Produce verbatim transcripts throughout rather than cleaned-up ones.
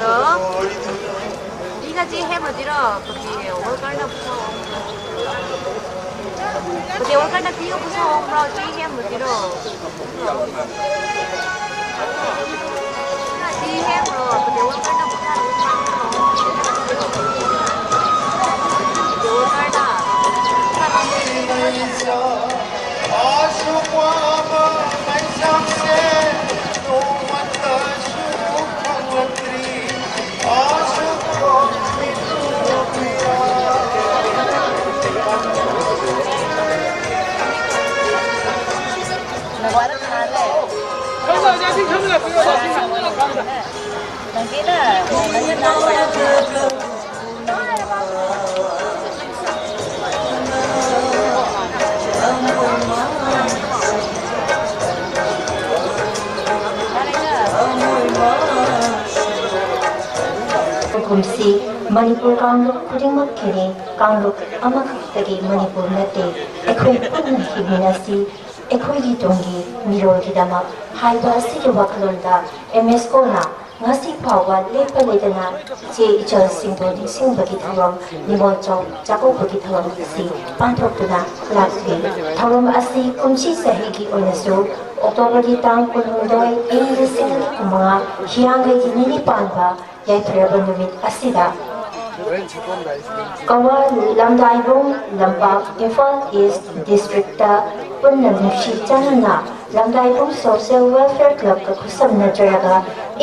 Hello. ꯄꯤꯒ ꯆꯦ ꯍꯦꯝꯕꯗꯨꯔꯣ? ꯄꯇꯤ ꯋꯥꯀꯔꯅ ꯄꯨꯊꯣꯛꯑꯣ꯫ ꯄꯇꯤ ꯋꯥꯀꯔꯅ ꯄꯤꯒ ꯄꯨꯊꯣꯛꯑꯣ꯫ ꯆꯦ ꯍꯦꯝꯕꯗꯨꯔꯣ? ꯆꯦ ꯍꯦꯝꯕ꯭ꯔꯣ? ꯄꯇꯤ ꯋꯥꯀꯔꯅ ꯄꯨꯊꯣꯛꯑꯣ꯫ ꯄꯇꯤ ꯋꯥꯀꯔꯅ꯫ ꯀꯨꯝꯁꯤ ꯃꯅꯤꯄꯨꯔ ꯀꯥꯡꯂꯨꯞ ꯈꯨꯗꯤꯡꯃꯛꯀꯤꯅꯤ, ꯀꯥꯡꯂꯨꯞ ꯑꯃꯈꯛꯇꯒꯤ ꯃꯅꯤꯄꯨꯔ ꯅꯠꯇꯦ꯫ ꯑꯩꯈꯣꯏ ꯄꯨꯟꯅ ꯍꯤꯡꯃꯤꯟꯅꯁꯤ, ꯑꯩꯈꯣꯏꯒꯤ ꯇꯨꯡꯒꯤ ꯃꯤꯔꯣꯜꯒꯤꯗꯃꯛ ꯍꯥꯏꯕ ꯑꯁꯤꯒꯤ ꯋꯥꯈꯜꯂꯣꯟꯗ ꯑꯦꯝ ꯑꯦꯁ ꯀꯣꯅ ꯉꯁꯤ ꯐꯥꯎꯕ ꯂꯦꯞꯄ ꯂꯩꯇꯅ ꯏꯆꯦ ꯏꯆꯜꯁꯤꯡꯕꯨ ꯅꯤꯡꯁꯤꯡꯕꯒꯤ ꯊꯧꯔꯝ, ꯅꯤꯉꯣꯜ ꯆꯥꯎ-, ꯆꯥꯛꯀꯧꯕꯒꯤ ꯊꯧꯔꯝ ꯑꯁꯤ ꯄꯥꯡꯊꯣꯛꯇꯨꯅ ꯂꯥꯛꯂꯤ꯫ ꯊꯧꯔꯝ ꯑꯁꯤ ꯀꯨꯝꯁꯤ ꯆꯍꯤꯒꯤ ꯑꯣꯏꯅꯁꯨ ꯑꯣꯛꯇꯣꯕꯔꯒꯤ ꯇꯥꯡ ꯀꯨꯟꯍꯨꯝꯗꯣꯏ, ꯏꯪ ꯂꯤꯁꯤꯡ ꯑꯅꯤ ꯀꯨꯟꯃꯉꯥ, ꯍꯤꯌꯥꯡꯒꯩꯒꯤ ꯅꯤꯅꯤ ꯄꯥꯟꯕ ꯌꯥꯏꯐꯔꯕ ꯅꯨꯃꯤꯠ ꯑꯁꯤꯗ ꯀꯋꯥ ꯂꯝꯗꯥꯏꯕꯨꯡ ꯂꯝꯄꯥꯛ, ꯏꯝꯐꯥꯜ ꯏꯁ ꯗꯤꯁꯇ꯭ꯔꯤꯛꯇ ꯄꯨꯟꯅ ꯅꯨꯡꯁꯤ ꯆꯥꯟꯅꯅ ꯂꯝꯗꯥꯏꯕꯨꯡ ꯁꯣꯁꯤꯌꯦꯜ ꯋꯦꯜꯐꯤꯌꯔ ꯀ꯭ꯂꯕꯀ ꯈꯨꯠꯁꯝꯅꯖꯔꯒ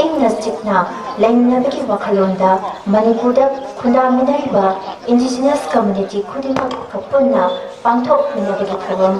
ꯏꯪꯅ ꯆꯤꯛꯅ ꯂꯩꯃꯤꯟꯅꯕꯒꯤ ꯋꯥꯈꯜꯂꯣꯟꯗ ꯃꯅꯤꯄꯨꯔꯗ ꯈꯨꯟꯗꯥꯃꯤꯟꯅꯔꯤꯕ ꯏꯟꯗꯤꯖꯤꯅꯁ ꯀꯝꯃ꯭ꯌꯨꯅꯤꯇꯤ ꯈꯨꯗꯤꯡꯃꯛꯀ ꯄꯨꯟꯅ ꯄꯥꯡꯊꯣꯛꯃꯤꯟꯅꯕꯒꯤ ꯊꯧꯔꯝ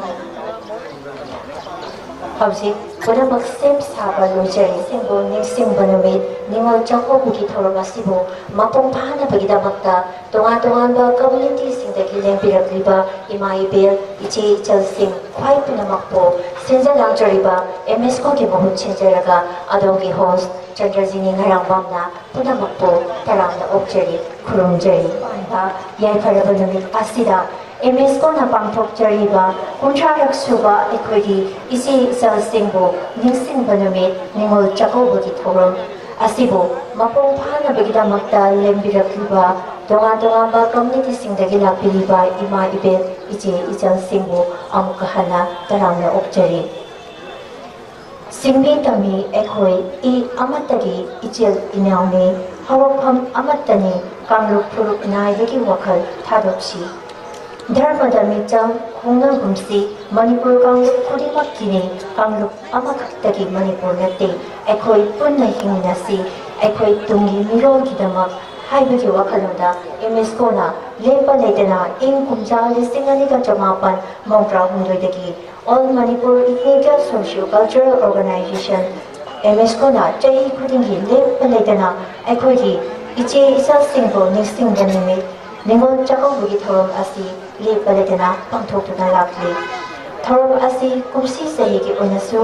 ꯍꯧꯖꯤꯛ ꯄꯨꯝꯅꯃꯛ ꯁꯦꯝ ꯁꯥꯕ ꯂꯣꯏꯖꯔꯦ꯫ ꯁꯤꯡꯕꯨ ꯅꯤꯡꯁꯤꯡꯕ ꯅꯨꯃꯤꯠ, ꯅꯤꯉꯣꯜ ꯆꯥꯛꯀꯧꯕꯒꯤ ꯊꯧꯔꯝ ꯑꯁꯤꯕꯨ ꯃꯄꯨꯡ ꯐꯥꯅꯕꯒꯤꯗꯃꯛꯇ ꯇꯣꯉꯥꯟ ꯇꯣꯉꯥꯟꯕ ꯀꯝꯃ꯭ꯌꯨꯅꯤꯇꯤꯁꯤꯡꯗꯒꯤ ꯂꯦꯡꯕꯤꯔꯛꯂꯤꯕ ꯏꯃꯥ ꯏꯕꯦꯜ, ꯏꯆꯦ ꯏꯆꯜꯁꯤꯡ ꯈ꯭ꯋꯥꯏ ꯄꯨꯝꯅꯃꯛꯄꯨ ꯁꯤꯟꯖ ꯂꯥꯡꯖꯔꯤꯕ ꯑꯦꯝ ꯑꯦꯁ ꯀꯣꯒꯤ ꯃꯍꯨꯠ ꯁꯤꯟꯖꯔꯒ ꯑꯗꯣꯝꯒꯤ ꯍꯣꯁ ꯆꯟꯗ꯭ꯔꯖꯤꯅꯤ ꯉꯔꯥꯡꯕꯝꯅ ꯄꯨꯝꯅꯃꯛꯄꯨ ꯇꯔꯥꯝꯅ ꯑꯣꯛꯆꯔꯤ, ꯈꯨꯔꯨꯝꯖꯔꯤ꯫ ꯄꯥꯟꯕ ꯌꯥꯏꯐꯔꯕ ꯅꯨꯃꯤꯠ ꯑꯁꯤꯗ ꯑꯦꯝ ꯑꯦꯁ ꯀꯣꯅ ꯄꯥꯡꯊꯣꯛꯆꯔꯤꯕ ꯀꯨꯟꯊ꯭ꯔꯥꯔꯛ ꯁꯨꯕ ꯑꯩꯈꯣꯏꯒꯤ ꯏꯆꯦ ꯏꯆꯜꯁꯤꯡꯕꯨ ꯅꯤꯡꯁꯤꯡꯕ ꯅꯨꯃꯤꯠ, ꯅꯤꯉꯣꯜ ꯆꯥꯛꯀꯧꯕꯒꯤ ꯊꯧꯔꯝ ꯑꯁꯤꯕꯨ ꯃꯄꯨꯡ ꯐꯥꯅꯕꯒꯤꯗꯃꯛꯇ ꯂꯦꯡꯕꯤꯔꯛꯂꯤꯕ ꯇꯣꯉꯥꯟ ꯇꯣꯉꯥꯟꯕ ꯀꯝꯃ꯭ꯌꯨꯅꯤꯇꯤꯁꯤꯡꯗꯒꯤ ꯂꯥꯛꯄꯤꯔꯤꯕ ꯏꯃꯥ ꯏꯕꯦꯜ, ꯏꯆꯦ ꯏꯆꯜꯁꯤꯡꯕꯨ ꯑꯃꯨꯛꯀ ꯍꯟꯅ ꯇꯔꯥꯝꯅ ꯑꯣꯛꯆꯔꯤ꯫ ꯁꯤꯡꯃꯤ ꯇꯝꯃꯤ ꯑꯩꯈꯣꯏ ꯏ ꯑꯃꯠꯇꯒꯤ ꯏꯆꯤꯜ ꯏꯅꯥꯎꯅꯤ, ꯍꯧꯔꯛꯐꯝ ꯑꯃꯠꯇꯅꯤ, ꯀꯥꯡꯂꯨꯞ ꯐꯨꯔꯨꯞ ꯅꯥꯏꯕꯒꯤ ꯋꯥꯈꯜ ꯊꯥꯗꯣꯛꯁꯤ꯫ ꯙꯔꯃꯗ ꯃꯤꯆꯪ ꯈꯣꯡꯅꯒꯨꯝꯁꯤ, ꯃꯅꯤꯄꯨꯔ ꯀꯥꯡꯂꯨꯞ ꯈꯨꯗꯤꯡꯃꯛꯀꯤꯅꯤ, ꯀꯥꯡꯂꯨꯞ ꯑꯃꯈꯛꯇꯒꯤ ꯃꯅꯤꯄꯨꯔ ꯅꯠꯇꯦ꯫ ꯑꯩꯈꯣꯏ ꯄꯨꯟꯅ ꯍꯤꯡꯃꯤꯟꯅꯁꯤ, ꯑꯩꯈꯣꯏ ꯇꯨꯡꯒꯤ ꯃꯤꯔꯣꯜꯒꯤꯗꯃꯛ ꯍꯥꯏꯕꯒꯤ ꯋꯥꯈꯜꯂꯣꯟꯗ ꯑꯦꯝ ꯑꯦꯁ ꯀꯣꯅ ꯂꯦꯞꯄ ꯂꯩꯇꯅ ꯏꯪ ꯀꯨꯝꯖꯥ ꯂꯤꯁꯤꯡ ꯑꯅꯤꯒ ꯆꯃꯥꯄꯟ ꯃꯧꯗ꯭ꯔꯥ ꯍꯨꯝꯗꯣꯏꯗꯒꯤ All Manipur Ethnical Socio-Cultural Organization, M S ꯀꯣꯅ ꯆꯍꯤ ꯈꯨꯗꯤꯡꯒꯤ ꯂꯦꯞꯄ ꯂꯩꯇꯅ ꯑꯩꯈꯣꯏꯒꯤ ꯏꯆꯦ ꯏꯆꯥꯁꯤꯡꯕꯨ ꯅꯤꯡꯁꯤꯡꯕ ꯅꯨꯃꯤꯠ, ꯅꯤꯉꯣꯜ ꯆꯥꯛꯀꯧꯕꯒꯤ ꯊꯧꯔꯝ ꯑꯁꯤ ꯂꯦꯞꯄ ꯂꯩꯇꯅ ꯄꯥꯡꯊꯣꯛꯇꯨꯅ ꯂꯥꯛꯂꯤ꯫ ꯊꯧꯔꯝ ꯑꯁꯤ ꯀꯨꯝꯁꯤ ꯆꯍꯤꯒꯤ ꯑꯣꯏꯅꯁꯨ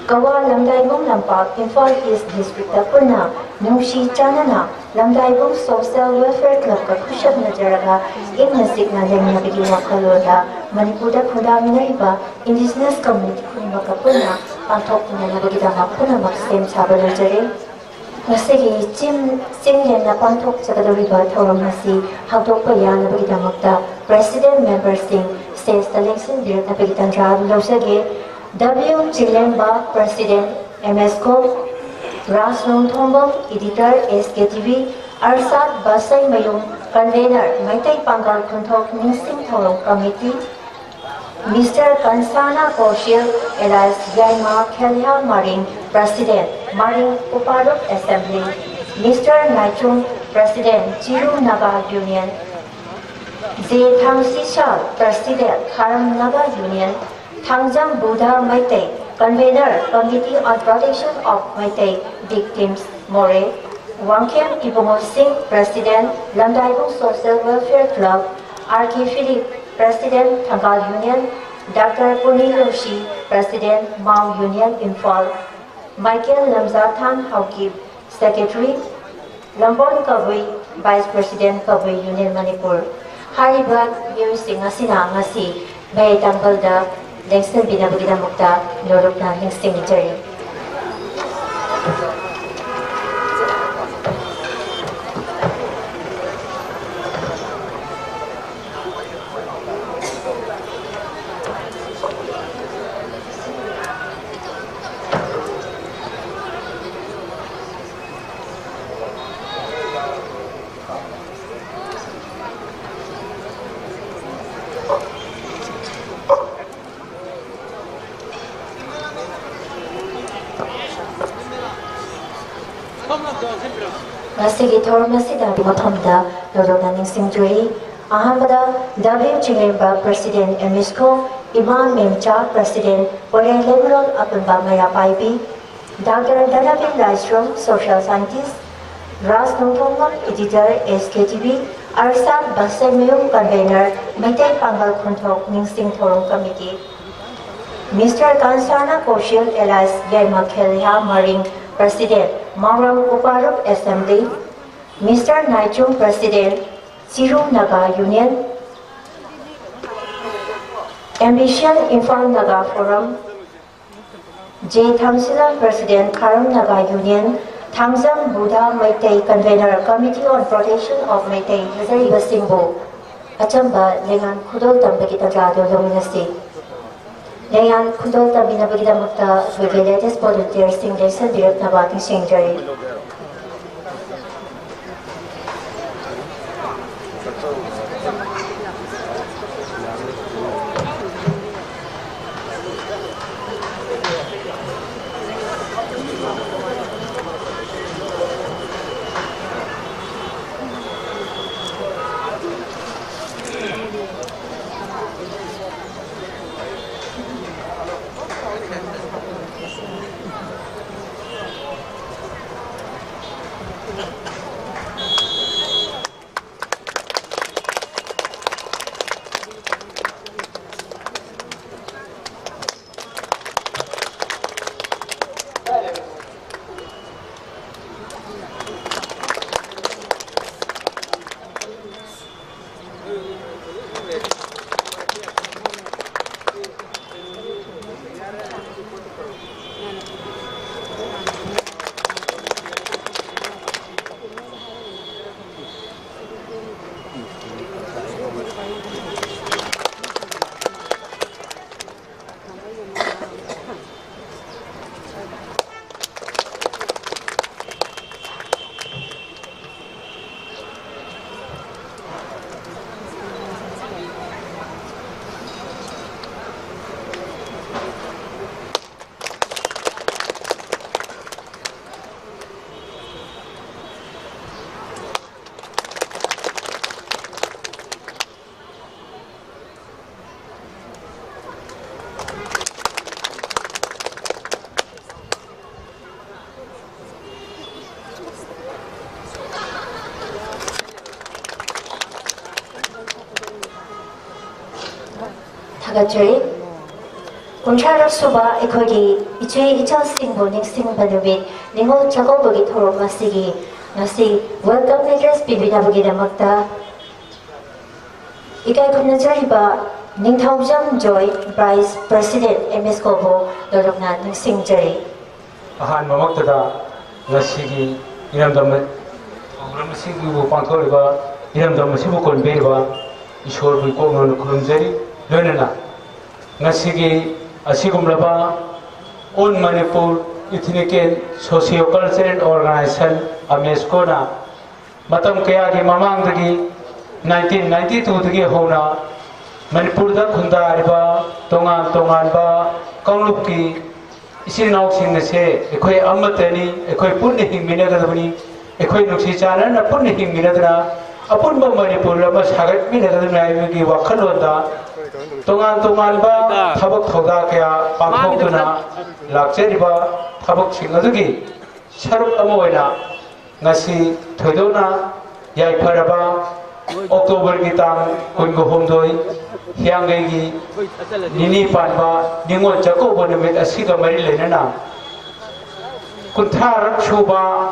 ꯀꯋꯥ ꯂꯝꯗꯥꯏꯕꯨꯡ ꯂꯝꯄꯥꯛ, ꯏꯝꯐꯥꯜ ꯏꯁ ꯗꯤꯁꯇ꯭ꯔꯤꯛꯇ ꯄꯨꯟꯅ ꯅꯨꯡꯁꯤ ꯆꯥꯟꯅꯅ ꯂꯝꯗꯥꯏꯕꯨꯡ ꯁꯣꯁꯤꯌꯦꯜ ꯋꯦꯜꯐꯤꯌꯔ ꯀ꯭ꯂꯕꯀ ꯈꯨꯠꯁꯝꯅꯖꯔꯒ ꯏꯪꯅ ꯆꯤꯛꯅ ꯂꯩꯃꯤꯟꯅꯕꯒꯤ ꯋꯥꯈꯜꯂꯣꯟꯗ ꯃꯅꯤꯄꯨꯔꯗ ꯈꯨꯟꯗꯥꯃꯤꯟꯅꯔꯤꯕ ꯏꯟꯗꯤꯖꯤꯅꯁ ꯀꯝꯃ꯭ꯌꯨꯅꯤꯇꯤ ꯈꯨꯗꯤꯡꯃꯛꯀ ꯄꯨꯟꯅ ꯄꯥꯡꯊꯣꯛꯃꯤꯟꯅꯅꯕꯒꯤꯗꯃꯛ ꯄꯨꯝꯅꯃꯛ ꯁꯦꯝ ꯁꯥꯕ ꯂꯣꯏꯖꯔꯦ꯫ ꯉꯁꯤꯒꯤ ꯆꯤꯡ, ꯆꯤꯡꯂꯦꯟꯅ ꯄꯥꯡꯊꯣꯛꯆꯒꯗꯧꯔꯤꯕ ꯊꯧꯔꯝ ꯑꯁꯤ ꯍꯧꯗꯣꯛꯄ ꯌꯥꯅꯕꯒꯤꯗꯃꯛꯇ ꯄ꯭ꯔꯦꯁꯤꯗꯦꯟꯠ ꯃꯦꯝꯕꯔꯁꯤꯡ ꯁ꯭ꯇꯦꯖꯇ ꯂꯦꯡꯁꯤꯟꯕꯤꯔꯛꯅꯕꯒꯤ ꯇꯥꯟꯖꯥ ꯂꯧꯖꯒꯦ꯫ W Chinglemba, president M S Co, Raj Nongthongbam, editor S K T V, Arshad Basheimayum, convener Meitei Pangal ꯈꯨꯟꯊꯣꯛ ꯅꯤꯡꯁꯤꯡ ꯊꯧꯔꯝ ꯀꯃꯤꯇꯤ, ꯃꯤꯁꯇꯔ ꯀꯟꯁꯥꯅꯥ ꯀꯧꯁꯤꯜ, ꯑꯦꯂꯥꯏꯁ ꯌꯥꯏꯃꯥ ꯈꯦꯂꯤꯌꯥ ꯃꯔꯤꯡ, ꯄ꯭ꯔꯦꯁꯤꯗꯦꯟꯠ, ꯃꯔꯤꯡ ꯎꯄꯥꯔꯨꯞ assembly, mister Naichum, president, Chiru Naga union, J Thangsisal, president, Kharam Naga union, Thangjam Budha Meitei, convener, Committee on Protection of Meitei Victims, ꯃꯣꯔꯦ, Wangkhem Ibungo Singh, president, Lamdaibung social welfare club, R K Philip, president, Thangal union, doctor Puni Lucy, president, Mao union, Imphal, Michael Lamjathang Haokip, secretary, Lambon Kabui, vice president, Kabui union Manipur. ꯍꯥꯏꯔꯤꯕ ꯃꯤꯑꯣꯏꯁꯤꯡ ꯑꯁꯤꯅ ꯉꯁꯤ ꯃꯌꯥꯏ ꯇꯥꯡꯕꯜꯗ ꯂꯦꯡꯁꯤꯟꯕꯤꯅꯕꯒꯤꯗꯃꯛꯇ ꯂꯣꯔꯨꯛꯅ ꯅꯤꯡꯁꯤꯡꯖꯔꯤ꯫ ꯉꯁꯤꯒꯤ ꯊꯧꯔꯝ ꯑꯁꯤꯗ ꯃꯐꯝꯗ ꯂꯣꯔꯨꯛꯅ ꯅꯤꯡꯁꯤꯡꯖꯔꯤ꯫ ꯑꯍꯥꯟꯕꯗ W Chinglemba, president M S ꯀꯣ, ꯏꯃꯥ ꯃꯦꯝꯆꯥ, ꯄ꯭ꯔꯦꯁꯤꯗꯦꯟꯠ, ꯄꯣꯏꯔꯩ ꯂꯩꯃꯔꯣꯜ ꯑꯄꯨꯟꯕ ꯃꯩꯔꯥ ꯄꯥꯏꯕꯤ, ꯗꯥꯛꯇꯔ ꯙꯅꯕꯤꯔ ꯂꯥꯏꯁ꯭ꯔꯝ, ꯁꯣꯁꯤꯌꯦꯜ ꯁꯥꯏꯟꯇꯤꯁ꯭ꯠ, ꯔꯥꯖ Nongthongbam, editor, S K T V, Arshad Basheimayum, convener, Meitei Pangal ꯈꯨꯟꯊꯣꯛ ꯅꯤꯡꯁꯤꯡ ꯊꯧꯔꯝ committee. Mister Kansarna Kaushal alias Yaima Khelha Maring, President, Maorang Uparup Assembly, Mister Naichung, President, Chiru Naga Union, Ambition Imphal Naga Forum, J Thamsila, President, Kharam Naga Union, Thangjam Buddha Meitei, Convener, Committee on Protection of Meitei, ꯍꯥꯏꯖꯔꯤꯕꯁꯤꯡꯕꯨ ꯑꯆꯝꯕ ꯂꯦꯡꯌꯥꯟ ꯈꯨꯗꯣꯜ ꯇꯝꯕꯒꯤ ꯇꯥꯟꯖꯥ ꯑꯗꯨ ꯂꯧꯃꯤꯟꯅꯁꯤ꯫ ꯂꯦꯡꯌꯥꯟ ꯈꯨꯗꯣꯜ ꯇꯝꯕꯤꯅꯕꯒꯤꯗꯃꯛꯇ ꯑꯩꯈꯣꯏꯒꯤ latest volunteerꯁꯤꯡ ꯂꯦꯡꯁꯤꯟꯕꯤꯔꯛꯅꯕ ꯅꯤꯡꯁꯤꯡꯖꯔꯤ꯫ ꯊꯥꯒꯠꯆꯔꯤ꯫ ꯀꯨꯟꯊ꯭ꯔꯥꯔꯛ ꯁꯨꯕ ꯑꯩꯈꯣꯏꯒꯤ ꯏꯆꯦ ꯏꯆꯥꯁꯤꯡꯕꯨ ꯅꯤꯡꯁꯤꯡꯕ ꯅꯨꯃꯤꯠ ꯅꯤꯉꯣꯜ ꯆꯥꯛꯀꯧꯕꯒꯤ ꯊꯧꯔꯝ ꯑꯁꯤꯒꯤ ꯉꯁꯤ welcome address ꯄꯤꯕꯤꯅꯕꯒꯤꯗꯃꯛꯇ ꯏꯀꯥꯏ ꯈꯨꯝꯅꯖꯔꯤꯕ ꯅꯤꯡꯊꯧꯖꯝ ꯖꯣꯏ, Vice President, M S ꯀꯣꯕꯨ ꯅꯣꯂꯨꯛꯅ ꯅꯤꯡꯁꯤꯡꯖꯔꯤ꯫ ꯑꯍꯥꯟꯕꯃꯛꯇꯗ ꯉꯁꯤꯒꯤ ꯏꯔꯝꯗꯝ ꯊꯧꯔꯝ ꯑꯁꯤꯕꯨ ꯄꯥꯡꯊꯣꯛꯂꯤꯕ, ꯏꯔꯝꯗꯝ ꯑꯁꯤꯕꯨ ꯀꯣꯟꯕꯤꯔꯤꯕ ꯏꯁꯣꯔꯕꯨ ꯏꯀꯣꯛ ꯅꯣꯟꯅ ꯈꯨꯔꯨꯝꯖꯔꯤ꯫ ꯂꯣꯏꯅꯅ ꯉꯁꯤꯒꯤ ꯑꯁꯤꯒꯨꯝꯂꯕ All Manipur Ethnic and Socio-Cultural Organization, ꯑꯃꯦꯁꯀꯣꯅ ꯃꯇꯝ ꯀꯌꯥꯒꯤ ꯃꯃꯥꯡꯗꯒꯤ, nineteen ninety two ꯗꯒꯤ ꯍꯧꯅ ꯃꯅꯤꯄꯨꯔꯗ ꯈꯨꯟꯗꯥꯔꯤꯕ ꯇꯣꯉꯥꯟ ꯇꯣꯉꯥꯟꯕ ꯀꯥꯡꯂꯨꯞꯀꯤ ꯏꯆꯤꯜ ꯏꯅꯥꯎꯁꯤꯡ ꯑꯁꯦ ꯑꯩꯈꯣꯏ ꯑꯃꯠꯇꯅꯤ, ꯑꯩꯈꯣꯏ ꯄꯨꯟꯅ ꯍꯤꯡꯃꯤꯟꯅꯒꯗꯕꯅꯤ, ꯑꯩꯈꯣꯏ ꯅꯨꯡꯁꯤ ꯆꯥꯟꯅꯅ ꯄꯨꯟꯅ ꯍꯤꯡꯃꯤꯟꯅꯗꯨꯅ ꯑꯄꯨꯟꯕ ꯃꯅꯤꯄꯨꯔ ꯑꯃ ꯁꯥꯒꯠꯃꯤꯟꯅꯒꯗꯕꯅꯤ ꯍꯥꯏꯕꯒꯤ ꯋꯥꯈꯜꯂꯣꯟꯗ ꯇꯣꯉꯥꯟ ꯇꯣꯉꯥꯟꯕ ꯊꯕꯛ ꯊꯧꯗꯥ ꯀꯌꯥ ꯄꯥꯡꯊꯣꯛꯇꯨꯅ ꯂꯥꯛꯆꯔꯤꯕ ꯊꯕꯛꯁꯤꯡ ꯑꯗꯨꯒꯤ ꯁꯔꯨꯛ ꯑꯃ ꯑꯣꯏꯅ ꯉꯁꯤ ꯊꯣꯏꯗꯣꯛꯅ ꯌꯥꯏꯐꯔꯕ ꯑꯣꯛꯇꯣꯕꯔꯒꯤ ꯇꯥꯡ ꯀꯨꯟꯒ ꯍꯨꯝꯗꯣꯏ, ꯍꯤꯌꯥꯡꯒꯩꯒꯤ ꯅꯤꯅꯤ ꯄꯥꯟꯕ ꯅꯤꯉꯣꯜ ꯆꯥꯛꯀꯧꯕ ꯅꯨꯃꯤꯠ ꯑꯁꯤꯒ ꯃꯔꯤ ꯂꯩꯅꯅ ꯀꯨꯟꯊ꯭ꯔꯥꯔꯛ ꯁꯨꯕ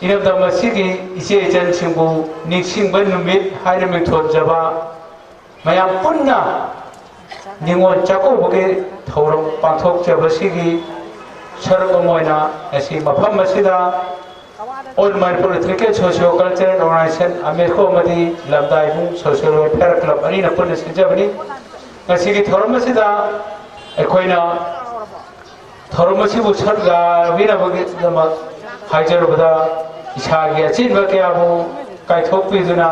ꯏꯔꯝꯗꯝ ꯑꯁꯤꯒꯤ ꯏꯆꯦ ꯏꯆꯟꯁꯤꯡꯕꯨ ꯅꯤꯡꯁꯤꯡꯕ ꯅꯨꯃꯤꯠ ꯍꯥꯏꯅ ꯃꯤꯡꯊꯣꯟꯖꯕ ꯃꯌꯥꯝ ꯄꯨꯟꯅ ꯅꯤꯉꯣꯜ ꯆꯥꯛꯀꯧꯕꯒꯤ ꯊꯧꯔꯝ ꯄꯥꯡꯊꯣꯛꯆꯕꯁꯤꯒꯤ ꯁꯔꯨꯛ ꯑꯃ ꯑꯣꯏꯅ ꯉꯁꯤ ꯃꯐꯝ ꯑꯁꯤꯗ All Manipur Ethnic Socio-Cultural Organization, ꯑꯃꯦꯁꯀꯣ ꯑꯃꯗꯤ ꯂꯝꯗꯥꯏꯕꯨꯡ Social Welfare Club ꯑꯅꯤꯅ ꯄꯨꯟꯅ ꯁꯤꯟꯖꯕꯅꯤ꯫ ꯉꯁꯤꯒꯤ ꯊꯧꯔꯝ ꯑꯁꯤꯗ ꯑꯩꯈꯣꯏꯅ ꯊꯧꯔꯝ ꯑꯁꯤꯕꯨ ꯁꯔꯨꯛ ꯌꯥꯕꯤꯅꯕꯒꯤꯗꯃꯛ ꯍꯥꯏꯖꯔꯨꯕꯗ ꯏꯁꯥꯒꯤ ꯑꯆꯤꯟꯕ ꯀꯌꯥꯕꯨ ꯀꯥꯏꯊꯣꯛꯄꯤꯗꯨꯅ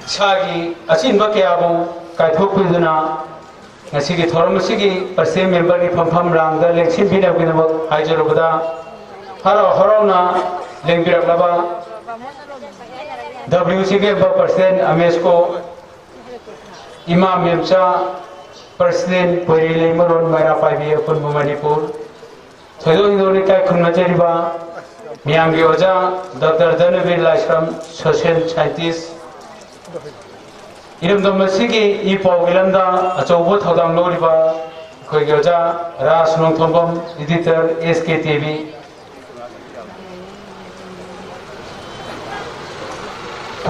ꯏꯁꯥꯒꯤ ꯑꯆꯤꯟꯕ ꯀꯌꯥꯕꯨ ꯀꯥꯏꯊꯣꯛꯄꯤꯗꯨꯅ ꯉꯁꯤꯒꯤ ꯊꯧꯔꯝ ꯑꯁꯤꯒꯤ president memberꯒꯤ ꯐꯝꯐꯝ ꯂꯥꯡꯗ ꯂꯦꯡꯁꯤꯟꯕꯤꯅꯕꯒꯤꯗꯃꯛ ꯍꯥꯏꯖꯔꯨꯕꯗ ꯍꯔꯥꯎ ꯍꯔꯥꯎꯅ ꯂꯦꯡꯕꯤꯔꯛꯂꯕ W C member president ꯑꯃꯦꯁꯀꯣ, ꯏꯃꯥ ꯃꯦꯝꯆꯥ president ꯄꯣꯏꯔꯤ ꯂꯩꯃꯔꯣꯟ ꯃꯩꯔꯥ ꯄꯥꯏꯕꯤ ꯑꯄꯨꯟꯕ ꯃꯅꯤꯄꯨꯔ, ꯊꯣꯏꯗꯣꯛ ꯍꯦꯟꯗꯣꯛꯅ ꯏꯀꯥꯏ ꯈꯨꯝꯅꯖꯔꯤꯕ ꯃꯤꯌꯥꯝꯒꯤ ꯑꯣꯖꯥ ꯗꯣꯛꯇꯔ ꯙꯅꯕꯤꯔ ꯂꯥꯏꯁ꯭ꯔꯝ, ꯁꯣꯁꯤꯌꯦꯜ ꯁꯥꯏꯟꯇꯤꯁ, ꯏꯔꯝꯗꯝ ꯑꯁꯤꯒꯤ ꯏ ꯄꯥꯎꯒꯤ ꯂꯝꯗ ꯑꯆꯧꯕ ꯊꯧꯗꯥꯡ ꯂꯧꯔꯤꯕ ꯑꯩꯈꯣꯏꯒꯤ ꯑꯣꯖꯥ ꯔꯥꯖ Nongthombam, editor, S K T V,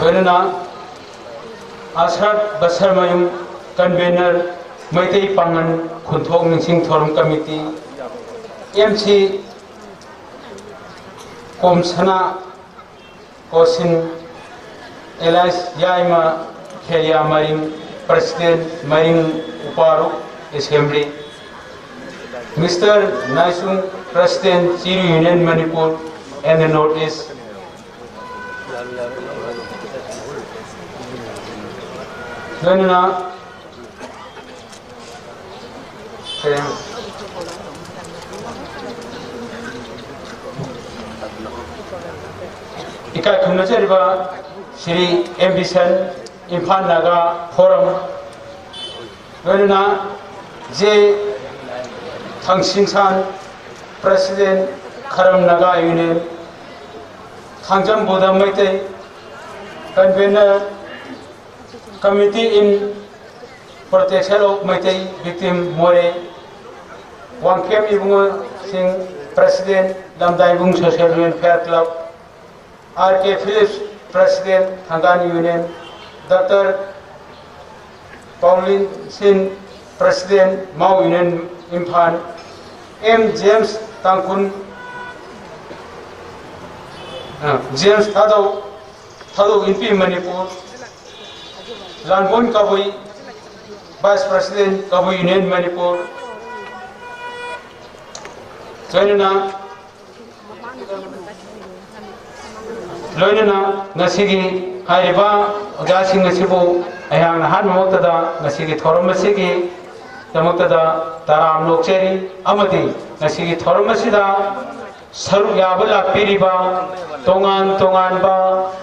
ꯂꯣꯏꯅꯅ ꯑꯁꯔꯠ ꯕꯁꯔꯃꯌꯨꯝ, ꯀꯟꯚꯦꯅꯔ, ꯃꯩꯇꯩ ꯄꯥꯉꯜ ꯈꯨꯟꯊꯣꯛ ꯅꯤꯡꯁꯤꯡ ꯊꯧꯔꯝ committee, M C ꯀꯣꯝꯁꯅꯥ Kosin, Alice Yaima Kheriya Maring, president Maring ꯎꯄꯥꯔꯨ assembly, mister Naishung, president Chiru union Manipur and the North East, ꯂꯣꯏꯅꯅ ꯀꯌꯥ ꯏꯀꯥꯏ ꯈꯨꯝꯅꯖꯔꯤꯕ ꯁ꯭ꯔꯤ ꯑꯦꯝ ꯕꯤꯁꯟ, ꯏꯝꯐꯥꯜ ꯅꯥꯒꯥ ꯐꯣꯔꯝ, ꯂꯣꯏꯅꯅ J Thangsingsan, president Kharam Naga union, Thangjam Budha Meitei, convener Committee in Protection of Meitei Victim Moreh, Wangkhem ꯏꯕꯨꯡꯉꯣꯁꯤꯡ, president Lamdaibung social welfare club, R K Philips, president Thanggan union, doctor Paulin Sing, president Mao union Imphal, M James ꯇꯥꯡꯈꯨꯜ, ꯑ, James ꯊꯥꯗꯧ, ꯊꯥꯗꯧ ꯏꯟꯄꯤ ꯃꯅꯤꯄꯨꯔ, ꯂꯥꯟꯕꯣꯟ ꯀꯕꯨꯏ, vice president ꯀꯕꯨꯏ union Manipur, ꯂꯣꯏꯅꯅ ꯂꯣꯏꯅꯅ ꯉꯁꯤꯒꯤ ꯍꯥꯏꯔꯤꯕ ꯑꯣꯖꯥꯁꯤꯡ ꯑꯁꯤꯕꯨ ꯑꯩꯍꯥꯛꯅ ꯑꯍꯥꯟꯕꯃꯛꯇꯗ ꯉꯁꯤꯒꯤ ꯊꯧꯔꯝ ꯑꯁꯤꯒꯤꯗꯃꯛꯇꯗ ꯇꯔꯥꯝꯅ ꯑꯣꯛꯆꯔꯤ꯫ ꯑꯃꯗꯤ ꯉꯁꯤꯒꯤ ꯊꯧꯔꯝ ꯑꯁꯤꯗ ꯁꯔꯨꯛ ꯌꯥꯕ ꯂꯥꯛꯄꯤꯔꯤꯕ ꯇꯣꯉꯥꯟ ꯇꯣꯉꯥꯟꯕ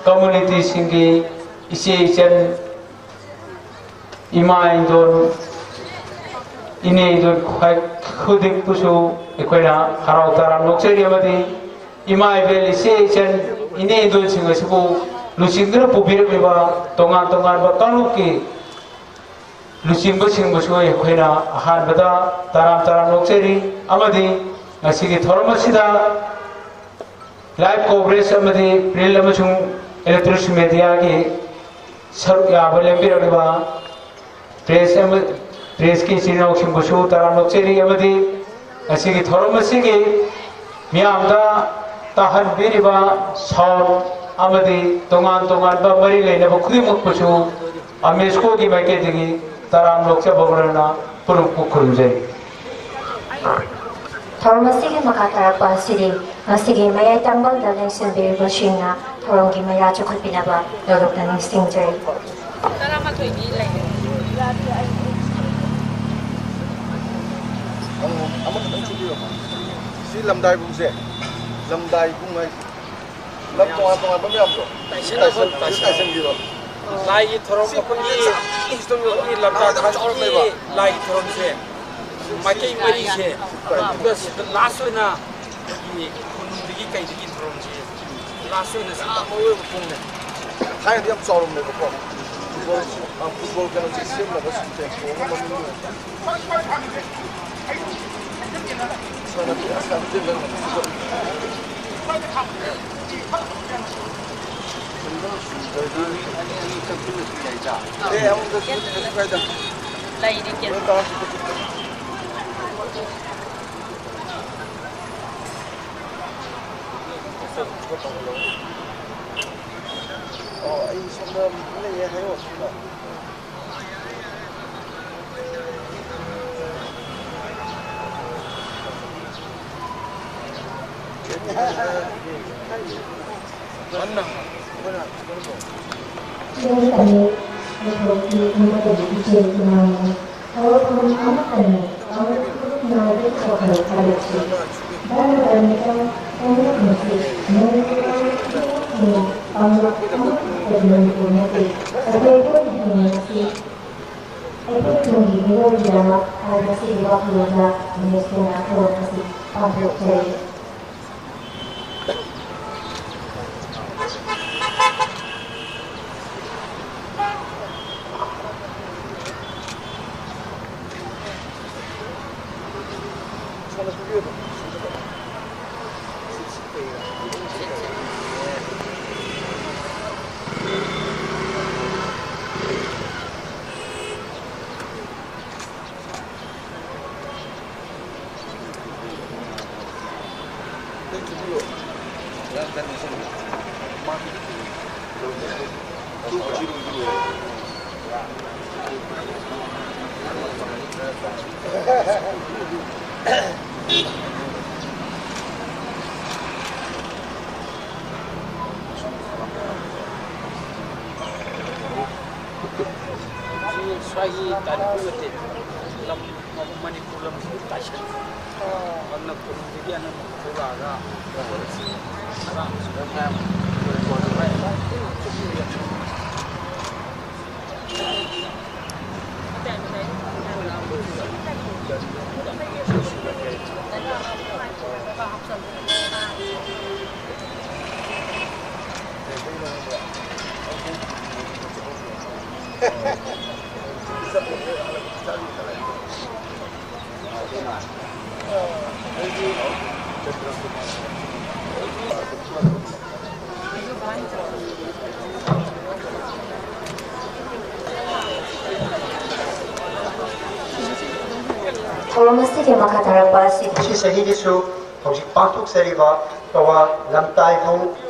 ꯀꯝꯃꯨꯅꯤꯇꯤꯁꯤꯡꯒꯤ ꯏꯆꯦ ꯏꯆꯟ, ꯏꯃꯥ ꯏꯟꯗꯣꯟ, ꯏꯅꯦ ꯏꯟꯗꯣꯟ ꯈ꯭ꯋꯥꯏ ꯈꯨꯗꯤꯡꯕꯨꯁꯨ ꯑꯩꯈꯣꯏꯅ ꯍꯔꯥꯎ ꯇꯔꯥꯝꯅ ꯑꯣꯛꯆꯔꯤ꯫ ꯑꯃꯗꯤ ꯏꯃꯥ ꯏꯕꯦꯜ, ꯏꯆꯦ ꯏꯆꯟ, ꯏꯅꯦ ꯏꯟꯗꯣꯜꯁꯤꯡ ꯑꯁꯤꯕꯨ ꯂꯨꯆꯤꯡꯗꯨꯅ ꯄꯨꯕꯤꯔꯛꯂꯤꯕ ꯇꯣꯉꯥꯟ ꯇꯣꯉꯥꯟꯕ ꯀꯥꯡꯂꯨꯞꯀꯤ ꯂꯨꯆꯤꯡꯕꯁꯤꯡꯕꯨꯁꯨ ꯑꯩꯈꯣꯏꯅ ꯑꯍꯥꯟꯕꯗ ꯇꯔꯥꯝ ꯇꯔꯥꯝꯅ ꯑꯣꯛꯆꯔꯤ꯫ ꯑꯃꯗꯤ ꯉꯁꯤꯒꯤ ꯊꯧꯔꯝ ꯑꯁꯤꯗ live coverage ꯑꯃꯗꯤ print ꯑꯃꯁꯨꯡ electronic mediaꯒꯤ ꯁꯔꯨꯛ ꯌꯥꯕ ꯂꯦꯡꯕꯤꯔꯛꯂꯤꯕ press ꯑꯃ, pressꯀꯤ ꯏꯆꯤꯜ ꯏꯅꯥꯎꯁꯤꯡꯕꯨꯁꯨ ꯇꯔꯥꯝꯅ ꯑꯣꯛꯆꯔꯤ꯫ ꯑꯃꯗꯤ ꯉꯁꯤꯒꯤ ꯊꯧꯔꯝ ꯑꯁꯤꯒꯤ ꯃꯤꯌꯥꯝꯗ ꯇꯥꯍꯟꯕꯤꯔꯤꯕ sound ꯑꯃꯗꯤ ꯇꯣꯉꯥꯟ ꯇꯣꯉꯥꯟꯕ ꯃꯔꯤ ꯂꯩꯅꯕ ꯈꯨꯗꯤꯡꯃꯛꯄꯨꯁꯨ UNESCOꯒꯤ ꯃꯥꯏꯀꯩꯗꯒꯤ ꯇꯔꯥꯝꯅ ꯑꯣꯛꯆꯕ ꯂꯣꯏꯅꯅ ꯄꯨꯔꯨꯝ ꯈꯨꯔꯨꯝꯖꯔꯤ꯫ ꯊꯧꯔꯝ ꯑꯁꯤꯒꯤ ꯃꯈꯥ ꯇꯥꯔꯛꯄ ꯑꯁꯤꯗꯤ ꯉꯁꯤꯒꯤ ꯃꯌꯥꯏ ꯇꯥꯡꯕꯜꯗ ꯂꯦꯡꯁꯤꯟꯕꯤꯔꯤꯕꯁꯤꯡꯅ ꯊꯧꯔꯝꯒꯤ ꯃꯌꯥ ꯆꯥꯎꯈꯠꯄꯤꯅꯕ ꯂꯧꯔꯛꯅ ꯅꯤꯡꯁꯤꯡꯖꯔꯤ꯫ ꯑꯃꯈꯛꯇꯪ ꯁꯤꯜꯂꯤꯔꯣ? ꯁꯤ ꯂꯝꯗꯥꯏꯕꯨꯡꯁꯦ, ꯂꯝꯗꯥꯏꯕꯨꯡ ꯍꯥꯏꯁꯦ ꯂꯝ ꯇꯣꯉꯥꯟ ꯇꯣꯉꯥꯟꯕ ꯃꯌꯥꯝꯗꯣ ꯇꯥꯏꯁꯟ-, ꯇꯥꯏꯁꯟꯕꯤꯔꯣ꯫ ꯂꯥꯏꯒꯤ ꯊꯧꯔꯝ, ꯑꯩꯈꯣꯏꯒꯤ, ꯑꯩꯈꯣꯏꯒꯤ ꯂꯝꯇꯥ ꯈꯥꯡꯕꯣꯛꯀꯤ ꯂꯥꯏꯒꯤ ꯊꯧꯔꯝꯁꯦ ꯃꯥꯏꯀꯩ ꯃꯔꯤꯁꯦ, ꯑꯗꯨꯒ ꯁꯤꯗ last ꯑꯣꯏꯅ ꯑꯩꯈꯣꯏꯒꯤ ꯀꯣꯅꯨꯡꯗꯒꯤ ꯀꯩꯗꯒꯤ ꯊꯧꯔꯝꯁꯦ last ꯑꯣꯏꯅ ꯁꯤꯗ ꯃꯔꯨ ꯑꯣꯏꯕ ꯄꯨꯡꯅꯦ꯫ ꯊꯥꯏꯅꯗꯤ ꯌꯥꯝ ꯆꯥꯎꯔꯝꯃꯦꯕꯀꯣ꯫ Football, ꯑ, football ꯀꯩꯅꯣꯁꯦ ꯁꯦꯝꯅꯕ ꯁꯤꯟꯇꯦꯛꯁ ꯊꯣꯡꯉꯒ ꯃꯅꯨꯡꯗ ꯑꯣ, ꯑꯩ ꯁꯣꯝꯗ ꯂꯩꯌꯦ, ꯍꯥꯏꯔꯛꯑꯣ ꯁꯣꯝꯗ꯫ ꯏꯁꯩ ꯇꯝꯃꯤ, ꯏꯊꯣꯛꯀꯤ ꯏꯃꯨꯡꯗꯒꯤ ꯏꯆꯦ ꯏꯅꯥꯎꯅꯤ꯫ ꯍꯧꯔꯛꯐꯝ ꯑꯃꯠꯇꯅꯤ, ꯀꯥꯡꯂꯨꯞ ꯈꯨꯗꯤꯡꯃꯛ ꯅꯥꯏꯗ ꯊꯣꯛꯈ꯭ꯔꯦ ꯈꯜꯂꯁꯤ꯫ ꯙꯔꯃ ꯙꯔꯃꯤꯀ ꯀꯥꯡꯂꯨꯞ ꯑꯁꯤ ꯅꯣꯡꯃꯒꯤ ꯀꯥꯡꯂꯨꯞ ꯑꯃꯈꯛꯇꯒꯤ ꯃꯅꯤꯄꯨꯔ ꯅꯠꯇꯦ꯫ ꯑꯩꯈꯣꯏ ꯄꯨꯟꯅ ꯍꯤꯡꯃꯤꯟꯅꯁꯤ꯫ ꯑꯩꯈꯣꯏ ꯇꯨꯡꯒꯤ ꯃꯤꯔꯣꯜꯒꯤꯗꯃꯛ ꯍꯥꯏꯕꯁꯤꯒꯤ ꯋꯥꯈꯜꯂꯣꯟꯗ UNESCOꯅ ꯊꯧꯔꯝ ꯑꯁꯤ ꯄꯥꯡꯊꯣꯛꯆꯔꯤ꯫ ꯁ꯭ꯋꯥꯏꯒꯤ ꯇꯥꯔꯤꯛ ꯅꯠꯇꯦ, ꯂꯝ, ꯃꯅꯤꯄꯨꯔ ꯂꯝꯁꯤꯕꯨ ꯇꯥꯏꯁꯟ꯫ ꯑꯗꯨꯅ ꯈꯨꯟꯗꯒꯤ ꯑꯅꯝꯕ ꯊꯣꯛꯂꯛꯑꯒ ꯉꯔꯥꯡꯁꯨ ꯃꯌꯥꯝ ꯊꯧꯔꯝ ꯑꯁꯤꯒꯤ ꯃꯈꯥ ꯇꯥꯔꯛꯄ ꯑꯁꯤ ꯃꯁꯤ ꯆꯍꯤꯒꯤꯁꯨ ꯍꯧꯖꯤꯛ ꯄꯥꯡꯊꯣꯛꯆꯔꯤꯕ ꯀꯋꯥ ꯂꯝꯇꯥꯏꯕꯨꯡ,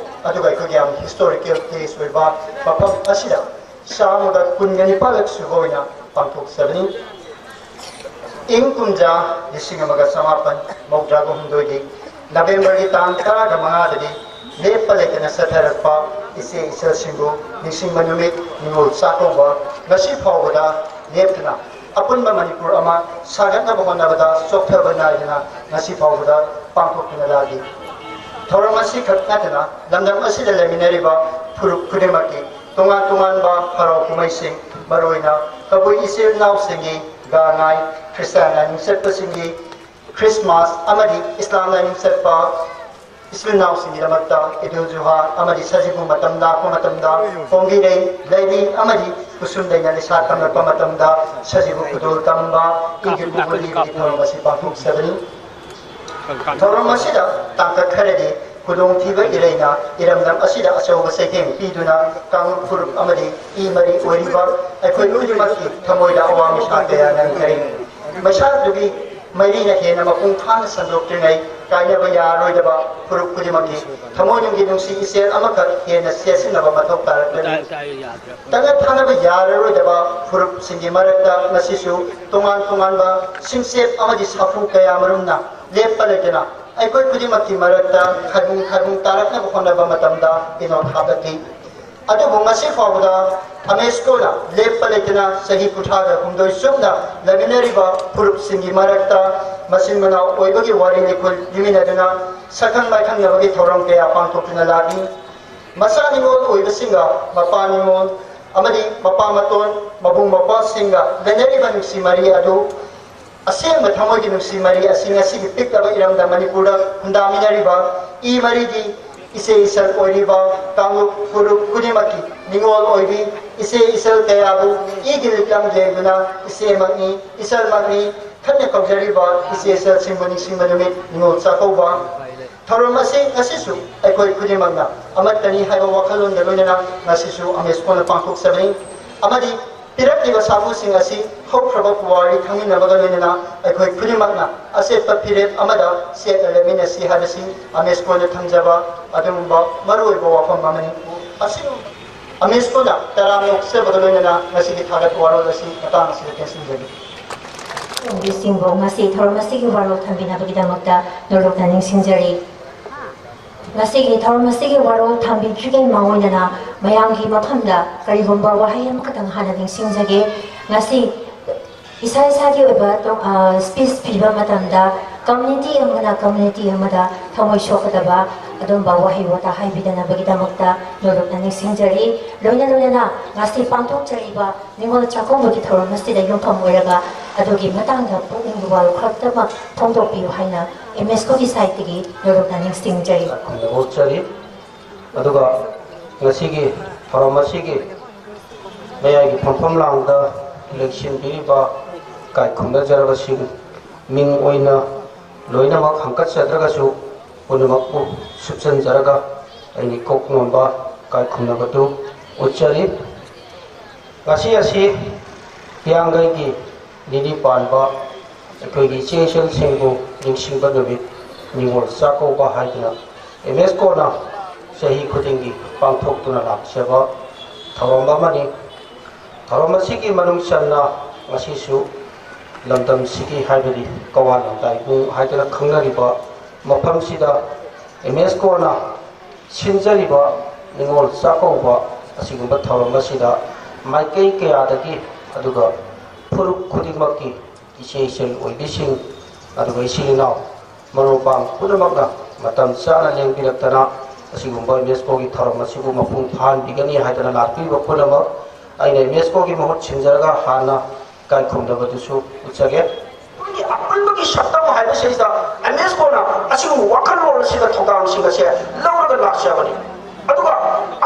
ꯑꯗꯨꯒ ꯑꯩꯈꯣꯏꯒꯤ ꯌꯥꯝ historical place ꯑꯣꯏꯕ ꯃꯐꯝ ꯑꯁꯤꯗ ꯆꯥꯝꯃꯒ ꯀꯨꯟꯒ ꯅꯤꯄꯥꯜꯂꯛ ꯁꯨꯕ ꯑꯣꯏꯅ ꯄꯥꯡꯊꯣꯛꯆꯕꯅꯤ꯫ ꯏꯪ ꯀꯨꯝꯖꯥ ꯂꯤꯁꯤꯡ ꯑꯃꯒ ꯆꯃꯥꯄꯟ ꯃꯧꯗ꯭ꯔꯥꯒ ꯍꯨꯝꯗꯣꯏꯒꯤ ꯅꯕꯦꯝꯕꯔꯒꯤ ꯇꯥꯡ ꯇꯔꯥꯒ ꯃꯉꯥꯗꯒꯤ ꯂꯦꯞꯄ ꯂꯩꯇꯅ ꯆꯠꯊꯔꯛꯄ ꯏꯆꯦ ꯏꯆꯜꯁꯤꯡꯕꯨ ꯅꯤꯡꯁꯤꯡꯕ ꯅꯨꯃꯤꯠ ꯅꯤꯉꯣꯜ ꯆꯥꯛꯀꯧꯕ ꯉꯁꯤ ꯐꯥꯎꯕꯗ ꯂꯦꯞꯇꯅ ꯑꯄꯨꯟꯕ ꯃꯅꯤꯄꯨꯔ ꯑꯃ ꯁꯥꯒꯠꯅꯕ ꯍꯣꯠꯅꯕꯗ ꯆꯣꯛꯊꯕ ꯅꯥꯏꯗꯅ ꯉꯁꯤ ꯐꯥꯎꯕꯗ ꯄꯥꯡꯊꯣꯛꯇꯨꯅ ꯂꯥꯛꯂꯤ꯫ ꯊꯧꯔꯝ ꯑꯁꯤꯈꯛ ꯅꯠꯇꯅ ꯂꯝꯗꯝ ꯑꯁꯤꯗ ꯂꯩꯃꯤꯟꯅꯔꯤꯕ ꯐꯨꯔꯨꯞ ꯈꯨꯗꯤꯡꯃꯛꯀꯤ ꯇꯣꯉꯥꯟ ꯇꯣꯉꯥꯟꯕ ꯍꯔꯥꯎ ꯀꯨꯝꯍꯩꯁꯤꯡ, ꯃꯔꯨꯑꯣꯏꯅ ꯀꯕꯨꯏ ꯏꯆꯤꯜ ꯏꯅꯥꯎꯁꯤꯡꯒꯤ ꯒꯥꯡꯉꯥꯏ, ꯈ꯭ꯔꯤꯁꯇꯥꯟ ꯂꯥꯏꯅꯤꯡ ꯆꯠꯄꯁꯤꯡꯒꯤ ꯈ꯭ꯔꯤꯁꯃꯥꯁ ꯑꯃꯗꯤ ꯏꯁꯂꯥꯝ ꯂꯥꯏꯅꯤꯡ ꯆꯠꯄ ꯏꯆꯤꯜ ꯏꯅꯥꯎꯁꯤꯡꯒꯤꯗꯃꯛꯇ ꯏꯗꯨꯜ ꯖꯨꯍꯥ ꯑꯃꯗꯤ ꯁꯖꯤꯕꯨ ꯃꯇꯝ ꯂꯥꯛꯄ ꯃꯇꯝꯗ ꯀꯣꯝꯕꯤꯔꯩ, ꯂꯩꯔꯤ ꯑꯃꯗꯤ ꯈꯨꯁꯨꯝ ꯂꯩꯅ ꯂꯩꯁꯥ ꯇꯝꯂꯛꯄ ꯃꯇꯝꯗ ꯁꯖꯤꯕꯨ ꯈꯨꯗꯣꯜ ꯇꯝꯕ ꯏꯒꯤ ꯄꯨꯕꯨꯗꯤꯒꯤ ꯊꯧꯔꯝ ꯑꯁꯤ ꯄꯥꯡꯊꯣꯛꯆꯕꯅꯤ꯫ ꯊꯧꯔꯝ ꯑꯁꯤꯗ ꯇꯥꯡꯀꯛ ꯈꯔꯗꯤ ꯈꯨꯗꯣꯡꯊꯤꯕ ꯏꯔꯩꯅ ꯏꯔꯝꯗꯝ ꯑꯁꯤꯗ ꯑꯆꯧꯕ ꯆꯩꯊꯦꯡ ꯄꯤꯗꯨꯅ ꯀꯥꯡꯂꯨꯞ ꯐꯨꯔꯨꯞ ꯑꯃꯗꯤ ꯏ ꯃꯔꯤ ꯑꯣꯏꯔꯤꯕ ꯑꯩꯈꯣꯏ ꯈꯨꯗꯤꯡꯃꯛꯀꯤ ꯊꯃꯣꯏꯗ ꯑꯋꯥ ꯃꯤꯁꯥ ꯀꯌꯥ ꯅꯟꯈꯔꯦ꯫ ꯃꯩꯁꯥꯗꯨꯒꯤ ꯃꯔꯤꯅ ꯍꯦꯟꯅ ꯃꯄꯨꯡ ꯐꯥꯅ ꯁꯟꯗꯣꯛꯇ꯭ꯔꯤꯉꯩ ꯀꯥꯏꯅꯕ ꯌꯥꯔꯔꯣꯏꯗꯕ ꯐꯨꯔꯨꯞ ꯈꯨꯗꯤꯡꯃꯛꯀꯤ ꯊꯃꯣꯏꯅꯨꯡꯒꯤ ꯅꯨꯡꯁꯤ ꯏꯆꯦꯜ ꯑꯃꯈꯛ ꯍꯦꯟꯅ ꯆꯦꯠꯁꯤꯟꯅꯕ ꯃꯊꯧ ꯇꯥꯔꯛꯀꯅꯤ꯫ ꯇꯉꯥꯏ ꯐꯗꯅ ꯌꯥꯔꯔꯣꯏꯗꯕ ꯐꯨꯔꯨꯞꯁꯤꯡꯒꯤ ꯃꯔꯛꯇ ꯉꯁꯤꯁꯨ ꯇꯣꯉꯥꯟ ꯇꯣꯉꯥꯟꯕ ꯁꯤꯡꯆꯦꯞ ꯑꯃꯗꯤ ꯁꯥꯐꯨ ꯀꯌꯥ ꯃꯔꯨꯝꯅ ꯂꯦꯞꯄ ꯂꯩꯇꯅ ꯑꯩꯈꯣꯏ ꯈꯨꯗꯤꯡꯃꯛꯀꯤ ꯃꯔꯛꯇ ꯈꯥꯏꯕꯨꯡ ꯈꯥꯏꯕꯨꯡ ꯇꯥꯔꯛꯅꯕ ꯍꯣꯠꯅꯕ ꯃꯇꯝꯗ ꯏꯅꯣꯠ ꯍꯥꯞꯂꯛꯂꯤ꯫ ꯑꯗꯨꯕꯨ ꯉꯁꯤ ꯐꯥꯎꯕꯗ ꯑꯃꯦꯁꯀꯣꯅ ꯂꯦꯞꯄ ꯂꯩꯇꯅ ꯆꯍꯤ ꯀꯨꯟꯊ꯭ꯔꯥꯒ ꯍꯨꯝꯗꯣꯏ ꯆꯨꯞꯅ ꯂꯩꯃꯤꯟꯅꯔꯤꯕ ꯐꯨꯔꯨꯞꯁꯤꯡꯒꯤ ꯃꯔꯛꯇ ꯃꯆꯤꯟ ꯃꯅꯥꯎ ꯑꯣꯏꯕꯒꯤ ꯋꯥꯔꯤ ꯂꯤꯈꯨꯜ ꯂꯤꯃꯤꯟꯅꯗꯨꯅ ꯁꯛꯈꯪ ꯃꯥꯏꯈꯪꯅꯕꯒꯤ ꯊꯧꯔꯝ ꯀꯌꯥ ꯄꯥꯡꯊꯣꯛꯇꯨꯅ ꯂꯥꯛꯂꯤ꯫ ꯃꯆꯥ ꯅꯤꯉꯣꯜ ꯑꯣꯏꯕꯁꯤꯡꯒ ꯃꯄꯥ ꯅꯤꯉꯣꯜ ꯑꯃꯗꯤ ꯃꯄꯥ ꯃꯇꯣꯟ ꯃꯕꯨꯡ ꯃꯧꯄ꯭ꯋꯥꯁꯤꯡꯒ ꯂꯩꯅꯔꯤꯕ ꯅꯨꯡꯁꯤ ꯃꯔꯤ ꯑꯗꯨ ꯑꯁꯦꯡꯕ ꯊꯃꯣꯏꯒꯤ ꯅꯨꯡꯁꯤ ꯃꯔꯤ ꯑꯁꯤ ꯉꯁꯤꯒꯤ ꯄꯤꯛꯂꯕ ꯏꯔꯝꯗꯝ ꯃꯅꯤꯄꯨꯔꯗ ꯈꯨꯟꯗꯥꯃꯤꯟꯅꯔꯤꯕ ꯏ ꯃꯔꯤꯗꯤ ꯏꯆꯦ ꯏꯆꯜ ꯑꯣꯏꯔꯤꯕ ꯀꯥꯡꯂꯨꯞ ꯐꯨꯔꯨꯞ ꯈꯨꯗꯤꯡꯃꯛꯀꯤ ꯅꯤꯉꯣꯜ ꯑꯣꯏꯕꯤ ꯏꯆꯦ ꯏꯆꯜ ꯀꯌꯥꯕꯨ ꯏꯒꯤ ꯂꯤꯛꯂꯝ ꯌꯦꯡꯗꯨꯅ ꯏꯆꯦꯃꯛꯅꯤ, ꯏꯆꯜꯃꯛꯅꯤ ꯈꯟꯅ ꯀꯧꯖꯔꯤꯕ ꯏꯆꯦ ꯏꯆꯜꯁꯤꯡꯕꯨ ꯅꯤꯡꯁꯤꯡꯕ ꯅꯨꯃꯤꯠ ꯅꯤꯉꯣꯜ ꯆꯥꯛꯀꯧꯕ꯫ ꯊꯧꯔꯝ ꯑꯁꯤ ꯉꯁꯤꯁꯨ ꯑꯩꯈꯣꯏ ꯈꯨꯗꯤꯡꯃꯛꯅ ꯑꯃꯠꯇꯅꯤ ꯍꯥꯏꯕ ꯋꯥꯈꯜꯂꯣꯟꯒ ꯂꯣꯏꯅꯅ ꯉꯁꯤꯁꯨ ꯑꯃꯦꯁꯀꯣꯅ ꯄꯥꯡꯊꯣꯛꯆꯕꯅꯤ ꯑꯃꯗꯤ ꯄꯤꯔꯛꯂꯤꯕ ꯁꯥꯐꯨꯁꯤꯡ ꯑꯁꯤ ꯍꯧꯈ꯭ꯔꯕ ꯄꯨꯋꯥꯔꯤ ꯈꯪꯃꯤꯟꯅꯕꯒ ꯂꯣꯏꯅꯅ ꯑꯩꯈꯣꯏ ꯈꯨꯗꯤꯡꯃꯛꯅ ꯑꯆꯦꯠꯄ ꯐꯤꯔꯦꯞ ꯑꯃꯗ ꯆꯦꯠꯅ ꯂꯦꯞꯃꯤꯟꯅꯁꯤ ꯍꯥꯏꯕꯁꯤ ꯑꯃꯦꯁꯀꯣꯅ ꯊꯝꯖꯕ ꯑꯗꯨꯒꯨꯝꯕ ꯃꯔꯨꯑꯣꯏꯕ ꯋꯥꯐꯝ ꯑꯃꯅꯤ꯫ ꯑꯁꯤꯒꯨꯝ ꯑꯃꯦꯁꯀꯣꯅ ꯇꯔꯥꯝꯅ ꯑꯣꯛꯆꯕꯒ ꯂꯣꯏꯅꯅ ꯉꯁꯤꯒꯤ ꯊꯥꯒꯠꯄ ꯋꯥꯔꯣꯜ ꯑꯁꯤ ꯃꯇꯥꯡ ꯑꯁꯤꯗ ꯇꯦꯟꯁꯤꯟꯖꯒꯦ꯫ ꯁꯤꯡꯕꯨ ꯉꯁꯤ ꯊꯧꯔꯝ ꯑꯁꯤꯒꯤ ꯋꯥꯔꯣꯜ ꯊꯝꯕꯤꯅꯕꯒꯤꯗꯃꯛꯇ ꯅꯣꯂꯨꯛꯅ ꯅꯤꯡꯁꯤꯡꯖꯔꯤ꯫ ꯉꯁꯤꯒꯤ ꯊꯧꯔꯝ ꯑꯁꯤꯒꯤ ꯋꯥꯔꯣꯜ ꯊꯝꯕꯤꯗ꯭ꯔꯤꯉꯩ ꯃꯥꯡꯑꯣꯏꯅꯅ ꯃꯌꯥꯝꯒꯤ ꯃꯐꯝꯗ ꯀꯔꯤꯒꯨꯝꯕ ꯋꯥꯍꯩ ꯑꯃꯈꯛꯇꯪ ꯍꯥꯟꯅ ꯅꯤꯡꯁꯤꯡꯖꯒꯦ꯫ ꯉꯁꯤ ꯏꯁꯥ ꯏꯁꯥꯒꯤ ꯑꯣꯏꯕ ꯇꯣ-, ꯑ, ꯁ꯭ꯄꯤꯆ ꯄꯤꯕ ꯃꯇꯝꯗ ꯀꯝꯃ꯭ꯌꯨꯅꯤꯇꯤ ꯑꯃꯅ ꯀꯝꯃ꯭ꯌꯨꯅꯤꯇꯤ ꯑꯃꯗ ꯊꯃꯣꯏ ꯁꯣꯛꯀꯗꯕ ꯑꯗꯨꯝꯕ ꯋꯥꯍꯩ ꯋꯥꯇꯥ ꯍꯥꯏꯕꯤꯗꯅꯕꯒꯤꯗꯃꯛꯇ ꯅꯣꯂꯨꯛꯅ ꯅꯤꯡꯁꯤꯡꯖꯔꯤ꯫ ꯂꯣꯏꯅ ꯂꯣꯏꯅꯅ ꯉꯁꯤ ꯄꯥꯡꯊꯣꯛꯆꯔꯤꯕ ꯅꯤꯉꯣꯜ ꯆꯥꯛꯀꯧꯕꯒꯤ ꯊꯧꯔꯝ ꯑꯁꯤꯗ ꯌꯨꯝꯐꯝ ꯑꯣꯏꯔꯒ ꯑꯗꯨꯒꯤ ꯃꯇꯥꯡꯗ ꯄꯨꯛꯅꯤꯡꯒꯤ ꯋꯥꯔꯣꯜ ꯈꯛꯇꯃꯛ ꯐꯣꯡꯗꯣꯛꯄꯤꯌꯨ ꯍꯥꯏꯅ ꯑꯦꯝ ꯑꯦꯁ ꯀꯣꯒꯤ ꯁꯥꯏꯠꯇꯒꯤ ꯅꯣꯂꯨꯛꯅ ꯅꯤꯡꯁꯤꯡꯖꯔꯤ꯫ ꯈꯨꯝꯅꯕ ꯎꯠꯆꯔꯤ꯫ ꯑꯗꯨꯒ ꯉꯁꯤꯒꯤ ꯊꯧꯔꯝ ꯑꯁꯤꯒꯤ ꯃꯌꯥꯏꯒꯤ ꯐꯝꯐꯝ ꯂꯥꯡꯗ ꯂꯦꯡꯁꯤꯟꯕꯤꯔꯤꯕ ꯏꯀꯥꯏ ꯈꯨꯝꯅꯖꯔꯕꯁꯤꯡ ꯃꯤꯡ ꯑꯣꯏꯅ ꯂꯣꯏꯅꯃꯛ ꯍꯪꯀꯠꯆꯗ꯭ꯔꯒꯁꯨ ꯄꯨꯝꯅꯃꯛꯄꯨ ꯁꯨꯞꯆꯟꯖꯔꯒ ꯑꯩꯒꯤ ꯀꯣꯛ ꯅꯣꯝꯕ ꯏꯀꯥꯏ ꯈꯨꯝꯅꯕꯗꯨ ꯎꯠꯆꯔꯤ꯫ ꯉꯁꯤ ꯑꯁꯤ ꯍꯤꯌꯥꯡꯒꯩꯒꯤ ꯅꯤꯅꯤ ꯄꯥꯟꯕ ꯑꯩꯈꯣꯏꯒꯤ ꯏꯆꯦ ꯏꯆꯜꯁꯤꯡꯕꯨ ꯅꯤꯡꯁꯤꯡꯕ ꯅꯨꯃꯤꯠ ꯅꯤꯉꯣꯜ ꯆꯥꯛꯀꯧꯕ ꯍꯥꯏꯗꯨꯅ ꯑꯦꯝ ꯑꯦꯁ ꯀꯣꯅ ꯆꯍꯤ ꯈꯨꯗꯤꯡꯒꯤ ꯄꯥꯡꯊꯣꯛꯇꯨꯅ ꯂꯥꯛꯆꯕ ꯊꯧꯔꯝ ꯑꯃꯅꯤ꯫ ꯊꯧꯔꯝ ꯑꯁꯤꯒꯤ ꯃꯅꯨꯡ ꯆꯟꯅ ꯉꯁꯤꯁꯨ ꯂꯝꯗꯝꯁꯤꯒꯤ ꯍꯥꯏꯕꯗꯤ ꯀꯋꯥ ꯂꯝꯗꯥꯏꯕꯨꯡ ꯍꯥꯏꯗꯨꯅ ꯈꯪꯅꯔꯤꯕ ꯃꯐꯝꯁꯤꯗ ꯑꯦꯝ ꯑꯦꯁ ꯀꯣꯅ ꯁꯤꯟꯖꯔꯤꯕ ꯅꯤꯉꯣꯜ ꯆꯥꯛꯀꯧꯕ ꯑꯁꯤꯒꯨꯝꯕ ꯊꯧꯔꯝ ꯑꯁꯤꯗ ꯃꯥꯏꯀꯩ ꯀꯌꯥꯗꯒꯤ, ꯑꯗꯨꯒ ꯐꯨꯔꯨꯞ ꯈꯨꯗꯤꯡꯃꯛꯀꯤ ꯏꯆꯦ ꯏꯆꯜ ꯑꯣꯏꯕꯤꯁꯤꯡ, ꯑꯗꯨꯒ ꯏꯆꯤꯜ ꯏꯅꯥꯎ, ꯃꯔꯨꯞ ꯃꯄꯥꯡ ꯄꯨꯝꯅꯃꯛꯅ ꯃꯇꯝ ꯆꯥꯅ ꯂꯦꯡꯕꯤꯔꯛꯇꯅ ꯑꯁꯤꯒꯨꯝꯕ ꯌꯨꯅꯦꯁꯀꯣꯒꯤ ꯊꯧꯔꯝ ꯑꯁꯤꯕꯨ ꯃꯄꯨꯡ ꯐꯥꯍꯟꯕꯤꯒꯅꯤ ꯍꯥꯏꯗꯅ ꯂꯥꯛꯄꯤꯕ ꯄꯨꯝꯅꯃꯛ ꯑꯩꯅ ꯌꯨꯅꯦꯁꯀꯣꯒꯤ ꯃꯍꯨꯠ ꯁꯤꯟꯖꯔꯒ ꯍꯥꯟꯅ ꯏꯀꯥꯏ ꯈꯨꯝꯅꯕꯗꯨꯁꯨ ꯎꯠꯆꯒꯦ꯫ ꯑꯩꯈꯣꯏꯒꯤ ꯑꯄꯨꯟꯕꯒꯤ ꯁꯛꯇꯝ ꯍꯥꯏꯕꯁꯤꯗ ꯌꯨꯅꯦꯁꯀꯣꯅ ꯑꯁꯤꯒꯨꯝꯕ ꯋꯥꯈꯜꯂꯣꯟ ꯑꯁꯤꯗ ꯊꯧꯗꯥꯡꯁꯤꯡ ꯑꯁꯦ ꯂꯧꯔꯒ ꯂꯥꯛꯆꯕꯅꯤ꯫ ꯑꯗꯨꯒ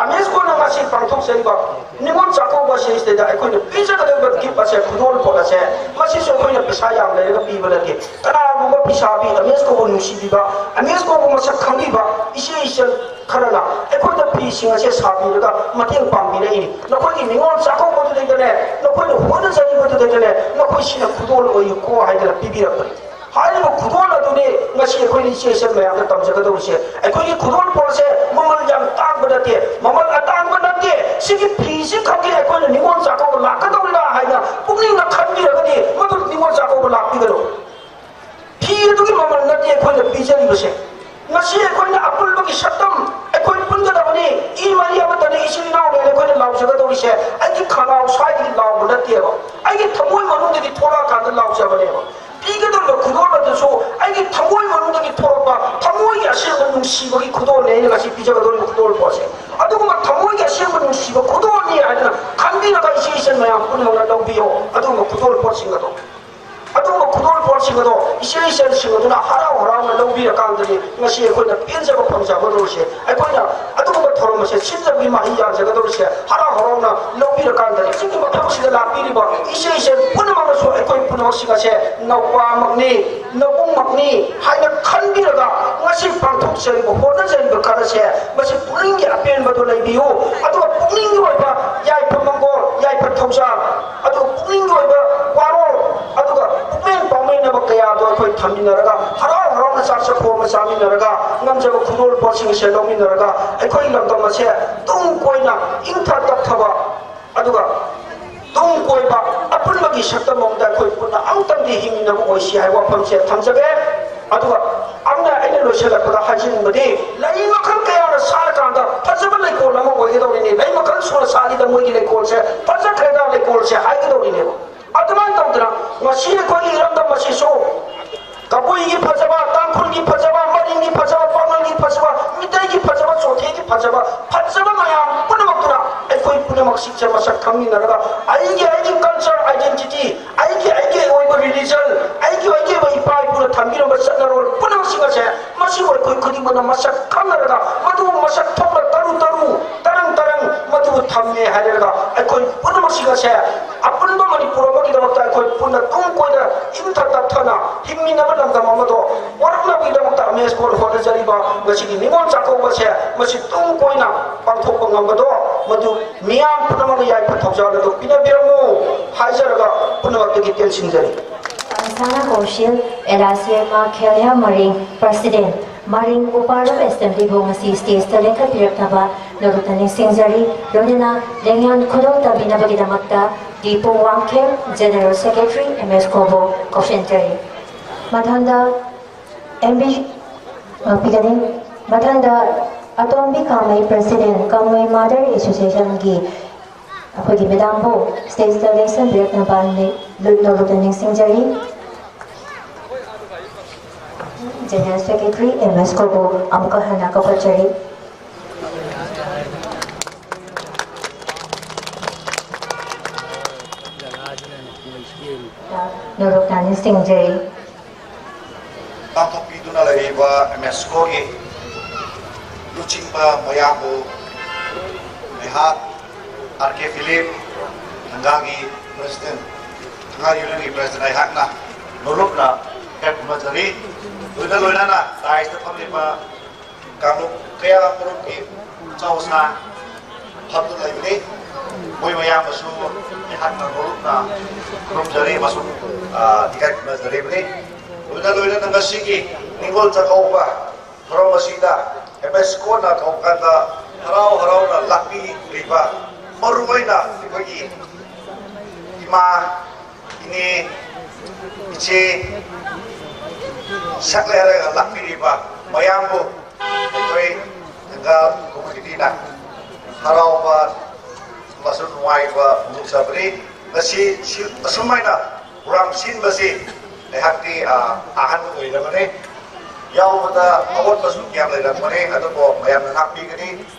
ꯌꯨꯅꯦꯁꯀꯣꯅ ꯉꯁꯤ ꯄꯥꯡꯊꯣꯛꯆꯔꯤꯕ ꯅꯤꯉꯣꯜ ꯆꯥꯛꯀꯧꯕ ꯑꯁꯤꯗꯩꯗ ꯑꯩꯈꯣꯏꯅ ꯄꯤꯖꯒꯗꯧꯔꯤꯕ ꯒꯤꯐ ꯑꯁꯦ, ꯈꯨꯗꯣꯜꯄꯣꯠ ꯑꯁꯦ, ꯃꯁꯤꯁꯨ ꯑꯩꯈꯣꯏꯅ ꯄꯩꯁꯥ ꯌꯥꯝ ꯂꯩꯔꯒ ꯄꯤꯕ ꯅꯠꯇꯦ꯫ ꯀꯅꯥꯒꯨꯝꯕ ꯐꯤꯁꯥꯕꯤ, ꯌꯨꯅꯦꯁꯀꯣꯕꯨ ꯅꯨꯡꯁꯤꯕꯤꯕ, ꯌꯨꯅꯦꯁꯀꯣꯕꯨ ꯃꯁꯛ ꯈꯪꯕꯤꯕ ꯏꯆꯦ ꯏꯆꯜ ꯈꯔꯅ ꯑꯩꯈꯣꯏꯗ ꯐꯤꯁꯤꯡ ꯑꯁꯦ ꯁꯥꯕꯤꯔꯒ ꯃꯇꯦꯡ ꯄꯥꯡꯕꯤꯔꯛꯏ꯫ ꯅꯈꯣꯏꯒꯤ ꯅꯤꯉꯣꯜ ꯆꯥꯛꯀꯧꯕꯗꯨꯗꯩꯗꯅꯦ, ꯅꯈꯣꯏꯅ ꯍꯣꯠꯅꯖꯔꯤꯕꯗꯨꯗꯩꯗꯅꯦ, ꯅꯈꯣꯏ ꯁꯤꯅ ꯈꯨꯗꯣꯜ ꯑꯣꯏꯌꯨꯀꯣ ꯍꯥꯏꯗꯅ ꯄꯤꯕꯤꯔꯛꯄꯅꯤ꯫ ꯍꯥꯏꯔꯤꯕ ꯈꯨꯗꯣꯜ ꯑꯗꯨꯅꯤ ꯉꯁꯤ ꯑꯩꯈꯣꯏꯅ ꯏꯆꯦ ꯏꯆꯜ ꯃꯌꯥꯝꯗ ꯇꯝꯖꯒꯗꯧꯔꯤꯁꯦ꯫ ꯑꯩꯈꯣꯏꯒꯤ ꯈꯨꯗꯣꯜ ꯄꯣꯠꯁꯦ ꯃꯃꯜ ꯌꯥꯝ ꯇꯥꯡꯕ ꯅꯠꯇꯦ, ꯃꯃꯜ ꯑꯇꯥꯡꯕ ꯅꯠꯇꯦ꯫ ꯁꯤꯒꯤ ꯐꯤꯁꯤ ꯈꯛꯀꯤ ꯑꯩꯈꯣꯏꯅ ꯅꯤꯉꯣꯜ ꯆꯥꯛꯀꯧꯕ ꯂꯥꯛꯀꯗꯧꯔꯤꯔꯥ ꯍꯥꯏꯅ ꯄꯨꯛꯅꯤꯡꯗ ꯈꯟꯕꯤꯔꯒꯗꯤ ꯃꯗꯨ ꯅꯤꯉꯣꯜ ꯆꯥꯛꯀꯧꯕ ꯂꯥꯛꯄꯤꯒꯅꯨ꯫ ꯐꯤ ꯑꯗꯨꯒꯤ ꯃꯃꯜ ꯅꯠꯇꯦ ꯑꯩꯈꯣꯏꯅ ꯄꯤꯖꯔꯤꯕꯁꯦ꯫ ꯉꯁꯤ ꯑꯩꯈꯣꯏꯅ ꯑꯄꯨꯟꯕꯒꯤ ꯁꯛꯇꯝ ꯑꯩꯈꯣꯏ ꯄꯨꯟꯒꯗꯕꯅꯤ꯫ ꯏ ꯃꯔꯤ ꯑꯃꯠꯇꯅꯤ, ꯏꯆꯤꯜ ꯏꯅꯥꯎꯅꯦꯅ ꯑꯩꯈꯣꯏꯅ ꯂꯥꯎꯖꯒꯗꯧꯔꯤꯁꯦ꯫ ꯑꯩꯒꯤ ꯈꯅꯥꯎ ꯁ꯭ꯋꯥꯏꯗꯒꯤ ꯂꯥꯎꯕ ꯅꯠꯇꯦꯕ, ꯑꯩꯒꯤ ꯊꯃꯣꯏ ꯃꯅꯨꯡꯗꯒꯤ ꯊꯣꯛꯂꯛꯑꯀꯥꯟꯗ ꯂꯥꯎꯖꯕꯅꯦꯕ꯫ ꯄꯤꯒꯗꯧꯔꯤꯕ ꯈꯨꯗꯣꯜ ꯑꯗꯨꯁꯨ ꯑꯩꯒꯤ ꯊꯃꯣꯏ ꯃꯅꯨꯡꯗꯒꯤ ꯊꯣꯛꯂꯛꯄ ꯊꯃꯣꯏꯒꯤ ꯑꯁꯦꯡꯕ ꯅꯨꯡꯁꯤꯕꯒꯤ ꯈꯨꯗꯣꯜꯅꯦ ꯑꯩꯅ ꯉꯁꯤ ꯄꯤꯖꯒꯗꯧꯔꯤꯕ ꯈꯨꯗꯣꯜ ꯄꯣꯠꯁꯦ꯫ ꯑꯗꯨꯒꯨꯝꯕ ꯊꯃꯣꯏꯒꯤ ꯑꯁꯦꯡꯕ ꯅꯨꯡꯁꯤꯕ ꯈꯨꯗꯣꯜꯅꯤ ꯍꯥꯏꯗꯅ ꯈꯟꯕꯤꯔꯒ ꯏꯆꯦ ꯏꯆꯜ ꯃꯌꯥꯝ ꯄꯨꯝꯅꯃꯛꯅ ꯂꯧꯕꯤꯌꯣ꯫ ꯑꯗꯨꯒꯨꯝꯕ ꯈꯨꯗꯣꯜ ꯄꯣꯠꯁꯤꯡ ꯑꯗꯣ, ꯑꯗꯨꯒꯨꯝꯕ ꯈꯨꯗꯣꯜ ꯄꯣꯠꯁꯤꯡ ꯑꯗꯣ ꯏꯆꯦ ꯏꯆꯜꯁꯤꯡ ꯑꯗꯨꯅ ꯍꯔꯥꯎ ꯍꯔꯥꯎꯅ ꯂꯧꯕꯤꯔꯀꯥꯟꯗꯗꯤ ꯉꯁꯤ ꯑꯩꯈꯣꯏꯅ ꯄꯦꯟꯖꯕ ꯐꯪꯖꯒꯗꯧꯔꯤꯁꯦ꯫ ꯑꯩꯈꯣꯏꯅ ꯑꯗꯨꯒꯨꯝꯕ ꯊꯧꯔꯝ ꯑꯁꯦ ꯁꯤꯟꯖꯕꯒꯤ ꯃꯍꯩ ꯌꯥꯟꯖꯒꯗꯧꯔꯤꯁꯦ ꯍꯔꯥꯎ ꯍꯔꯥꯎꯅ ꯂꯧꯕꯤꯔꯀꯥꯟꯗꯗꯤ ꯁꯤꯒꯤ ꯃꯐꯝꯁꯤꯗ ꯂꯥꯛꯄꯤꯔꯤꯕ ꯏꯆꯦ ꯏꯆꯜ ꯄꯨꯝꯅꯃꯛꯅꯁꯨ ꯑꯩꯈꯣꯏ ꯄꯨꯝꯅꯃꯛꯁꯤꯡ ꯑꯁꯦ ꯅꯧꯄꯥꯃꯛꯅꯤ, ꯅꯕꯨꯡꯃꯛꯅꯤ ꯍꯥꯏꯅ ꯈꯟꯕꯤꯔꯒ ꯉꯁꯤ ꯄꯥꯡꯊꯣꯛꯆꯔꯤꯕ, ꯍꯣꯠꯅꯖꯔꯤꯕ ꯈꯔ ꯑꯁꯦ ꯃꯁꯤ ꯄꯨꯛꯅꯤꯡꯒꯤ ꯑꯄꯦꯟꯕꯗꯣ ꯂꯩꯕꯤꯌꯨ꯫ ꯑꯗꯨꯒ ꯄꯨꯛꯅꯤꯡꯒꯤ ꯑꯣꯏꯕ ꯌꯥꯏꯐ ꯃꯪꯒꯣꯜ, ꯌꯥꯏꯐ ꯊꯧꯖꯥꯜ, ꯑꯗꯨꯒ ꯄꯨꯛꯅꯤꯡꯒꯤ ꯑꯣꯏꯕ ꯋꯥꯔꯣꯜ, ꯑꯗꯨꯒ ꯄꯨꯛꯅꯤꯡ ꯄꯥꯎꯃꯤꯟꯅꯕ ꯀꯌꯥꯗꯣ ꯑꯩꯈꯣꯏ ꯊꯝꯃꯤꯟꯅꯔꯒ ꯍꯔꯥꯎ ꯍꯔꯥꯎꯅ ꯆꯥꯛ ꯆꯥꯛꯈꯣꯝ ꯑꯃ ꯆꯥꯃꯤꯟꯅꯔꯒ ꯉꯝꯖꯕ ꯈꯨꯗꯣꯜ ꯄꯣꯠꯁꯤꯡ ꯑꯁꯦ ꯂꯧꯃꯤꯟꯅꯔꯒ ꯑꯩꯈꯣꯏ ꯂꯝꯗꯝ ꯑꯁꯦ ꯇꯨꯡ ꯀꯣꯏꯅ ꯏꯪꯊ ꯇꯞꯊꯕ ꯑꯗꯨꯒ ꯇꯨꯡ ꯀꯣꯏꯕ ꯑꯄꯨꯟꯕꯒꯤ ꯁꯛꯇꯝ ꯑꯃꯗ ꯑꯩꯈꯣꯏ ꯄꯨꯟꯅ ꯑꯃꯨꯛꯇꯪꯗꯤ ꯍꯤꯡꯃꯤꯟꯅꯕ ꯑꯣꯏꯁꯤ ꯍꯥꯏꯕ ꯋꯥꯐꯝꯁꯦ ꯊꯝꯖꯒꯦ꯫ ꯑꯗꯨꯒ ꯑꯃꯅ ꯑꯩꯅ ꯂꯣꯏꯁꯤꯜꯂꯛꯄꯗ ꯍꯥꯏꯖꯅꯤꯡꯕꯗꯤ ꯂꯩ ꯃꯈꯜ ꯀꯌꯥꯅ ꯁꯥꯔꯀꯥꯟꯗ ꯐꯖꯕ ꯂꯩꯀꯣꯜ ꯑꯃ ꯑꯣꯏ ꯍꯥꯏꯒꯗꯧꯔꯤꯅꯦ꯫ ꯂꯩ ꯃꯈꯜ ꯁꯨꯅ ꯁꯥꯠꯂꯤꯗ ꯃꯣꯏꯒꯤ ꯂꯩꯀꯣꯜꯁꯦ, ꯐꯖꯈ꯭ꯔꯦꯗ ꯂꯩꯀꯣꯜꯁꯦ ꯍꯥꯏꯒꯗꯧꯔꯤꯅꯦꯕ꯫ ꯑꯗꯨꯃꯥꯏꯅ ꯇꯧꯗꯅ ꯉꯁꯤ ꯑꯩꯈꯣꯏꯒꯤ ꯏꯔꯝꯗꯝ ꯑꯁꯤꯁꯨ ꯀꯕꯨꯏꯒꯤ ꯐꯖꯕ, ꯇꯥꯡꯈꯨꯜꯒꯤ ꯐꯖꯕ, ꯃꯔꯤꯡꯒꯤ ꯐꯖꯕ, ꯄꯥꯉꯜꯒꯤ ꯐꯖꯕ, ꯃꯤꯇꯩꯒꯤ ꯐꯖꯕ, ꯆꯣꯊꯦꯒꯤ ꯐꯖꯕ, ꯐꯖꯕ ꯃꯌꯥꯝ ꯄꯨꯝꯅꯃꯛꯇꯨꯅ ꯑꯩꯈꯣꯏ ꯄꯨꯝꯅꯃꯛꯁꯤꯡꯁꯦ ꯃꯁꯛ ꯈꯪꯃꯤꯟꯅꯔꯒ ꯑꯩꯒꯤ, ꯑꯩꯒꯤ culture identity, ꯑꯩꯒꯤ, ꯑꯩꯒꯤ ꯑꯣꯏꯕ religion, ꯑꯩꯒꯤ, ꯑꯩꯒꯤ ꯑꯣꯏꯕ ꯏꯄꯥ ꯏꯄꯨꯅ ꯊꯝꯕꯤꯔꯝꯕ ꯆꯠꯅꯔꯣꯜ ꯄꯨꯝꯅꯃꯛꯁꯤꯡ ꯑꯁꯦ ꯃꯁꯤꯕꯨ ꯑꯩꯈꯣꯏ ꯈꯨꯗꯤꯡꯃꯛꯅ ꯃꯁꯛ ꯈꯪꯅꯔꯒ ꯃꯗꯨꯕꯨ ꯃꯁꯛ ꯊꯣꯛꯅ ꯇꯔꯨ ꯇꯔꯨ, ꯇꯔꯪ ꯇꯔꯪ ꯃꯗꯨꯕꯨ ꯊꯝꯃꯦ ꯍꯥꯏꯔꯒ ꯑꯩꯈꯣꯏ ꯄꯨꯝꯅꯃꯛꯁꯤꯡ ꯑꯁꯦ ꯑꯄꯨꯟꯕ ꯃꯅꯤꯄꯨꯔ ꯑꯃꯒꯤꯗꯃꯛꯇ ꯑꯩꯈꯣꯏ ꯄꯨꯟꯅ ꯇꯨꯡ ꯀꯣꯏꯅ ꯏꯪꯊ ꯇꯞꯊꯅ ꯍꯤꯡꯃꯤꯟꯅꯕ ꯂꯝꯗꯝ ꯑꯃꯗꯣ ꯄꯨꯔꯛꯅꯕꯒꯤꯗꯃꯛꯇ ꯑꯃꯦꯁ ꯀꯣꯔ ꯍꯣꯠꯅꯖꯔꯤꯕ ꯉꯁꯤꯒꯤ ꯅꯤꯉꯣꯜ ꯆꯥꯛꯀꯧꯕꯁꯦ ꯃꯁꯤ ꯇꯨꯡ ꯀꯣꯏꯅ ꯄꯥꯡꯊꯣꯛꯄ ꯉꯝꯕꯗꯣ ꯃꯗꯨ ꯃꯤꯌꯥꯝ ꯄꯨꯝꯅꯃꯛꯅ ꯌꯥꯏꯐ ꯊꯧꯖꯥꯜ ꯑꯗꯨ ꯄꯤꯅꯕꯤꯔꯝꯃꯨ ꯍꯥꯏꯖꯔꯒ ꯄꯨꯝꯅꯃꯛꯇꯒꯤ ꯇꯦꯟꯁꯤꯟꯖꯔꯤ꯫ ꯁꯥꯅꯥ ꯀꯧꯁꯤꯜ ꯑꯦꯂꯥꯁꯤꯌꯔꯃ ꯈꯦꯂꯤꯌꯥ ꯃꯔꯤꯡ, President, ꯃꯔꯤꯡ ꯎꯄꯥꯔꯨꯝ Assembly ꯕꯨ ꯉꯁꯤ stage ꯇ ꯂꯦꯡꯈꯠꯄꯤꯔꯛꯅꯕ ꯅꯧꯔꯨꯛꯅ ꯅꯤꯡꯁꯤꯡꯖꯔꯤ꯫ ꯂꯣꯏꯅꯅ ꯂꯦꯡꯌꯥꯟ ꯈꯨꯗꯣꯜ ꯇꯝꯕꯤꯅꯕꯒꯤꯗꯃꯛꯇ ꯗꯤ ꯄꯨꯡꯋꯥꯡꯈꯦꯝ, General Secretary, ꯑꯦꯝ ꯑꯦꯁ ꯀꯣꯕꯨ ꯀꯧꯁꯤꯟꯖꯔꯤ꯫ ꯃꯊꯪꯗ ꯑꯦꯝ ꯕꯤ ꯉꯥꯛꯄꯤꯒꯅꯤ꯫ ꯃꯊꯪꯗ ꯑꯇꯣꯝꯕꯤ ꯀꯥꯃꯩ, President, ꯀꯥꯃꯩ Mother Association ꯒꯤ ꯑꯩꯈꯣꯏꯒꯤ madam ꯕꯨ stage ꯇ ꯂꯦꯡꯁꯤꯟꯕꯤꯔꯛꯅꯕ ꯅꯧꯔꯨꯛꯅ ꯅꯤꯡꯁꯤꯡꯖꯔꯤ꯫ General Secretary ꯑꯦꯝ ꯑꯦꯁ ꯀꯣꯕꯨ ꯑꯃꯨꯛꯀ ꯍꯟꯅ ꯀꯧꯈꯠꯆꯔꯤ꯫ ꯅꯧꯔꯨꯛꯅ ꯅꯤꯡꯁꯤꯡꯖꯔꯤ꯫ ꯄꯥꯡꯊꯣꯛꯄꯤꯗꯨꯅ ꯂꯩꯔꯤꯕ ꯑꯦꯝ ꯑꯦꯁ ꯀꯣꯒꯤ ꯂꯨꯆꯤꯡꯕ ꯃꯌꯥꯝꯕꯨ ꯑꯩꯍꯥꯛ R K Philip, ꯊꯪꯒꯥꯒꯤ President, ꯊꯪꯒꯥ Union ꯒꯤ President ꯑꯩꯍꯥꯛꯅ ꯅꯧꯔꯨꯛꯅ ꯏꯀꯥꯏ ꯈꯨꯝꯅꯖꯔꯤ꯫ ꯂꯣꯏꯅ ꯂꯣꯏꯅꯅ dais ꯇ ꯐꯝꯂꯤꯕ ꯀꯥꯡꯂꯨꯞ ꯀꯌꯥ ꯃꯔꯨꯝꯒꯤ ꯆꯥꯎꯁꯥ ꯐꯝꯗꯨꯅ ꯂꯩꯕꯅꯤ꯫ ꯃꯣꯏ ꯃꯌꯥꯝꯕꯨꯁꯨ ꯑꯩꯍꯥꯛꯅ ꯅꯧꯔꯨꯛꯅ ꯈꯨꯔꯨꯝꯖꯔꯤ ꯑꯃꯁꯨꯡ, ꯑ, ꯏꯀꯥꯏ ꯈꯨꯝꯅꯖꯔꯤꯕꯅꯤ꯫ ꯂꯣꯏꯅ ꯂꯣꯏꯅꯅ ꯉꯁꯤꯒꯤ ꯅꯤꯉꯣꯜ ꯆꯥꯛꯀꯧꯕ ꯊꯧꯔꯝ ꯑꯁꯤꯗ ꯑꯦꯝ ꯑꯦꯁ ꯀꯣꯅ ꯀꯧꯕ ꯀꯥꯟꯗ ꯍꯔꯥꯎ ꯍꯔꯥꯎꯅ ꯂꯥꯛꯄꯤꯔꯤꯕ ꯃꯔꯨꯑꯣꯏꯅ ꯑꯩꯈꯣꯏꯒꯤ ꯏꯃꯥ, ꯏꯅꯦ, ꯏꯆꯦ, ꯁꯛꯂꯦ ꯍꯥꯏꯔꯒ ꯂꯥꯛꯄꯤꯔꯤꯕ ꯃꯌꯥꯝꯕꯨ ꯑꯩꯈꯣꯏ ꯊꯪꯒꯥꯜ community ꯅ ꯍꯔꯥꯎꯕ ꯑꯃꯁꯨꯡ ꯅꯨꯡꯉꯥꯏꯕ ꯐꯣꯡꯗꯣꯛꯆꯕꯅꯤ꯫ ꯉꯁꯤ ꯁꯤ-, ꯑꯁꯨꯃꯥꯏꯅ ꯄ꯭ꯔꯣꯒ꯭ꯔꯥꯝ ꯁꯤꯟꯕꯁꯤ ꯑꯩꯍꯥꯛꯇꯤ, ꯑ, ꯑꯍꯥꯟꯕ ꯑꯣꯏꯔꯕꯅꯤ꯫ ꯌꯥꯎꯕꯗ ꯑꯑꯣꯟꯕꯁꯨ ꯀꯌꯥ ꯂꯩꯔꯝꯒꯅꯤ, ꯑꯗꯨꯕꯨ ꯃꯌꯥꯝꯅ ꯉꯥꯛꯄꯤꯒꯅꯤ꯫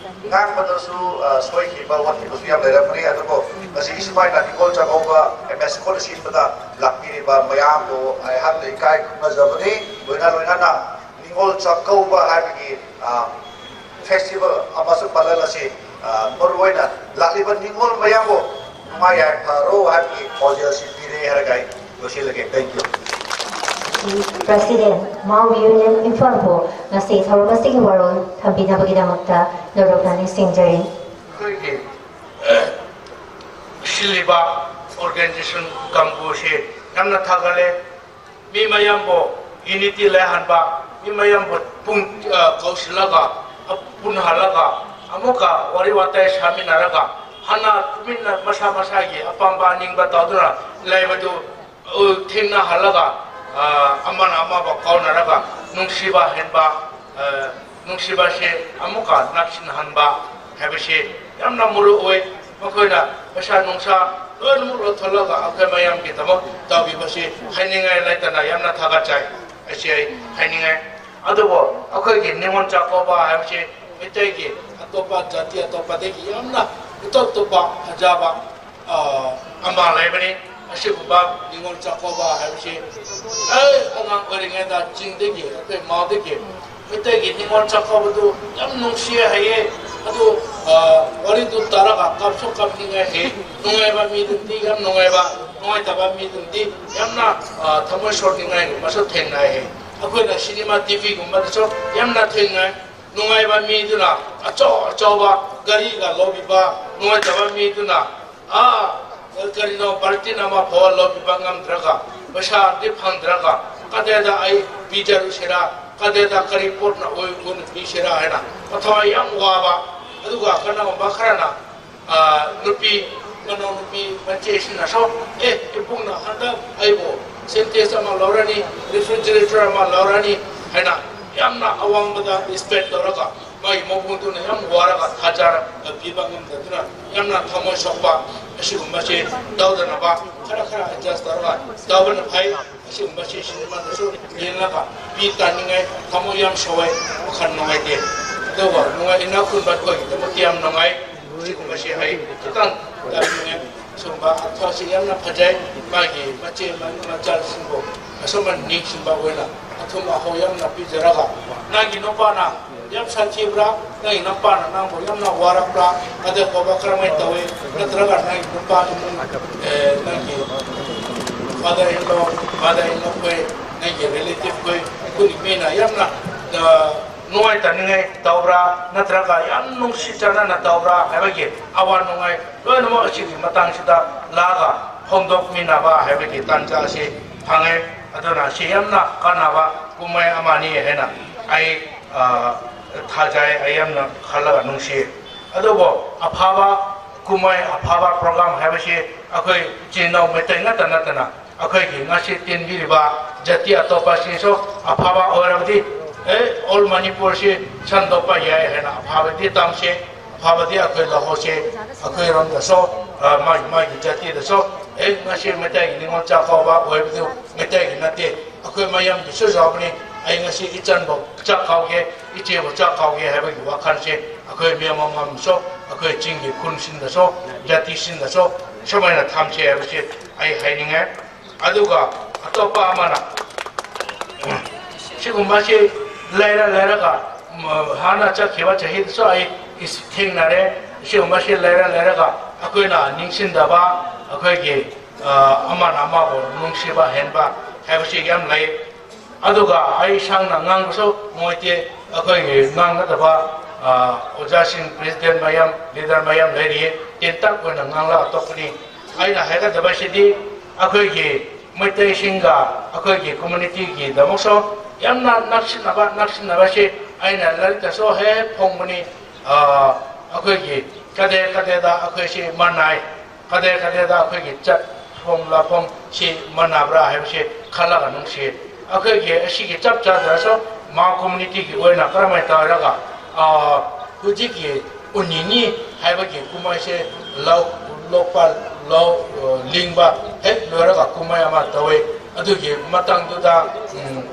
ꯉꯥꯡꯕꯗꯁꯨ, ꯑ, ꯁꯣꯏꯈꯤꯕ, ꯋꯥꯠꯈꯤꯕꯁꯨ ꯌꯥꯝ ꯂꯩꯔꯝꯒꯅꯤ, ꯑꯗꯨꯕꯨ ꯉꯁꯤ ꯁꯨꯃꯥꯏꯅ ꯅꯤꯉꯣꯜ ꯆꯥꯛꯀꯧꯕ ꯑꯦꯝ ꯑꯦꯁ ꯁ꯭ꯀꯨꯜ ꯁꯤꯟꯕꯗ ꯂꯥꯛꯄꯤꯔꯤꯕ ꯃꯌꯥꯝꯕꯨ ꯑꯩꯍꯥꯛꯅ ꯏꯀꯥꯏ ꯈꯨꯝꯅꯖꯕꯅꯤ꯫ ꯂꯣꯏꯅ ꯂꯣꯏꯅꯅ ꯅꯤꯉꯣꯜ ꯆꯥꯛꯀꯧꯕ ꯍꯥꯏꯕꯒꯤ, ꯑ, ꯐꯦꯁꯇꯤꯚꯦꯜ ꯑꯃꯁꯨꯡ ꯄꯥꯂꯟ ꯑꯁꯤ, ꯑ, ꯃꯔꯨꯑꯣꯏꯅ ꯂꯥꯛꯂꯤꯕ ꯅꯤꯉꯣꯜ ꯃꯌꯥꯝꯕꯨ ꯅꯨꯡꯉꯥꯏ ꯌꯥꯏꯐꯔꯣ ꯍꯥꯏꯕꯒꯤ ꯄꯥꯎꯖꯦꯜ ꯑꯁꯤ ꯄꯤꯔꯦ ꯍꯥꯏꯔꯒ ꯑꯩ ꯂꯣꯏꯁꯤꯜꯂꯒꯦ꯫ Thank you꯫ President, Mao Union ꯏꯝꯐꯥꯜꯕꯨ ꯉꯁꯤ ꯊꯧꯔꯝ ꯑꯁꯤꯒꯤ ꯋꯥꯔꯣꯜ ꯊꯝꯕꯤꯅꯕꯒꯤꯗꯃꯛꯇ ꯅꯧꯔꯛꯅ ꯅꯤꯡꯁꯤꯡꯖꯔꯤ꯫ ꯑꯩꯈꯣꯏꯒꯤ ꯁꯤꯜꯂꯤꯕ ꯑꯣꯔꯒꯅꯥꯏꯖꯦꯁꯟ ꯀꯥꯡꯕꯨꯁꯦ ꯌꯥꯝꯅ ꯊꯥꯒꯠꯂꯦ꯫ ꯃꯤ ꯃꯌꯥꯝꯕꯨ ꯌꯨꯅꯤꯇꯤ ꯂꯩꯍꯟꯕ, ꯃꯤ ꯃꯌꯥꯝꯕꯨ ꯄꯨꯡ, ꯑ, ꯀꯧꯁꯤꯜꯂꯒ, ꯑ, ꯄꯨꯟꯍꯜꯂꯒ, ꯑꯃꯨꯛꯀ ꯋꯥꯔꯤ ꯋꯥꯇꯥꯏ ꯁꯥꯃꯤꯟꯅꯔꯒ, ꯍꯥꯟꯅ ꯇꯨꯃꯤꯟꯅ ꯃꯁꯥ ꯃꯁꯥꯒꯤ ꯑꯄꯥꯝꯕ ꯑꯅꯤꯡꯕ ꯇꯧꯗꯨꯅ ꯂꯩꯕꯗꯨ, ꯑ, ꯊꯦꯡꯅꯍꯜꯂꯒ, ꯑ, ꯑꯃꯅ ꯑꯃꯕꯨ ꯀꯧꯅꯔꯒ, ꯅꯨꯡꯁꯤꯕ ꯍꯦꯟꯕ, ꯑ, ꯅꯨꯡꯁꯤꯕꯁꯦ ꯑꯃꯨꯛꯀ ꯅꯛꯁꯤꯟꯍꯟꯕ ꯍꯥꯏꯕꯁꯤ ꯌꯥꯝꯅ ꯃꯔꯨ ꯑꯣꯏ꯫ ꯃꯈꯣꯏꯅ ꯄꯩꯁꯥ ꯅꯨꯡꯁꯥ ꯂꯣꯏꯅꯃꯛ ꯂꯧꯊꯣꯛꯂꯒ ꯑꯩꯈꯣꯏ ꯃꯌꯥꯝꯒꯤꯗꯃꯛ ꯇꯧꯕꯤꯕꯁꯤ ꯍꯥꯏꯅꯤꯡꯉꯥꯏ ꯂꯩꯇꯅ ꯌꯥꯝꯅ ꯊꯥꯒꯠꯆꯩ꯫ ꯑꯁꯤ ꯑꯩ ꯍꯥꯏꯅꯤꯡꯉꯥꯏ꯫ ꯑꯗꯨꯕꯨ ꯑꯩꯈꯣꯏꯒꯤ ꯅꯤꯉꯣꯜ ꯆꯥꯛꯀꯧꯕ ꯍꯥꯏꯕꯁꯤ ꯃꯩꯇꯩꯒꯤ ꯑꯇꯣꯞꯄ ꯖꯥꯇꯤ ꯑꯇꯣꯞꯄꯗꯒꯤ ꯌꯥꯝꯅ ꯏꯇꯣꯞ ꯇꯣꯞꯄ ꯐꯖꯕ, ꯑ, ꯑꯃ ꯂꯩꯕꯅꯤ꯫ ꯑꯁꯤꯒꯨꯝꯕ ꯅꯤꯉꯣꯜ ꯆꯥꯛꯀꯧꯕ ꯍꯥꯏꯕꯁꯤ ꯑꯩ ꯑꯉꯥꯡ ꯑꯣꯏꯔꯤꯉꯩꯗ ꯆꯤꯡꯗꯒꯤ, ꯑꯩꯈꯣꯏ ꯃꯥꯎꯗꯒꯤ ꯃꯩꯇꯩꯒꯤ ꯅꯤꯉꯣꯜ ꯆꯥꯛꯀꯧꯕꯗꯨ ꯌꯥꯝ ꯅꯨꯡꯁꯤꯌꯦ ꯍꯥꯏꯌꯦ꯫ ꯑꯗꯨ, ꯑ, ꯋꯥꯔꯤꯗꯨ ꯇꯥꯔꯒ ꯀꯞꯁꯨ ꯀꯞꯅꯤꯡꯉꯦ ꯍꯥꯏꯌꯦ꯫ ꯅꯨꯡꯉꯥꯏꯕ ꯃꯤꯗꯨꯗꯤ ꯌꯥꯝ ꯅꯨꯡꯉꯥꯏꯕ, ꯅꯨꯡꯉꯥꯏꯇꯕ ꯃꯤꯗꯨꯗꯤ ꯌꯥꯝꯅ, ꯑ, ꯊꯃꯣꯏ ꯁꯣꯛꯅꯤꯡꯉꯥꯏꯒꯨꯝꯕꯁꯨ ꯊꯦꯡꯅꯩ ꯍꯥꯏꯌꯦ꯫ ꯑꯩꯈꯣꯏꯅ ꯁꯤꯅꯦꯃꯥ ꯇꯤ ꯚꯤꯒꯨꯝꯕꯗꯁꯨ ꯌꯥꯝꯅ ꯊꯦꯡꯅꯩ꯫ ꯅꯨꯡꯉꯥꯏꯕ ꯃꯤꯗꯨꯅ ꯑꯆꯧ ꯑꯆꯧꯕ ꯒꯥꯔꯤꯒ ꯂꯧꯕꯤꯕ, ꯅꯨꯡꯉꯥꯏꯇꯕ ꯃꯤꯗꯨꯅ, ꯑꯥ, ꯀꯔꯤꯅꯣ, ꯕꯥꯜꯇꯤꯟ ꯑꯃ ꯐꯥꯎꯕ ꯂꯧꯕꯤꯕ ꯉꯝꯗ꯭ꯔꯒ, ꯄꯩꯁꯥꯗꯤ ꯐꯪꯗ꯭ꯔꯒ, ꯀꯗꯥꯏꯗ ꯑꯩ ꯄꯤꯖꯔꯨꯁꯤꯔꯥ, ꯀꯗꯥꯏꯗ ꯀꯔꯤ ꯄꯣꯠꯅ ꯑꯣꯏ-, ꯑꯣꯏꯅ ꯄꯤꯁꯤꯔꯥ ꯍꯥꯏꯅ ꯃꯊꯋꯥꯏ ꯌꯥꯝ ꯋꯥꯕ꯫ ꯑꯗꯨꯒ ꯀꯅꯥꯒꯨꯝꯕ ꯈꯔꯅ, ꯑꯥ, ꯅꯨꯄꯤ, ꯃꯅꯥꯎꯅꯨꯄꯤ ꯃꯆꯦꯁꯤꯡꯅꯁꯨ, "ꯑꯦ, ꯏꯕꯨꯡꯅ ꯍꯟꯗꯛ ꯑꯩꯕꯨ ꯁꯦꯟꯇꯦꯛꯁ ꯑꯃ ꯂꯧꯔꯅꯤ, ꯔꯤꯐ꯭ꯔꯤꯖꯔꯦꯇꯔ ꯑꯃ ꯂꯧꯔꯅꯤ" ꯍꯥꯏꯅ ꯌꯥꯝꯅ ꯑꯋꯥꯡꯕꯗ ꯑꯦꯛꯁꯄꯦꯛ ꯇꯧꯔꯒ, ꯃꯥꯒꯤ ꯃꯄꯨꯗꯨꯅ ꯌꯥꯝ ꯋꯥꯔꯒ ꯊꯥꯖꯔꯒ ꯄꯤꯕ ꯉꯝꯗꯗꯨꯅ ꯌꯥꯝꯅ ꯊꯃꯣꯏ ꯁꯣꯛꯄ ꯑꯁꯤꯒꯨꯝꯕꯁꯤ ꯇꯧꯗꯅꯕ ꯈꯔ ꯈꯔ ꯑꯦꯗꯖꯁ ꯇꯧꯔꯒ ꯇꯧꯕꯅ ꯐꯩ꯫ ꯑꯁꯤꯒꯨꯝꯕꯁꯤ ꯁꯤꯅꯦꯃꯥꯗꯁꯨ ꯌꯦꯡꯂꯒ ꯃꯤ ꯇꯥꯅꯤꯡꯉꯥꯏ ꯊꯃꯣꯏ ꯌꯥꯝ ꯁꯣꯛꯑꯦ, ꯋꯥꯈꯜ ꯅꯨꯡꯉꯥꯏꯇꯦ꯫ ꯑꯗꯨꯒ ꯅꯨꯡꯉꯥꯏ, ꯏꯅꯥꯛ ꯈꯨꯟꯕ ꯑꯩꯈꯣꯏꯒꯤꯗꯃꯛꯇꯤ ꯌꯥꯝ ꯅꯨꯡꯉꯥꯏ꯫ ꯑꯁꯤꯒꯨꯝꯕꯁꯤ ꯑꯩ ꯈꯤꯇꯪ ꯇꯥꯅꯤꯡꯉꯦ꯫ ꯑꯁꯤꯒꯨꯝꯕ ꯑꯊ꯭ꯋꯥꯁꯤ ꯌꯥꯝꯅ ꯐꯖꯩ꯫ ꯃꯥꯒꯤ ꯃꯆꯦ ꯃꯆꯥꯁꯤꯡꯕꯨ ꯑꯁꯨꯝꯅ ꯅꯤꯡꯁꯤꯡꯕ ꯑꯣꯏꯅ ꯑꯊꯨꯝ ꯑꯍꯥꯎ ꯌꯥꯝꯅ ꯄꯤꯖꯔꯒ, ꯅꯪꯒꯤ ꯅꯨꯄꯥꯅ ꯌꯥꯝ ꯁꯥꯊꯤꯕ꯭ꯔꯥ? ꯅꯪꯒꯤ ꯅꯨꯄꯥꯅ ꯅꯪꯕꯨ ꯌꯥꯝꯅ ꯋꯥꯔꯛꯄ꯭ꯔꯥ? ꯑꯗꯨ ꯐꯥꯎꯕ ꯀꯔꯝꯍꯥꯏꯅ ꯇꯧꯏ? ꯅꯠꯇ꯭ꯔꯒ ꯅꯪꯒꯤ ꯅꯨꯄꯥ ꯏꯃꯨꯡ, ꯑꯦ, ꯅꯪꯒꯤ father in law, mother in law ꯈꯣꯏ, ꯅꯪꯒꯤ relative ꯈꯣꯏ, ꯑꯩꯈꯣꯏꯒꯤ ꯃꯤꯅ ꯌꯥꯝꯅ, ꯑ, ꯅꯨꯡꯉꯥꯏꯇꯅꯤꯡꯉꯥꯏ ꯇꯧꯕ꯭ꯔꯥ? ꯅꯠꯇ꯭ꯔꯒ ꯌꯥꯝ ꯅꯨꯡꯁꯤ ꯆꯥꯟꯅꯅ ꯇꯧꯕ꯭ꯔꯥ ꯍꯥꯏꯕꯒꯤ ꯑꯋꯥ ꯅꯨꯡꯉꯥꯏ ꯂꯣꯏꯅꯃꯛ ꯑꯁꯤꯒꯤ ꯃꯇꯥꯡꯁꯤꯗ ꯂꯥꯛꯑꯒ ꯐꯣꯡꯗꯣꯛꯃꯤꯟꯅꯕ ꯍꯥꯏꯕꯒꯤ ꯇꯥꯟꯖꯥ ꯑꯁꯤ ꯐꯪꯉꯦ꯫ ꯑꯗꯨꯅ ꯁꯤ ꯌꯥꯝꯅ ꯀꯥꯟꯅꯕ ꯀꯨꯝꯍꯩ ꯑꯃꯅꯤ ꯍꯥꯏꯅ ꯑꯩ, ꯑ, ꯊꯥꯖꯩ, ꯑꯩ ꯌꯥꯝꯅ ꯈꯜꯂꯒ ꯅꯨꯡꯁꯤ꯫ ꯑꯗꯨꯕꯨ ꯑꯐꯕ ꯀꯨꯝꯍꯩ, ꯑꯐꯕ program ꯍꯥꯏꯕꯁꯤ ꯑꯩꯈꯣꯏ ꯏꯆꯤꯟ ꯏꯅꯥꯎ ꯃꯩꯇꯩ ꯉꯥꯛꯇ ꯅꯠꯇꯅ ꯑꯩꯈꯣꯏꯒꯤ ꯉꯁꯤ ꯇꯤꯟꯕꯤꯔꯤꯕ ꯖꯥꯇꯤ ꯑꯇꯣꯞꯄꯁꯤꯡꯁꯨ ꯑꯐꯕ ꯑꯣꯏꯔꯕꯗꯤ, ꯑꯦ, all ꯃꯅꯤꯄꯨꯔꯁꯤ ꯁꯟꯗꯣꯛꯄ ꯌꯥꯏ ꯍꯥꯏꯅ ꯑꯐꯕꯗꯤ ꯇꯝꯁꯤ, ꯑꯐꯕꯗꯤ ꯑꯩꯈꯣꯏ ꯂꯧꯍꯧꯁꯤ꯫ ꯑꯩꯈꯣꯏꯔꯣꯝꯗꯁꯨ, ꯑ, ꯃꯥꯒꯤ, ꯃꯥꯒꯤ ꯖꯥꯇꯤꯗꯁꯨ, ꯑꯦ, ꯉꯁꯤ ꯃꯩꯇꯩꯒꯤ ꯅꯤꯉꯣꯜ ꯆꯥꯛꯀꯧꯕ ꯑꯣꯏꯕꯗꯨ ꯃꯩꯇꯩꯒꯤ ꯅꯠꯇꯦ, ꯑꯩꯈꯣꯏ ꯃꯌꯥꯝꯒꯤꯁꯨ ꯌꯥꯎꯕꯅꯤ꯫ ꯑꯩ ꯉꯁꯤ ꯏꯆꯟꯕꯨ ꯆꯥꯛ ꯀꯧꯒꯦ, ꯏꯆꯦꯕꯨ ꯆꯥꯛ ꯀꯧꯒꯦ ꯍꯥꯏꯕꯒꯤ ꯋꯥꯈꯜꯁꯦ ꯑꯩꯈꯣꯏ ꯃꯤ ꯑꯃꯃꯝꯁꯨ, ꯑꯩꯈꯣꯏ ꯆꯤꯡꯒꯤ ꯈꯨꯟꯁꯤꯡꯗꯁꯨ, ꯖꯥꯇꯤꯁꯤꯡꯗꯁꯨ ꯁꯨꯃꯥꯏꯅ ꯊꯝꯁꯦ ꯍꯥꯏꯕꯁꯤ ꯑꯩ ꯍꯥꯏꯅꯤꯡꯉꯦ꯫ ꯑꯗꯨꯒ ꯑꯇꯣꯞꯄ ꯑꯃꯅ, ꯁꯤꯒꯨꯝꯕꯁꯤ ꯂꯩꯔ ꯂꯩꯔꯒ, ꯎꯝ, ꯍꯥꯟꯅ ꯆꯠꯈꯤꯕ ꯆꯍꯤꯗꯁꯨ ꯑꯩ ꯏꯁ-, ꯊꯦꯡꯅꯔꯦ꯫ ꯁꯤꯒꯨꯝꯕꯁꯤ ꯂꯩꯔ ꯂꯩꯔꯒ ꯑꯩꯈꯣꯏꯅ ꯅꯤꯡꯁꯤꯡꯗꯕ, ꯑꯩꯈꯣꯏꯒꯤ, ꯑ, ꯑꯃꯅ ꯑꯃꯕꯨ ꯅꯨꯡꯁꯤꯕ ꯍꯦꯟꯕ ꯍꯥꯏꯕꯁꯤ ꯌꯥꯝ ꯂꯩ꯫ ꯑꯗꯨꯒ ꯑꯩ ꯏꯁꯥꯅ ꯉꯥꯡꯕꯁꯨ ꯅꯨꯡꯉꯥꯏꯇꯦ, ꯑꯩꯈꯣꯏꯒꯤ ꯉꯥꯡꯒꯗꯕ, ꯑ, ꯑꯣꯖꯥꯁꯤꯡ, president ꯃꯌꯥꯝ, leader ꯃꯌꯥꯝ ꯂꯩꯔꯤ, ꯇꯦꯟꯇꯛ ꯑꯣꯏꯅ ꯉꯥꯡꯂꯒ ꯇꯣꯛꯄꯅꯤ꯫ ꯑꯩꯅ ꯍꯥꯏꯒꯗꯕꯁꯤꯗꯤ ꯑꯩꯈꯣꯏꯒꯤ ꯃꯩꯇꯩꯁꯤꯡꯒ ꯑꯩꯈꯣꯏꯒꯤ communityꯒꯤꯗꯃꯛꯁꯨ ꯌꯥꯝꯅ ꯅꯛꯁꯤꯟꯅꯕ, ꯅꯛꯁꯤꯟꯅꯕꯁꯤ ꯑꯩꯅ ꯂꯥꯏꯔꯤꯛꯇꯁꯨ ꯍꯦꯛ ꯍꯦꯛ ꯐꯣꯡꯕꯅꯤ꯫ ꯑ, ꯑꯩꯈꯣꯏꯒꯤ ꯀꯗꯦ ꯀꯗꯦꯗ ꯑꯩꯈꯣꯏꯁꯤ ꯃꯥꯟꯅꯩ, ꯀꯗꯦ ꯀꯗꯦꯗ ꯑꯩꯈꯣꯏꯒꯤ ꯆꯠꯐꯝ ꯂꯥꯛꯐꯝ ꯁꯤ ꯃꯥꯟꯅꯕ꯭ꯔꯥ ꯍꯥꯏꯕꯁꯤ ꯈꯜꯂꯒ ꯅꯨꯡꯁꯤ꯫ ꯑꯩꯈꯣꯏꯒꯤ ꯑꯁꯤꯒꯤ ꯆꯞ ꯆꯥꯗ꯭ꯔꯁꯨ ꯃꯥ communityꯒꯤ ꯑꯣꯏꯅ ꯀꯔꯝꯍꯥꯏꯅ ꯇꯧꯔꯒ ꯑꯥ, ꯍꯧꯖꯤꯛꯀꯤ ꯎꯅꯤꯅꯤ ꯍꯥꯏꯕꯒꯤ ꯀꯨꯝꯍꯩꯁꯦ ꯂꯧ ꯂꯣꯛꯄ, ꯂꯧ, ꯑ, ꯂꯤꯡꯕ ꯍꯦꯛ ꯂꯣꯏꯔꯒ ꯀꯨꯝꯍꯩ ꯑꯃ ꯇꯧꯋꯦ꯫ ꯑꯗꯨꯒꯤ ꯃꯇꯥꯡꯗꯨꯗ, ꯎꯝ,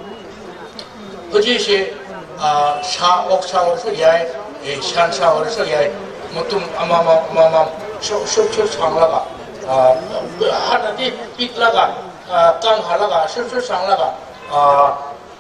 ꯍꯧꯖꯤꯛꯁꯦ, ꯑ, ꯁꯥ, ꯑꯣꯛ ꯁꯥ ꯑꯣꯏꯔꯁꯨ ꯌꯥꯏ, ꯑꯦ, ꯁꯟ ꯁꯥ ꯑꯣꯏꯔꯁꯨ ꯌꯥꯏ, ꯃꯇꯨꯝ ꯑꯃꯃꯝ, ꯑꯃꯃꯝ ꯁꯨꯛ, ꯁꯨꯛ, ꯁꯨꯛ ꯁꯥꯡꯂꯒ, ꯑ, ꯍꯥꯟꯅꯗꯤ ꯄꯤꯛꯂꯒ, ꯑ, ꯀꯪꯍꯜꯂꯒ, ꯁꯨꯛ, ꯁꯨꯛ ꯁꯥꯡꯂꯒ, ꯑ,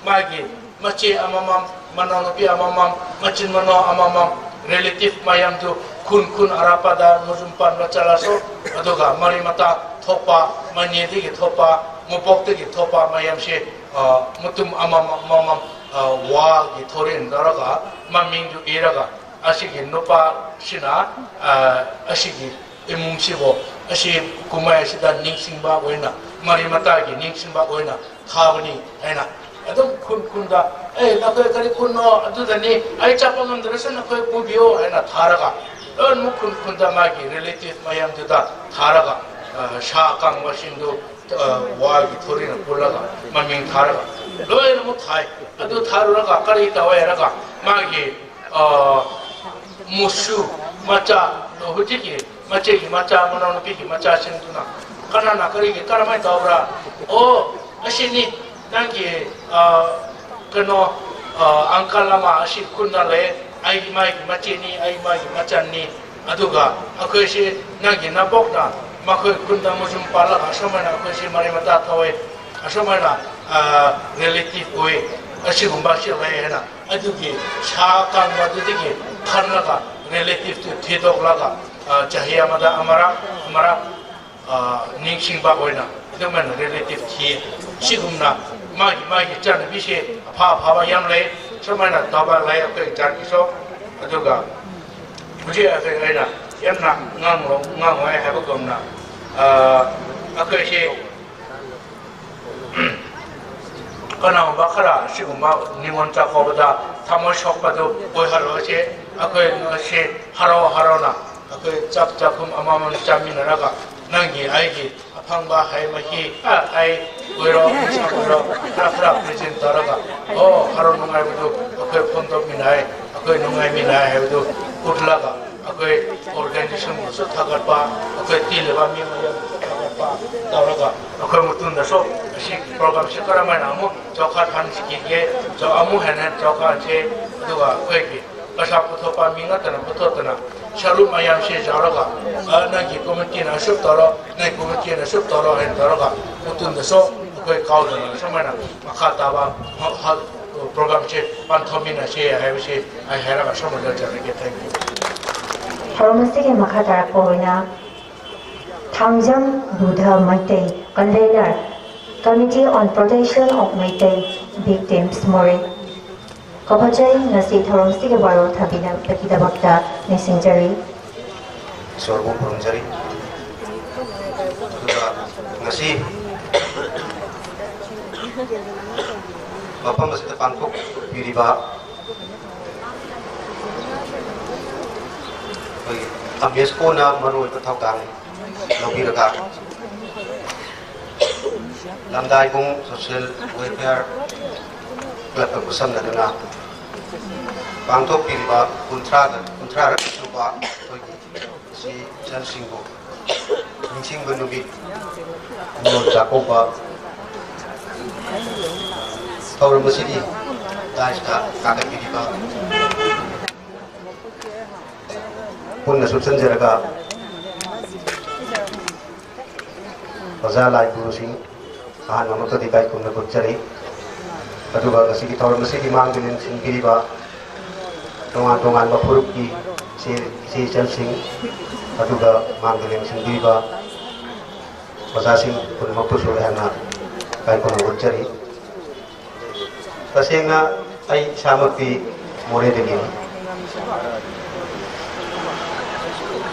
ꯃꯥꯒꯤ ꯃꯆꯦ ꯑꯃꯃꯝ, ꯃꯅꯥꯎꯅꯨꯄꯤ ꯑꯃꯃꯝ, ꯃꯆꯤꯟ ꯃꯅꯥꯎ ꯑꯃꯃꯝ, relative ꯃꯌꯥꯝꯗꯨ ꯈꯨꯟ ꯈꯨꯟ ꯑꯔꯥꯞꯄꯗ ꯃꯌꯨꯝ ꯄꯥꯟꯕ ꯆꯠꯂꯁꯨ, ꯑꯗꯨꯒ ꯃꯔꯤ ꯃꯇꯥ ꯊꯣꯛꯄ, ꯃꯅꯦꯗꯒꯤ ꯊꯣꯛꯄ, ꯃꯕꯣꯛꯇꯒꯤ ꯊꯣꯛꯄ ꯃꯌꯥꯝꯁꯦ, ꯑ, ꯃꯇꯨꯝ ꯑꯃꯃꯝ, ꯑꯃꯃꯝ, ꯑ, ꯋꯥꯒꯤ ꯊꯧꯔꯤꯅ ꯇꯧꯔꯒ ꯃꯃꯤꯡꯗꯨ ꯏꯔꯒ, ꯑꯁꯤꯒꯤ ꯅꯨꯄꯥꯁꯤꯅ, ꯑ, ꯑꯁꯤꯒꯤ ꯏꯃꯨꯡꯁꯤꯕꯨ ꯑꯁꯤ ꯀꯨꯝꯍꯩ ꯑꯁꯤꯗ ꯅꯤꯡꯁꯤꯡꯕ ꯑꯣꯏꯅ, ꯃꯔꯤ ꯃꯇꯥꯒꯤ ꯅꯤꯡꯁꯤꯡꯕ ꯑꯣꯏꯅ ꯊꯥꯕꯅꯤ ꯍꯥꯏꯅ ꯑꯗꯨꯝ ꯈꯨꯟ ꯈꯨꯟꯗ, "ꯑꯦ, ꯅꯈꯣꯏ ꯀꯔꯤ ꯈꯨꯟꯅꯣ? ꯑꯗꯨꯗꯅꯤ, ꯑꯩ ꯆꯠꯄ ꯉꯝꯗ꯭ꯔꯁꯨ ꯅꯈꯣꯏ ꯄꯨꯕꯤꯌꯣ" ꯍꯥꯏꯅ ꯊꯥꯔꯒ, ꯂꯣꯏꯅꯃꯛ ꯈꯨꯟ ꯈꯨꯟꯗ ꯃꯥꯒꯤ relative ꯃꯌꯥꯝꯗꯨꯗ ꯊꯥꯔꯒ, ꯑ, ꯁꯥ ꯑꯀꯪꯕꯁꯤꯡꯗꯨ, ꯑ, ꯋꯥꯒꯤ ꯊꯧꯔꯤꯅ ꯄꯨꯜꯂꯒ ꯃꯃꯤꯡ ꯊꯥꯔꯒ ꯂꯣꯏꯅꯃꯛ ꯊꯥꯏ꯫ ꯑꯗꯨ ꯊꯥꯔꯨꯔꯒ ꯀꯔꯤ ꯇꯧꯋꯦ ꯍꯥꯏꯔꯒ, ꯃꯥꯒꯤ, ꯑ, ꯃꯨꯁꯨ ꯃꯆꯥ, ꯍꯧꯖꯤꯛꯀꯤ ꯃꯆꯦꯒꯤ ꯃꯆꯥ, ꯃꯅꯥꯎꯅꯨꯄꯤꯒꯤ ꯃꯆꯥꯁꯤꯡꯗꯨꯅ, "ꯀꯅꯥꯅ ꯀꯔꯤꯒꯤ, ꯀꯔꯝꯍꯥꯏꯅ ꯇꯧꯕ꯭ꯔꯥ?" "ꯑꯣ, ꯑꯁꯤꯅꯤ, ꯅꯪꯒꯤ, ꯑ, ꯀꯩꯅꯣ, ꯑ, uncle ꯑꯃ ꯑꯁꯤ ꯈꯨꯟꯗ ꯂꯩ, ꯑꯩꯒꯤ ꯃꯥꯒꯤ ꯃꯆꯦꯅꯤ, ꯑꯩ ꯃꯥꯒꯤ ꯃꯆꯟꯅꯤ꯫ ꯑꯗꯨꯒ ꯑꯩꯈꯣꯏꯁꯤ ꯅꯪꯒꯤ ꯅꯕꯣꯛꯅ ꯃꯈꯣꯏ ꯈꯨꯟꯗ ꯃꯌꯨꯝ ꯄꯥꯜꯂꯒ ꯑꯁꯨꯃꯥꯏꯅ ꯑꯩꯈꯣꯏꯁꯤ ꯃꯔꯤ ꯃꯇꯥ ꯊꯧꯋꯦ, ꯑꯁꯨꯃꯥꯏꯅ, ꯑ, relative ꯑꯣꯏ, ꯑꯁꯤꯒꯨꯝꯕ ꯑꯁꯤ ꯂꯩ" ꯍꯥꯏꯅ ꯑꯗꯨꯒꯤ ꯁꯥ ꯀꯪꯕꯗꯨꯗꯒꯤ ꯈꯜꯂꯒ relative ꯇꯨ ꯊꯤꯗꯣꯛꯂꯒ, ꯑ, ꯆꯍꯤ ꯑꯃꯗ ꯑꯃꯔꯛ, ꯑꯃꯔꯛ, ꯑ, ꯅꯤꯡꯁꯤꯡꯕ ꯑꯣꯏꯅ ꯑꯗꯨꯃꯥꯏꯅ relative ꯊꯤ꯫ ꯁꯤꯒꯨꯝꯅ ꯃꯥꯒꯤ, ꯃꯥꯒꯤ ꯆꯠꯅꯕꯤꯁꯦ ꯑꯐ ꯑꯐꯕ ꯌꯥꯝ ꯂꯩ꯫ ꯁꯨꯃꯥꯏꯅ ꯇꯧꯕ ꯂꯩ ꯑꯩꯈꯣꯏ ꯖꯥꯠꯀꯤꯁꯨ꯫ ꯑꯗꯨꯒ ꯍꯧꯖꯤꯛ ꯑꯩꯈꯣꯏ, ꯑꯩꯅ ꯌꯥꯝꯅ ꯉꯥꯡꯂꯣ-, ꯉꯥꯡꯂꯣꯏ ꯍꯥꯏꯕꯒꯨꯝꯅ, ꯑ, ꯑꯩꯈꯣꯏꯁꯦ ꯀꯅꯥꯒꯨꯝꯕ ꯈꯔ ꯑꯁꯤꯒꯨꯝꯕ ꯅꯤꯉꯣꯜ ꯆꯥꯛꯀꯧꯕꯗ ꯊꯃꯣꯏ ꯁꯣꯛꯄꯗꯨ ꯑꯣꯏꯍꯜꯂꯣꯏꯁꯦ꯫ ꯑꯩꯈꯣꯏ ꯉꯁꯤ ꯍꯔꯥꯎ ꯍꯔꯥꯎꯅ ꯑꯩꯈꯣꯏ ꯆꯥꯛ ꯆꯥꯛꯈꯨꯝ ꯑꯃꯃꯝ ꯆꯥꯃꯤꯟꯅꯔꯒ ꯅꯪꯒꯤ ꯑꯩꯒꯤ ꯑꯐꯪꯕ ꯍꯩ ꯃꯍꯤ, ꯑ, ꯍꯩ ꯑꯣꯏꯔꯣ, ꯏꯟꯁꯥꯡ ꯑꯣꯏꯔꯣ, ꯈꯔ ꯈꯔ present ꯇꯧꯔꯒ, ꯑꯣ, ꯍꯔꯥꯎ ꯅꯨꯡꯉꯥꯏꯕꯗꯨ ꯑꯩꯈꯣꯏ ꯐꯣꯡꯗꯣꯛꯃꯤꯟꯅꯩ꯫ ꯑꯩꯈꯣꯏ ꯅꯨꯡꯉꯥꯏꯃꯤꯟꯅꯩ ꯍꯥꯏꯕꯗꯨ ꯎꯠꯂꯒ, ꯑꯩꯈꯣꯏ ꯑꯣꯔꯒꯅꯥꯏꯖꯦꯁꯟꯕꯨꯁꯨ ꯊꯥꯒꯠꯄ, ꯑꯩꯈꯣꯏ ꯇꯤꯜꯂꯤꯕ ꯃꯤ ꯃꯌꯥꯝꯕꯨꯁꯨ ꯊꯥꯒꯠꯄ ꯇꯧꯔꯒ, ꯑꯩꯈꯣꯏ ꯃꯇꯨꯡꯗꯁꯨ ꯑꯁꯤ ꯄ꯭ꯔꯣꯒ꯭ꯔꯥꯝꯁꯤ ꯀꯔꯝ ꯍꯥꯏꯅ ꯑꯃꯨꯛ ꯆꯥꯎꯈꯠꯍꯟꯁꯤꯒꯦ, ꯆꯥꯎ-, ꯑꯃꯨꯛ ꯍꯦꯟꯅ ꯆꯥꯎꯈꯠꯍꯟꯁꯤ, ꯑꯗꯨꯒ ꯑꯩꯈꯣꯏꯒꯤ ꯄꯩꯁꯥ ꯄꯨꯊꯣꯛꯄ ꯃꯤ ꯉꯥꯛꯇꯅ ꯄꯨꯊꯣꯛꯇꯅ ꯁꯔꯨꯛ ꯃꯌꯥꯝꯁꯤ ꯌꯥꯎꯔꯒ, ꯑ, ꯅꯪꯒꯤ ꯀꯣꯃꯤꯇꯤꯅ ꯑꯁꯨꯛ ꯇꯧꯔꯣ, ꯅꯪꯒꯤ ꯀꯣꯃꯤꯇꯤꯅ ꯑꯁꯨꯛ ꯇꯧꯔꯣ ꯍꯥꯏꯅ ꯇꯧꯔꯒ, ꯃꯇꯨꯡꯗꯁꯨ ꯑꯩꯈꯣꯏ ꯀꯥꯎꯗꯅ ꯁꯨꯃꯥꯏꯅ ꯃꯈꯥ ꯇꯥꯕ ꯍ-, ꯍ-, ꯄ꯭ꯔꯣꯒ꯭ꯔꯥꯝꯁꯦ ꯄꯥꯡꯊꯣꯛꯃꯤꯟꯅꯁꯦ ꯍꯥꯏꯕꯁꯤ ꯑꯩ ꯍꯥꯏꯔꯒ ꯁꯨꯃꯥꯏꯅ ꯂꯣꯏꯁꯤꯜꯂꯒꯦ꯫ Thank you. ꯊꯧꯔꯝ ꯑꯁꯤꯒꯤ ꯃꯈꯥ ꯇꯥꯔꯛꯄ ꯑꯣꯏꯅ Thangjam Budha Meitei, convener, Committee on Protection of Meitei Victims, ꯃꯣꯔꯦ꯫ ꯀꯧꯈꯠꯆꯔꯤ꯫ ꯉꯁꯤ ꯊꯧꯔꯝꯁꯤꯒꯤ ꯋꯥꯔꯣꯜ ꯊꯝꯕꯤꯅꯕꯒꯤꯗꯃꯛꯇ ꯅꯤꯡꯁꯤꯡꯖꯔꯤ꯫ ꯏꯁꯣꯔꯕꯨ ꯈꯨꯔꯨꯝꯖꯔꯤ꯫ ꯑꯗꯨꯒ ꯉꯁꯤ ꯃꯐꯝ ꯑꯁꯤꯗ ꯄꯥꯡꯊꯣꯛꯄꯤꯔꯤꯕ ꯑꯩꯈꯣꯏꯒꯤ ꯑꯃꯦꯁꯀꯣꯅ ꯃꯔꯨꯑꯣꯏꯕ ꯊꯧꯗꯥꯡ ꯂꯧꯕꯤꯔꯒ, ꯂꯝꯗꯥꯏꯕꯨꯡ ꯁꯣꯁꯤꯌꯦꯜ ꯋꯦꯜꯐꯤꯌꯔ ꯀ꯭ꯂꯕꯀ ꯈꯨꯠꯁꯝꯅꯗꯨꯅ ꯄꯥꯡꯊꯣꯛꯄꯤꯔꯤꯕ ꯀꯨꯟꯊ꯭ꯔꯥꯗ, ꯀꯨꯟꯊ꯭ꯔꯥꯔꯛ ꯁꯨꯕ ꯑꯩꯈꯣꯏꯒꯤ ꯏꯆꯦ ꯏꯆꯜꯁꯤꯡꯕꯨ ꯅꯤꯡꯁꯤꯡꯕ ꯅꯨꯃꯤꯠ, ꯅꯤꯉꯣꯜ ꯆꯥꯛꯀꯧꯕ ꯊꯧꯔꯝ ꯑꯁꯤꯒꯤ ꯗꯥꯏꯁꯇ ꯀꯥꯈꯠꯄꯤꯔꯤꯕ ꯄꯨꯟꯅ ꯁꯨꯞꯆꯟꯖꯔꯒ ꯑꯣꯖꯥ ꯂꯥꯏ ꯒꯨꯔꯨꯁꯤꯡ ꯑꯍꯥꯟꯕꯃꯛꯇꯗꯤ ꯏꯀꯥꯏ ꯈꯨꯝꯅꯕ ꯎꯠꯆꯔꯤ꯫ ꯑꯗꯨꯒ ꯉꯁꯤꯒꯤ ꯊꯧꯔꯝ ꯑꯁꯤꯒꯤ ꯃꯥꯡꯗ ꯂꯦꯡꯁꯤꯟꯕꯤꯔꯤꯕ ꯇꯣꯉꯥꯟ ꯇꯣꯉꯥꯟꯕ ꯐꯨꯔꯨꯞꯀꯤ ꯏꯆꯦ, ꯏꯆꯦ ꯏꯆꯜꯁꯤꯡ, ꯑꯗꯨꯒ ꯃꯥꯡꯗ ꯂꯦꯡꯁꯤꯟꯕꯤꯔꯤꯕ ꯑꯣꯖꯥꯁꯤꯡ ꯄꯨꯝꯅꯃꯛꯄꯨꯁꯨ ꯑꯩꯍꯥꯛꯅ ꯏꯀꯥꯏ ꯈꯨꯝꯅꯕ ꯎꯠꯆꯔꯤ꯫ ꯇꯁꯦꯡꯅ ꯑꯩ ꯏꯁꯥꯃꯛꯇꯤ ꯃꯣꯔꯦꯗꯒꯤꯅꯤ꯫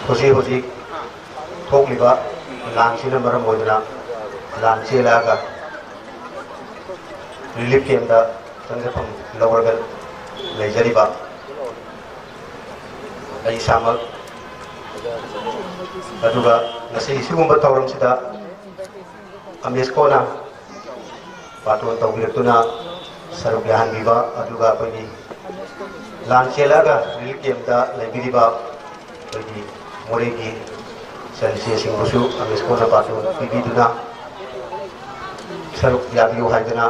ꯍꯧꯖꯤꯛ ꯍꯧꯖꯤꯛ ꯊꯣꯛꯂꯤꯕ ꯂꯥꯟꯁꯤꯅ ꯃꯔꯝ ꯑꯣꯏꯗꯨꯅ ꯂꯥꯟ ꯆꯦꯜꯂꯛꯑꯒ ꯔꯤꯂꯤꯐ ꯀꯦꯝꯗ ꯆꯪꯖꯐꯝ ꯂꯧꯔꯒ ꯂꯩꯖꯔꯤꯕ ꯑꯩ ꯏꯁꯥꯃꯛ, ꯑꯗꯨꯒ ꯉꯁꯤ ꯁꯤꯒꯨꯝꯕ ꯊꯧꯔꯝꯁꯤꯗ ꯑꯃꯦꯁꯀꯣꯅ ꯕꯥꯇꯣꯟ ꯇꯧꯕꯤꯔꯛꯇꯨꯅ ꯁꯔꯨꯛ ꯌꯥꯍꯟꯕꯤꯕ, ꯑꯗꯨꯒ ꯑꯩꯈꯣꯏꯒꯤ ꯂꯥꯟ ꯆꯦꯜꯂꯛꯑꯒ ꯔꯤꯂꯤꯐ ꯀꯦꯝꯞꯇ ꯂꯩꯕꯤꯔꯤꯕ ꯑꯩꯈꯣꯏꯒꯤ ꯃꯣꯔꯦꯒꯤ ꯏꯆꯟ ꯏꯆꯦꯁꯤꯡꯕꯨꯁꯨ ꯑꯃꯦꯁꯀꯣꯅ ꯕꯥꯇꯣꯟ ꯄꯤꯕꯤꯗꯨꯅ ꯁꯔꯨꯛ ꯌꯥꯕꯤꯌꯨ ꯍꯥꯏꯗꯅ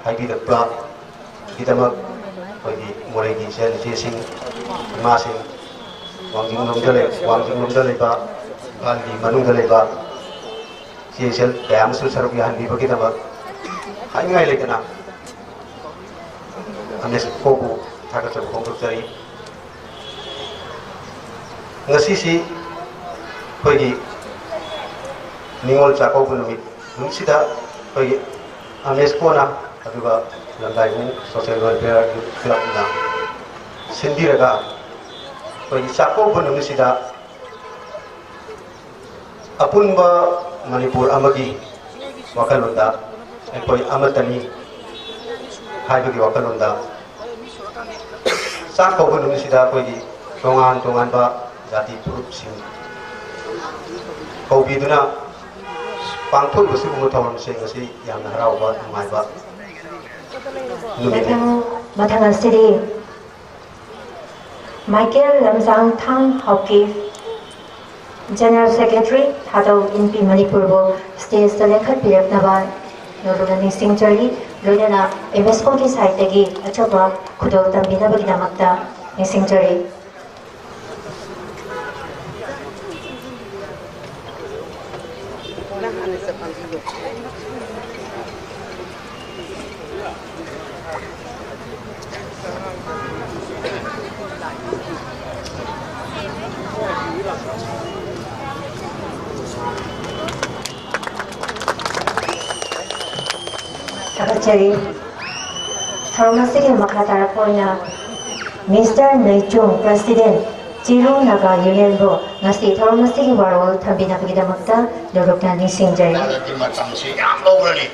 ꯍꯥꯏꯕꯤꯔꯛꯄꯒꯤꯗꯃꯛ ꯑꯩꯈꯣꯏꯒꯤ ꯃꯣꯔꯦꯒꯤ ꯏꯆꯟ ꯏꯆꯦꯁꯤꯡ, ꯏꯃꯥꯁꯤꯡ, ꯋꯥꯡꯖꯤꯡꯂꯣꯝꯗ ꯂꯩ, ꯋꯥꯡꯖꯤꯡꯂꯣꯝꯗ ꯂꯩꯕ, ꯏꯝꯐꯥꯜꯒꯤ ꯃꯅꯨꯡꯗ ꯂꯩꯕ ꯏꯆꯦ ꯏꯆꯜ ꯀꯌꯥ ꯑꯃꯁꯨ ꯁꯔꯨꯛ ꯌꯥꯍꯟꯕꯤꯕꯒꯤꯗꯃꯛ ꯍꯥꯏꯅꯤꯡꯉꯥꯏ ꯂꯩꯇꯅ ꯑꯃꯦꯁꯀꯣꯕꯨ ꯊꯥꯒꯠꯆꯕ ꯐꯣꯡꯗꯣꯛꯆꯔꯤ꯫ ꯉꯁꯤꯁꯤ ꯑꯩꯈꯣꯏꯒꯤ ꯅꯤꯉꯣꯜ ꯆꯥꯛꯀꯧꯕ ꯅꯨꯃꯤꯠ, ꯅꯨꯃꯤꯠꯁꯤꯗ ꯑꯩꯈꯣꯏꯒꯤ ꯑꯃꯦꯁꯀꯣꯅ ꯑꯗꯨꯒ ꯂꯝꯗꯥꯏꯕꯨꯡ ꯁꯣꯁꯤꯌꯦꯜ ꯋꯦꯜꯐꯤꯌꯔ ꯌꯨꯠ ꯀ꯭ꯂꯕꯅ ꯁꯤꯟꯕꯤꯔꯒ ꯑꯩꯈꯣꯏꯒꯤ ꯆꯥꯛꯀꯧꯕ ꯅꯨꯃꯤꯠꯁꯤꯗ ꯑꯄꯨꯟꯕ ꯃꯅꯤꯄꯨꯔ ꯑꯃꯒꯤ ꯋꯥꯈꯜꯂꯣꯟꯗ ꯑꯩꯈꯣꯏ ꯑꯃꯠꯇꯅꯤ ꯍꯥꯏꯕꯒꯤ ꯋꯥꯈꯜꯂꯣꯟꯗ ꯆꯥꯛ ꯀꯧꯕ ꯅꯨꯃꯤꯠꯁꯤꯗ ꯑꯩꯈꯣꯏꯒꯤ ꯇꯣꯉꯥꯟ ꯇꯣꯉꯥꯟꯕ ꯖꯥꯇꯤ ꯐꯨꯔꯨꯞꯁꯤꯡ ꯀꯧꯕꯤꯗꯨꯅ ꯄꯥꯡꯊꯣꯛꯂꯤꯕ ꯁꯤꯒꯨꯝꯕ ꯊꯧꯔꯝꯁꯤꯡ ꯑꯁꯤ ꯌꯥꯝꯅ ꯍꯔꯥꯎꯕ ꯅꯨꯡꯉꯥꯏꯕ ꯅꯨꯃꯤꯠꯅꯤ꯫ ꯃꯊꯪ, ꯃꯊꯪ ꯑꯁꯤꯗꯤ ꯃꯥꯏꯀꯦꯜ ꯂꯝꯖꯥꯡꯊꯥꯡ ꯍꯥꯎꯀꯤꯞ, ꯖꯦꯅꯔꯦꯜ ꯁꯦꯀ꯭ꯔꯦꯇꯔꯤ, ꯊꯥꯗꯧ ꯏꯟꯄꯤ ꯃꯅꯤꯄꯨꯔꯕꯨ ꯁ꯭ꯇꯦꯖꯇ ꯂꯦꯡꯈꯠꯄꯤꯔꯛꯅꯕ ꯅꯣꯂꯨꯛꯅ ꯅꯤꯡꯁꯤꯡꯖꯔꯤ꯫ ꯂꯣꯏꯅꯅ ꯑꯦꯝ ꯑꯦꯁ ꯀꯣꯒꯤ ꯁꯥꯏꯠꯇꯒꯤ ꯑꯆꯧꯕ ꯈꯨꯗꯣꯜ ꯇꯝꯕꯤꯅꯕꯒꯤꯗꯃꯛꯇ ꯅꯤꯡꯁꯤꯡꯖꯔꯤ꯫ ꯊꯥꯒꯠꯆꯔꯤ꯫ ꯊꯧꯔꯝ ꯑꯁꯤꯒꯤ ꯃꯈꯥ ꯇꯥꯔꯛꯄ ꯑꯣꯏꯅ ꯃꯤꯁꯇꯔ ꯅꯩꯆꯨꯡ, ꯄ꯭ꯔꯁꯤꯗꯦꯟ, ꯆꯤꯔꯨ ꯅꯥꯒꯥ ꯌꯨꯅꯤꯌꯟꯕꯨ ꯉꯁꯤ ꯊꯧꯔꯝ ꯑꯁꯤꯒꯤ ꯋꯥꯔꯣꯜ ꯊꯝꯕꯤꯅꯕꯒꯤꯗꯃꯛꯇ ꯅꯣꯂꯨꯛꯅ ꯅꯤꯡꯁꯤꯡꯖꯔꯤ꯫ ꯃꯇꯝꯁꯤ ꯌꯥꯝ ꯂꯧꯔꯅꯤ꯫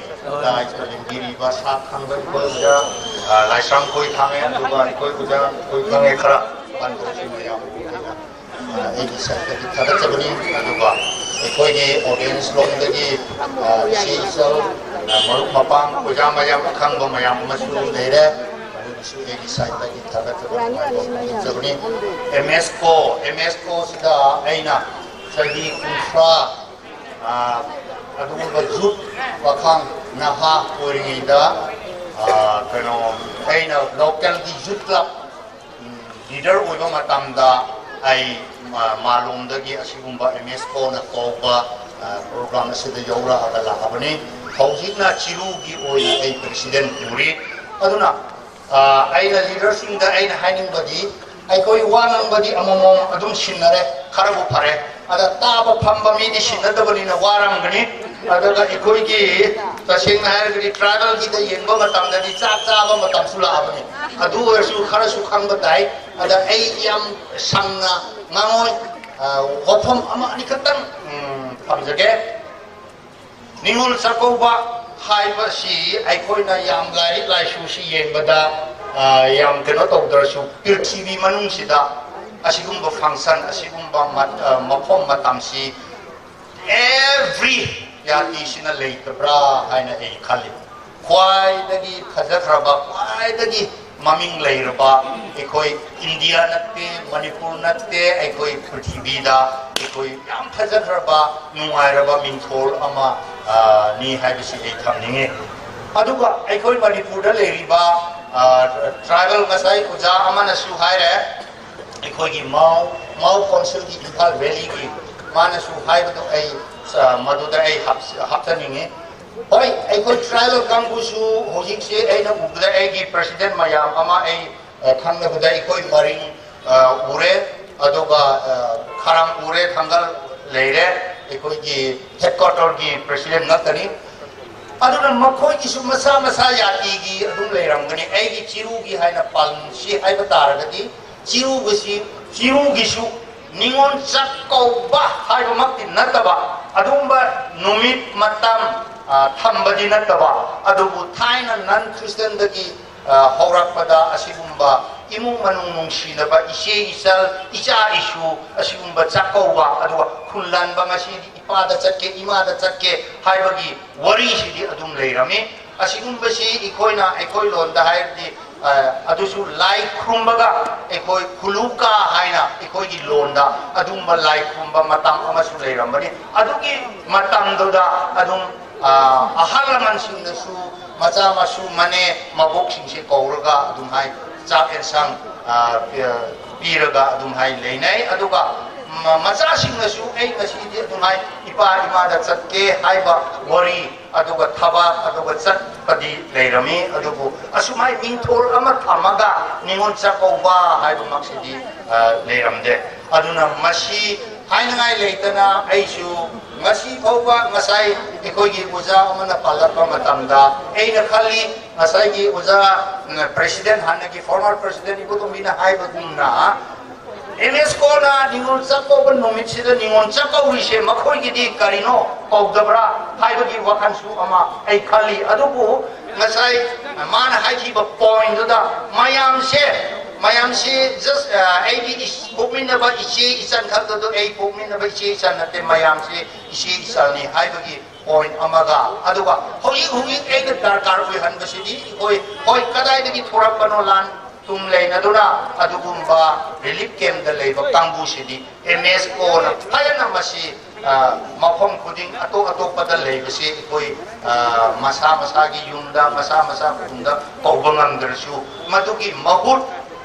ꯂꯥꯏꯁ꯭ꯔꯝ ꯈꯣꯏ ꯐꯪꯉꯦ, ꯑꯗꯨꯒ ꯑꯩꯈꯣꯏ ꯑꯣꯖꯥ ꯈꯣꯏ ꯐꯪꯉꯦ ꯈꯔ ꯄꯟꯊꯣꯛꯁꯤ ꯃꯌꯥꯝ꯫ ꯑꯩꯒꯤ ꯁꯥꯏꯠꯇꯒꯤ ꯊꯥꯒꯠꯆꯕꯅꯤ꯫ ꯑꯗꯨꯒ ꯑꯩꯈꯣꯏꯒꯤ ꯑꯣꯗꯤꯌꯦꯟꯁ ꯂꯣꯝꯗꯒꯤ, ꯑ, ꯏꯆꯦ ꯏꯆꯜ, ꯑ, ꯃꯔꯨꯞ ꯃꯄꯥꯡ, ꯑꯣꯖꯥ ꯃꯌꯥꯝ, ꯑꯈꯪꯕ ꯃꯌꯥꯝ ꯑꯃꯁꯨ ꯂꯩꯔꯦ꯫ ꯑꯩꯒꯤ ꯁꯥꯏꯠꯇꯒꯤ ꯊꯥꯒꯠꯆꯕ ꯅꯨꯡꯉꯥꯏꯕ ꯐꯣꯡꯗꯣꯛꯆꯕꯅꯤ꯫ ꯑꯦꯝ ꯑꯦꯁ ꯀꯣ, ꯑꯦꯝ ꯑꯦꯁ ꯀꯣꯁꯤꯗ ꯑꯩꯅ ꯆꯍꯤ ꯀꯨꯟꯊ꯭ꯔꯥ, ꯑꯥ, ꯑꯗꯨꯒꯨꯝꯕ ꯌꯨꯠ ꯄꯥꯈꯪ ꯅꯍꯥ ꯑꯣꯏꯔꯤꯉꯩꯗ, ꯑꯥ, ꯀꯩꯅꯣ, ꯑꯩꯅ ꯂꯣꯀꯦꯜꯒꯤ ꯌꯨꯠ ꯀ꯭ꯂꯕ ꯂꯤꯗꯔ ꯑꯣꯏꯕ ꯃꯇꯝꯗ ꯑꯩ ꯃꯥ-, ꯃꯥꯂꯣꯝꯗꯒꯤ ꯑꯁꯤꯒꯨꯝꯕ ꯑꯦꯝ ꯑꯦꯁ ꯀꯣꯅ ꯀꯧꯕ, ꯑ, ꯄ꯭ꯔꯣꯒ꯭ꯔꯥꯝ ꯑꯁꯤꯗ ꯌꯧꯔꯛꯑꯒ ꯂꯥꯛꯑꯕꯅꯤ꯫ ꯍꯧꯖꯤꯛꯅ ꯆꯤꯔꯨꯒꯤ ꯑꯣꯏꯅ ꯑꯩ ꯄ꯭ꯔꯦꯁꯤꯗꯦꯟ ꯄꯨꯔꯤ꯫ ꯑꯗꯨꯅ, ꯑ, ꯑꯩꯅ ꯂꯤꯗꯔꯁꯤꯡꯗ ꯑꯩꯅ ꯍꯥꯏꯅꯤꯡꯕꯗꯤ, ꯑꯩꯈꯣꯏ ꯋꯥ ꯉꯥꯡꯕꯗꯤ ꯑꯃꯃꯝ ꯑꯗꯨꯝ ꯁꯤꯟꯅꯔꯦ, ꯈꯔꯕꯨ ꯐꯔꯦ꯫ ꯑꯗ ꯇꯥꯕ ꯐꯝꯕ ꯃꯤꯗꯤ ꯁꯤꯟꯅꯗꯕꯅꯤꯅ ꯋꯥꯔꯝꯒꯅꯤ꯫ ꯑꯗꯨꯒ ꯑꯩꯈꯣꯏꯒꯤ, ꯇꯁꯦꯡꯅ ꯍꯥꯏꯔꯒꯗꯤ, ꯇ꯭ꯔꯥꯏꯕꯦꯜꯒꯤꯗ ꯌꯦꯡꯕ ꯃꯇꯝꯗꯗꯤ ꯆꯥꯛ ꯆꯥꯕ ꯃꯇꯝꯁꯨ ꯂꯥꯛꯑꯕꯅꯤ꯫ ꯑꯗꯨ ꯑꯣꯏꯔꯁꯨ ꯈꯔꯁꯨ ꯈꯪꯕ ꯇꯥꯏ꯫ ꯑꯗ ꯑꯩ ꯌꯥꯝ ꯁꯥꯡꯅ ꯉꯥꯡꯉꯣꯏ꯫ ꯑ, ꯋꯥꯐꯝ ꯑꯃ ꯑꯅꯤꯈꯛꯇꯪ, ꯎꯝ, ꯊꯝꯖꯒꯦ꯫ ꯅꯤꯉꯣꯜ ꯆꯥꯛꯀꯧꯕ ꯍꯥꯏꯕꯁꯤ ꯑꯩꯈꯣꯏꯅ ꯌꯥꯝ ꯂꯥꯏꯔꯤꯛ ꯂꯥꯏꯁꯨꯁꯤ ꯌꯦꯡꯕꯗ, ꯑ, ꯌꯥꯝ ꯀꯩꯅꯣ ꯇꯧꯗ꯭ꯔꯁꯨ, ꯄ꯭ꯔꯤꯊꯤꯕꯤ ꯃꯅꯨꯡꯁꯤꯗ ꯑꯁꯤꯒꯨꯝꯕ ꯐꯪꯁꯟ, ꯑꯁꯤꯒꯨꯝꯕ ꯃ-, ꯑ, ꯃꯐꯝ ꯃꯇꯝꯁꯤ every ꯖꯥꯇꯤꯁꯤꯅ ꯂꯩꯇꯕ꯭ꯔꯥ ꯍꯥꯏꯅ ꯑꯩ ꯈꯜꯂꯤ꯫ ꯈ꯭ꯋꯥꯏꯗꯒꯤ ꯐꯖꯈ꯭ꯔꯕ, ꯈ꯭ꯋꯥꯏꯗꯒꯤ ꯃꯃꯤꯡ ꯂꯩꯔꯕ ꯑꯩꯈꯣꯏ ꯏꯟꯗꯤꯌꯥ ꯅꯠꯇꯦ, ꯃꯅꯤꯄꯨꯔ ꯅꯠꯇꯦ, ꯑꯩꯈꯣꯏ ꯄ꯭ꯔꯤꯊꯤꯕꯤꯗ ꯑꯩꯈꯣꯏ ꯌꯥꯝ ꯐꯖꯈ꯭ꯔꯕ, ꯅꯨꯡꯉꯥꯏꯔꯕ ꯃꯤꯡꯊꯣꯜ ꯑꯃ, ꯑ, ꯅꯤ ꯍꯥꯏꯕꯁꯤ ꯑꯩ ꯊꯝꯅꯤꯡꯉꯤ꯫ ꯑꯗꯨꯒ ꯑꯩꯈꯣꯏ ꯃꯅꯤꯄꯨꯔꯗ ꯂꯩꯔꯤꯕ, ꯑ, ꯇ꯭ꯔꯥꯏꯕꯦꯜ, ꯉꯁꯥꯏ ꯑꯣꯖꯥ ꯑꯃꯅꯁꯨ ꯍꯥꯏꯔꯦ, ꯑꯩꯈꯣꯏꯒꯤ ꯃꯥꯎ, ꯃꯥꯎ ꯀꯥꯎꯟꯁꯤꯜꯒꯤ ꯏꯝꯐꯥꯜ ꯚꯦꯂꯤꯒꯤ ꯃꯥꯅꯁꯨ ꯍꯥꯏꯕꯗꯣ ꯑꯩ, ꯑ, ꯃꯗꯨꯗ ꯑꯩ ꯍꯥꯞ-, ꯍꯥꯞꯆꯅꯤꯡꯉꯤ꯫ ꯍꯣꯏ, ꯑꯩꯈꯣꯏ ꯇ꯭ꯔꯥꯏꯕꯦꯜ ꯀꯥꯡꯕꯨꯁꯨ ꯍꯧꯖꯤꯛꯁꯦ ꯑꯩꯅ ꯎꯕꯗ ꯑꯩꯒꯤ ꯄ꯭ꯔꯦꯁꯤꯗꯦꯟ ꯃꯌꯥꯝ ꯑꯃ ꯑꯩ, ꯑ, ꯈꯪꯅꯕꯗ ꯑꯩꯈꯣꯏ ꯃꯔꯤꯡ, ꯑ, ꯎꯔꯦ, ꯑꯗꯨꯒ, ꯑ, ꯈꯔꯝ ꯎꯔꯦ, ꯊꯥꯡꯒꯜ ꯂꯩꯔꯦ, ꯑꯩꯈꯣꯏꯒꯤ ꯍꯦꯗꯀ꯭ꯋꯥꯇꯔꯒꯤ ꯄ꯭ꯔꯦꯁꯤꯗꯦꯟ ꯉꯥꯛꯇꯅꯤ꯫ ꯑꯗꯨꯅ ꯃꯈꯣꯏꯒꯤꯁꯨ ꯃꯁꯥ ꯃꯁꯥ ꯖꯥꯇꯤꯒꯤ ꯑꯗꯨꯝ ꯂꯩꯔꯝꯒꯅꯤ꯫ ꯑꯩꯒꯤ ꯆꯤꯔꯨꯒꯤ ꯍꯥꯏꯅ ꯄꯥꯜꯂꯝꯁꯤ ꯍꯥꯏꯕ ꯇꯥꯔꯒꯗꯤ, ꯆꯤꯔꯨꯒꯤꯁꯤ, ꯆꯤꯔꯨꯒꯤꯁꯨ ꯅꯤꯉꯣꯜ ꯆꯥꯛꯀꯧꯕ ꯍꯥꯏꯕꯃꯛꯇꯤ ꯅꯠꯇꯕ, ꯑꯗꯨꯒꯨꯝꯕ ꯅꯨꯃꯤꯠ ꯃꯇꯝ, ꯑ, ꯊꯝꯕꯗꯤ ꯅꯠꯇꯕ, ꯑꯗꯨꯕꯨ ꯊꯥꯏꯅ ꯅꯟ ꯈ꯭ꯔꯤꯁꯇꯦꯟꯗꯒꯤ, ꯑ, ꯍꯧꯔꯛꯄꯗ ꯑꯁꯤꯒꯨꯝꯕ ꯏꯃꯨꯡ ꯃꯅꯨꯡ ꯅꯨꯡꯁꯤꯅꯕ, ꯏꯆꯦ ꯏꯆꯜ, ꯏꯆꯥ ꯏꯁꯨ, ꯑꯁꯤꯒꯨꯝꯕ ꯆꯥꯛꯀꯧꯕ, ꯑꯗꯨꯒ ꯈꯨꯜꯂꯥꯟꯕ, ꯉꯁꯤꯗꯤ ꯏꯄꯥꯗ ꯆꯠꯀꯦ, ꯏꯃꯥꯗ ꯆꯠꯀꯦ ꯍꯥꯏꯕꯒꯤ ꯋꯥꯔꯤꯁꯤꯗꯤ ꯑꯗꯨꯝ ꯂꯩꯔꯝꯃꯤ꯫ ꯑꯁꯤꯒꯨꯝꯕꯁꯤ ꯑꯩꯈꯣꯏꯅ, ꯑꯩꯈꯣꯏ ꯂꯣꯟꯗ ꯍꯥꯏꯔꯗꯤ, ꯑ, ꯑꯗꯨꯁꯨ ꯂꯥꯏ ꯈꯨꯔꯨꯝꯕꯒ ꯑꯩꯈꯣꯏ ꯍꯨꯂꯨꯀꯥ ꯍꯥꯏꯅ ꯑꯩꯈꯣꯏꯒꯤ ꯂꯣꯟꯗ ꯑꯗꯨꯝꯕ ꯂꯥꯏ ꯈꯨꯔꯨꯝꯕ ꯃꯇꯝ ꯑꯃꯁꯨ ꯂꯩꯔꯝꯕꯅꯤ꯫ ꯑꯗꯨꯒꯤ ꯃꯇꯝꯗꯨꯗ ꯑꯗꯨꯝ, ꯑ, ꯑꯍꯜ ꯂꯃꯟꯁꯤꯡꯅꯁꯨ ꯃꯆꯥ ꯃꯁꯨ ꯃꯅꯦ ꯃꯕꯣꯛꯁꯤꯡꯁꯦ ꯀꯧꯔꯒ ꯑꯗꯨꯝ ꯍꯥꯏ ꯆꯥꯛ ꯌꯦꯟꯁꯥꯡ, ꯑ, ꯄꯤ-, ꯄꯤꯔꯒ ꯑꯗꯨꯝ ꯍꯥꯏ ꯂꯩꯅꯩ꯫ ꯑꯗꯨꯒ ꯃ-, ꯃꯆꯥꯁꯤꯡꯅꯁꯨ ꯑꯩ ꯉꯁꯤꯗꯤ ꯑꯗꯨꯝ ꯍꯥꯏ ꯏꯄꯥ ꯏꯃꯥꯗ ꯆꯠꯀꯦ ꯍꯥꯏꯕ ꯋꯥꯔꯤ ꯑꯗꯨꯒ ꯊꯕꯛ ꯑꯗꯨꯒ ꯆꯠꯄꯗꯤ ꯂꯩꯔꯝꯃꯤ꯫ ꯑꯗꯨꯕꯨ ꯑꯁꯨꯃꯥꯏ ꯃꯤꯡꯊꯣꯜ ꯑꯃ ꯊꯝꯃꯒ ꯅꯤꯉꯣꯜ ꯆꯥꯛꯀꯧꯕ ꯍꯥꯏꯕꯃꯛꯁꯤꯗꯤ, ꯑ, ꯂꯩꯔꯝꯗꯦ꯫ ꯑꯗꯨꯅ ꯃꯁꯤ ꯍꯥꯏꯅꯤꯡꯉꯥꯏ ꯂꯩꯇꯅ ꯑꯩꯁꯨ ꯉꯁꯤ ꯐꯥꯎꯕ ꯉꯁꯥꯏ ꯑꯩꯈꯣꯏꯒꯤ ꯑꯣꯖꯥ ꯑꯃꯅ ꯄꯥꯜꯂꯛꯄ ꯃꯇꯝꯗ ꯑꯩꯅ ꯈꯜꯂꯤ, ꯉꯁꯥꯏꯒꯤ ꯑꯣꯖꯥ, ꯎꯝ, president, ꯍꯥꯟꯅꯒꯤ former president ꯏꯕꯣꯇꯣꯝꯕꯤꯅ ꯍꯥꯏꯕꯒꯨꯝꯅ, ꯑꯦꯝ ꯑꯦꯁ ꯀꯣꯅ ꯅꯤꯉꯣꯜ ꯆꯥꯛꯀꯧꯕ ꯅꯨꯃꯤꯠꯁꯤꯗ ꯅꯤꯉꯣꯜ ꯆꯥꯛꯀꯧꯔꯤꯁꯦ ꯃꯈꯣꯏꯒꯤꯗꯤ ꯀꯔꯤꯅꯣ ꯀꯧꯗꯕ꯭ꯔꯥ ꯍꯥꯏꯕꯒꯤ ꯋꯥꯈꯜꯁꯨ ꯑꯃ ꯑꯩ ꯈꯜꯂꯤ꯫ ꯑꯗꯨꯕꯨ ꯉꯁꯥꯏ ꯃꯥꯅ ꯍꯥꯏꯈꯤꯕ pointꯗꯨꯗ ꯃꯌꯥꯝꯁꯦ, ꯃꯌꯥꯝꯁꯦ just, ꯑ, ꯑꯩꯒꯤ ꯏꯁ-, ꯄꯣꯛꯃꯤꯟꯅꯕ ꯏꯆꯦ ꯏꯆꯟ ꯈꯛꯇꯗꯣ, ꯑꯩ ꯄꯣꯛꯃꯤꯟꯅꯕ ꯏꯆꯦ ꯏꯆꯟ ꯅꯠꯇꯦ, ꯃꯌꯥꯝꯁꯦ ꯏꯆꯦ ꯏꯆꯟꯅꯤ ꯍꯥꯏꯕꯒꯤ point ꯑꯃꯒ, ꯑꯗꯨꯒ ꯍꯧꯖꯤꯛ ꯍꯧꯖꯤꯛ ꯑꯩꯅ ꯗꯔꯀꯥꯔ ꯑꯣꯏꯍꯟꯕꯁꯤꯗꯤ ꯑꯩꯈꯣꯏ, ꯍꯣꯏ, ꯀꯗꯥꯏꯗꯒꯤ ꯊꯣꯔꯛꯄꯅꯣ ꯂꯥꯟ ꯇꯨꯡ ꯂꯩꯅꯗꯨꯅ ꯑꯗꯨꯒꯨꯝꯕ relief campꯇ ꯂꯩꯕ ꯀꯥꯡꯕꯨꯁꯤꯗꯤ ꯑꯦꯝ ꯑꯦꯁ ꯀꯣꯅ ꯐꯖꯅ ꯃꯁꯤ, ꯑ, ꯃꯐꯝ ꯈꯨꯗꯤꯡ ꯑꯇꯣꯞ ꯑꯇꯣꯞꯄꯗ ꯂꯩꯕꯁꯤ ꯑꯩꯈꯣꯏ, ꯑ, ꯃꯁꯥ ꯃꯁꯥꯒꯤ ꯌꯨꯝꯗ, ꯃꯁꯥ ꯃꯁꯥ ꯈꯨꯟꯗ ꯀꯧꯕ ꯉꯝꯗ꯭ꯔꯁꯨ ꯃꯗꯨꯒꯤ ꯃꯍꯨꯠ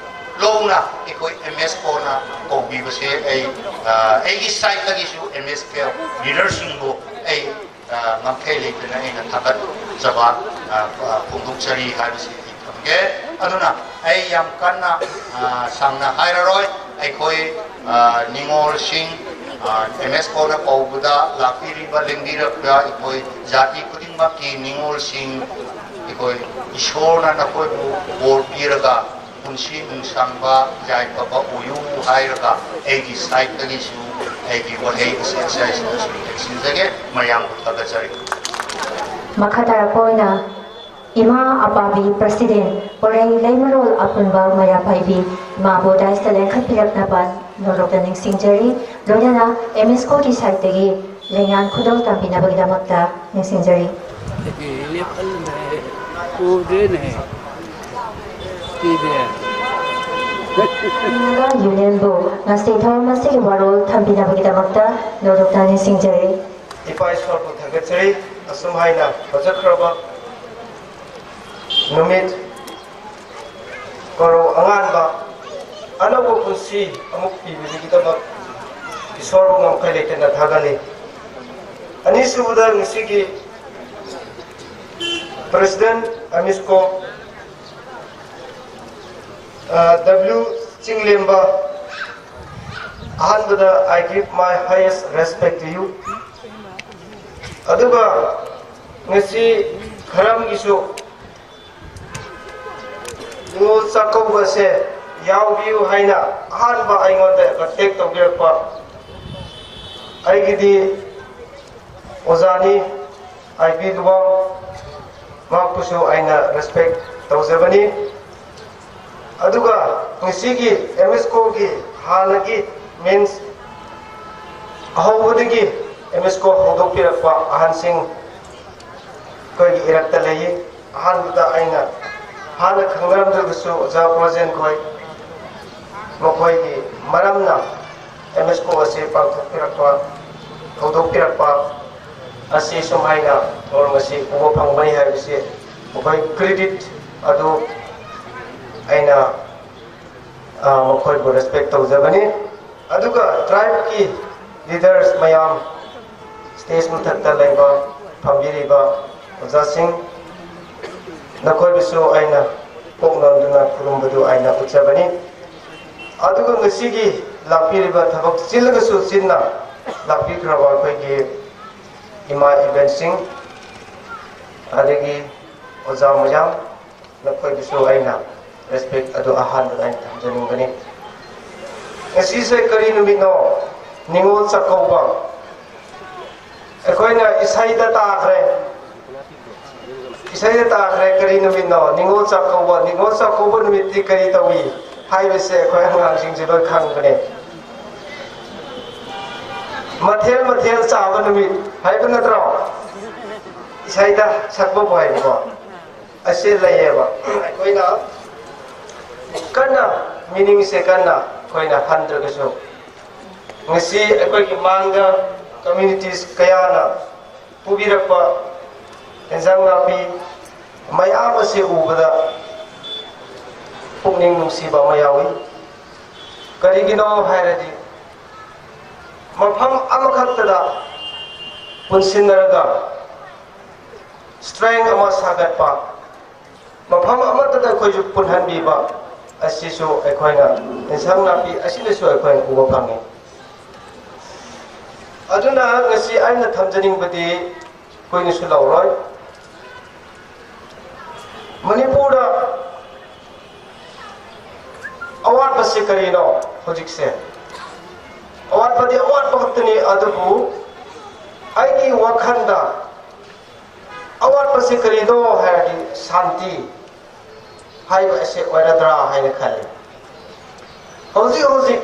ꯂꯧꯅ ꯑꯩꯈꯣꯏ ꯑꯦꯝ ꯑꯦꯁ ꯀꯣꯅ ꯀꯧꯕꯤꯕꯁꯦ ꯑꯩ, ꯑ, ꯑꯩꯒꯤ sideꯇꯒꯤꯁꯨ ꯑꯦꯝ ꯑꯦꯁ ꯀꯦ leaderꯁꯤꯡꯕꯨ ꯑꯩ, ꯑ, ꯉꯝꯈꯩ ꯂꯩꯇꯅ ꯑꯩꯅ ꯊꯥꯒꯠꯆꯕ, ꯑ, ꯑ, ꯐꯣꯡꯗꯣꯛꯆꯔꯤ ꯍꯥꯏꯕꯁꯤ ꯑꯩ ꯊꯝꯒꯦ꯫ ꯑꯗꯨꯅ ꯑꯩ ꯌꯥꯝ ꯀꯟꯅ, ꯑ, ꯁꯥꯡꯅ ꯍꯥꯏꯔꯔꯣꯏ꯫ ꯑꯩꯈꯣꯏ, ꯑ, ꯅꯤꯉꯣꯜꯁꯤꯡ, ꯑ, ꯑꯦꯝ ꯑꯦꯁ ꯀꯣꯅ ꯀꯧꯕꯗ ꯂꯥꯛꯄꯤꯔꯤꯕ, ꯂꯦꯡꯕꯤꯔꯛꯄ ꯑꯩꯈꯣꯏ ꯖꯥꯇꯤ ꯈꯨꯗꯤꯡꯃꯛꯀꯤ ꯅꯤꯉꯣꯜꯁꯤꯡ, ꯑꯩꯈꯣꯏ ꯏꯁꯣꯔꯅ ꯅꯈꯣꯏꯕꯨ ꯕꯣꯔ ꯄꯤꯔꯒ ꯄꯨꯟꯁꯤ ꯅꯨꯡꯁꯥꯡꯕ ꯌꯥꯏꯐꯕ ꯑꯣꯏꯌꯨ ꯍꯥꯏꯔꯒ ꯑꯩꯒꯤ sideꯇꯒꯤꯁꯨ ꯑꯩꯒꯤ ꯋꯥꯍꯩ ꯑꯁꯤ ꯑꯁꯤ ꯑꯁꯤꯅ ꯁꯨꯝ ꯂꯣꯏꯁꯤꯟꯖꯒꯦ꯫ ꯃꯌꯥꯝꯕꯨ ꯊꯥꯒꯠꯆꯔꯤ꯫ ꯃꯈꯥ ꯇꯥꯔꯛꯄ ꯑꯣꯏꯅ ꯏꯃꯥ ꯑꯄꯥꯕꯤ president ꯄꯣꯔꯩ ꯂꯩꯃꯔꯣꯜ ꯑꯄꯨꯟꯕ ꯃꯩꯔꯥ ꯄꯥꯏꯕꯤ ꯏꯃꯥꯕꯨ daisꯇ ꯂꯦꯡꯈꯠꯄꯤꯔꯛꯅꯕ ꯅꯣꯂꯣꯛꯇ ꯅꯤꯡꯁꯤꯡꯖꯔꯤ꯫ ꯂꯣꯏꯅꯅ ꯑꯦꯝ ꯑꯦꯁ ꯀꯣꯒꯤ sideꯇꯒꯤ ꯂꯦꯡꯌꯥꯟ ꯈꯨꯗꯣꯜ ꯇꯝꯕꯤꯅꯕꯒꯤꯗꯃꯛꯇ ꯅꯤꯡꯁꯤꯡꯖꯔꯤ꯫ ꯂꯦꯞꯍꯜꯂꯦ꯫ ꯎꯗ꯭ꯔꯦꯅꯦ꯫ ꯄꯤꯔꯦ꯫ ꯌꯨꯅꯤꯌꯟꯕꯨ ꯉꯁꯤ ꯊꯧꯔꯝ ꯑꯁꯤꯒꯤ ꯋꯥꯔꯣꯜ ꯊꯝꯕꯤꯅꯕꯒꯤꯗꯃꯛꯇ ꯅꯣꯂꯨꯛꯅ ꯅꯤꯡꯁꯤꯡꯖꯔꯤ꯫ ꯏꯄꯥ ꯏꯁꯣꯔꯕꯨ ꯊꯥꯒꯠꯆꯔꯤ꯫ ꯑꯁꯨꯝ ꯍꯥꯏꯅ ꯐꯖꯈ꯭ꯔꯕ ꯅꯨꯃꯤꯠ ꯀꯣꯔꯧ ꯑꯉꯥꯟꯕ ꯑꯅꯧꯕ ꯄꯨꯟꯁꯤ ꯑꯃꯨꯛ ꯄꯤꯕꯤꯕꯒꯤꯗꯃꯛ ꯏꯁꯣꯔꯕꯨ ꯉꯝꯈꯩ ꯂꯩꯇꯅ ꯊꯥꯒꯠꯂꯤ꯫ ꯑꯅꯤꯁꯨꯕꯗ ꯉꯁꯤꯒꯤ ꯄ꯭ꯔꯦꯁꯤꯗꯦꯟꯠ ꯑꯦꯃꯤꯁꯀꯣ, ꯑ, ꯗꯕ꯭ꯂꯤꯎ ꯆꯤꯡꯂꯦꯝꯕ, ꯑꯍꯥꯟꯕꯗ I give my highest respect to you꯫ ꯑꯗꯨꯒ ꯉꯁꯤ ꯈꯔꯝꯒꯤꯁꯨ ꯅꯤꯉꯣꯜ ꯆꯥꯛꯀꯧꯕꯁꯦ ꯌꯥꯎꯕꯤꯌꯨ ꯍꯥꯏꯅ ꯑꯍꯥꯟꯕ ꯑꯩꯉꯣꯟꯗ ꯀꯟꯇꯦꯛ ꯇꯧꯕꯤꯔꯛꯄ ꯑꯩꯒꯤꯗꯤ ꯑꯣꯖꯥꯅꯤ ꯑꯥꯏ ꯄꯤ ꯂꯨꯋꯥꯡ, ꯃꯍꯥꯛꯄꯨꯁꯨ ꯑꯩꯅ ꯔꯦꯁꯄꯦꯛ ꯇꯧꯖꯕꯅꯤ꯫ ꯑꯗꯨꯒ ꯉꯁꯤꯒꯤ ꯑꯦꯃꯤꯁꯀꯣꯒꯤ ꯍꯥꯟꯅꯒꯤ ꯃꯤꯟꯁ ꯑꯍꯧꯕꯗꯒꯤ ꯑꯦꯃꯤꯁꯀꯣ ꯍꯧꯗꯣꯛꯄꯤꯔꯛꯄ ꯑꯍꯟꯁꯤꯡ ꯑꯩꯈꯣꯏꯒꯤ ꯏꯔꯛꯇ ꯂꯩꯌꯦ꯫ ꯑꯍꯥꯟꯕꯗ ꯑꯩꯅ ꯍꯥꯟꯅ ꯈꯪꯅꯔꯝꯗ꯭ꯔꯒꯁꯨ ꯑꯣꯖꯥ ꯄ꯭ꯔꯣꯖꯦꯟ ꯈꯣꯏ, ꯃꯈꯣꯏꯒꯤ ꯃꯔꯝꯅ ꯑꯦꯝ ꯑꯦꯁ ꯀꯣ ꯑꯁꯤ ꯄꯥꯡꯊꯣꯛꯄꯤꯔꯛꯄ, ꯍꯧꯗꯣꯛꯄꯤꯔꯛꯄ ꯑꯁꯤ ꯁꯨꯃꯥꯏꯅ ꯊꯧꯔꯝ ꯑꯁꯤ ꯎꯕ ꯐꯪꯕꯅꯤ ꯍꯥꯏꯕꯁꯤ ꯃꯈꯣꯏ ꯀ꯭ꯔꯦꯗꯤꯠ ꯑꯗꯨ ꯑꯩꯅ, ꯑ, ꯃꯈꯣꯏꯕꯨ ꯔꯦꯁꯄꯦꯛ ꯇꯧꯖꯕꯅꯤ꯫ ꯑꯗꯨꯒ ꯇ꯭ꯔꯥꯏꯕꯀꯤ ꯂꯤꯗꯔꯁ ꯃꯌꯥꯝ, ꯁ꯭ꯇꯦꯖ ꯃꯊꯛꯇ ꯂꯩꯕ, ꯐꯝꯕꯤꯔꯤꯕ ꯑꯣꯖꯥꯁꯤꯡ, ꯅꯈꯣꯏꯕꯨꯁꯨ ꯑꯩꯅ ꯄꯣꯛꯅꯣꯟꯗꯨꯅ ꯈꯨꯔꯨꯝꯕꯗꯨ ꯑꯩꯅ ꯎꯠꯆꯕꯅꯤ꯫ ꯑꯗꯨꯒ ꯉꯁꯤꯒꯤ ꯂꯥꯛꯄꯤꯔꯤꯕ ꯊꯕꯛ ꯆꯤꯜꯂꯒꯁꯨ ꯆꯤꯟꯅ ꯂꯥꯛꯄꯤꯈ꯭ꯔꯕ ꯑꯩꯈꯣꯏꯒꯤ ꯏꯃꯥ ꯏꯕꯦꯟꯁꯤꯡ, ꯑꯗꯒꯤ ꯑꯣꯖꯥ ꯃꯌꯥꯝ, ꯅꯈꯣꯏꯕꯨꯁꯨ ꯑꯩꯅ ꯔꯦꯁꯄꯦꯛ ꯑꯗꯨ ꯑꯍꯥꯟꯕꯗ ꯑꯩꯅ ꯊꯝꯖꯅꯤꯡꯕꯅꯤ꯫ ꯉꯁꯤꯁꯦ ꯀꯔꯤ ꯅꯨꯃꯤꯠꯅꯣ? ꯅꯤꯉꯣꯜ ꯆꯥꯛꯀꯧꯕ꯫ ꯑꯩꯈꯣꯏꯅ ꯏꯁꯩꯗ ꯇꯥꯈ꯭ꯔꯦ, ꯏꯁꯩꯗ ꯇꯥꯈ꯭ꯔꯦ ꯀꯔꯤ ꯅꯨꯃꯤꯠꯅꯣ? ꯅꯤꯉꯣꯜ ꯆꯥꯛꯀꯧꯕ꯫ ꯅꯤꯉꯣꯜ ꯆꯥꯛꯀꯧꯕ ꯅꯨꯃꯤꯠꯇꯤ ꯀꯔꯤ ꯇꯧꯏ ꯍꯥꯏꯕꯁꯦ ꯑꯩꯈꯣꯏ ꯑꯉꯥꯡꯁꯤꯡꯁꯦ ꯂꯣꯏ ꯈꯪꯕꯅꯦ꯫ ꯃꯊꯦꯜ ꯃꯊꯦꯜ ꯆꯥꯕ ꯅꯨꯃꯤꯠ ꯍꯥꯏꯕ ꯅꯠꯇ꯭ꯔꯣ? ꯏꯁꯩꯗ ꯁꯛꯄꯕꯨ ꯍꯥꯏꯕꯀꯣ꯫ ꯑꯁꯤ ꯂꯩꯌꯦꯕ꯫ ꯑꯩꯈꯣꯏꯅ ꯀꯟꯅ ꯃꯤꯅꯤꯡꯁꯦ ꯀꯟꯅ ꯑꯩꯈꯣꯏꯅ ꯍꯟꯗ꯭ꯔꯒꯁꯨ, ꯉꯁꯤ ꯑꯩꯈꯣꯏꯒꯤ ꯃꯥꯡꯗ ꯀꯝꯃ꯭ꯌꯨꯅꯤꯇꯤꯁ ꯀꯌꯥꯅ ꯄꯨꯕꯤꯔꯛꯄ ꯏꯟꯖꯥꯡ ꯅꯥꯄꯤ ꯃꯌꯥꯝ ꯑꯁꯤ ꯎꯕꯗ ꯄꯨꯛꯅꯤꯡ ꯅꯨꯡꯁꯤꯕ ꯑꯃ ꯌꯥꯎꯏ꯫ ꯀꯔꯤꯒꯤꯅꯣ ꯍꯥꯏꯔꯗꯤ, ꯃꯐꯝ ꯑꯃꯈꯛꯇꯗ ꯄꯨꯟꯁꯤꯟꯅꯔꯒ ꯁ꯭ꯇ꯭ꯔꯦꯡ ꯑꯃ ꯁꯥꯒꯠꯄ, ꯃꯐꯝ ꯑꯃꯠꯇꯗ ꯑꯩꯈꯣꯏꯁꯨ ꯄꯨꯟꯍꯟꯕꯤꯕ ꯑꯁꯤꯁꯨ ꯑꯩꯈꯣꯏꯅ ꯏꯟꯁꯥꯡ ꯅꯥꯄꯤ ꯑꯁꯤꯗꯁꯨ ꯑꯩꯈꯣꯏꯅ ꯎꯕ ꯐꯪꯉꯤ꯫ ꯑꯗꯨꯅ ꯉꯁꯤ ꯑꯩꯅ ꯊꯝꯖꯅꯤꯡꯕꯗꯤ ꯀꯨꯏꯅꯁꯨ ꯂꯧꯔꯣꯏ꯫ ꯃꯅꯤꯄꯨꯔꯗ ꯑꯋꯥꯠꯄꯁꯤ ꯀꯔꯤꯅꯣ? ꯍꯧꯖꯤꯛꯁꯦ ꯑꯋꯥꯠꯄꯗꯤ ꯑꯋꯥꯠꯄ ꯈꯛꯇꯅꯤ, ꯑꯗꯨꯕꯨ ꯑꯩꯒꯤ ꯋꯥꯈꯜꯗ ꯑꯋꯥꯠꯄꯁꯤ ꯀꯔꯤꯅꯣ ꯍꯥꯏꯔꯗꯤ ꯁꯥꯟꯇꯤ ꯍꯥꯏꯕ ꯑꯁꯤ ꯑꯣꯏꯔꯗ꯭ꯔꯥ ꯍꯥꯏꯅ ꯈꯜꯂꯤ꯫ ꯍꯧꯖꯤꯛ ꯍꯧꯖꯤꯛ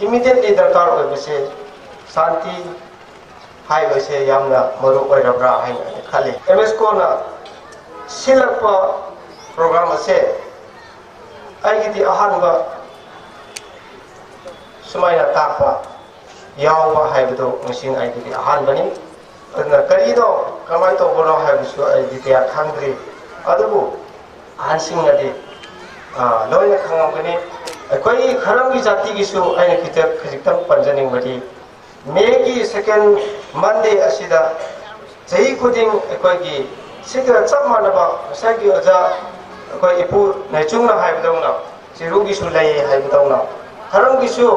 ꯏꯃꯤꯗꯤꯌꯦꯠꯂꯤ ꯗꯔꯀꯥꯔ ꯑꯣꯏꯕꯁꯦ ꯁꯥꯟꯇꯤ ꯍꯥꯏꯕꯁꯦ ꯌꯥꯝꯅ ꯃꯔꯨ ꯑꯣꯏꯔꯕ꯭ꯔꯥ ꯍꯥꯏꯅ ꯑꯩꯅ ꯈꯜꯂꯤ꯫ ꯑꯦꯝ ꯑꯦꯁ ꯀꯣꯅ ꯁꯤꯜꯂꯛꯄ ꯄ꯭ꯔꯣꯒ꯭ꯔꯥꯝ ꯑꯁꯦ ꯑꯩꯒꯤꯗꯤ ꯑꯍꯥꯟꯕ ꯁꯨꯃꯥꯏꯅ ꯇꯥꯛꯄ ꯌꯥꯎꯕ ꯍꯥꯏꯕꯗꯨ ꯉꯁꯤꯅ ꯑꯩꯒꯤꯗꯤ ꯑꯍꯥꯟꯕꯅꯤ꯫ ꯑꯗꯨꯅ ꯀꯔꯤꯅꯣ, ꯀꯃꯥꯏꯅ ꯇꯧꯕꯅꯣ ꯍꯥꯏꯕꯁꯨ ꯑꯩꯗꯤ ꯀꯌꯥ ꯈꯪꯗ꯭ꯔꯤ꯫ ꯑꯗꯨꯕꯨ ꯑꯍꯟꯁꯤꯡꯅꯗꯤ, ꯑ, ꯂꯣꯏꯅ ꯈꯪꯂꯝꯒꯅꯤ꯫ ꯑꯩꯈꯣꯏꯒꯤ ꯈꯔꯝꯒꯤ ꯖꯥꯇꯤꯒꯤꯁꯨ ꯑꯩꯅ ꯈꯤꯇ-, ꯈꯖꯤꯛꯇꯪ ꯄꯟꯖꯅꯤꯡꯕꯗꯤ, ꯃꯦꯒꯤ ꯁꯦꯀꯦꯟ ꯃꯟꯗꯦ ꯑꯁꯤꯗ ꯆꯍꯤ ꯈꯨꯗꯤꯡ ꯑꯩꯈꯣꯏꯒꯤ ꯁꯤꯒ ꯆꯞ ꯃꯥꯟꯅꯕ ꯉꯁꯥꯏꯒꯤ ꯑꯣꯖꯥ ꯑꯩꯈꯣꯏ ꯏꯄꯨ ꯅꯩꯆꯨꯡꯅ ꯍꯥꯏꯕꯗꯧꯅ, ꯆꯤꯔꯨꯒꯤꯁꯨ ꯂꯩ ꯍꯥꯏꯕꯗꯧꯅ, ꯈꯔꯝꯒꯤꯁꯨ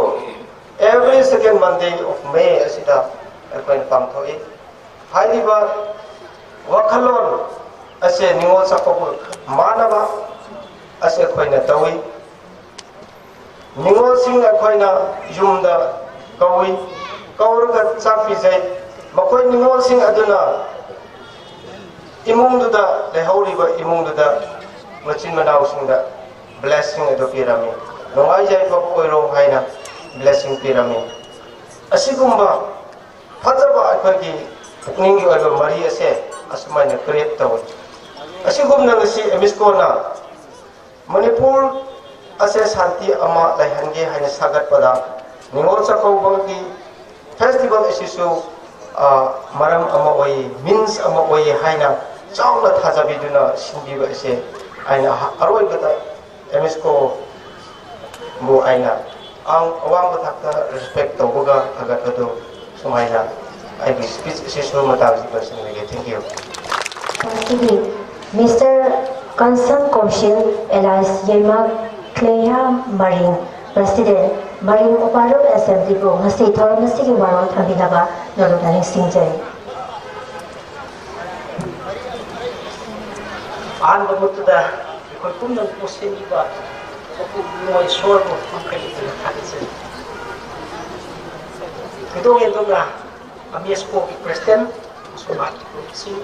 every second Monday of May ꯑꯁꯤꯗ ꯑꯩꯈꯣꯏꯅ ꯄꯥꯡꯊꯣꯛꯏ꯫ ꯍꯥꯏꯔꯤꯕ ꯋꯥꯈꯜꯂꯣꯟ ꯑꯁꯦ ꯅꯤꯉꯣꯜ ꯆꯥꯛꯀꯧꯕ ꯃꯥꯟꯅꯕ ꯑꯁꯤ ꯑꯩꯈꯣꯏꯅ ꯇꯧꯏ꯫ ꯅꯤꯉꯣꯜꯁꯤꯡ ꯑꯩꯈꯣꯏꯅ ꯌꯨꯝꯗ ꯀꯧꯏ, ꯀꯧꯔꯒ ꯆꯥꯛ ꯄꯤꯖꯩ꯫ ꯃꯈꯣꯏ ꯅꯤꯉꯣꯜꯁꯤꯡ ꯑꯗꯨꯅ ꯏꯃꯨꯡꯗꯨꯗ, ꯂꯩꯍꯧꯔꯤꯕ ꯏꯃꯨꯡꯗꯨꯗ ꯃꯆꯤꯟ ꯃꯅꯥꯎꯁꯤꯡꯗ ꯕ꯭ꯂꯦꯁꯤꯡ ꯑꯗꯨ ꯄꯤꯔꯝꯃꯤ꯫ ꯅꯨꯡꯉꯥꯏ ꯌꯥꯏꯐꯕ ꯑꯣꯏꯔꯣ ꯍꯥꯏꯅ ꯕ꯭ꯂꯦꯁꯤꯡ ꯄꯤꯔꯝꯃꯤ꯫ ꯑꯁꯤꯒꯨꯝꯕ ꯐꯖꯕ ꯑꯩꯈꯣꯏꯒꯤ ꯄꯨꯛꯅꯤꯡꯒꯤ ꯑꯣꯏꯕ ꯃꯔꯤ ꯑꯁꯦ ꯑꯁꯨꯃꯥꯏꯅ ꯀ꯭ꯔꯤꯌꯦꯠ ꯇꯧꯏ꯫ ꯑꯁꯤꯒꯨꯝꯅ ꯉꯁꯤ ꯑꯦꯝ ꯑꯦꯁ ꯀꯣꯅ ꯃꯅꯤꯄꯨꯔ ꯑꯁꯦ ꯁꯥꯟꯇꯤ ꯑꯃ ꯂꯩꯍꯟꯒꯦ ꯍꯥꯏꯅ ꯁꯥꯒꯠꯄꯗ ꯅꯤꯉꯣꯜ ꯆꯥꯛꯀꯧꯕꯒꯤ ꯐꯦꯁꯇꯤꯚꯦꯜ ꯑꯁꯤꯁꯨ, ꯑ, ꯃꯔꯝ ꯑꯃ ꯑꯣꯏ, ꯃꯤꯟꯁ ꯑꯃ ꯑꯣꯏ ꯍꯥꯏꯅ ꯆꯥꯎꯅ ꯊꯥꯖꯕꯤꯗꯨꯅ ꯁꯤꯟꯕꯤꯕ ꯑꯁꯦ ꯑꯩꯅ ꯑꯍ-, ꯑꯔꯣꯏꯕꯗ ꯑꯦꯝ ꯑꯦꯁ ꯀꯣꯕꯨ ꯑꯩꯅ ꯑꯋꯥꯡ-, ꯑꯋꯥꯡꯕ ꯊꯥꯛꯇ ꯔꯦꯁꯄꯦꯛ ꯇꯧꯕꯒ ꯊꯥꯒꯠꯄꯗꯨ ꯁꯨꯃꯥꯏꯅ ꯑꯩꯒꯤ ꯁ꯭ꯄꯤꯆ ꯑꯁꯤꯁꯨ ꯃꯇꯥꯡꯁꯤꯗ ꯂꯣꯏꯁꯤꯟꯖꯒꯦ꯫ Thank you꯫ ꯉꯁꯤꯒꯤ Mister Concerned Council alias ꯌꯦꯃꯛ ꯀ꯭ꯂꯦꯌꯥ ꯃꯔꯤꯡ, President, ꯃꯔꯤꯡ ꯎꯄꯥꯔꯨꯞ Assembly ꯕꯨ ꯉꯁꯤ ꯊꯧꯔꯝ ꯑꯁꯤꯒꯤ ꯋꯥꯔꯣꯜ ꯊꯝꯕꯤꯅꯕ ꯅꯣꯂꯨꯛꯅ ꯅꯤꯡꯁꯤꯡꯖꯔꯤ꯫ ꯑꯍꯥꯟꯕ ꯃꯛꯇꯗ ꯑꯩꯈꯣꯏ ꯄꯨꯝꯅꯃꯛꯄꯨ ꯁꯦꯝꯕꯤꯕ ꯃꯄꯨ ꯏꯕꯨꯡꯉꯣ ꯏꯁꯣꯔꯕꯨ ꯃꯈꯩ ꯍꯦꯟꯅ ꯊꯥꯒꯠꯆꯔꯤ꯫ ꯊꯣꯏꯗꯣꯛ ꯍꯦꯟꯗꯣꯛꯅ ꯑꯦꯝ ꯑꯦꯁ ꯀꯣꯒꯤ President ꯑꯃꯁꯨꯡ ꯃꯍꯥꯛꯀꯤ ꯒ꯭ꯔꯨꯞꯁꯤꯡ,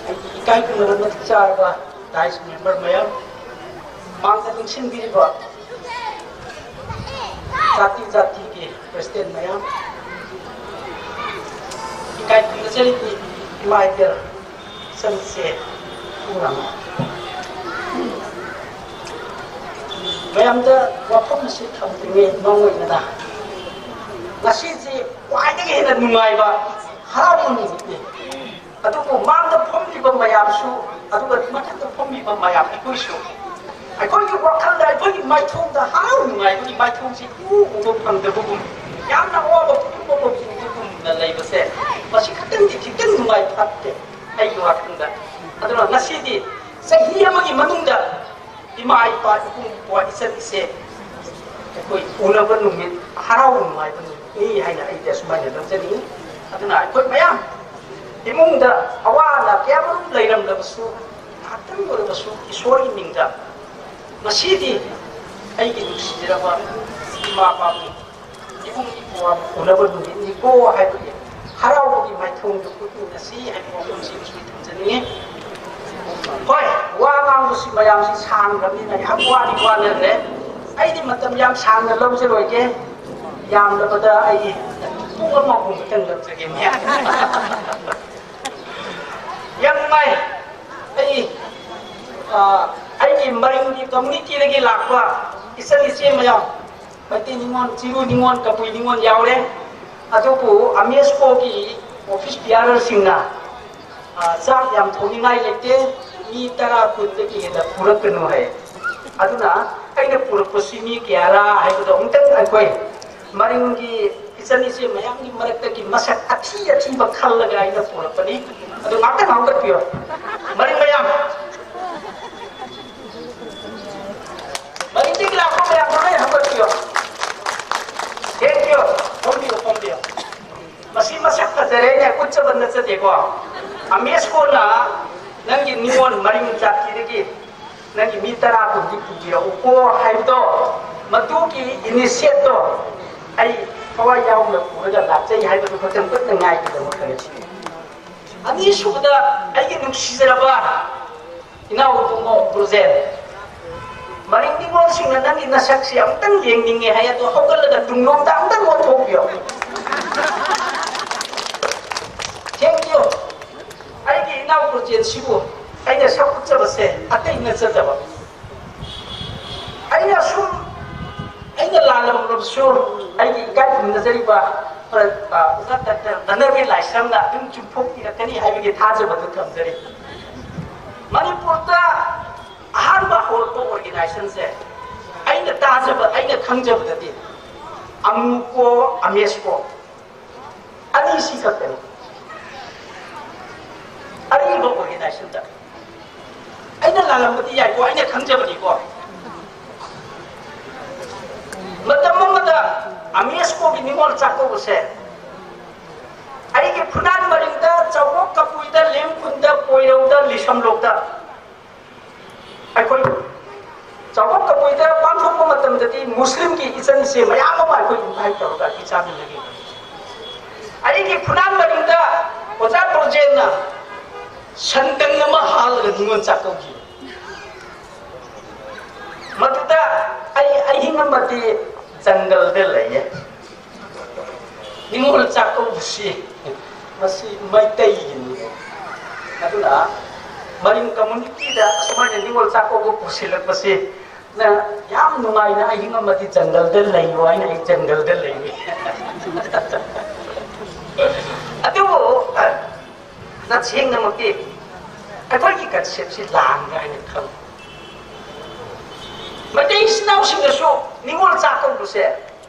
ꯑꯩꯒꯤ ꯏꯀꯥꯏ ꯈꯨꯝꯅꯕ ꯃꯇꯤꯛ ꯆꯥꯔꯕ ꯗꯥꯏꯁ ꯃꯦꯝꯕꯔ ꯃꯌꯥꯝ, ꯃꯥꯡꯗ ꯅꯤꯡꯁꯤꯡꯕꯤꯔꯤꯕ ꯖꯥꯇꯤ ꯖꯥꯇꯤꯒꯤ President ꯃꯌꯥꯝ, ꯏꯀꯥꯏ ꯈꯨꯝꯅꯖꯔꯤꯕꯤ ꯏꯃꯥ ꯏꯕꯦꯜ ꯏꯆꯟꯁꯦ ꯄꯨꯝꯅꯃꯛ꯫ ꯃꯌꯥꯝꯗ ꯋꯥꯐꯝ ꯑꯁꯤ ꯊꯝꯗ꯭ꯔꯤꯉꯩ ꯃꯃꯥꯡ ꯑꯣꯏꯅ ꯉꯁꯤꯁꯤ ꯈ꯭ꯋꯥꯏꯗꯒꯤ ꯍꯦꯟꯅ ꯅꯨꯡꯉꯥꯏꯕ ꯍꯔꯥꯎꯕ ꯅꯨꯃꯤꯠꯅꯤ꯫ ꯑꯗꯨꯕꯨ ꯃꯥꯡꯗ ꯐꯝꯂꯤꯕ ꯃꯌꯥꯝꯁꯨ, ꯑꯗꯨꯒ ꯃꯊꯛꯇ ꯐꯝꯂꯤꯕ ꯃꯌꯥꯝ ꯑꯩꯈꯣꯏꯁꯨ, ꯑꯩꯈꯣꯏꯒꯤ ꯋꯥꯈꯜꯗ, ꯑꯩꯈꯣꯏꯒꯤ ꯃꯥꯏꯊꯣꯡꯗ ꯍꯔꯥꯎ ꯅꯨꯡꯉꯥꯏꯕꯒꯤ ꯃꯥꯏꯊꯣꯡꯁꯤ ꯏꯎ ꯎꯕ ꯐꯪꯗꯕꯒꯨꯝ, ꯌꯥꯝꯅ ꯑꯋꯥꯕ ꯄꯨꯝꯕ ꯎꯕꯒꯨꯝꯅ ꯂꯩꯕꯁꯦ, ꯃꯁꯤ ꯈꯛꯇꯪꯗꯤ ꯈꯤꯇꯪ ꯅꯨꯡꯉꯥꯏ ꯐꯠꯇꯦ꯫ ꯑꯩꯒꯤ ꯋꯥꯈꯜꯗ꯫ ꯑꯗꯨꯅ ꯉꯁꯤꯗꯤ ꯆꯍꯤ ꯑꯃꯒꯤ ꯃꯅꯨꯡꯗ ꯏꯃꯥ ꯏꯄꯥ, ꯏꯕꯨꯡ ꯏꯄ꯭ꯋꯥ, ꯏꯆꯟ ꯏꯆꯦ ꯑꯩꯈꯣꯏ ꯎꯅꯕ ꯅꯨꯃꯤꯠ, ꯍꯔꯥꯎ ꯅꯨꯡꯉꯥꯏꯕ ꯅꯨꯃꯤꯠꯅꯤ ꯍꯥꯏꯅ ꯑꯩꯗꯤ ꯑꯁꯨꯃꯥꯏꯅ ꯂꯧꯖꯅꯤꯡꯏ꯫ ꯑꯗꯨꯅ ꯑꯩꯈꯣꯏ ꯃꯌꯥꯝ ꯏꯃꯨꯡꯗ ꯑꯋꯥ ꯑꯅꯥ ꯀꯌꯥꯃꯔꯨꯝ ꯂꯩꯔꯝꯂꯕꯁꯨ, ꯉꯥꯏꯍꯥꯛꯇꯪ ꯑꯣꯏꯔꯕꯁꯨ ꯏꯁꯣꯔꯒꯤ ꯃꯤꯡꯗ ꯉꯁꯤꯗꯤ ꯑꯩꯒꯤ ꯅꯨꯡꯁꯤꯖꯔꯕ ꯏꯃꯥ ꯏꯄꯥꯕꯨ, ꯏꯕꯨꯡ ꯏꯄ꯭ꯋꯥ ꯎꯅꯕ ꯅꯨꯃꯤꯠꯅꯤꯀꯣ ꯍꯥꯏꯕꯒꯤ ꯍꯔꯥꯎꯕꯒꯤ ꯃꯥꯏꯊꯣꯡꯗꯨ ꯎꯠꯃꯤꯟꯅꯁꯤ ꯍꯥꯏꯕ ꯋꯥꯐꯝꯁꯤ ꯉꯁꯤ ꯊꯝꯖꯅꯤꯡꯉꯤ꯫ ꯍꯣꯏ, ꯋꯥ ꯉꯥꯡꯕꯁꯤ ꯃꯌꯥꯝꯁꯤ ꯁꯥꯡꯈ꯭ꯔꯕꯅꯤꯅ ꯉꯥꯏꯍꯥꯛ ꯋꯥꯗꯤ ꯋꯥꯅꯈ꯭ꯔꯦ꯫ ꯑꯩꯗꯤ ꯃꯇꯝ ꯌꯥꯝ ꯁꯥꯡꯅ ꯂꯧꯖꯔꯣꯏꯒꯦ꯫ ꯌꯥꯝꯂꯕꯗ ꯑꯩ ꯄꯨꯡ ꯑꯃꯒꯨꯝꯕꯇꯪ ꯂꯧꯖꯒꯦ ꯃꯌꯥꯝ꯫ ꯌꯥꯝ ꯅꯨꯡꯉꯥꯏ꯫ ꯑꯩ, ꯑ, ꯑꯩꯒꯤ ꯃꯔꯤꯡꯒꯤ ꯀꯝꯃ꯭ꯌꯨꯅꯤꯇꯤꯗꯒꯤ ꯂꯥꯛꯄ ꯏꯆꯟ ꯏꯆꯦ ꯃꯌꯥꯝ, ꯃꯩꯇꯩ ꯅꯤꯉꯣꯜ, ꯆꯤꯔꯨ ꯅꯤꯉꯣꯜ, ꯀꯕꯨꯏ ꯅꯤꯉꯣꯜ ꯌꯥꯎꯔꯦ꯫ ꯑꯗꯨꯕꯨ ꯑꯃꯦꯁꯀꯣꯒꯤ ꯑꯣꯐꯤꯁ ꯕꯤꯌꯥꯔꯔꯁꯤꯡꯅ, ꯑ, ꯆꯥꯛ ꯌꯥꯝ ꯊꯣꯡꯅꯤꯡꯉꯥꯏ ꯂꯩꯇꯦ, ꯃꯤ ꯇꯔꯥ ꯀꯨꯟꯗꯒꯤ ꯍꯦꯟꯅ ꯄꯨꯔꯛꯀꯅꯨ ꯍꯥꯏ꯫ ꯑꯗꯨꯅ ꯑꯩꯅ ꯄꯨꯔꯛꯄꯁꯤ ꯃꯤ ꯀꯌꯥꯔꯥ ꯍꯥꯏꯕꯗꯣ ꯑꯃꯨꯛꯇꯪ ꯑꯩꯈꯣꯏ ꯃꯔꯤꯡꯒꯤ ꯏꯆꯟ ꯏꯆꯦ ꯃꯌꯥꯝꯒꯤ ꯃꯔꯛꯇꯒꯤ ꯃꯁꯛ ꯑꯊꯤ ꯑꯊꯤꯕ ꯈꯜꯂꯒ ꯑꯩꯅ ꯄꯨꯔꯛꯄꯅꯤ꯫ ꯑꯗꯨ ꯉꯥꯛꯇꯪ ꯍꯧꯒꯠꯄꯤꯌꯣ꯫ ꯃꯔꯤꯡ ꯃꯌꯥꯝ, ꯃꯔꯤꯡꯗꯒꯤ ꯂꯥꯛꯄ ꯃꯌꯥꯝꯗꯣ ꯂꯣꯏ ꯍꯧꯒꯠꯄꯤꯌꯣ꯫ Thank you. ꯐꯝꯕꯤꯌꯣ, ꯐꯝꯕꯤꯌꯣ꯫ ꯃꯁꯤ ꯃꯁꯛ ꯐꯖꯔꯦꯅꯦ, ꯎꯠꯆꯕ ꯅꯠꯆꯗꯦꯀꯣ꯫ ꯑꯃꯦꯁꯀꯣꯅ ꯅꯪꯒꯤ ꯅꯤꯉꯣꯜ ꯃꯔꯤꯡ ꯖꯥꯇꯤꯗꯒꯤ ꯅꯪꯒꯤ ꯃꯤ ꯇꯔꯥ ꯀꯨꯟꯗꯤ ꯄꯨꯕꯤꯔꯛꯎꯀꯣ ꯍꯥꯏꯕꯗꯣ, ꯃꯗꯨꯒꯤ ꯏꯅꯤꯁꯤꯌꯦꯠꯇꯣ ꯑꯩ ꯊꯋꯥꯏ ꯌꯥꯎꯅ ꯄꯨꯔꯒ ꯂꯥꯛꯆꯩ ꯍꯥꯏꯕꯗꯨ ꯈꯛꯇꯪ ꯀꯨꯞꯅ ꯉꯥꯏꯕꯤꯔꯝꯃꯨ ꯈꯜꯂꯤ꯫ ꯑꯅꯤꯁꯨꯕꯗ, ꯑꯩꯒꯤ ꯅꯨꯡꯁꯤꯖꯔꯕ ꯏꯅꯥꯎ ꯏꯕꯨꯡꯉꯣ ꯕ꯭ꯔꯨꯖꯦꯜ, ꯃꯔꯤꯡ ꯅꯤꯉꯣꯜꯁꯤꯡꯅ ꯅꯪꯒꯤ ꯅꯁꯛꯁꯤ ꯑꯃꯨꯛꯇꯪ ꯌꯦꯡꯅꯤꯡꯉꯦ ꯍꯥꯏ, ꯑꯗꯣ ꯍꯧꯒꯠꯂꯒ ꯇꯨꯡꯂꯣꯝꯗ ꯑꯃꯨꯛꯇꯪ ꯑꯣꯟꯊꯣꯛꯄꯤꯌꯣ꯫ Thank you. ꯑꯩꯒꯤ ꯏꯅꯥꯎ ꯕ꯭ꯔꯨꯖꯦꯜꯁꯤꯕꯨ ꯑꯩꯅ ꯁꯛ ꯎꯠꯆꯕꯁꯦ ꯑꯇꯩ ꯅꯠꯆꯗꯕ, ꯑꯩꯅ ꯁꯨꯝ, ꯑꯩꯅ ꯂꯥꯜꯂꯝꯂꯕꯁꯨ ꯑꯩꯒꯤ ꯏꯀꯥꯏ ꯈꯨꯝꯅꯖꯔꯤꯕ ꯑꯣꯖꯥ ꯗꯥꯛꯇꯔ ꯙꯅꯕꯤꯔ ꯂꯥꯏꯁ꯭ꯔꯝꯅ ꯑꯗꯨꯝ ꯆꯨꯝꯊꯣꯛꯄꯤꯔꯛꯀꯅꯤ ꯍꯥꯏꯕꯒꯤ ꯊꯥꯖꯕꯗꯨ ꯊꯝꯖꯔꯤ꯫ ꯃꯅꯤꯄꯨꯔꯗ ꯑꯍꯥꯟꯕ ꯍꯧꯔꯛꯄ ꯑꯣꯔꯒꯅꯥꯏꯖꯦꯁꯟꯁꯦ ꯑꯩꯅ ꯇꯥꯖꯕ, ꯑꯩꯅ ꯈꯪꯖꯕꯗꯗꯤ ꯑꯃꯨꯀꯣ, ꯑꯃꯦꯁꯀꯣ ꯑꯅꯤꯁꯤ ꯈꯛꯇꯅꯤ꯫ ꯑꯔꯤꯕ ꯑꯣꯔꯒꯅꯥꯏꯖꯦꯁꯟꯗ ꯑꯩꯅ ꯂꯥꯜꯂꯝꯕꯗꯤ ꯌꯥꯏꯀꯣ, ꯑꯩꯅ ꯈꯪꯖꯕꯅꯤꯀꯣ꯫ ꯃꯇꯝ ꯑꯃꯗ ꯑꯃꯦꯁꯀꯣꯒꯤ ꯅꯤꯉꯣꯜ ꯆꯥꯛꯀꯧꯕꯁꯦ ꯑꯩꯒꯤ ꯐꯨꯅꯥꯟ ꯃꯔꯤꯡꯗ, ꯆꯥꯎꯕꯣꯛ ꯀꯄꯨꯏꯗ, ꯂꯦꯡꯈꯨꯟꯗ, ꯀꯣꯏꯔꯧꯗ, ꯂꯤꯁꯝꯂꯣꯛꯇ ꯑꯩꯈꯣꯏ ꯆꯥꯎꯈꯠ ꯀꯕꯨꯏꯗ ꯄꯥꯡꯊꯣꯛꯄ ꯃꯇꯝꯗꯗꯤ ꯃꯨꯁꯂꯤꯝꯒꯤ ꯏꯆꯟꯁꯦ ꯃꯌꯥꯝ ꯑꯃ ꯑꯩꯈꯣꯏ ꯏꯟꯚꯥꯏꯠ ꯇꯧꯔꯒ ꯑꯩꯈꯣꯏ ꯆꯥꯃꯤꯟꯅꯈꯤ꯫ ꯑꯩꯒꯤ ꯐꯨꯅꯥꯟ ꯃꯔꯤꯡꯗ ꯑꯣꯖꯥ ꯇꯣꯔꯖꯦꯟꯅ ꯁꯟꯗꯪ ꯑꯃ ꯍꯥꯜꯂꯒ ꯅꯤꯉꯣꯜ ꯆꯥꯛꯀꯧꯈꯤ꯫ ꯃꯗꯨꯗ ꯑꯩ ꯑꯍꯤꯡ ꯑꯃꯗꯤ ꯖꯪꯒꯜꯗ ꯂꯩꯌꯦ꯫ ꯅꯤꯉꯣꯜ ꯆꯥꯛꯀꯧꯕꯁꯤ ꯃꯁꯤ ꯃꯩꯇꯩꯒꯤꯅꯤ꯫ ꯑꯗꯨꯅ ꯃꯔꯤꯡ ꯀꯝꯃ꯭ꯌꯨꯅꯤꯇꯤꯗ ꯑꯁꯨꯃꯥꯏꯅ ꯅꯤꯉꯣꯜ ꯆꯥꯛꯀꯧꯕ ꯄꯨꯁꯤꯜꯂꯛꯄꯁꯦ ꯅ ꯌꯥꯝ ꯅꯨꯡꯉꯥꯏꯅ, "ꯑꯍꯤꯡ ꯑꯃꯗꯤ ꯖꯪꯒꯜꯗ ꯂꯩꯌꯨ" ꯍꯥꯏꯅ ꯑꯩ ꯖꯪꯒꯜꯗ ꯂꯩꯔꯤ꯫ ꯑꯗꯨꯕꯨ ꯇꯁꯦꯡꯅꯃꯛꯇꯤ ꯑꯩꯈꯣꯏꯒꯤ ꯀꯟꯁꯦꯞꯁꯤ ꯂꯥꯟꯕ꯭ꯔꯥ ꯍꯥꯏꯅ ꯈꯜꯂꯤ꯫ ꯃꯩꯇꯩ ꯏꯆꯤꯟ ꯏꯅꯥꯎꯁꯤꯡꯅꯁꯨ ꯅꯤꯉꯣꯜ ꯆꯥꯛꯀꯧꯕꯁꯦ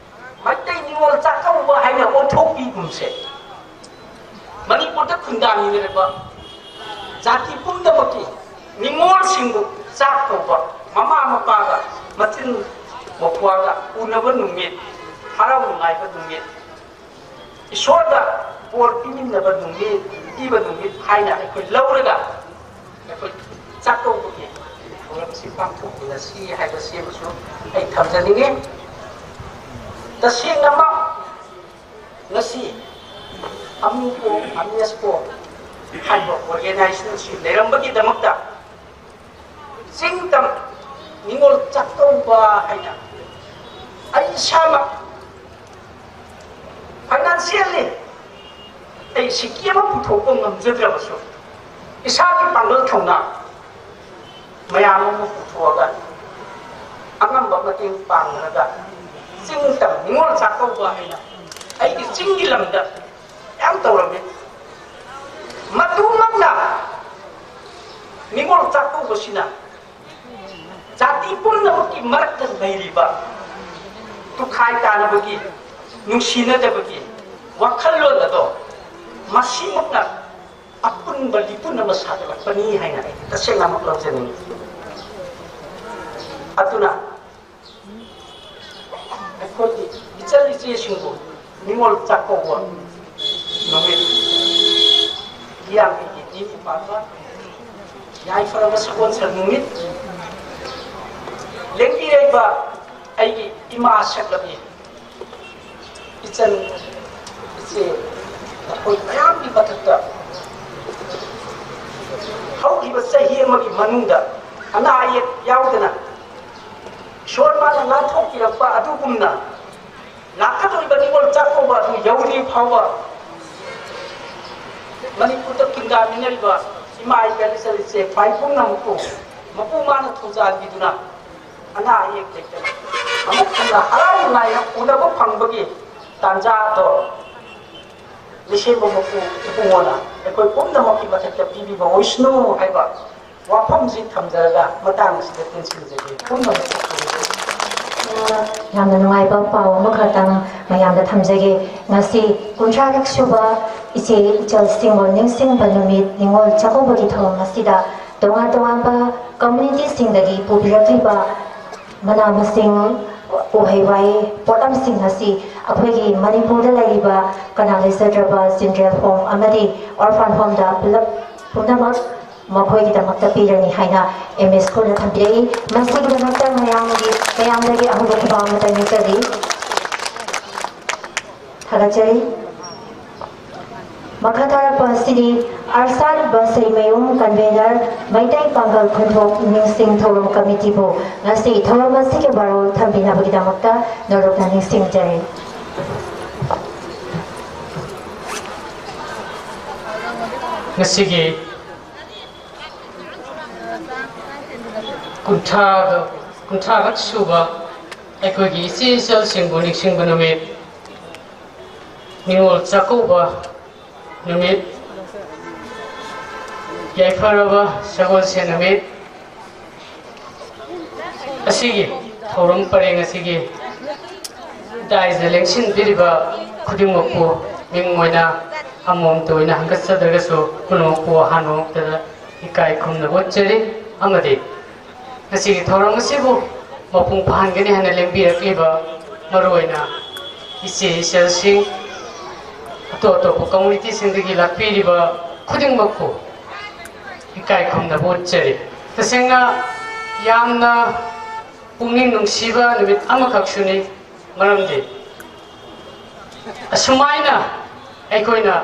ꯃꯩꯇꯩ ꯅꯤꯉꯣꯜ ꯆꯥꯛꯀꯧꯕ ꯍꯥꯏꯅ ꯑꯣꯟꯊꯣꯛꯄꯤꯒꯨꯝꯁꯦ꯫ ꯃꯅꯤꯄꯨꯔꯗ ꯈꯨꯟꯗꯥꯃꯤꯟꯅꯔꯕ ꯖꯥꯇꯤ ꯄꯨꯝꯅꯃꯛꯀꯤ ꯅꯤꯉꯣꯜꯁꯤꯡꯕꯨ ꯆꯥꯛ ꯀꯧꯕ, ꯃꯃꯥ ꯃꯄꯥꯒ ꯃꯆꯤꯟ ꯃꯧꯄ꯭ꯋꯥꯒ ꯎꯅꯕ ꯅꯨꯃꯤꯠ, ꯍꯔꯥꯎ ꯅꯨꯡꯉꯥꯏꯕ ꯅꯨꯃꯤꯠ, ꯏꯁꯣꯔꯗ ꯕꯣꯔ ꯄꯤꯃꯤꯟꯅꯕ ꯅꯨꯃꯤꯠ, ꯄꯤꯕ ꯅꯨꯃꯤꯠ ꯍꯥꯏꯅ ꯑꯩꯈꯣꯏ ꯂꯧꯔꯒ ꯑꯩꯈꯣꯏ ꯆꯥꯛꯀꯧꯕꯒꯤ ꯊꯧꯔꯝꯁꯤ ꯄꯥꯡꯊꯣꯛꯃꯤꯟꯅꯁꯤ ꯍꯥꯏꯕꯁꯤ ꯑꯃꯁꯨ ꯑꯩ ꯊꯝꯖꯅꯤꯡꯉꯤ꯫ ꯇꯁꯦꯡꯅꯃꯛ ꯉꯁꯤ ꯑꯃꯨꯄꯣ, ꯑꯃꯦꯁꯄꯣ ꯍꯥꯏꯕ ꯑꯣꯔꯒꯦꯅꯥꯏꯖꯦꯁꯟꯁꯤ ꯂꯩꯔꯝꯕꯒꯤꯗꯃꯛꯇ ꯆꯤꯡ ꯇꯝ ꯅꯤꯉꯣꯜ ꯆꯥꯛꯀꯧꯕ ꯍꯥꯏꯅ ꯑꯩ ꯏꯁꯥꯃꯛ ꯐꯥꯏꯅꯥꯟꯁꯤꯌꯦꯜꯂꯤ ꯑꯩ ꯁꯤꯀꯤ ꯑꯃ ꯄꯨꯊꯣꯛꯄ ꯉꯝꯖꯗ꯭ꯔꯕꯁꯨ, ꯏꯁꯥꯒꯤ ꯄꯥꯡꯒꯜ ꯊꯧꯅꯥ ꯃꯌꯥꯝ ꯑꯃ ꯄꯨꯊꯣꯛꯑꯒ ꯑꯉꯝꯕ ꯃꯇꯦꯡ ꯄꯥꯡꯅꯔꯒ ꯆꯤꯡ ꯇꯝ ꯅꯤꯉꯣꯜ ꯆꯥꯛꯀꯧꯕ ꯍꯥꯏꯅ ꯑꯩꯒꯤ ꯆꯤꯡꯒꯤ ꯂꯝꯗ ꯌꯥꯝ ꯇꯧꯔꯝꯃꯤ꯫ ꯃꯗꯨꯃꯛꯅ ꯅꯤꯉꯣꯜ ꯆꯥꯛꯀꯧꯕꯁꯤꯅ ꯖꯥꯇꯤ ꯄꯨꯝꯅꯃꯛꯀꯤ ꯃꯔꯛꯇ ꯂꯩꯔꯤꯕ ꯇꯨꯈꯥꯏ ꯇꯥꯅꯕꯒꯤ, ꯅꯨꯡꯁꯤꯅꯗꯕꯒꯤ ꯋꯥꯈꯜꯂꯣꯟ ꯑꯗꯣ ꯃꯁꯤꯃꯛꯅ ꯑꯄꯨꯟꯕ ꯂꯤꯄꯨꯟ ꯑꯃ ꯁꯥꯒꯠꯂꯛꯄꯅꯤ ꯍꯥꯏꯅ ꯑꯩ ꯇꯁꯦꯡꯅꯃꯛ ꯂꯧꯖꯅꯤꯡꯏ꯫ ꯑꯗꯨꯅ ꯑꯩꯈꯣꯏꯒꯤ ꯏꯆꯜ ꯏꯆꯦꯁꯤꯡꯕꯨ ꯅꯤꯉꯣꯜ ꯆꯥꯛꯀꯧꯕ ꯅꯨꯃꯤꯠ, ꯍꯤꯌꯥꯡꯒꯩꯒꯤ ꯅꯤꯅꯤ ꯄꯥꯟꯕ, ꯌꯥꯏꯐꯔꯕ ꯁꯒꯣꯜꯁꯦꯜ ꯅꯨꯃꯤꯠ, ꯂꯦꯡꯕꯤꯔꯛꯏꯕ ꯑꯩꯒꯤ ꯏꯃꯥ ꯁꯛꯂꯕꯤ ꯏꯆꯟ ꯏꯆꯦ, ꯑꯩꯈꯣꯏ ꯃꯌꯥꯝꯒꯤ ꯃꯊꯛꯇ ꯍꯧꯈꯤꯕ ꯆꯍꯤ ꯑꯃꯒꯤ ꯃꯅꯨꯡꯗ ꯑꯅꯥ ꯑꯌꯦꯛ ꯌꯥꯎꯗꯅ ꯏꯁꯣꯔ ꯃꯥꯅ ꯂꯥꯟꯊꯣꯛꯄꯤꯔꯛꯄ ꯑꯗꯨꯒꯨꯝꯅ ꯂꯥꯛꯀꯗꯧꯔꯤꯕ ꯅꯤꯉꯣꯜ ꯆꯥꯛꯀꯧꯕ ꯑꯗꯨ ꯌꯧꯗ꯭ꯔꯤ ꯐꯥꯎꯕ ꯃꯅꯤꯄꯨꯔꯗ ꯈꯨꯟꯗꯥꯃꯤꯟꯅꯔꯤꯕ ꯏꯃꯥ ꯏꯕꯦꯜ ꯏꯆꯜ ꯏꯆꯦ ꯏꯄꯥ ꯄꯨꯝꯅꯃꯛꯄꯨ ꯃꯄꯨ ꯃꯥꯅ ꯊꯧꯖꯥꯟꯕꯤꯗꯨꯅ ꯑꯅꯥ ꯑꯌꯦꯛ ꯂꯩꯇꯅ ꯑꯃꯨꯛ ꯍꯟꯅ ꯍꯔꯥꯎ ꯅꯨꯡꯉꯥꯏꯅ ꯎꯅꯕ ꯐꯪꯕꯒꯤ ꯇꯥꯟꯖꯥꯗꯣ ꯂꯩꯁꯦꯝꯕ ꯃꯄꯨ ꯏꯕꯨꯡꯉꯣꯅ ꯑꯩꯈꯣꯏ ꯄꯨꯝꯅꯃꯛꯀꯤ ꯃꯊꯛꯇ ꯄꯤꯕꯤꯕ ꯑꯣꯏꯁꯅꯨ ꯍꯥꯏꯕ ꯋꯥꯐꯝꯁꯤ ꯊꯝꯖꯔꯒ ꯃꯇꯥꯡ ꯑꯁꯤꯗ ꯇꯦꯟꯁꯤꯟꯖꯒꯦ꯫ ꯄꯨꯝꯅꯃꯛ ꯌꯥꯝꯅ ꯅꯨꯡꯉꯥꯏꯕ ꯄꯥꯎ ꯑꯃꯈꯛꯇꯪ ꯃꯌꯥꯝꯗ ꯊꯝꯖꯒꯦ꯫ ꯉꯁꯤ ꯀꯨꯟꯊ꯭ꯔꯥꯔꯛ ꯁꯨꯕ ꯏꯆꯦ ꯏꯆꯜꯁꯤꯡꯕꯨ ꯅꯤꯡꯁꯤꯡꯕ ꯅꯨꯃꯤꯠ, ꯅꯤꯉꯣꯜ ꯆꯥꯛꯀꯧꯕꯒꯤ ꯊꯧꯔꯝ ꯑꯁꯤꯗ ꯇꯣꯉꯥꯟ ꯇꯣꯉꯥꯟꯕ ꯀꯝꯃ꯭ꯌꯨꯅꯤꯇꯤꯁꯤꯡꯗꯒꯤ ꯄꯨꯕꯤꯔꯛꯂꯤꯕ ꯃꯅꯥ ꯃꯁꯤꯡ, ꯎꯍꯩ ꯋꯥꯍꯩ, ꯄꯣꯠꯂꯝꯁꯤꯡ ꯑꯁꯤ ꯑꯩꯈꯣꯏꯒꯤ ꯃꯅꯤꯄꯨꯔꯗ ꯂꯩꯔꯤꯕ ꯀꯅꯥ ꯂꯩꯖꯗ꯭ꯔꯕ ꯆꯤꯜꯗ꯭ꯔꯦꯟ ꯍꯣꯝ ꯑꯃꯗꯤ ꯑꯣꯔꯐꯥꯟ ꯍꯣꯝꯗ ꯄꯨꯂꯞ ꯄꯨꯝꯅꯃꯛ ꯃꯈꯣꯏꯒꯤꯗꯃꯛꯇ ꯄꯤꯔꯅꯤ ꯍꯥꯏꯅ ꯑꯦꯝ ꯑꯦꯁ ꯁ꯭ꯀꯨꯜꯅ ꯊꯝꯕꯤꯔꯛꯏ꯫ ꯃꯁꯤꯒꯤꯗꯃꯛꯇ ꯃꯌꯥꯝꯒꯤ, ꯃꯌꯥꯝꯗꯒꯤ ꯑꯍꯧꯕ ꯈꯨꯕꯥꯛ ꯑꯃꯇꯪ ꯅꯤꯖꯔꯤ꯫ ꯊꯥꯒꯠꯆꯔꯤ꯫ ꯃꯈꯥ ꯇꯥꯔꯛꯄ ꯑꯁꯤꯗꯤ ꯑꯔꯁꯥꯠ ꯕꯁꯔꯤꯃꯌꯨꯝ, ꯀꯟꯚꯦꯅꯔ, ꯃꯩꯇꯩ ꯄꯥꯡꯒꯜ ꯈꯨꯟꯊꯣꯛ ꯅꯤꯡꯁꯤꯡ ꯊꯧꯔꯝ ꯀꯃꯤꯇꯤꯕꯨ ꯉꯁꯤ ꯊꯧꯔꯝ ꯑꯁꯤꯒꯤ ꯕꯥꯔꯣ ꯊꯝꯕꯤꯅꯕꯒꯤꯗꯃꯛꯇ ꯅꯧꯔꯛꯅ ꯅꯤꯡꯁꯤꯡꯖꯔꯤ꯫ ꯉꯁꯤꯒꯤ ꯀꯨꯟꯊ꯭ꯔꯥꯒ, ꯀꯨꯟꯊ꯭ꯔꯥꯔꯛ ꯁꯨꯕ ꯑꯩꯈꯣꯏꯒꯤ ꯏꯆꯦ ꯏꯆꯜꯁꯤꯡꯕꯨ ꯅꯤꯡꯁꯤꯡꯕ ꯅꯨꯃꯤꯠ, ꯅꯤꯉꯣꯜ ꯆꯥꯛꯀꯧꯕ ꯅꯨꯃꯤꯠ, ꯌꯥꯏꯐꯔꯕ ꯁꯒꯣꯜꯁꯦꯟ ꯅꯨꯃꯤꯠ ꯑꯁꯤꯒꯤ ꯊꯧꯔꯝ ꯄꯔꯦꯡ ꯑꯁꯤꯒꯤ ꯗꯥꯏꯁꯇ ꯂꯦꯡꯁꯤꯟꯕꯤꯔꯤꯕ ꯈꯨꯗꯤꯡꯃꯛꯄꯨ ꯃꯤꯡ ꯑꯣꯏꯅ ꯑꯃꯃꯝꯇ ꯑꯣꯏꯅ ꯍꯪꯒꯠꯆꯗ꯭ꯔꯒꯁꯨ ꯄꯨꯝꯅꯃꯛꯄꯨ ꯑꯍꯥꯟꯕ ꯃꯛꯇꯗ ꯏꯀꯥꯏ ꯈꯨꯝꯅꯕ ꯎꯠꯆꯔꯤ꯫ ꯑꯃꯗꯤ ꯉꯁꯤꯒꯤ ꯊꯧꯔꯝ ꯑꯁꯤꯕꯨ ꯃꯄꯨꯡ ꯐꯥꯍꯟꯒꯅꯤ ꯍꯥꯏꯅ ꯂꯦꯡꯕꯤꯔꯛꯂꯤꯕ ꯃꯔꯨꯑꯣꯏꯅ ꯏꯆꯦ ꯏꯆꯜꯁꯤꯡ, ꯑꯇꯣꯞ ꯑꯇꯣꯞꯄ ꯀꯝꯃꯨꯅꯤꯇꯤꯁꯤꯡꯗꯒꯤ ꯂꯥꯛꯄꯤꯔꯤꯕ ꯈꯨꯗꯤꯡꯃꯛꯄꯨ ꯏꯀꯥꯏ ꯈꯨꯝꯅꯕ ꯎꯠꯆꯔꯤ꯫ ꯇꯁꯦꯡꯅ ꯌꯥꯝꯅ ꯄꯨꯛꯅꯤꯡ ꯅꯨꯡꯁꯤꯕ ꯅꯨꯃꯤꯠ ꯑꯃꯈꯛꯁꯨꯅꯤ꯫ ꯃꯔꯝꯗꯤ ꯑꯁꯨꯃꯥꯏꯅ ꯑꯩꯈꯣꯏꯅ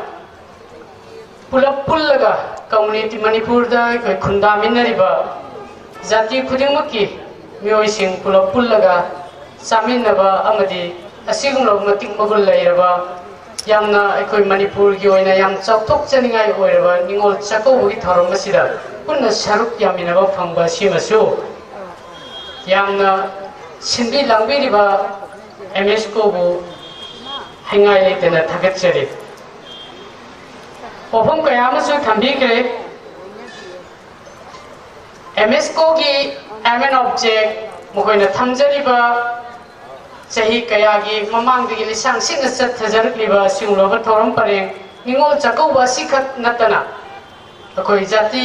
ꯄꯨꯂꯞ ꯄꯨꯜꯂꯒ ꯀꯝꯃꯨꯅꯤꯇꯤ, ꯃꯅꯤꯄꯨꯔꯗ ꯑꯩꯈꯣꯏ ꯈꯨꯟꯗꯥꯃꯤꯟꯅꯔꯤꯕ ꯖꯥꯇꯤ ꯈꯨꯗꯤꯡꯃꯛꯀꯤ ꯃꯤꯑꯣꯏꯁꯤꯡ ꯄꯨꯂꯞ ꯄꯨꯜꯂꯒ ꯆꯥꯃꯤꯟꯅꯕ ꯑꯃꯗꯤ ꯑꯁꯤꯒꯨꯝꯂꯕ ꯃꯇꯤꯛ ꯃꯒꯨꯟ ꯂꯩꯔꯕ ꯌꯥꯝꯅ ꯑꯩꯈꯣꯏ ꯃꯅꯤꯄꯨꯔꯒꯤ ꯑꯣꯏꯅ ꯌꯥꯝ ꯆꯥꯎꯊꯣꯛꯆꯅꯤꯡꯉꯥꯏ ꯑꯣꯏꯔꯕ ꯅꯤꯉꯣꯜ ꯆꯥꯛꯀꯧꯕꯒꯤ ꯊꯧꯔꯝ ꯑꯁꯤꯗ ꯄꯨꯟꯅ ꯁꯔꯨꯛ ꯌꯥꯃꯤꯟꯅꯕ ꯐꯪꯕ ꯑꯁꯤꯃꯁꯨ ꯌꯥꯝꯅ ꯁꯤꯟꯕꯤ ꯂꯥꯡꯕꯤꯔꯤꯕ ꯑꯦꯝ ꯑꯦꯁ ꯀꯣꯕꯨ ꯍꯩꯉꯥꯏ ꯂꯩꯇꯅ ꯊꯥꯒꯠꯆꯔꯤ꯫ ꯋꯥꯐꯝ ꯀꯌꯥ ꯑꯃꯁꯨ ꯊꯝꯕꯤꯈ꯭ꯔꯦ꯫ ꯑꯦꯝ ꯑꯦꯁ ꯀꯣꯒꯤ ꯑꯦꯝ ꯑꯦꯟ ꯑꯣꯕꯖꯦꯛ ꯃꯈꯣꯏꯅ ꯊꯝꯖꯔꯤꯕ ꯆꯍꯤ ꯀꯌꯥꯒꯤ ꯃꯃꯥꯡꯗꯒꯤ ꯂꯤꯁꯥꯡ ꯁꯤꯠꯅ ꯆꯠꯊꯖꯔꯛꯂꯤꯕ ꯑꯁꯤꯒꯨꯝꯂꯕ ꯊꯧꯔꯝ ꯄꯔꯦꯡ ꯅꯤꯉꯣꯜ ꯆꯥꯛꯀꯧꯕ ꯑꯁꯤꯈꯛ ꯅꯠꯇꯅ ꯑꯩꯈꯣꯏ ꯖꯥꯇꯤ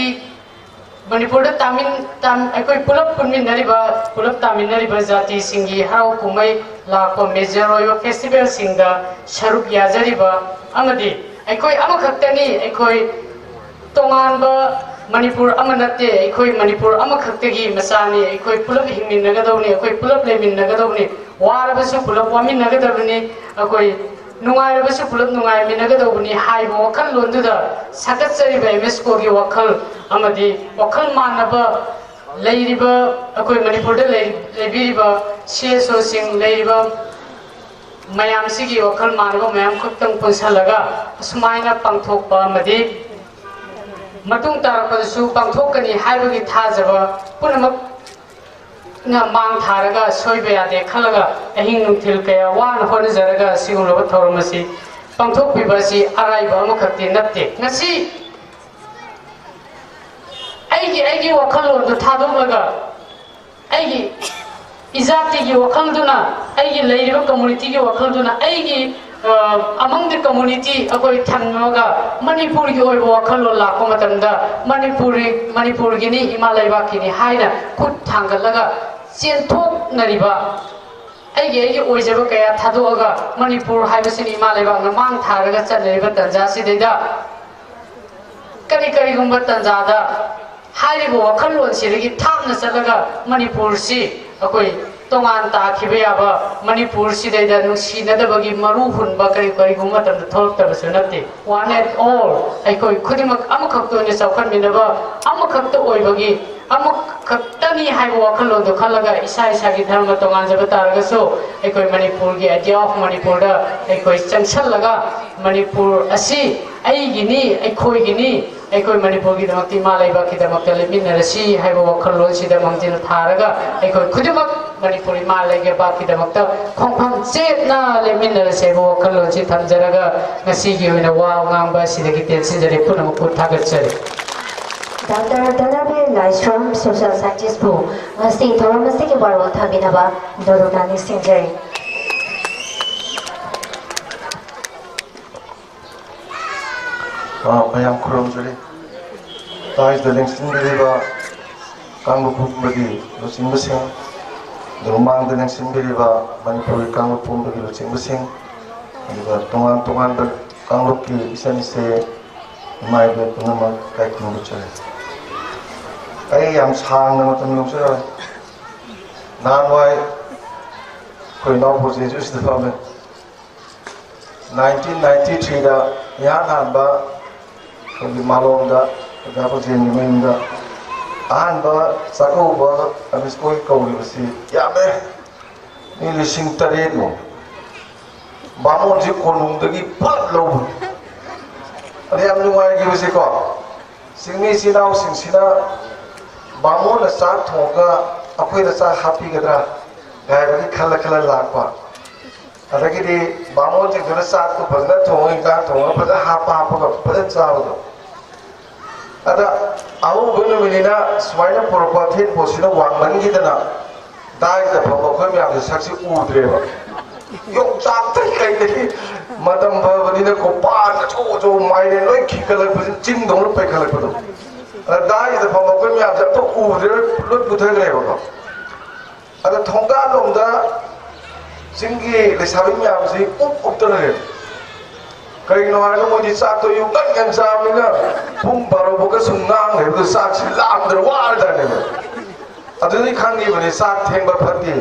ꯃꯅꯤꯄꯨꯔꯗ ꯇꯥꯃꯤꯟ-, ꯇꯥꯝ-, ꯑꯩꯈꯣꯏ ꯄꯨꯂꯞ ꯄꯨꯟꯃꯤꯟꯅꯔꯤꯕ, ꯄꯨꯂꯞ ꯇꯥꯃꯤꯟꯅꯔꯤꯕ ꯖꯥꯇꯤꯁꯤꯡꯒꯤ ꯍꯔꯥꯎ ꯀꯨꯝꯍꯩ ꯂꯥꯛꯄ ꯃꯦꯖꯔ ꯑꯣꯏꯕ ꯐꯦꯁꯇꯤꯚꯦꯜꯁꯤꯡꯗ ꯁꯔꯨꯛ ꯌꯥꯖꯔꯤꯕ ꯑꯃꯗꯤ ꯑꯩꯈꯣꯏ ꯑꯃꯈꯛꯇꯅꯤ, ꯑꯩꯈꯣꯏ ꯇꯣꯉꯥꯟꯕ ꯃꯅꯤꯄꯨꯔ ꯑꯃ ꯅꯠꯇꯦ, ꯑꯩꯈꯣꯏ ꯃꯅꯤꯄꯨꯔ ꯑꯃꯈꯛꯇꯒꯤ ꯃꯆꯥꯅꯤ, ꯑꯩꯈꯣꯏ ꯄꯨꯂꯞ ꯍꯤꯡꯃꯤꯟꯅꯒꯗꯧꯅꯤ, ꯑꯩꯈꯣꯏ ꯄꯨꯂꯞ ꯂꯩꯃꯤꯟꯅꯒꯗꯧꯅꯤ, ꯋꯥꯔꯕꯁꯨ ꯄꯨꯂꯞ ꯋꯥꯃꯤꯟꯅꯒꯗꯕꯅꯤ, ꯑꯩꯈꯣꯏ ꯅꯨꯡꯉꯥꯏꯔꯕꯁꯨ ꯄꯨꯂꯞ ꯅꯨꯡꯉꯥꯏꯃꯤꯟꯅꯒꯗꯧꯕꯅꯤ ꯍꯥꯏꯕ ꯋꯥꯈꯜꯂꯣꯟꯗꯨꯗ ꯁꯥꯒꯠꯆꯔꯤꯕ ꯑꯦꯝ ꯑꯦꯁ ꯀꯣꯒꯤ ꯋꯥꯈꯜ ꯑꯃꯗꯤ ꯋꯥꯈꯜ ꯃꯥꯟꯅꯕ ꯂꯩꯔꯤꯕ ꯑꯩꯈꯣꯏ ꯃꯅꯤꯄꯨꯔꯗ ꯂꯩ-, ꯂꯩꯕꯤꯔꯤꯕ ꯁꯤ ꯑꯦꯁ ꯑꯣꯁꯤꯡ ꯂꯩꯔꯤꯕ ꯃꯌꯥꯝꯁꯤꯒꯤ ꯋꯥꯈꯜ ꯃꯥꯟꯅꯕ ꯃꯌꯥꯝ ꯈꯛꯇꯪ ꯄꯨꯟꯁꯤꯜꯂꯒ ꯑꯁꯨꯃꯥꯏꯅ ꯄꯥꯡꯊꯣꯛꯄ ꯑꯃꯗꯤ ꯃꯇꯨꯡ ꯇꯥꯔꯛꯄꯗꯁꯨ ꯄꯥꯡꯊꯣꯛꯀꯅꯤ ꯍꯥꯏꯕꯒꯤ ꯊꯥꯖꯕ ꯄꯨꯝꯅꯃꯛꯅ ꯃꯥꯡ ꯊꯥꯔꯒ ꯁꯣꯏꯕ ꯌꯥꯗꯦ ꯈꯜꯂꯒ ꯑꯍꯤꯡ ꯅꯨꯡꯊꯤꯜ ꯀꯌꯥ ꯋꯥꯅ ꯍꯣꯠꯅꯖꯔꯒ ꯑꯁꯤꯒꯨꯝꯂꯕ ꯊꯧꯔꯝ ꯑꯁꯤ ꯄꯥꯡꯊꯣꯛꯄꯤꯕ ꯑꯁꯤ ꯑꯔꯥꯏꯕ ꯑꯃꯈꯛꯇꯤ ꯅꯠꯇꯦ꯫ ꯉꯁꯤ ꯑꯩꯒꯤ, ꯑꯩꯒꯤ ꯋꯥꯈꯜꯂꯣꯟꯗꯨ ꯊꯥꯗꯣꯛꯂꯒ ꯑꯩꯒꯤ ꯏꯖꯥꯇꯤꯒꯤ ꯋꯥꯈꯜꯗꯨꯅ, ꯑꯩꯒꯤ ꯂꯩꯔꯤꯕ ꯀꯝꯃꯨꯅꯤꯇꯤꯒꯤ ꯋꯥꯈꯜꯗꯨꯅ, ꯑꯩꯒꯤ, ꯑ, among the community ꯑꯩꯈꯣꯏ ꯊꯝꯃꯒ ꯃꯅꯤꯄꯨꯔꯒꯤ ꯑꯣꯏꯕ ꯋꯥꯈꯜꯂꯣꯟ ꯂꯥꯛꯄ ꯃꯇꯝꯗ ꯃꯅꯤꯄꯨꯔꯤ, ꯃꯅꯤꯄꯨꯔꯒꯤꯅꯤ, ꯏꯃꯥ ꯂꯩꯕꯥꯛꯀꯤꯅꯤ ꯍꯥꯏꯅ ꯈꯨꯠ ꯊꯥꯡꯒꯠꯂꯒ ꯆꯦꯟꯊꯣꯛꯅꯔꯤꯕ ꯑꯩꯒꯤ, ꯑꯩꯒꯤ ꯑꯣꯏꯖꯕ ꯀꯌꯥ ꯊꯥꯗꯣꯛꯑꯒ ꯃꯅꯤꯄꯨꯔ ꯍꯥꯏꯕꯁꯤꯅꯤ ꯏꯃꯥ ꯂꯩꯕꯥꯛꯅ ꯃꯥꯡ ꯊꯥꯔꯒ ꯆꯠꯅꯔꯤꯕ ꯇꯥꯟꯖꯥꯁꯤꯗꯩꯗ ꯀꯔꯤ ꯀꯔꯤꯒꯨꯝꯕ ꯇꯥꯟꯖꯥꯗ ꯍꯥꯏꯔꯤꯕ ꯋꯥꯈꯜꯂꯣꯟꯁꯤꯗꯒꯤ ꯊꯥꯞꯅ ꯆꯠꯂꯒ ꯃꯅꯤꯄꯨꯔꯁꯤ ꯑꯩꯈꯣꯏ ꯇꯣꯉꯥꯟ ꯇꯥꯈꯤꯕ ꯌꯥꯕ, ꯃꯅꯤꯄꯨꯔꯁꯤꯗꯩꯗ ꯅꯨꯡꯁꯤꯅꯗꯕꯒꯤ ꯃꯔꯨ ꯍꯨꯟꯕ ꯀꯔꯤ ꯀꯔꯤꯒꯨꯝꯕ ꯃꯇꯝꯗ ꯊꯣꯛꯂꯛꯇꯕꯁꯨ ꯅꯠꯇꯦ꯫ One and all ꯑꯩꯈꯣꯏ ꯈꯨꯗꯤꯡꯃꯛ ꯑꯃꯈꯛꯇ ꯑꯣꯏꯅ ꯆꯥꯎꯈꯠꯃꯤꯟꯅꯕ, ꯑꯃꯈꯛꯇ ꯑꯣꯏꯕꯒꯤ, ꯑꯃ-, ꯈꯛꯇꯅꯤ ꯍꯥꯏꯕ ꯋꯥꯈꯜꯂꯣꯟꯗꯣ ꯈꯜꯂꯒ ꯏꯁꯥ ꯏꯁꯥꯒꯤ ꯙꯔꯃ ꯇꯣꯉꯥꯟꯖꯕ ꯇꯥꯔꯒꯁꯨ ꯑꯩꯈꯣꯏ ꯃꯅꯤꯄꯨꯔꯒꯤ idea of ꯃꯅꯤꯄꯨꯔꯗ ꯑꯩꯈꯣꯏ ꯆꯪꯁꯜꯂꯒ ꯃꯅꯤꯄꯨꯔ ꯑꯁꯤ ꯑꯩꯒꯤꯅꯤ, ꯑꯩꯈꯣꯏꯒꯤꯅꯤ, ꯑꯩꯈꯣꯏ ꯃꯅꯤꯄꯨꯔꯒꯤꯗꯃꯛꯇ, ꯏꯃꯥ ꯂꯩꯕꯥꯛꯀꯤꯗꯃꯛꯇ ꯂꯦꯞꯃꯤꯟꯅꯔꯁꯤ ꯍꯥꯏꯕ ꯋꯥꯈꯜꯂꯣꯟꯁꯤꯗ ꯃꯥꯡꯖꯤꯜ ꯊꯥꯔꯒ ꯑꯩꯈꯣꯏ ꯈꯨꯗꯤꯡꯃꯛ ꯃꯅꯤꯄꯨꯔ ꯏꯃꯥ ꯂꯩꯕꯥꯛꯀꯤꯗꯃꯛꯇ ꯈꯣꯡꯐꯝ ꯆꯦꯠꯅ ꯂꯦꯞꯃꯤꯟꯅꯔꯁꯤ ꯍꯥꯏꯕ ꯋꯥꯈꯜꯂꯣꯟꯁꯤ ꯊꯝꯖꯔꯒ ꯉꯁꯤꯒꯤ ꯑꯣꯏꯅ ꯋꯥ ꯉꯥꯡꯕ ꯑꯁꯤꯗꯒꯤ ꯇꯦꯟꯁꯤꯟꯖꯔꯦ꯫ ꯄꯨꯝꯅꯃꯛꯄꯨ ꯊꯥꯒꯠꯆꯔꯤ꯫ Doctor Dhanabir Laishram, Social Scientist ꯕꯨ ꯉꯁꯤ ꯊꯧꯔꯝ ꯑꯁꯤꯒꯤ ꯋꯥꯔꯣꯜ ꯊꯥꯕꯤꯅꯕ ꯅꯧꯅ ꯅꯤꯡꯁꯤꯡꯖꯔꯤ꯫ ꯑ, ꯃꯌꯥꯝ ꯈꯨꯔꯨꯝꯖꯔꯤ꯫ ꯇꯥꯏꯗ ꯂꯦꯡꯁꯤꯟꯕꯤꯔꯤꯕ ꯀꯥꯡꯂꯨꯞ ꯄꯨꯝꯕꯒꯤ ꯂꯨꯆꯤꯡꯕꯁꯤꯡ, ꯑꯗꯨꯒ ꯃꯥꯡꯗ ꯂꯦꯡꯁꯤꯟꯕꯤꯔꯤꯕ ꯃꯅꯤꯄꯨꯔꯒꯤ ꯀꯥꯡꯂꯨꯞ ꯄꯨꯝꯕꯒꯤ ꯂꯨꯆꯤꯡꯕꯁꯤꯡ, ꯑꯗꯨꯒ ꯇꯣꯉꯥꯟ ꯇꯣꯉꯥꯟꯕ ꯀꯥꯡꯂꯨꯞꯀꯤ ꯏꯆꯟ ꯏꯆꯦ, ꯏꯃꯥ ꯏꯕꯦꯜ ꯄꯨꯝꯅꯃꯛ ꯏꯀꯥꯏ ꯈꯨꯝꯅꯕ ꯆꯠꯂꯤ꯫ ꯑꯩ ꯌꯥꯝ ꯁꯥꯡꯅ ꯃꯇꯝ ꯂꯧꯖꯔꯣꯏ꯫ ꯅꯍꯥꯟꯋꯥꯏ ꯑꯩꯈꯣꯏ ꯏꯅꯥꯎꯄꯥꯁꯤꯁꯨ ꯁꯤꯗ ꯐꯝꯃꯦ꯫ ꯅꯥꯏꯟꯇꯤꯟ ꯅꯥꯏꯟꯇꯤ ꯊ꯭ꯔꯤꯗ ꯏꯍꯥꯟ ꯍꯥꯟꯕ ꯑꯩꯈꯣꯏꯒꯤ ꯃꯥꯂꯣꯝꯗ ꯑꯣꯖꯥ ꯄ꯭ꯔꯖꯦꯟꯒꯤ ꯃꯌꯨꯝꯗ ꯑꯍꯥꯟꯕ ꯆꯥꯛꯀꯧꯕ ꯑꯃꯤꯁꯀꯣꯏ ꯀꯧꯔꯤꯕꯁꯤ ꯌꯥꯝꯃꯦ꯫ ꯃꯤ ꯂꯤꯁꯤꯡ ꯇꯔꯦꯠꯃꯨꯛ꯫ ꯕꯥꯃꯣꯟꯁꯤ ꯀꯣꯅꯨꯡꯗꯒꯤ ꯄꯨꯂꯞ ꯂꯧꯕꯅꯤ꯫ ꯑꯗ ꯌꯥꯝ ꯅꯨꯡꯉꯥꯏꯈꯤꯕꯁꯤꯀꯣ, ꯆꯤꯡꯃꯤ ꯏꯆꯤꯜ ꯏꯅꯥꯎꯁꯤꯡꯁꯤꯅ ꯕꯥꯃꯣꯟꯅ ꯆꯥꯛ ꯊꯣꯡꯉꯒ ꯑꯩꯈꯣꯏꯗ ꯆꯥꯛ ꯍꯥꯞꯄꯤꯒꯗ꯭ꯔꯥ ꯍꯥꯏꯕꯒꯤ ꯈꯜꯂ ꯈꯜꯂ ꯂꯥꯛꯄ꯫ ꯑꯗꯒꯤꯗꯤ ꯕꯥꯃꯣꯟꯁꯤꯡꯗꯨꯅ ꯆꯥꯛꯇꯨ ꯐꯖꯅ ꯊꯣꯡꯉꯒ, ꯏꯟꯖꯥꯡ ꯊꯣꯡꯉꯒ ꯐꯖꯅ ꯍꯥꯞꯄ ꯍꯥꯞꯄꯒ ꯐꯖꯅ ꯆꯥꯕꯗꯣ꯫ ꯑꯗ ꯑꯍꯧꯕ ꯅꯨꯃꯤꯠꯅꯤꯅ ꯁꯨꯃꯥꯏꯅ ꯄꯨꯔꯛꯄ ꯑꯊꯦꯟ ꯄꯣꯠꯁꯤꯅ ꯋꯥꯡꯃꯟꯈꯤꯗꯅ ꯗꯥꯏꯁꯤꯗ ꯐꯝꯕ ꯑꯩꯈꯣꯏ ꯃꯌꯥꯝꯁꯦ ꯁꯛꯁꯤ ꯎꯗ꯭ꯔꯦꯕ꯫ ꯌꯣꯡꯆꯥꯛꯇꯒꯤ ꯀꯩꯗꯒꯤ ꯃꯇꯝ ꯐꯕꯅꯤꯅ ꯀꯣꯄꯥꯟ ꯑꯆꯧ ꯑꯆꯧꯕ ꯃꯥꯏꯔꯦꯟ ꯂꯣꯏ ꯈꯤꯒꯠꯂꯛꯄꯁꯤ ꯆꯤꯡꯗꯧꯅ ꯄꯩꯈꯠꯂꯛꯄꯗꯣ꯫ ꯑꯗ ꯗꯥꯏꯁꯤꯗ ꯐꯝꯕ ꯑꯩꯈꯣꯏ ꯃꯌꯥꯝꯁꯦ ꯑꯝꯇ ꯎꯗ꯭ꯔꯦ, ꯂꯣꯏ ꯄꯨꯊꯈ꯭ꯔꯦꯕꯀꯣ꯫ ꯑꯗ ꯊꯣꯡꯒꯥꯜꯂꯣꯝꯗ ꯆꯤꯡꯒꯤ ꯂꯩꯁꯥꯕꯤ ꯃꯌꯥꯝꯁꯤ ꯎꯞ ꯎꯞꯇꯅ ꯂꯩꯔꯦ꯫ ꯀꯩꯒꯤꯅꯣ ꯍꯥꯏꯔꯒ ꯃꯣꯏꯗꯤ ꯆꯥꯛꯇꯣ ꯑꯌꯨꯛ ꯉꯟ ꯉꯟ ꯆꯥꯕꯅꯤꯅ ꯄꯨꯡ ꯕꯥꯔꯣ ꯐꯥꯎꯒ ꯁꯨꯝ ꯉꯥꯡ ꯂꯩꯕꯗꯣ ꯆꯥꯛꯁꯤ ꯂꯥꯝꯗꯅ ꯋꯥꯔꯖꯥꯠꯅꯦꯕ꯫ ꯑꯗꯨꯗꯤ ꯈꯪꯉꯤꯕꯅꯤ ꯆꯥꯛ ꯊꯦꯡꯕ ꯐꯠꯇꯦ꯫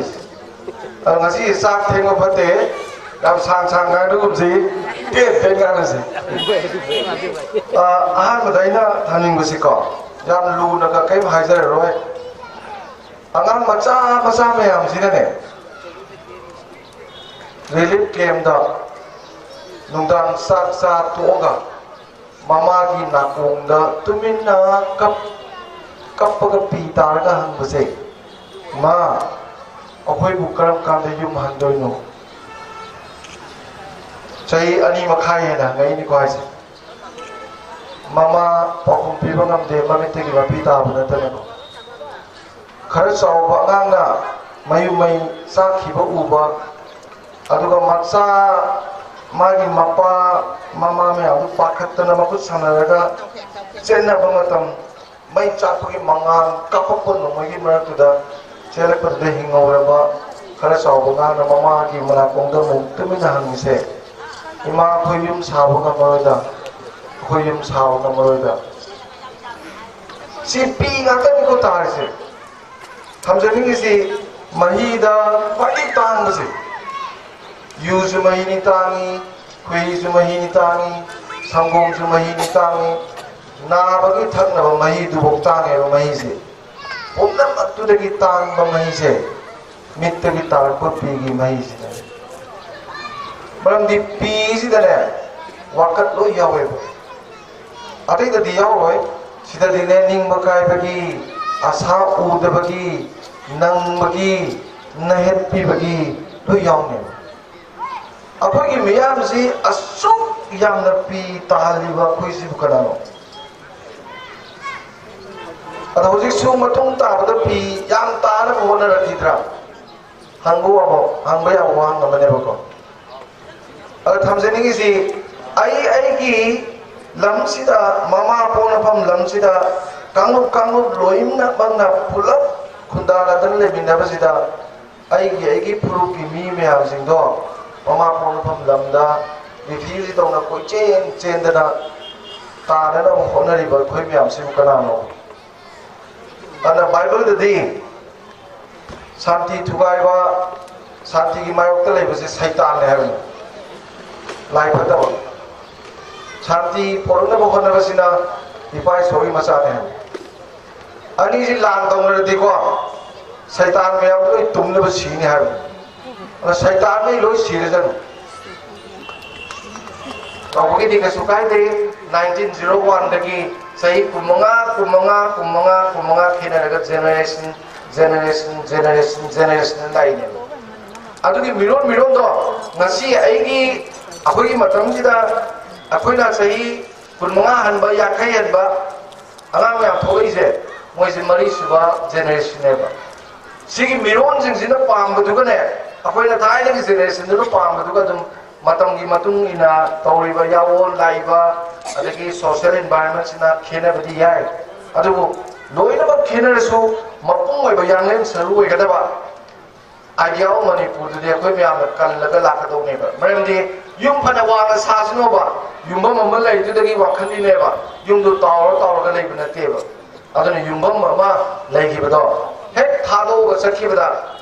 ꯑꯗꯣ ꯉꯁꯤ ꯆꯥꯛ ꯊꯦꯡꯕ ꯐꯠꯇꯦ꯫ ꯌꯥꯝ ꯁꯥꯡ ꯁꯥꯡ ꯉꯥꯡꯅꯒꯨꯝꯁꯤ, ꯇꯦꯟ ꯇꯦꯟ ꯉꯥꯡꯅꯁꯤ꯫ ꯑ, ꯑꯍꯥꯟꯕꯗ ꯑꯩꯅ ꯊꯝꯅꯤꯡꯕꯁꯤꯀꯣ, ꯌꯥꯝ ꯂꯨꯅꯒ ꯀꯔꯤꯝ ꯍꯥꯏꯖꯔꯔꯣꯏ꯫ ꯑꯉꯥꯡ ꯃꯆꯥ ꯃꯆꯥ ꯃꯌꯥꯝꯁꯤꯅꯅꯦ, ꯔꯤꯂꯤꯐ ꯀꯦꯝꯗ ꯅꯨꯡꯗꯥꯡ ꯆꯥꯛ ꯆꯥ ꯇꯣꯛꯑꯒ ꯃꯃꯥꯒꯤ ꯅꯥꯀꯣꯡꯗ ꯇꯨꯃꯤꯟꯅ ꯀꯞ ꯀꯞꯄꯒ ꯄꯤ ꯇꯥꯔꯒ ꯍꯪꯕꯁꯦ, "ꯃꯥ, ꯑꯩꯈꯣꯏꯕꯨ ꯀꯔꯝ ꯀꯥꯟꯗ ꯌꯨꯝ ꯍꯟꯗꯣꯏꯅꯣ?" ꯆꯍꯤ ꯑꯅꯤ ꯃꯈꯥꯏ ꯍꯦꯟꯅ ꯍꯪꯉꯛꯏꯅꯤꯀꯣ ꯍꯥꯏꯁꯦ꯫ ꯃꯃꯥ ꯄꯥꯎꯈꯨꯝ ꯄꯤꯕ ꯉꯝꯗꯦ, ꯃꯃꯤꯠꯇꯒꯤ ꯃꯄꯤ ꯇꯥꯕ ꯅꯠꯇꯅꯀꯣ꯫ ꯈꯔ ꯆꯥꯎꯕ ꯑꯉꯥꯡꯅ ꯃꯌꯨꯝ ꯃꯩ ꯆꯥꯛꯈꯤꯕ ꯎꯕ, ꯑꯗꯨꯒ ꯃꯆꯥ, ꯃꯥꯒꯤ ꯃꯄꯥ ꯃꯃꯥ ꯃꯌꯥꯝꯗꯨ ꯄꯥꯈꯠꯇꯅ ꯃꯈꯨꯠ ꯁꯝꯅꯔꯒ ꯆꯦꯟꯅꯕ ꯃꯇꯝ, ꯃꯩ ꯆꯥꯛꯄꯒꯤ ꯃꯉꯥꯜ ꯀꯥꯞꯄꯛꯄ ꯅꯣꯡꯃꯩꯒꯤ ꯃꯔꯛꯇꯨꯗ ꯆꯦꯜꯂꯛꯄꯗꯨꯗ ꯍꯤꯡꯍꯧꯔꯕ ꯈꯔ ꯆꯥꯎꯕ ꯑꯉꯥꯡꯅ ꯃꯃꯥꯒꯤ ꯃꯅꯥꯀꯣꯡꯗ ꯑꯃꯨꯛ ꯇꯨꯃꯤꯟꯅ ꯍꯪꯉꯤꯁꯦ, "ꯏꯃꯥ, ꯑꯩꯈꯣꯏ ꯌꯨꯝ ꯁꯥꯕ ꯉꯝꯃꯔꯣꯏꯗ, ꯑꯩꯈꯣꯏ ꯌꯨꯝ ꯁꯥꯕ ꯉꯝꯃꯔꯣꯏꯗ"꯫ ꯁꯤ ꯄꯤ ꯉꯥꯛꯇꯅꯤꯀꯣ ꯇꯥꯔꯤꯁꯦ꯫ ꯊꯝꯖꯅꯤꯡꯉꯤꯁꯤ, ꯃꯍꯤꯗ ꯈ꯭ꯋꯥꯏꯗꯒꯤ ꯇꯥꯡꯕꯁꯦ, ꯌꯨꯁꯨ ꯃꯍꯤꯅꯤ ꯇꯥꯡꯉꯤ, ꯈꯣꯏꯍꯤꯁꯨ ꯃꯍꯤꯅꯤ ꯇꯥꯡꯉꯤ, ꯁꯪꯒꯣꯝꯁꯨ ꯃꯍꯤꯅꯤ ꯇꯥꯡꯉꯤ, ꯅꯥꯕꯒꯤ ꯊꯛꯅꯕ ꯃꯍꯤꯗꯨꯐꯥꯎ ꯇꯥꯡꯉꯦꯕ꯫ ꯃꯍꯤꯁꯦ, ꯄꯨꯝꯅꯃꯛꯇꯨꯗꯒꯤ ꯇꯥꯡꯕ ꯃꯍꯤꯁꯦ, ꯃꯤꯠꯇꯒꯤ ꯇꯥꯔꯛꯄ ꯄꯤꯒꯤ ꯃꯍꯤꯁꯤꯅ꯫ ꯃꯔꯝꯗꯤ ꯄꯤꯁꯤꯗꯅꯦ, ꯋꯥꯀꯠ ꯂꯣꯏ ꯌꯥꯎꯋꯦꯕ꯫ ꯑꯇꯩꯗꯗꯤ ꯌꯥꯎꯔꯣꯏ꯫ ꯁꯤꯗꯗꯤꯅꯦ, ꯅꯤꯡꯕ ꯀꯥꯏꯕꯒꯤ, ꯑꯁꯥ ꯎꯗꯕꯒꯤ, ꯅꯪꯕꯒꯤ, ꯅꯍꯦꯠꯄꯤꯕꯒꯤ ꯂꯣꯏ ꯌꯥꯎꯅꯦꯕ꯫ ꯑꯩꯈꯣꯏꯒꯤ ꯃꯤꯌꯥꯝꯁꯤ ꯑꯁꯨꯛ ꯌꯥꯝꯅ ꯄꯤ ꯇꯥꯍꯜꯂꯤꯕ ꯑꯩꯈꯣꯏꯁꯤꯕꯨ ꯀꯅꯥꯅꯣ? ꯑꯗꯣ ꯍꯧꯖꯤꯛꯁꯨ ꯃꯇꯨꯡ ꯇꯥꯕꯗ ꯄꯤ ꯌꯥꯝ ꯇꯥꯅꯕ ꯍꯣꯠꯅꯔꯛꯈꯤꯗ꯭ꯔꯥ? ꯍꯪꯕ ꯋꯥꯕ, ꯍꯪꯕ ꯌꯥꯕ ꯋꯥꯍꯪ ꯑꯃꯅꯦꯕꯀꯣ꯫ ꯑꯗ ꯊꯝꯖꯅꯤꯡꯉꯤꯁꯤ, ꯑꯩ ꯑꯩꯒꯤ ꯂꯝꯁꯤꯗ, ꯃꯃꯥ ꯄꯣꯛꯅꯐꯝ ꯂꯝꯁꯤꯗ ꯀꯥꯡꯂꯨꯞ ꯀꯥꯡꯂꯨꯞ ꯂꯣꯏꯅꯃꯛꯅ ꯄꯨꯂꯞ ꯈꯨꯟꯗꯥꯅꯗꯅ ꯂꯩꯃꯤꯟꯅꯕꯁꯤꯗ, ꯑꯩꯒꯤ ꯑꯩꯒꯤ ꯐꯨꯔꯨꯞꯀꯤ ꯃꯤ ꯃꯌꯥꯝꯁꯤꯡꯗꯣ ꯃꯃꯥ ꯄꯣꯛꯅꯐꯝ ꯂꯝꯗ ꯔꯤꯐ꯭ꯌꯨꯖꯤ ꯇꯧꯅ ꯀꯣꯏꯆꯦꯟ ꯆꯦꯟꯗꯅ ꯇꯥꯅꯅꯕ ꯍꯣꯠꯅꯔꯤꯕ ꯑꯩꯈꯣꯏ ꯃꯌꯥꯝꯁꯤꯕꯨ ꯀꯅꯥꯅꯣ? ꯑꯗꯨꯅ ꯕꯥꯏꯕꯜꯗꯗꯤ ꯁꯥꯟꯇꯤ ꯊꯨꯒꯥꯏꯕ, ꯁꯥꯟꯇꯤꯒꯤ ꯃꯥꯌꯣꯛꯇ ꯂꯩꯕꯁꯦ ꯁꯩꯇꯥꯟꯅꯦ ꯍꯥꯏꯕꯅꯤ, ꯂꯥꯏ ꯐꯠꯇꯕ꯫ ꯁꯥꯟꯇꯤ ꯄꯣꯔꯛꯅꯕ ꯍꯣꯠꯅꯕꯁꯤꯅ ꯏꯄꯥ ꯏꯁꯣꯔꯒꯤ ꯃꯆꯥꯅꯦ ꯍꯥꯏꯕꯅꯤ꯫ ꯑꯅꯤꯁꯤ ꯂꯥꯟ ꯇꯧꯅꯔꯗꯤꯀꯣ, ꯁꯩꯇꯥꯟ ꯃꯌꯥꯝꯗꯣ ꯂꯣꯏ ꯇꯨꯝꯅꯕ ꯁꯤꯅꯤ ꯍꯥꯏꯕꯅꯤ꯫ ꯑꯗ ꯁꯩꯇꯥꯟꯉꯩ ꯂꯣꯏ ꯁꯤꯔꯖꯅꯨ꯫ ꯇꯧꯕꯒꯤꯗꯤ ꯀꯩꯁꯨ ꯀꯥꯏꯗꯦ꯫ ꯅꯥꯏꯟꯇꯤꯟ ꯖꯤꯔꯣ ꯋꯥꯟꯗꯒꯤ ꯆꯍꯤ ꯀꯨꯟꯃꯉꯥ, ꯀꯨꯟꯃꯉꯥ, ꯀꯨꯟꯃꯉꯥ, ꯀꯨꯟꯃꯉꯥ ꯈꯦꯠꯅꯔꯒ ꯖꯦꯅꯦꯔꯦꯁꯟ, ꯖꯦꯅꯦꯔꯦꯁꯟ, ꯖꯦꯅꯦꯔꯦꯁꯟ, ꯖꯦꯅꯦꯔꯦꯁꯟ ꯂꯥꯛꯏꯅꯦꯕ꯫ ꯑꯗꯨꯒꯤ ꯃꯤꯔꯣꯟ ꯃꯤꯔꯣꯟꯗꯣ ꯉꯁꯤ ꯑꯩꯒꯤ, ꯑꯩꯈꯣꯏꯒꯤ ꯃꯇꯝꯁꯤꯗ ꯑꯩꯈꯣꯏꯅ ꯆꯍꯤ ꯀꯨꯟꯃꯉꯥ ꯍꯟꯕ, ꯌꯥꯡꯈꯩ ꯍꯟꯕ ꯑꯉꯥꯡ ꯃꯌꯥꯝ ꯊꯣꯛꯂꯛꯏꯁꯦ, ꯃꯣꯏꯁꯦ ꯃꯔꯤꯁꯨꯕ ꯖꯦꯅꯦꯔꯦꯁꯟꯅꯦꯕ꯫ ꯁꯤꯒꯤ ꯃꯤꯔꯣꯟꯁꯤꯡꯁꯤꯅ ꯄꯥꯝꯕꯗꯨꯒꯅꯦ, ꯑꯩꯈꯣꯏꯅ ꯊꯥꯏꯅꯒꯤ ꯖꯦꯅꯦꯔꯦꯁꯟꯗꯨꯅ ꯄꯥꯝꯕꯗꯨꯒ ꯑꯗꯨꯝ ꯃꯇꯝꯒꯤ ꯃꯇꯨꯡ ꯏꯟꯅ ꯇꯧꯔꯤꯕ ꯌꯥꯑꯣꯟ ꯂꯥꯛꯏꯕ, ꯑꯗꯒꯤ ꯁꯣꯁꯤꯌꯦꯜ ꯏꯟꯚꯥꯏꯔꯣꯟꯃꯦꯟꯁꯤꯅ ꯈꯦꯠꯅꯕꯗꯤ ꯌꯥꯏ꯫ ꯑꯗꯨꯕꯨ ꯂꯣꯏꯅꯃꯛ ꯈꯦꯠꯅꯔꯁꯨ ꯃꯄꯨꯡ ꯑꯣꯏꯕ ꯌꯥꯡꯂꯦꯟ ꯁꯔꯨ ꯑꯣꯏꯒꯗꯕ idea of ꯃꯅꯤꯄꯨꯔꯗꯨꯗꯤ ꯑꯩꯈꯣꯏ ꯃꯌꯥꯝꯅ ꯀꯜꯂꯒ ꯂꯥꯛꯀꯗꯧꯅꯦꯕ꯫ ꯃꯔꯝꯗꯤ ꯌꯨꯝ ꯐꯅ ꯋꯥꯡꯅ ꯁꯥꯁꯅꯣꯕ, ꯌꯨꯝꯐꯝ ꯑꯃ ꯂꯩꯗꯨꯗꯒꯤ ꯋꯥꯈꯜꯒꯤꯅꯦꯕ꯫ ꯌꯨꯝꯗꯨ ꯇꯥꯎꯔ ꯇꯥꯎꯔꯒ ꯂꯩꯕ ꯅꯠꯇꯦꯕ꯫ ꯑꯗꯨꯅ ꯌꯨꯝꯐꯝ ꯑꯃ ꯂꯩꯈꯤꯕꯗꯣ ꯍꯦꯛ ꯊꯥꯗꯣꯛꯑꯒ ꯆꯠꯈꯤꯕꯗ,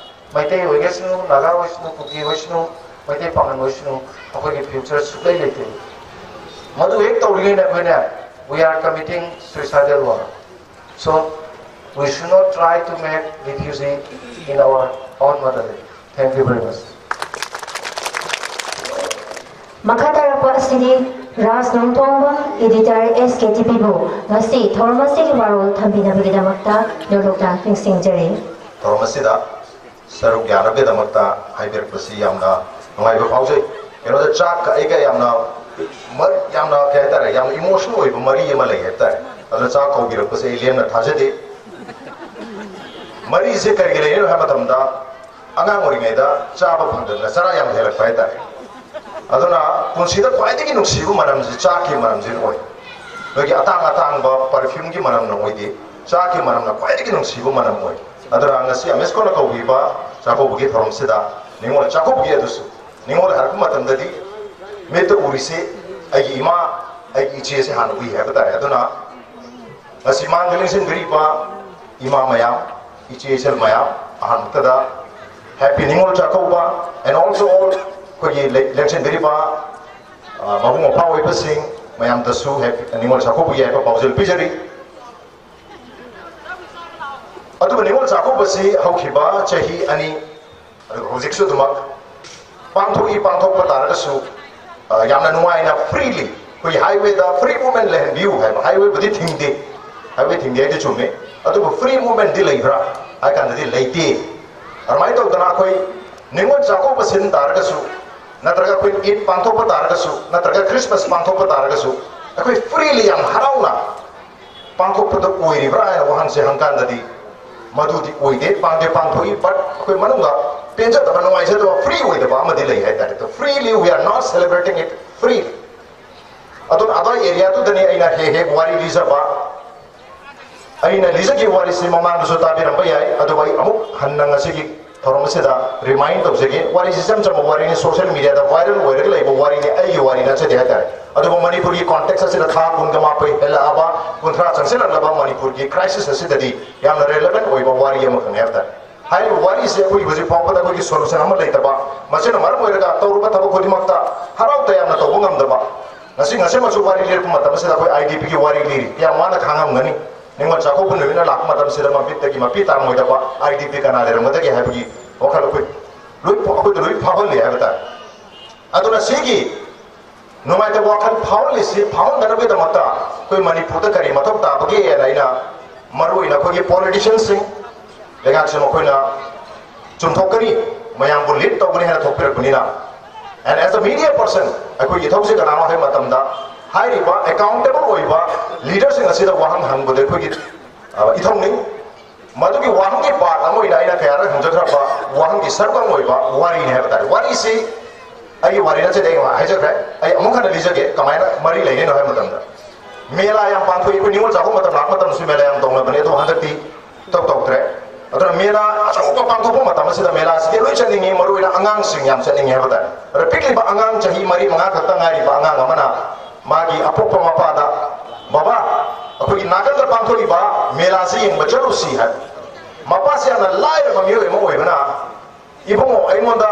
ꯃꯩꯇꯩ ꯑꯣꯏꯒꯦꯁꯅꯨ, ꯅꯥꯒꯥ ꯑꯣꯏꯁꯅꯨ, ꯀꯨꯀꯤ ꯑꯣꯏꯁꯅꯨ, ꯃꯩꯇꯩ ꯄꯥꯉꯟ ꯑꯣꯏꯁꯅꯨ, ꯑꯩꯈꯣꯏꯒꯤ ꯐ꯭ꯌꯨꯆꯔ ꯁꯨꯛꯂꯩ ꯂꯩꯇꯦ꯫ ꯃꯗꯨ ꯍꯦꯛ ꯇꯧꯔꯤꯉꯩꯗ ꯑꯩꯈꯣꯏꯅ, we are committing suicidal war. So we should not try to make refugee in our own motherland. Thank you very much. ꯃꯈꯥ ꯇꯥꯔꯛꯄ ꯑꯁꯤꯗꯤ ꯔꯥꯖ ꯅꯣꯡꯊꯣꯡꯕꯝ, editor, S K T P ꯕꯨ ꯉꯁꯤ ꯊꯧꯔꯝ ꯑꯁꯤꯒꯤ ꯋꯥꯔꯣꯜ ꯊꯝꯕꯤꯅꯕꯒꯤꯗꯃꯛꯇ ꯅꯣꯂꯨꯛꯅ ꯅꯤꯡꯁꯤꯡꯖꯔꯤ꯫ ꯊꯧꯔꯝ ꯑꯁꯤꯗ ꯁꯔꯨꯛ ꯌꯥꯅꯕꯒꯤꯗꯃꯛꯇ ꯍꯥꯏꯕꯤꯔꯛꯄꯁꯤ ꯌꯥꯝꯅ ꯅꯨꯡꯉꯥꯏꯕ ꯐꯥꯎꯖꯩ꯫ ꯀꯩꯅꯣꯗ ꯆꯥꯛꯀ ꯑꯩꯒ ꯌꯥꯝꯅ ꯃ- ꯌꯥꯝꯅ ꯀꯩ ꯍꯥꯏꯇꯥꯔꯦ, ꯌꯥꯝꯅ ꯏꯃꯣꯁꯅꯦꯜ ꯑꯣꯏꯕ ꯃꯔꯤ ꯑꯃ ꯂꯩ ꯍꯥꯏꯕ ꯇꯥꯔꯦ꯫ ꯑꯗꯨꯅ ꯆꯥꯛ ꯀꯧꯕꯤꯔꯛꯄꯁꯦ ꯑꯩ ꯂꯦꯝꯅ ꯊꯥꯖꯗꯦ꯫ ꯃꯔꯤꯁꯦ ꯀꯔꯤꯒꯤ ꯂꯩꯔꯤꯅꯣ ꯍꯥꯏꯕ ꯃꯇꯝꯗ, ꯑꯉꯥꯡ ꯑꯣꯏꯔꯤꯉꯩꯗ ꯆꯥꯕ ꯐꯪꯗꯗꯅ ꯆꯔꯥ ꯌꯥꯝ ꯍꯦꯜꯂꯛꯄ ꯍꯥꯏꯇꯥꯔꯦ꯫ ꯑꯗꯨꯅ ꯄꯨꯟꯁꯤꯗ ꯈ꯭ꯋꯥꯏꯗꯒꯤ ꯅꯨꯡꯁꯤꯕ ꯃꯅꯝꯁꯤ ꯆꯥꯛꯀꯤ ꯃꯅꯝꯁꯤꯅ ꯑꯣꯏ꯫ ꯅꯣꯏꯒꯤ ꯑꯇꯥꯡ ꯑꯇꯥꯡꯕ ꯄꯔꯐ꯭ꯌꯨꯝꯒꯤ ꯃꯅꯝꯅ ꯑꯣꯏꯗꯦ, ꯆꯥꯛꯀꯤ ꯃꯅꯝꯅ ꯈ꯭ꯋꯥꯏꯗꯒꯤ ꯅꯨꯡꯁꯤꯕ ꯃꯅꯝ ꯑꯣꯏ꯫ ꯑꯗꯨꯅ ꯉꯁꯤ ꯑꯃꯤꯁꯀꯣꯅ ꯀꯧꯕꯤꯕ ꯆꯥꯛꯀꯧꯕꯒꯤ ꯊꯧꯔꯝꯁꯤꯗ ꯅꯤꯉꯣꯜ ꯆꯥꯛꯀꯧꯕꯒꯤ ꯑꯗꯨꯁꯨ, ꯅꯤꯉꯣꯜ ꯍꯥꯏꯔꯛꯄ ꯃꯇꯝꯗꯗꯤ ꯃꯤꯠꯇ ꯎꯔꯤꯁꯦ ꯑꯩꯒꯤ ꯏꯃꯥ, ꯑꯩꯒꯤ ꯏꯆꯦꯁꯦ ꯍꯥꯟꯅ ꯎꯏ ꯍꯥꯏꯕ ꯇꯥꯔꯦ꯫ ꯑꯗꯨꯅ ꯉꯁꯤ ꯃꯥꯡꯗ ꯂꯦꯡꯁꯤꯟꯕꯤꯔꯤꯕ ꯏꯃꯥ ꯃꯌꯥꯝ, ꯏꯆꯦ ꯏꯆꯜ ꯃꯌꯥꯝ, ꯑꯍꯥꯟꯕꯗ happy Ningol Chakkouba. And also all ꯑꯩꯈꯣꯏꯒꯤ ꯂꯦꯡꯁꯤꯟꯕꯤꯔꯤꯕ ꯃꯕꯨꯡ ꯃꯧꯄ꯭ꯋꯥ ꯑꯣꯏꯕꯁꯤꯡ ꯃꯌꯥꯝꯗꯁꯨ ꯍꯦꯄꯤ ꯅꯤꯉꯣꯜ ꯆꯥꯛꯀꯧꯕꯒꯤ ꯌꯥꯏꯐ ꯄꯥꯎꯖꯦꯜ ꯄꯤꯖꯔꯤ꯫ ꯑꯗꯨꯕꯨ ꯅꯤꯉꯣꯜ ꯆꯥꯛꯀꯧꯕꯁꯤ ꯍꯧꯈꯤꯕ ꯆꯍꯤ ꯑꯅꯤ, ꯑꯗꯨꯒ ꯍꯧꯖꯤꯛꯁꯨ ꯑꯗꯨꯃꯛ ꯄꯥꯡꯊꯣꯛꯏ꯫ ꯄꯥꯡꯊꯣꯛꯄ ꯇꯥꯔꯒꯁꯨ, ꯑ, ꯌꯥꯝꯅ ꯅꯨꯡꯉꯥꯏꯅ, freely, ꯑꯩꯈꯣꯏꯒꯤ highwayꯗ free movement ꯂꯩꯍꯟꯕꯤꯌꯨ ꯍꯥꯏꯕ, highwayꯕꯨꯗꯤ ꯊꯤꯡꯗꯦ, highway ꯊꯤꯡꯗꯦ ꯍꯥꯏꯗꯤ ꯆꯨꯝꯃꯤ, ꯑꯗꯨꯕꯨ free movementꯗꯤ ꯂꯩꯕ꯭ꯔꯥ ꯍꯥꯏ ꯀꯥꯟꯗꯗꯤ ꯂꯩꯇꯦ꯫ ꯑꯗꯨꯃꯥꯏꯅ ꯇꯧꯗꯅ ꯑꯩꯈꯣꯏ ꯅꯤꯉꯣꯜ ꯆꯥꯛꯀꯧꯕ ꯁꯤꯟ ꯇꯥꯔꯒꯁꯨ, ꯅꯠꯇ꯭ꯔꯒ ꯑꯩꯈꯣꯏ ꯏꯗ ꯄꯥꯡꯊꯣꯛꯄ ꯇꯥꯔꯒꯁꯨ, ꯅꯠꯇ꯭ꯔꯒ ꯈ꯭ꯔꯤꯁꯃꯥꯁ ꯄꯥꯡꯊꯣꯛꯄ ꯇꯥꯔꯒꯁꯨ, ꯑꯩꯈꯣꯏ freely ꯌꯥꯝ ꯍꯔꯥꯎꯅ ꯄꯥꯡꯊꯣꯛꯄꯗ ꯑꯣꯏꯔꯤꯕ꯭ꯔꯥ ꯍꯥꯏꯅ ꯋꯥꯍꯪꯁꯦ ꯍꯪꯀꯥꯟꯗꯗꯤ, ꯃꯗꯨꯗꯤ ꯑꯣꯏꯗꯦ꯫ ꯄꯥꯡꯗꯦ, ꯄꯥꯡꯊꯣꯛꯏ, but ꯑꯩꯈꯣꯏ ꯃꯅꯨꯡꯗ ꯄꯦꯟꯖꯗꯕ, ꯅꯨꯡꯉꯥꯏꯖꯗꯕ, free ꯑꯣꯏꯗꯕ ꯑꯃꯗꯤ ꯂꯩ ꯍꯥꯏꯇꯥꯔꯦ꯫ Freely we are not celebrating it freely꯫ ꯑꯗꯨꯅ ꯑꯗꯨꯋꯥꯏ ꯑꯦꯔꯤꯌꯥꯗꯨꯗꯅꯤ ꯑꯩꯅ ꯍꯦꯛ ꯍꯦꯛ ꯋꯥꯔꯤ ꯂꯤꯖꯕ꯫ ꯑꯩꯅ ꯂꯤꯖꯈꯤꯕ ꯋꯥꯔꯤꯁꯤ ꯃꯃꯥꯡꯗꯁꯨ ꯇꯥꯕꯤꯔꯝꯕ ꯌꯥꯏ, ꯑꯗꯨꯕꯨ ꯑꯩ ꯑꯃꯨꯛ ꯍꯟꯅ ꯉꯁꯤꯒꯤ ꯊꯧꯔꯝ ꯑꯁꯤꯗ remind ꯇꯧꯖꯒꯦ꯫ ꯋꯥꯔꯤꯁꯤ ꯏꯆꯝ ꯆꯝꯕ ꯋꯥꯔꯤꯅꯤ, social mediaꯗ viral ꯑꯣꯏꯔꯒ ꯂꯩꯕ ꯋꯥꯔꯤꯅꯤ, ꯑꯩꯒꯤ ꯋꯥꯔꯤ ꯅꯠꯆꯗꯦ ꯍꯥꯏꯇꯥꯔꯦ꯫ ꯑꯗꯨꯕꯨ ꯃꯅꯤꯄꯨꯔꯒꯤ context ꯑꯁꯤꯗ ꯊꯥ ꯀꯨꯟꯒ ꯃꯥꯄꯟ ꯍꯦꯜꯂꯛꯑꯕ, ꯀꯨꯟꯊ꯭ꯔꯥ ꯆꯪꯁꯤꯜꯂꯛꯂꯕ ꯃꯅꯤꯄꯨꯔꯒꯤ crisis ꯑꯁꯤꯗꯗꯤ ꯌꯥꯝꯅ relevant ꯑꯣꯏꯕ ꯋꯥꯔꯤ ꯑꯃꯈꯛꯅꯤ ꯍꯥꯏꯕ ꯇꯥꯔꯦ꯫ ꯍꯥꯏꯔꯤꯕ ꯋꯥꯔꯤꯁꯦ ꯑꯩꯈꯣꯏ ꯍꯧꯖꯤꯛ ꯐꯥꯎꯕꯗ ꯑꯩꯈꯣꯏꯒꯤ solution ꯑꯃ ꯂꯩꯇꯕ, ꯃꯁꯤꯅ ꯃꯔꯝ ꯑꯣꯏꯔꯒ ꯇꯧꯔꯨꯕ ꯊꯕꯛ ꯈꯨꯗꯤꯡꯃꯛꯇ ꯍꯔꯥꯎ ꯇꯌꯥꯝꯅ ꯇꯧꯕ ꯉꯝꯗꯕ, ꯉꯁꯤ ꯉꯁꯤꯃꯛꯁꯨ ꯋꯥꯔꯤ ꯂꯤꯔꯛꯄ ꯃꯇꯝ ꯑꯁꯤꯗ ꯑꯩꯈꯣꯏ IDPꯒꯤ ꯋꯥꯔꯤ ꯂꯤꯔꯤ꯫ ꯀꯌꯥꯝ ꯋꯥꯅ ꯈꯥꯡꯉꯝꯒꯅꯤ? ꯅꯤꯡꯉꯣꯜ ꯆꯥꯛꯀꯧꯕ ꯅꯨꯃꯤꯠꯅ ꯂꯥꯛꯄ ꯃꯇꯝꯁꯤꯗ ꯃꯃꯤꯠꯇꯒꯤ ꯃꯄꯤ ꯇꯥꯔꯝꯃꯣꯏꯗꯕ IDP ꯀꯅꯥ ꯂꯩꯔꯝꯒꯗꯒꯦ ꯍꯥꯏꯕꯒꯤ ꯋꯥꯈꯜ ꯑꯩꯈꯣꯏ ꯂꯣꯏ ꯐꯥꯎ-, ꯑꯩꯈꯣꯏꯗ ꯂꯣꯏ ꯐꯥꯎꯍꯜꯂꯤ ꯍꯥꯏꯕ ꯇꯥꯔꯦ꯫ ꯑꯗꯨꯅ ꯁꯤꯒꯤ ꯅꯨꯡꯉꯥꯏꯇꯕ ꯋꯥꯈꯜ ꯐꯥꯎꯍꯜꯂꯤꯁꯤ ꯐꯥꯎꯍꯟꯗꯅꯕꯒꯤꯗꯃꯛꯇ ꯑꯩꯈꯣꯏ ꯃꯅꯤꯄꯨꯔꯗ ꯀꯔꯤ ꯃꯊꯧ ꯇꯥꯕꯒꯦꯅ ꯑꯩꯅ ꯃꯔꯨ ꯑꯣꯏꯅ ꯑꯩꯈꯣꯏꯒꯤ politicianꯁꯤꯡ, ꯂꯩꯉꯥꯛꯁꯤꯡ ꯃꯈꯣꯏꯅ ꯆꯨꯝꯊꯣꯛꯀꯅꯤ, ꯃꯌꯥꯝꯕꯨ lead ꯇꯧꯒꯅꯤ ꯍꯥꯏꯅ ꯊꯣꯛꯄꯤꯔꯛꯄꯅꯤꯅ, and as a media person ꯑꯩꯈꯣꯏꯒꯤ ꯏꯊꯧꯁꯤ ꯀꯅꯥꯅꯣ ꯍꯥꯏꯕ ꯃꯇꯝꯗ ꯍꯥꯏꯔꯤꯕ accountable ꯑꯣꯏꯕ leaderꯁꯤꯡ ꯑꯁꯤꯗ ꯋꯥꯍꯪ ꯍꯪꯕꯗ ꯑꯩꯈꯣꯏꯒꯤ, ꯑ, ꯏꯊꯧꯅꯤ꯫ ꯃꯗꯨꯒꯤ ꯋꯥꯍꯪꯒꯤ part ꯑꯃ ꯑꯣꯏꯅ ꯑꯩꯅ ꯀꯌꯥꯔꯛ ꯍꯪꯖꯈ꯭ꯔꯕ ꯋꯥꯍꯪꯒꯤ ꯁꯔꯨꯛ ꯑꯃ ꯑꯣꯏꯕ ꯋꯥꯔꯤꯅꯤ ꯍꯥꯏꯕ ꯇꯥꯔꯦ꯫ ꯋꯥꯔꯤꯁꯤ ꯑꯩꯒꯤ ꯋꯥꯔꯤ ꯅꯠꯆꯗꯦ, ꯑꯩ ꯍꯥꯏꯖꯈ꯭ꯔꯦ꯫ ꯑꯩ ꯑꯃꯨꯛ ꯍꯟꯅ ꯂꯤꯖꯒꯦ ꯀꯃꯥꯏꯅ ꯃꯔꯤ ꯂꯩꯔꯤꯅꯣ ꯍꯥꯏꯕ ꯃꯇꯝꯗ, ꯃꯦꯂꯥ ꯌꯥꯝ ꯄꯥꯡꯊꯣꯛꯏ꯫ ꯑꯩꯈꯣꯏ ꯅꯤꯉꯣꯜ ꯆꯥꯛꯀꯧꯕ ꯃꯇꯝ ꯂꯥꯛꯄ ꯃꯇꯝꯗꯁꯨ ꯃꯦꯂꯥ ꯌꯥꯝ ꯇꯧꯅꯕꯅꯦ, ꯑꯗꯣ ꯍꯟꯗꯛꯇꯤ ꯇꯧ ꯇꯧꯗ꯭ꯔꯦ꯫ ꯑꯗꯨꯅ ꯃꯦꯂꯥ ꯑꯆꯧꯕ ꯄꯥꯡꯊꯣꯛꯄ ꯃꯇꯝ ꯑꯁꯤꯗ ꯃꯦꯂꯥꯁꯤꯗꯤ ꯂꯣꯏ ꯆꯠꯅꯤꯡꯉꯤ, ꯃꯔꯨꯑꯣꯏꯅ ꯑꯉꯥꯡꯁꯤꯡ ꯌꯥꯝ ꯆꯠꯅꯤꯡꯉꯤ ꯍꯥꯏꯕ ꯇꯥꯔꯦ꯫ ꯑꯗ ꯄꯤꯛꯂꯤꯕ ꯑꯉꯥꯡ, ꯆꯍꯤ ꯃꯔꯤ ꯃꯉꯥ ꯈꯛꯇ ꯉꯥꯏꯔꯤꯕ ꯑꯉꯥꯡ ꯑꯃꯅ ꯃꯥꯒꯤ ꯑꯄꯣꯛꯄ ꯃꯄꯥꯗ, "ꯕꯕꯥ, ꯑꯩꯈꯣꯏꯒꯤ ꯅꯥꯀꯟꯗ ꯄꯥꯡꯊꯣꯛꯏꯕ ꯃꯦꯂꯥꯁꯤ ꯌꯦꯡꯕ ꯆꯠꯂꯨꯁꯤ" ꯍꯥꯏꯕ꯫ ꯃꯄꯥꯁꯤ ꯌꯥꯝꯅ ꯂꯥꯏꯔꯕ ꯃꯤꯑꯣꯏ ꯑꯃ ꯑꯣꯏꯕꯅ, "ꯏꯕꯨꯡꯉꯣ, ꯑꯩꯉꯣꯟꯗ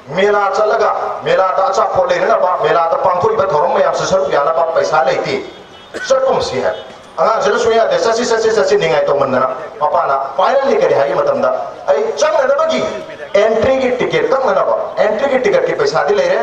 ꯃꯦꯂꯥ ꯆꯠꯂꯒ ꯃꯦꯂꯥꯗ ꯑꯆꯥꯄꯣꯠ ꯂꯩꯅꯅꯕ, ꯃꯦꯂꯥꯗ ꯄꯥꯡꯊꯣꯛꯏꯕ ꯊꯧꯔꯝ ꯃꯌꯥꯝꯁꯤ ꯁꯔꯨꯛ ꯌꯥꯅꯕ ꯄꯩꯁꯥ ꯂꯩꯇꯦ, ꯆꯠꯀꯨꯝꯁꯤ" ꯍꯥꯏꯕ꯫ ꯑꯉꯥꯡꯁꯤꯅ ꯁꯨꯡꯌꯥ ꯌꯥꯗꯦ, "ꯆꯠꯁꯤ, ꯆꯠꯁꯤ, ꯆꯠꯁꯤ" ꯅꯤꯡꯉꯥꯏ ꯇꯧꯃꯟꯗꯅ꯫ ꯃꯄꯥꯅ finally ꯀꯔꯤ ꯍꯥꯏꯒꯦ ꯃꯇꯝꯗ, "ꯑꯩ ꯆꯪꯅꯅꯕꯒꯤ entry ꯒꯤ ticket ꯀꯛꯅꯅꯕ, entry ꯒꯤ ticket ꯀꯤ ꯄꯩꯁꯥꯗꯤ ꯂꯩꯔꯦ,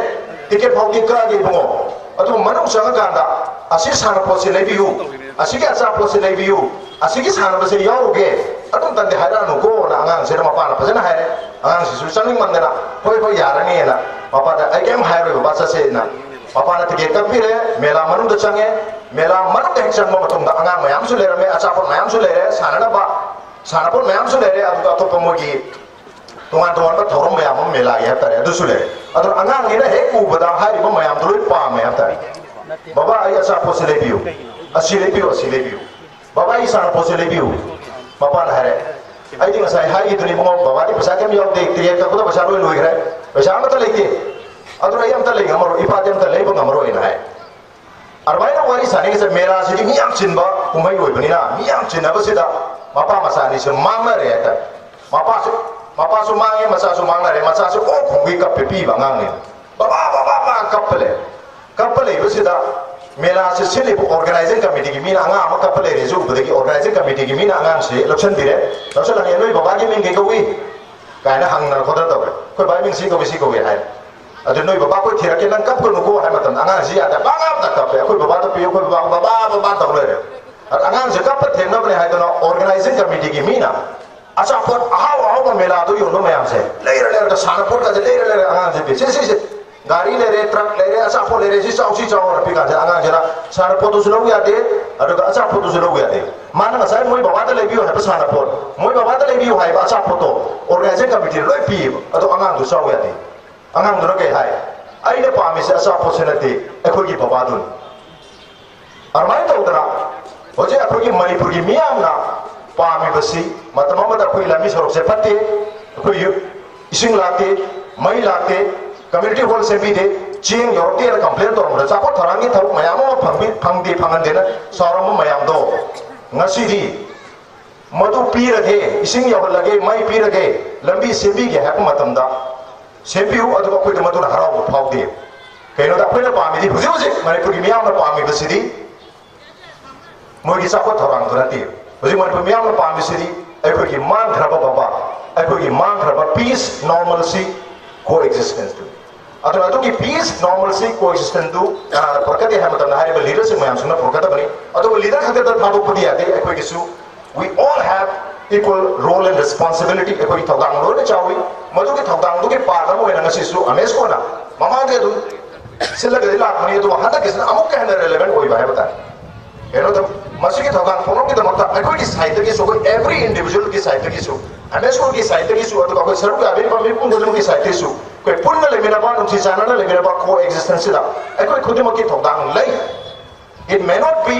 ticket ꯐꯥꯎꯗꯤ ꯀꯛꯑꯒꯦ ꯏꯕꯨꯡꯉꯣ, ꯑꯗꯨꯕꯨ ꯃꯅꯨꯡ ꯆꯪꯉꯀꯥꯟꯗ ꯑꯁꯤ ꯁꯥꯟꯅꯄꯣꯠꯁꯤ ꯂꯩꯕꯤꯌꯨ, ꯑꯁꯤꯒꯤ ꯑꯆꯥꯄꯣꯠꯁꯤ ꯂꯩꯕꯤꯌꯨ, ꯑꯁꯤꯒꯤ ꯁꯥꯟꯅꯕꯁꯦ ꯌꯥꯎꯔꯨꯒꯦ, ꯑꯗꯨꯝꯇꯪꯗꯤ ꯍꯥꯏꯔꯛꯑꯅꯨꯀꯣꯅ" ꯑꯉꯥꯡꯁꯤꯗ ꯃꯄꯥꯅ ꯐꯖꯅ ꯍꯥꯏꯔꯦ꯫ ꯑꯉꯥꯡꯁꯤꯁꯨ ꯆꯪꯅꯤꯡꯃꯟꯗꯅ, "ꯍꯣꯏ, ꯍꯣꯏ, ꯌꯥꯔꯅꯤꯅ" ꯃꯄꯥꯗ, "ꯑꯩ ꯀꯩꯝ ꯍꯥꯏꯔꯣꯏ ꯕꯕꯥ, ꯆꯠꯁꯦꯅ" ꯃꯄꯥꯅ ticket ꯀꯛꯄꯤꯔꯦ꯫ ꯃꯦꯂꯥ ꯃꯅꯨꯡꯗ ꯆꯪꯉꯦ꯫ ꯃꯦꯂꯥ ꯃꯅꯨꯡꯗ ꯍꯦꯛ ꯆꯪꯕ ꯃꯇꯨꯡꯗ ꯑꯉꯥꯡ ꯃꯌꯥꯝꯁꯨ ꯂꯩꯔꯝꯃꯦ, ꯑꯆꯥꯄꯣꯠ ꯃꯌꯥꯝꯁꯨ ꯂꯩꯔꯦ, ꯁꯥꯟꯅꯅꯕ ꯁꯥꯟꯅꯄꯣꯠ ꯃꯌꯥꯝꯁꯨ ꯂꯩꯔꯦ, ꯑꯗꯨꯒ ꯑꯇꯣꯞꯄ ꯃꯣꯏꯒꯤ ꯇꯣꯉꯥꯟ ꯇꯣꯉꯥꯟꯕ ꯊꯧꯔꯝ ꯃꯌꯥꯝ ꯑꯃ ꯃꯦꯂꯥꯒꯤ ꯍꯥꯏꯕ ꯇꯥꯔꯦ, ꯑꯗꯨꯁꯨ ꯂꯩꯔꯦ꯫ ꯑꯗꯨꯅ ꯑꯉꯥꯡꯅꯤꯅ ꯍꯦꯛ ꯎꯕꯗ ꯍꯥꯏꯔꯤꯕ ꯃꯌꯥꯝꯗꯣ ꯂꯣꯏ ꯄꯥꯝꯃꯦ ꯍꯥꯏꯕ ꯇꯥꯔꯦ꯫ "ꯕꯕꯥ, ꯑꯩ ꯑꯆꯥꯄꯣꯠꯁꯤ ꯂꯩꯕꯤꯌꯨ, ꯑꯁꯤ ꯂꯩꯕꯤꯌꯨ, ꯑꯁꯤ ꯂꯩꯕꯤꯌꯨ꯫ ꯕꯕꯥ, ꯑꯩ ꯁꯥꯟꯅꯄꯣꯠꯁꯤ ꯂꯩꯕꯤꯌꯨ"꯫ ꯃꯄꯥꯅ ꯍꯥꯏꯔꯦ, "ꯑꯩꯗꯤ ꯉꯁꯥꯏ ꯍꯥꯏꯈꯤꯗꯨꯅꯤ ꯏꯕꯨꯡꯉꯣ, ꯕꯕꯥꯗꯤ ꯄꯩꯁꯥ ꯀꯩꯝ ꯌꯥꯎꯗꯦ, ticket ꯀꯛꯄꯗ ꯄꯩꯁꯥ ꯂꯣꯏ ꯂꯣꯏꯈ꯭ꯔꯦ, ꯄꯩꯁꯥ ꯑꯃꯠꯇ ꯂꯩꯇꯦ, ꯑꯗꯨꯅ ꯑꯩ ꯑꯝꯇ ꯂꯩ ꯉꯝꯃꯔꯣꯏ, ꯏꯄꯥꯗꯤ ꯑꯝꯇ ꯂꯩꯕ ꯉꯝꯃꯔꯣꯏꯅ" ꯍꯥꯏ꯫ ꯑꯗꯨꯃꯥꯏꯅ ꯋꯥꯔꯤ ꯁꯥꯅꯤꯡꯉꯤꯁꯦ, ꯃꯦꯂꯥꯁꯤꯗꯤ ꯃꯤ ꯌꯥꯝ ꯆꯤꯟꯕ ꯀꯨꯝꯍꯩ ꯑꯣꯏꯕꯅꯤꯅ, ꯃꯤ ꯌꯥꯝ ꯆꯤꯟꯅꯕꯁꯤꯗ ꯃꯄꯥ ꯃꯆꯥ ꯑꯅꯤꯁꯦ ꯃꯥꯡꯅꯔꯦ ꯍꯥꯏꯇꯥꯔꯦ꯫ ꯃꯄꯥꯁꯨ, ꯃꯄꯥꯁꯨ ꯃꯥꯡꯉꯦ, ꯃꯆꯥꯁꯨ ꯃꯥꯡꯅꯔꯦ꯫ ꯃꯆꯥꯁꯨ ꯑꯣꯛ ꯈꯣꯡꯕꯒꯤ ꯀꯞꯄꯦ, ꯄꯤꯛꯏꯕ ꯑꯉꯥꯡꯅꯦ꯫ "ꯕꯕꯥ, ꯕꯕꯥ, ꯕꯕꯥ" ꯀꯞꯄ ꯂꯩ꯫ ꯀꯞꯄ ꯂꯩꯕꯁꯤꯗ ꯃꯦꯂꯥꯁꯦ ꯁꯤꯜꯂꯤꯕ organizing committee ꯒꯤ ꯃꯤꯅ ꯑꯉꯥꯡ ꯑꯃ ꯀꯞꯄ ꯂꯩꯔꯦꯁꯦ ꯎꯕꯗꯒꯤ organizing committee ꯒꯤ ꯃꯤꯅ ꯑꯉꯥꯡꯁꯦ ꯂꯧꯁꯤꯟꯕꯤꯔꯦ꯫ ꯂꯧꯁꯤꯜꯂꯒ, "ꯅꯣꯏ ꯕꯕꯥꯒꯤ ꯃꯤꯡ ꯀꯩ ꯀꯧꯏ?" ꯀꯥꯏꯅ ꯍꯪꯗꯅ ꯈꯣꯠꯇꯅ ꯇꯧꯔꯦ꯫ "ꯑꯩꯈꯣꯏ ꯕꯥꯒꯤ ꯃꯤꯡ ꯁꯤ ꯀꯧꯏ, ꯁꯤ ꯀꯧꯏ" ꯍꯥꯏ꯫ "ꯑꯗꯨ ꯅꯣꯏ ꯕꯕꯥ ꯑꯩꯈꯣꯏ ꯊꯤꯔꯛꯀꯦ, ꯅꯪ ꯀꯞꯀꯅꯨꯀꯣ" ꯍꯥꯏ ꯃꯇꯝꯗ ꯑꯉꯥꯡꯁꯤ ꯌꯥꯗꯦ, ꯄꯪꯀꯞꯇ ꯀꯞꯄꯦ꯫ "ꯑꯩꯈꯣꯏ ꯕꯕꯥꯗꯣ ꯄꯤꯌꯨ, ꯑꯩꯈꯣꯏ ꯕꯕꯥ, ꯕꯕꯥ, ꯕꯕꯥ" ꯇꯧ ꯂꯩꯔꯦ꯫ ꯑꯗ ꯑꯉꯥꯡꯁꯦ ꯀꯞꯄ ꯊꯦꯝꯅꯕꯅꯦ ꯍꯥꯏꯗꯅ organizing committee ꯒꯤ ꯃꯤꯅ ꯑꯆꯥꯄꯣꯠ ꯑꯍꯥꯎ ꯑꯍꯥꯎꯕ ꯃꯦꯂꯥꯗꯣ ꯌꯣꯟꯕ ꯃꯌꯥꯝꯁꯦ ꯂꯩꯔ ꯂꯩꯔꯒ, ꯁꯥꯟꯅꯄꯣꯠꯀꯁꯦ ꯂꯩꯔ ꯂꯩꯔꯒ ꯑꯉꯥꯡꯁꯦ ꯄꯤ꯫ "ꯁꯤ, ꯁꯤ, ꯁꯤ, ꯒꯥꯔꯤ ꯂꯩꯔꯦ, truck ꯂꯩꯔꯦ, ꯑꯆꯥꯄꯣꯠ ꯂꯩꯔꯦ, ꯁꯤ ꯆꯥꯎ, ꯁꯤ ꯆꯥꯎ" ꯍꯥꯏꯅ ꯄꯤ ꯀꯥꯟꯁꯤꯗ ꯑꯉꯥꯡꯁꯤꯅ ꯁꯥꯟꯅꯄꯣꯠꯇꯨꯁꯨ ꯂꯧ ꯌꯥꯗꯦ, ꯑꯗꯨꯒ ꯑꯆꯥꯄꯣꯠꯇꯨꯁꯨ ꯂꯧ ꯌꯥꯗꯦ꯫ ꯃꯥꯅ ꯉꯁꯥꯏ ꯃꯣꯏ ꯕꯕꯥꯗ ꯂꯩꯕꯤꯌꯨ ꯍꯥꯏꯕ ꯁꯥꯟꯅꯄꯣꯠ, ꯃꯣꯏ ꯕꯕꯥꯗ ꯂꯩꯕꯤꯌꯨ ꯍꯥꯏꯕ ꯑꯆꯥꯄꯣꯠꯇꯣ organizing committee ꯅ ꯂꯣꯏ ꯄꯤꯌꯦꯕ, ꯑꯗꯣ ꯑꯉꯥꯡꯗꯨ ꯆꯥꯎ ꯌꯥꯗꯦ꯫ ꯑꯉꯥꯡꯗꯨꯅ ꯀꯩ ꯍꯥꯏ? "ꯑꯩꯅ ꯄꯥꯝꯃꯤꯁꯦ ꯑꯆꯥꯄꯣꯠꯁꯦ ꯅꯠꯇꯦ, ꯑꯩꯈꯣꯏꯒꯤ ꯕꯕꯥꯗꯨꯅꯤ"꯫ ꯑꯗꯨꯃꯥꯏꯅ ꯇꯧꯗꯅ ꯍꯧꯖꯤꯛ ꯑꯩꯈꯣꯏꯒꯤ ꯃꯅꯤꯄꯨꯔꯒꯤ ꯃꯤꯌꯥꯝꯅ ꯄꯥꯝꯃꯤꯕꯁꯤ, ꯃꯇꯝ ꯑꯃꯗ ꯑꯩꯈꯣꯏ ꯂꯝꯕꯤ ꯁꯣꯔꯣꯛꯁꯦ ꯐꯠꯇꯦ, ꯑꯩꯈꯣꯏ ꯌꯨ-, ꯏꯁꯤꯡ ꯂꯥꯛꯇꯦ, ꯃꯩ ꯂꯥꯛꯇꯦ, community hall ꯁꯦꯝꯕꯤꯗꯦ, ꯆꯦꯡ ꯌꯧꯔꯛꯇꯦꯅ complain ꯇꯧꯔꯝꯕꯗ, ꯆꯥꯎꯈꯠ ꯊꯧꯔꯥꯡꯒꯤ ꯊꯕꯛ ꯃꯌꯥꯝ ꯑꯃ ꯐꯪꯕꯤ-, ꯐꯪꯗꯦ, ꯐꯪꯍꯟꯗꯦꯅ ꯁꯥꯎꯔꯝꯕ ꯃꯌꯥꯝꯗꯣ ꯉꯁꯤꯗꯤ ꯃꯗꯨ ꯄꯤꯔꯒꯦ, ꯏꯁꯤꯡ ꯌꯧꯍꯜꯂꯒꯦ, ꯃꯩ ꯄꯤꯔꯒꯦ, ꯂꯝꯕꯤ ꯁꯦꯝꯕꯤꯒꯦ ꯍꯥꯏꯕ ꯃꯇꯝꯗ ꯁꯦꯝꯕꯤꯌꯨ, ꯑꯗꯨꯒ ꯑꯩꯈꯣꯏꯗ ꯃꯗꯨꯅ ꯍꯔꯥꯎꯕ ꯐꯥꯎꯗꯦ꯫ ꯀꯩꯅꯣꯗ ꯑꯩꯈꯣꯏꯅ ꯄꯥꯝꯃꯤꯗꯤ, ꯍꯧꯖꯤꯛ ꯍꯧꯖꯤꯛ ꯃꯅꯤꯄꯨꯔꯒꯤ ꯃꯤꯌꯥꯝꯅ ꯄꯥꯝꯃꯤꯕꯁꯤꯗꯤ ꯃꯣꯏꯒꯤ ꯆꯥꯎꯈꯠ ꯊꯧꯔꯥꯡꯗꯨ ꯅꯠꯇꯦ꯫ ꯍꯧꯖꯤꯛ ꯃꯅꯤꯄꯨꯔ ꯃꯤꯌꯥꯝꯅ ꯄꯥꯝꯃꯤꯁꯤꯗꯤ ꯑꯩꯈꯣꯏꯒꯤ ꯃꯥꯡꯈ꯭ꯔꯕ ꯕꯕꯥ, ꯑꯩꯈꯣꯏꯒꯤ ꯃꯥꯡꯈ꯭ꯔꯕ peace normalcy, co existence ꯇꯨꯅꯤ꯫ ꯑꯗꯨꯅ ꯑꯗꯨꯒꯤ peace normalcy, co existence two ꯀꯅꯥꯅ ꯄꯨꯔꯛꯀꯗꯦ ꯍꯥꯏꯕ ꯃꯇꯝꯗ ꯍꯥꯏꯔꯤꯕ leaderꯁꯤꯡ ꯃꯌꯥꯝꯁꯤꯅ ꯄꯨꯔꯛꯀꯗꯕꯅꯤ꯫ ꯑꯗꯨꯕꯨ leader ꯈꯛꯇꯗ ꯊꯥꯗꯣꯛꯄꯗꯤ ꯌꯥꯗꯦ꯫ ꯑꯩꯈꯣꯏꯒꯤꯁꯨ we all have equal role and responsibility, ꯑꯩꯈꯣꯏꯒꯤ ꯊꯧꯗꯥꯡ ꯂꯣꯏꯅ ꯆꯥꯎꯏ꯫ ꯃꯗꯨꯒꯤ ꯊꯧꯗꯥꯡꯗꯨꯒꯤ part ꯑꯃ ꯑꯣꯏꯅ ꯉꯁꯤꯁꯨ ꯑꯃꯦꯁꯀꯣꯅ ꯃꯃꯥꯡꯗꯤ ꯑꯗꯨꯝ ꯁꯤꯜꯂꯒꯗꯤ ꯂꯥꯛꯄꯅꯤ, ꯑꯗꯨꯕꯨ ꯍꯟꯗꯛꯀꯤꯁꯤꯅ ꯑꯃꯨꯛꯀ ꯍꯦꯟꯅ relevant ꯑꯣꯏꯕ ꯍꯥꯏꯕ ꯇꯥꯔꯦ꯫ ꯀꯩꯅꯣꯗ ꯃꯁꯤꯒꯤ ꯊꯧꯗꯥꯡ ꯄꯨꯝꯅꯃꯛꯀꯤꯗꯃꯛꯇ ꯑꯩꯈꯣꯏꯒꯤ sideꯇꯒꯤꯁꯨ, ꯑꯩꯈꯣꯏ every individualꯒꯤ sideꯇꯒꯤꯁꯨ, ꯑꯃꯦꯁꯀꯣꯒꯤ sideꯇꯒꯤꯁꯨ, ꯑꯗꯨꯒ ꯑꯩꯈꯣꯏ ꯁꯔꯨꯛ ꯌꯥꯕꯤꯔꯤꯕ ꯃꯤꯄꯨꯝ ꯈꯨꯗꯤꯡꯃꯛꯀꯤ sideꯇꯒꯤꯁꯨ ꯑꯩꯈꯣꯏ ꯄꯨꯟꯅ ꯂꯩꯃꯤꯟꯅꯕ, ꯅꯨꯡꯁꯤ ꯆꯥꯟꯅꯅ ꯂꯩꯃꯤꯟꯅꯕ co existenceꯁꯤꯗ ꯑꯩꯈꯣꯏ ꯈꯨꯗꯤꯡꯃꯛꯀꯤ ꯊꯧꯗꯥꯡ ꯂꯩ꯫ It may not be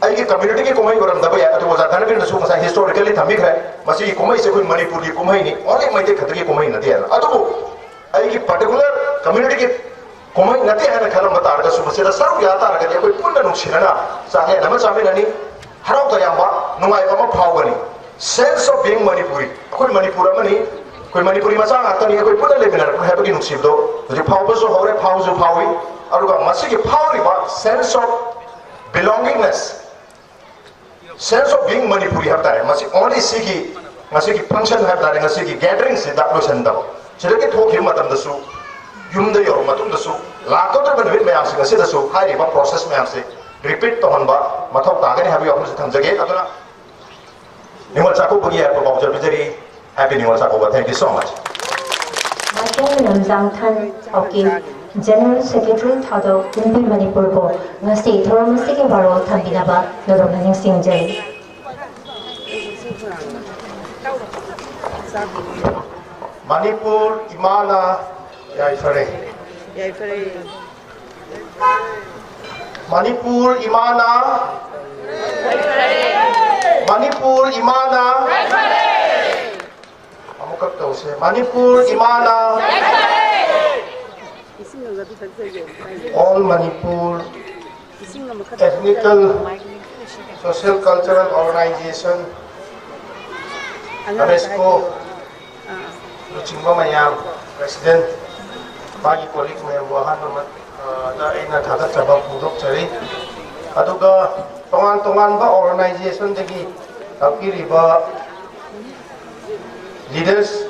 ꯑꯩꯒꯤ communityꯒꯤ ꯀꯨꯝꯍꯩ ꯑꯣꯏꯔꯝꯗꯕ ꯌꯥꯏ, ꯑꯗꯨꯕꯨ ꯑꯣꯖꯥ ꯙꯅꯕꯤꯔꯅꯁꯨ ꯉꯁꯥꯏ historically ꯊꯝꯕꯤꯈ꯭ꯔꯦ꯫ ꯃꯁꯤꯒꯤ ꯀꯨꯝꯍꯩꯁꯦ ꯑꯩꯈꯣꯏ ꯃꯅꯤꯄꯨꯔꯒꯤ ꯀꯨꯝꯍꯩꯅꯤ, only ꯃꯩꯇꯩ ꯈꯛꯇꯒꯤ ꯀꯨꯝꯍꯩ ꯅꯠꯇꯦ ꯍꯥꯏꯅ꯫ ꯑꯗꯨꯕꯨ ꯑꯩꯒꯤ particular communityꯒꯤ ꯀꯨꯝꯍꯩ ꯅꯠꯇꯦ ꯍꯥꯏꯅ ꯈꯜꯂꯝꯕ ꯇꯥꯔꯒꯁꯨ, ꯃꯁꯤꯗ ꯁꯔꯨꯛ ꯌꯥ ꯇꯥꯔꯒꯗꯤ ꯑꯩꯈꯣꯏ ꯄꯨꯟꯅ ꯅꯨꯡꯁꯤꯅꯅ ꯆꯥꯛꯂꯦꯟ ꯑꯃ ꯆꯥꯃꯤꯟꯅꯅꯤ, ꯍꯔꯥꯎ ꯇꯌꯥꯝꯕ, ꯅꯨꯡꯉꯥꯏꯕ ꯑꯃ ꯐꯥꯎꯒꯅꯤ꯫ Sense of being Manipuri, ꯑꯩꯈꯣꯏ ꯃꯅꯤꯄꯨꯔ ꯑꯃꯅꯤ, ꯑꯩꯈꯣꯏ ꯃꯅꯤꯄꯨꯔꯤ ꯃꯆꯥ ꯉꯥꯛꯇꯅꯤ, ꯑꯩꯈꯣꯏ ꯄꯨꯟꯅ ꯂꯩꯃꯤꯟꯅꯔꯛꯄꯅꯤ ꯍꯥꯏꯕꯒꯤ ꯅꯨꯡꯁꯤꯕꯗꯣ ꯍꯧꯖꯤꯛ ꯐꯥꯎꯕꯁꯨ ꯍꯧꯔꯦ, ꯐꯥꯎꯁꯨ ꯐꯥꯎꯏ꯫ ꯑꯗꯨꯒ ꯃꯁꯤꯒꯤ ꯐꯥꯎꯔꯤꯕ sense of belongingness, sense of being Manipuri ꯍꯥꯏꯕ ꯇꯥꯔꯦ, ꯃꯁꯤ only ꯁꯤꯒꯤ, ꯉꯁꯤꯒꯤ function ꯍꯥꯏꯕ ꯇꯥꯔꯦ, ꯉꯁꯤꯒꯤ gatheringꯁꯤꯗ ꯂꯣꯏꯁꯤꯟꯗꯕ, ꯁꯤꯗꯒꯤ ꯊꯣꯛꯈꯤꯕ ꯃꯇꯝꯗꯁꯨ, ꯌꯨꯝꯗ ꯌꯧꯔꯕ ꯃꯇꯨꯡꯗꯁꯨ, ꯂꯥꯛꯀꯗꯧꯔꯤꯕ ꯅꯨꯃꯤꯠ ꯃꯌꯥꯝꯁꯤꯡ ꯑꯁꯤꯗꯁꯨ ꯍꯥꯏꯔꯤꯕ process ꯃꯌꯥꯝꯁꯦ repeat ꯇꯧꯍꯟꯕ ꯃꯊꯧ ꯇꯥꯒꯅꯤ ꯍꯥꯏꯕꯒꯤ ꯋꯥꯐꯝꯁꯤ ꯊꯝꯖꯒꯦ꯫ ꯑꯗꯨꯅ ꯅꯤꯉꯣꯜ ꯆꯥꯛꯀꯧꯕꯒꯤ ꯌꯥꯏꯐ ꯄꯥꯎꯖꯦꯜ ꯄꯤꯖꯔꯤ꯫ Happy Ningol Chakkouba. Thank you so much꯫ ꯃꯥꯏꯀꯩ ꯂꯝꯖꯥꯡꯊꯟ ꯍꯥꯎꯀꯤ General Secretary ꯊꯧꯗꯣꯛ ꯀꯨꯝꯕꯤ ꯃꯅꯤꯄꯨꯔꯕꯨ ꯉꯁꯤ ꯊꯧꯔꯝ ꯑꯁꯤꯒꯤ ꯋꯥꯔꯣꯜ ꯊꯝꯕꯤꯅꯕ ꯅꯣꯂꯨꯛꯅ ꯅꯤꯡꯁꯤꯡꯖꯔꯤ꯫ ꯃꯅꯤꯄꯨꯔ ꯏꯃꯥꯅ ꯌꯥꯏꯐꯔꯦ꯫ ꯌꯥꯏꯐꯔꯦ꯫ ꯃꯅꯤꯄꯨꯔ ꯏꯃꯥꯅ, ꯃꯅꯤꯄꯨꯔ ꯏꯃꯥꯅ, ꯑꯃꯨꯛꯈꯛ ꯇꯧꯁꯦ, ꯃꯅꯤꯄꯨꯔ ꯏꯃꯥꯅ, All Manipur Ethnical Social Cultural Organization, ꯑꯃꯦꯁꯀꯣ, ꯂꯨꯆꯤꯡꯕ ꯃꯌꯥꯝ, President, ꯃꯥꯒꯤ colleague ꯃꯌꯥꯝꯕꯨ ꯑꯍꯥꯟꯕ ꯃ-, ꯑ, ꯗ ꯑꯩꯅ ꯊꯥꯒꯠꯆꯕ ꯐꯣꯡꯗꯣꯛꯆꯔꯤ꯫ ꯑꯗꯨꯒ ꯇꯣꯉꯥꯟ ꯇꯣꯉꯥꯟꯕ organizationꯗꯒꯤ ꯂꯥꯛꯄꯤꯔꯤꯕ leaders,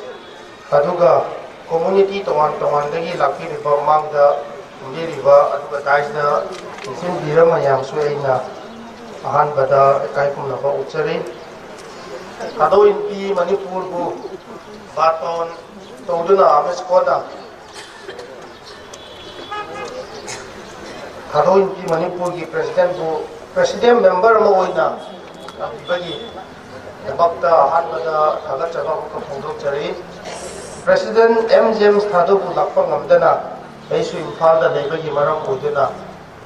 ꯑꯗꯨꯒ community ꯇꯣꯉꯥꯟ ꯇꯣꯉꯥꯟꯗꯒꯤ ꯂꯥꯛꯄꯤꯔꯤꯕ, ꯃꯃꯥꯡꯗ ꯐꯝꯕꯤꯔꯤꯕ, ꯑꯗꯨꯒ daisꯗ ꯆꯦꯟꯁꯤꯟꯕꯤꯔ ꯃꯌꯥꯝꯁꯨ ꯑꯩꯅ ꯑꯍꯥꯟꯕꯗ ꯏꯀꯥꯏ ꯈꯨꯝꯅꯕ ꯎꯠꯆꯔꯤ꯫ ꯊꯥꯗꯣꯛ ꯏꯟꯄꯤ ꯃꯅꯤꯄꯨꯔꯕꯨ ꯕꯥꯇꯣꯟ ꯇꯧꯗꯨꯅ ꯑꯃꯁꯨ ꯀꯣꯟꯅ ꯊꯥꯗꯣꯛ ꯏꯟꯄꯤ ꯃꯅꯤꯄꯨꯔꯒꯤ presidentꯕꯨ, president member ꯑꯃ ꯑꯣꯏꯅ ꯂꯥꯛꯄꯤꯕꯒꯤꯗꯃꯛꯇ ꯑꯍꯥꯟꯕꯗ ꯊꯥꯒꯠꯆꯕ ꯑꯃꯈꯛ ꯐꯣꯡꯗꯣꯛꯆꯔꯤ꯫ President M James ꯊꯥꯗꯣꯛꯄꯨ ꯂꯥꯛꯄ ꯉꯝꯗꯅ ꯑꯩꯁꯨ ꯏꯝꯐꯥꯜꯗ ꯂꯩꯕꯒꯤ ꯃꯔꯝ ꯑꯣꯏꯗꯨꯅ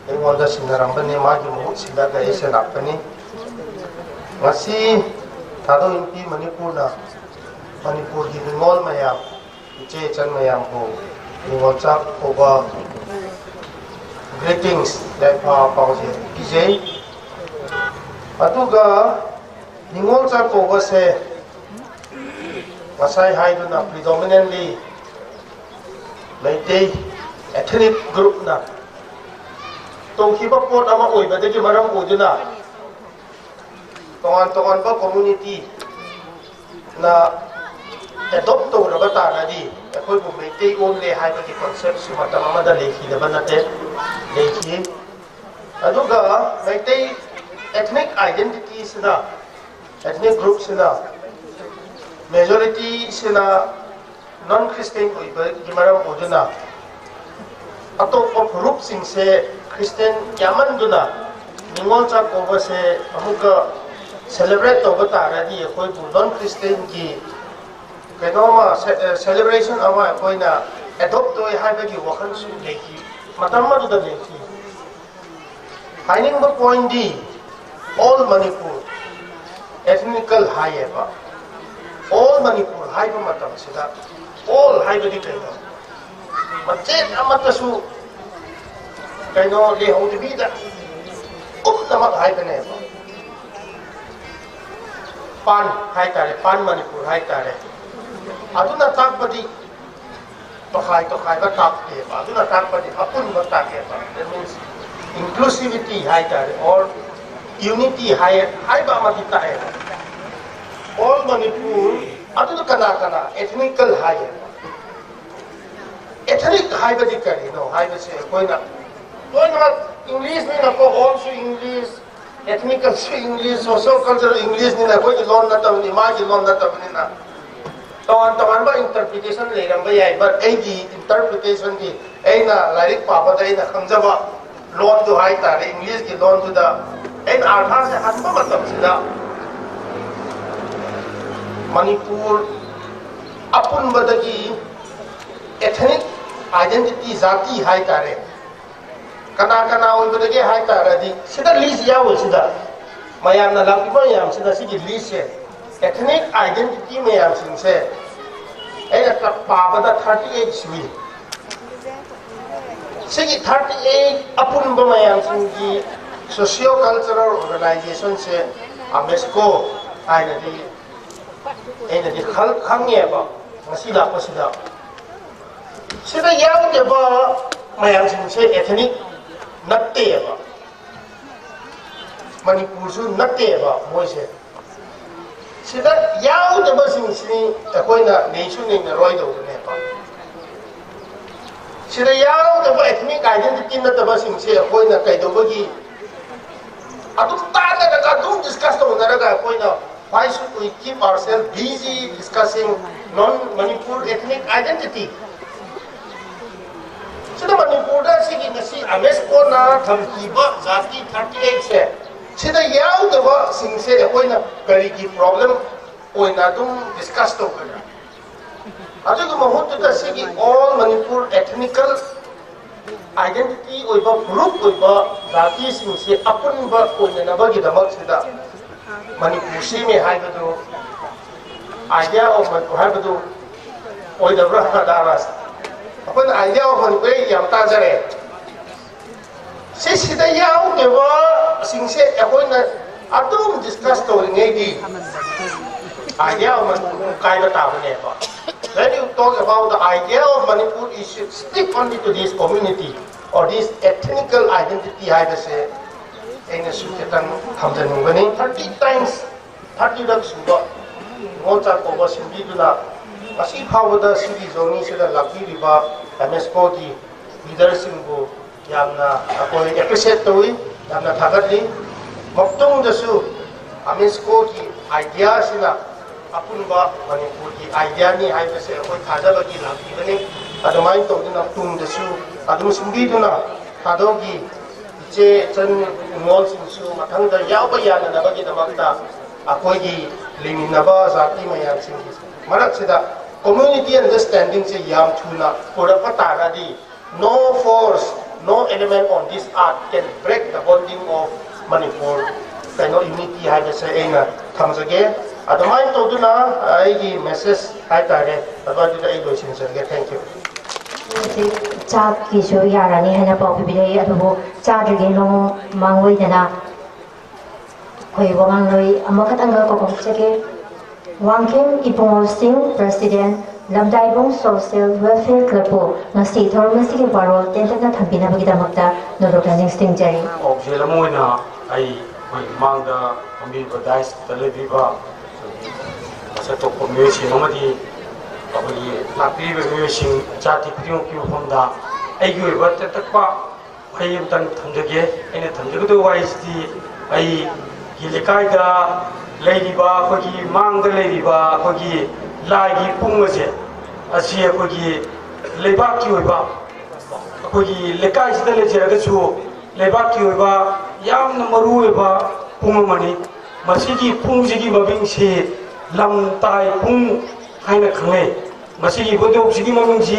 ꯑꯩꯉꯣꯟꯗ ꯁꯤꯟꯅꯔꯝꯕꯅꯤ, ꯃꯥꯒꯤ ꯃꯍꯨꯠ ꯁꯤꯜꯂꯒ ꯑꯩꯁꯦ ꯂꯥꯛꯄꯅꯤ꯫ ꯉꯁꯤ ꯊꯥꯗꯣꯛ ꯏꯟꯄꯤ ꯃꯅꯤꯄꯨꯔꯅ ꯃꯅꯤꯄꯨꯔꯒꯤ ꯅꯤꯉꯣꯜ ꯃꯌꯥꯝ, ꯏꯆꯦ ꯏꯆꯟ ꯃꯌꯥꯝꯕꯨ ꯅꯤꯉꯣꯜ ꯆꯥꯛꯀꯧꯕ greetings, ꯌꯥꯏꯐ ꯄꯥꯎꯖꯦꯜ ꯄꯤꯖꯩ꯫ ꯑꯗꯨꯒ ꯅꯤꯉꯣꯜ ꯆꯥꯛꯀꯧꯕꯁꯦ ꯉꯁꯥꯏ ꯍꯥꯏꯗꯨꯅ predominantly ꯃꯩꯇꯩ ethnic groupꯅ ꯇꯧꯈꯤꯕ ꯄꯣꯠ ꯑꯃ ꯑꯣꯏꯕꯗꯒꯤ ꯃꯔꯝ ꯑꯣꯏꯗꯨꯅ ꯇꯣꯉꯥꯟ ꯇꯣꯉꯥꯟꯕ communityꯅ adopt ꯇꯧꯔꯕ ꯇꯥꯔꯒꯗꯤ ꯑꯩꯈꯣꯏꯕꯨ ꯃꯩꯇꯩ ꯑꯣꯜꯂꯦ ꯍꯥꯏꯕꯒꯤ conceptꯁꯨ ꯃꯇꯝ ꯑꯃꯗ ꯂꯩꯈꯤꯗꯕ ꯅꯠꯇꯦ, ꯂꯩꯈꯤ꯫ ꯑꯗꯨꯒ Meitei ethnic identityꯁꯤꯅ, ethnic groupꯁꯤꯅ, majorityꯁꯤꯅ non Christian ꯑꯣꯏꯕꯒꯤ ꯃꯔꯝ ꯑꯣꯏꯗꯨꯅ ꯑꯇꯣꯞꯄ ꯐꯨꯔꯨꯞꯁꯤꯡꯁꯦ Christian ꯌꯥꯝꯃꯟꯗꯨꯅ ꯅꯤꯉꯣꯜ ꯆꯥꯛꯀꯧꯕꯁꯦ ꯑꯃꯨꯛꯀ celebrate ꯇꯧꯕ ꯇꯥꯔꯗꯤ ꯑꯩꯈꯣꯏꯕꯨ non Christianꯒꯤ ꯀꯩꯅꯣꯝꯃ celebration ꯑꯃ ꯑꯩꯈꯣꯏꯅ adopt ꯇꯧꯋꯦ ꯍꯥꯏꯕꯒꯤ ꯋꯥꯈꯜꯁꯨ ꯂꯩꯈꯤ, ꯃꯇꯝ ꯑꯗꯨꯗ ꯂꯩꯈꯤ꯫ ꯍꯥꯏꯅꯤꯡꯕ pointꯗꯤ all Manipur ethnical ꯍꯥꯏꯌꯦꯕ꯫ All Manipur ꯍꯥꯏꯕ ꯃꯇꯝꯁꯤꯗ all ꯍꯥꯏꯕꯗꯤ ꯀꯩꯅꯣ? ꯃꯆꯦꯠ ꯑꯃꯠꯇꯁꯨ ꯀꯩꯅꯣ ꯂꯩꯍꯧꯗꯕꯤꯗ ꯄꯨꯝꯅꯃꯛ ꯍꯥꯏꯕꯅꯦꯕ꯫ ꯄꯥꯟ ꯍꯥꯏꯇꯥꯔꯦ, ꯄꯥꯟ ꯃꯅꯤꯄꯨꯔ ꯍꯥꯏꯇꯥꯔꯦ꯫ ꯑꯗꯨꯅ ꯇꯥꯛꯄꯗꯤ ꯇꯣꯈꯥꯏ ꯇꯣꯈꯥꯏꯕ ꯇꯥꯛꯇꯦꯕ, ꯑꯗꯨꯅ ꯇꯥꯛꯄꯗꯤ ꯑꯄꯨꯟꯕ ꯇꯥꯛꯑꯦꯕ꯫ That means inclusivity ꯍꯥꯏꯇꯥꯔꯦ, or Unity ꯍꯥꯏ, ꯍꯥꯏꯕ ꯑꯃꯗꯤ ꯇꯥꯛꯑꯦ꯫ All Manipur, ꯑꯗꯨꯗ ꯀꯅꯥ ꯀꯅꯥ ethnical ꯍꯥꯏꯌꯦ? Ethnic ꯍꯥꯏꯕꯗꯤ ꯀꯔꯤꯅꯣ ꯍꯥꯏꯕꯁꯦ ꯑꯩꯈꯣꯏꯅ ꯂꯣꯏꯅꯃꯛ English ꯅꯤꯅꯀꯣ, allꯁꯨ English, ethnicalꯁꯨ English, socio-cultural Englishꯅꯤꯅ ꯑꯩꯈꯣꯏꯒꯤ ꯂꯣꯟ ꯅꯠꯇꯕꯅꯤ, ꯃꯥꯒꯤ ꯂꯣꯟ ꯅꯠꯇꯕꯅꯤꯅ꯫ ꯇꯣꯉꯥꯟ ꯇꯣꯉꯥꯟꯕ interpretation ꯂꯩꯔꯝꯕ ꯌꯥꯏ, but ꯑꯩꯒꯤ interpretationꯗꯤ ꯑꯩꯅ ꯂꯥꯏꯔꯤꯛ ꯄꯥꯕꯗ ꯑꯩꯅ ꯈꯪꯖꯕ ꯂꯣꯟꯗꯨ ꯍꯥꯏꯇꯥꯔꯦ, Englishꯀꯤ ꯂꯣꯟꯗꯨꯗ ꯑꯩꯅ ꯑꯥꯔꯊꯥꯁꯦ ꯍꯟꯕ ꯃꯇꯝꯁꯤꯗ ꯃꯅꯤꯄꯨꯔ ꯑꯄꯨꯟꯕꯗꯒꯤ ethnic identity, ꯖꯥꯇꯤ ꯍꯥꯏꯇꯥꯔꯦ, ꯀꯅꯥ ꯀꯅꯥ ꯑꯣꯏꯕꯗꯒꯦ ꯍꯥꯏꯇꯥꯔꯗꯤ ꯁꯤꯗ list ꯌꯥꯎꯋꯦ꯫ ꯁꯤꯗ ꯃꯌꯥꯝꯅ ꯂꯥꯛꯄꯤꯕ ꯃꯌꯥꯝꯁꯤꯗ ꯁꯤꯒꯤ listꯁꯦ, ethnic identity ꯃꯌꯥꯝꯁꯤꯡꯁꯦ ꯑꯩꯅ ꯄꯥꯕꯗ thirty eight ꯁꯨꯏ꯫ ꯁꯤꯒꯤ thirty eight ꯑꯄꯨꯟꯕ ꯃꯌꯥꯝꯁꯤꯡꯒꯤ socio cultural organizationꯁꯦ ꯑꯃꯦꯁꯀꯣ ꯍꯥꯏꯅꯗꯤ ꯑꯩꯅꯗꯤ ꯈꯪꯉꯦꯕ꯫ ꯉꯁꯤ ꯂꯥꯛꯄꯁꯤꯗ ꯁꯤꯗ ꯌꯥꯎꯗꯕ ꯃꯌꯥꯝꯁꯤꯡꯁꯦ ethnic ꯅꯠꯇꯦꯕ, ꯃꯅꯤꯄꯨꯔꯁꯨ ꯅꯠꯇꯦꯕ ꯃꯣꯏꯁꯦ꯫ ꯁꯤꯗ ꯌꯥꯎꯗꯕꯁꯤꯡꯁꯤꯅꯤ ꯑꯩꯈꯣꯏꯅ ꯅꯩꯁꯨ ꯅꯩꯅꯔꯣꯏꯗꯧꯕꯅꯦꯕ꯫ ꯁꯤꯗ ꯌꯥꯎꯗꯕ ethnic identity ꯅꯠꯇꯕꯁꯤꯡꯁꯦ ꯑꯩꯈꯣꯏꯅ ꯀꯩꯗꯧꯕꯒꯤ ꯑꯗꯨꯝ ꯇꯥꯟꯅꯔꯒ ꯑꯗꯨꯝ discuss ꯇꯧꯅꯔꯒ ꯑꯩꯈꯣꯏꯅ, why should we keep ourselves busy discussing non Manipur ethnic identity? ꯁꯤꯗ ꯃꯅꯤꯄꯨꯔꯗ ꯁꯤꯒꯤ ꯉꯁꯤ ꯑꯃꯦꯁꯀꯣꯅ ꯊꯝꯈꯤꯕ ꯖꯥꯇꯤ thirty eight ꯁꯦ, ꯁꯤꯗ ꯌꯥꯎꯗꯕꯁꯤꯡꯁꯦ ꯑꯩꯈꯣꯏꯅ ꯀꯔꯤꯒꯤ problem ꯑꯣꯏꯅ ꯑꯗꯨꯝ discuss ꯇꯧꯒꯗ꯭ꯔꯥ? ꯑꯗꯨꯒꯤ ꯃꯍꯨꯠꯇꯨꯗ ꯁꯤꯒꯤ all Manipur ethnical identity ꯑꯣꯏꯕ, group ꯑꯣꯏꯕ ꯖꯥꯇꯤꯁꯤꯡꯁꯦ ꯑꯄꯨꯟꯕ ꯑꯣꯏꯅꯅꯕꯒꯤꯗꯃꯛꯁꯤꯗ ꯃꯅꯤꯄꯨꯔ ꯁꯦꯝꯃꯦ ꯍꯥꯏꯕꯗꯨ, idea of ꯃꯅꯤꯄꯨꯔ ꯍꯥꯏꯕꯗꯨ ꯑꯣꯏꯗꯕ꯭ꯔꯥ? ꯗꯥ ꯔꯥꯖ, ꯑꯩꯈꯣꯏꯅ idea of ꯃꯅꯤꯄꯨꯔ ꯌꯥꯝ ꯇꯥꯖꯔꯦ꯫ ꯁꯤꯁꯤꯗ ꯌꯥꯎꯗꯕꯁꯤꯡꯁꯦ ꯑꯩꯈꯣꯏꯅ ꯑꯗꯨꯝ discuss ꯇꯧꯔꯤꯉꯩꯗꯤ idea of ꯃꯅꯤꯄꯨꯔ ꯀꯥꯏꯕ ꯇꯥꯕꯅꯦꯕ꯫ When you talk about the idea of Manipur, you should stick only to this community or this ethnical identity ꯍꯥꯏꯕꯁꯦ ꯑꯩꯅꯁꯨ ꯈꯤꯇꯪ ꯊꯝꯖꯅꯤꯡꯕꯅꯤ꯫ Thirty times, thirty ꯂꯛ ꯁꯨꯕ ꯅꯤꯉꯣꯜ ꯆꯥꯛꯀꯧꯕ ꯁꯤꯟꯕꯤꯗꯨꯅ ꯉꯁꯤ ꯐꯥꯎꯕꯗ ꯁꯤꯒꯤ ꯖꯔꯅꯤꯁꯤꯗ ꯂꯥꯛꯄꯤꯔꯤꯕ ꯑꯦꯝ ꯑꯦꯁ ꯀꯣꯒꯤ ꯂꯤꯗꯔꯁꯤꯡꯕꯨ ꯌꯥꯝꯅ ꯑꯩꯈꯣꯏ ꯑꯦꯄ꯭ꯔꯤꯁꯤꯌꯦꯠ ꯇꯧꯏ, ꯌꯥꯝꯅ ꯊꯥꯒꯠꯂꯤ꯫ ꯃꯇꯨꯡꯗꯁꯨ ꯑꯦꯝ ꯑꯦꯁ ꯀꯣꯒꯤ ꯑꯥꯏꯗꯤꯌꯥꯁꯤꯅ ꯑꯄꯨꯟꯕ ꯃꯅꯤꯄꯨꯔꯒꯤ ꯑꯥꯏꯗꯤꯌꯥꯅꯤ ꯍꯥꯏꯕꯁꯦ ꯑꯩꯈꯣꯏ ꯊꯥꯖꯕꯒꯤ ꯂꯥꯛꯄꯤꯕꯅꯤ꯫ ꯑꯗꯨꯃꯥꯏꯅ ꯇꯧꯗꯨꯅ ꯇꯨꯡꯗꯁꯨ ꯑꯗꯨꯝ ꯁꯤꯟꯕꯤꯗꯨꯅ ꯊꯥꯗꯧꯒꯤ ꯏꯆꯦ ꯏꯆꯟ ꯅꯤꯉꯣꯜꯁꯤꯡꯁꯨ ꯃꯊꯪꯗ ꯌꯥꯎꯕ ꯌꯥꯅꯅꯕꯒꯤꯗꯃꯛꯇ ꯑꯩꯈꯣꯏꯒꯤ ꯂꯩꯃꯤꯟꯅꯕ ꯖꯥꯇꯤ ꯃꯌꯥꯝꯁꯤꯡꯒꯤ ꯃꯔꯛꯁꯤꯗ ꯀꯝꯃ꯭ꯌꯨꯅꯤꯇꯤ ꯑꯟꯗꯔꯁ꯭ꯇꯦꯟꯗꯤꯡꯁꯦ ꯌꯥꯝ ꯊꯨꯅ ꯄꯨꯔꯛꯄ ꯇꯥꯔꯒꯗꯤ, no force, no element on this earth can break the bonding of Manipur, ꯀꯩꯅꯣ, unity ꯍꯥꯏꯕꯁꯦ ꯑꯩꯅ ꯊꯝꯖꯒꯦ꯫ ꯑꯗꯨꯃꯥꯏꯅ ꯇꯧꯗꯨꯅ ꯑꯩꯒꯤ ꯃꯦꯁꯦꯖ ꯍꯥꯏꯇꯥꯔꯦ, ꯑꯗꯨꯋꯥꯏꯗꯨꯗ ꯑꯩ ꯂꯣꯏꯁꯤꯟꯖꯔꯒꯦ꯫ Thank you꯫ ꯍꯧꯖꯤꯛ ꯆꯥꯛꯀꯤꯁꯨ ꯌꯥꯔꯅꯤ ꯍꯥꯏꯅ ꯄꯥꯎ ꯄꯤꯕꯤꯔꯛꯏ, ꯑꯗꯨꯕꯨ ꯆꯥꯗ꯭ꯔꯤꯉꯩ ꯃꯃꯥꯡ ꯃꯥꯡꯑꯣꯏꯗꯅ ꯑꯩꯈꯣꯏ ꯋꯥꯉꯥꯡꯂꯣꯏ ꯑꯃꯈꯛꯇꯪꯒ ꯀꯧꯊꯣꯛꯆꯒꯦ꯫ ꯋꯥꯡꯈꯦꯝ ꯏꯕꯨꯡꯉꯣꯁꯤꯡ, ꯄ꯭ꯔꯁꯤꯗꯦꯟ, ꯂꯝꯗꯥꯏꯕꯨꯡ ꯁꯣꯁꯤꯌꯦꯜ ꯋꯦꯜꯐꯤꯌꯔ ꯀ꯭ꯂꯕꯄꯨ ꯉꯁꯤ ꯊꯧꯔꯝ ꯑꯁꯤꯒꯤ ꯋꯥꯔꯣꯜ ꯇꯦꯟꯇꯛꯅ ꯊꯝꯕꯤꯅꯕꯒꯤꯗꯃꯛꯇ ꯅꯣꯂꯨꯛꯅ ꯅꯤꯡꯁꯤꯡꯖꯔꯤ꯫ ꯄꯥꯎꯖꯦꯜ ꯑꯃ ꯑꯣꯏꯅ ꯑꯩ ꯑꯩꯈꯣꯏ ꯃꯥꯡꯗ ꯐꯝꯕꯤꯕ ꯗꯥꯏꯁꯇ ꯂꯩꯕꯤꯕ ꯃꯁꯛ ꯊꯣꯛꯄ ꯃꯤꯑꯣꯏꯁꯤꯡ ꯑꯃꯗꯤ ꯑꯩꯈꯣꯏꯒꯤ ꯂꯥꯛꯄꯤꯔꯤꯕ ꯃꯤꯑꯣꯏꯁꯤꯡ ꯖꯥꯇꯤ ꯈꯨꯗꯤꯡꯃꯛꯀꯤ ꯃꯐꯝꯗ ꯑꯩꯒꯤ ꯑꯣꯏꯕ ꯇꯦꯟꯇꯛꯄ ꯋꯥꯍꯩ ꯑꯃꯇꯪ ꯊꯝꯖꯒꯦ꯫ ꯑꯩꯅ ꯊꯝꯖꯒꯗꯕ ꯋꯥꯍꯩꯁꯤꯗꯤ ꯑꯩꯒꯤ ꯂꯩꯀꯥꯏꯗ ꯂꯩꯔꯤꯕ ꯑꯩꯈꯣꯏꯒꯤ ꯃꯥꯡꯗ ꯂꯩꯔꯤꯕ ꯑꯩꯈꯣꯏꯒꯤ ꯂꯥꯏꯒꯤ ꯄꯨꯡ ꯑꯁꯦ, ꯑꯁꯤ ꯑꯩꯈꯣꯏꯒꯤ ꯂꯩꯕꯥꯛꯀꯤ ꯑꯣꯏꯕ, ꯑꯩꯈꯣꯏꯒꯤ ꯂꯩꯀꯥꯏꯁꯤꯗ ꯂꯩꯖꯔꯒꯁꯨ ꯂꯩꯕꯥꯛꯀꯤ ꯑꯣꯏꯕ ꯌꯥꯝꯅ ꯃꯔꯨ ꯑꯣꯏꯕ ꯄꯨꯡ ꯑꯃꯅꯤ꯫ ꯃꯁꯤꯒꯤ ꯄꯨꯡꯁꯤꯒꯤ ꯃꯃꯤꯡꯁꯤ ꯂꯝꯇꯥꯏ ꯄꯨꯡ ꯍꯥꯏꯅ ꯈꯪꯅꯩ꯫ ꯃꯁꯤꯒꯤ ꯕꯣꯏꯊꯣꯛꯁꯤꯒꯤ ꯃꯃꯤꯡꯁꯤ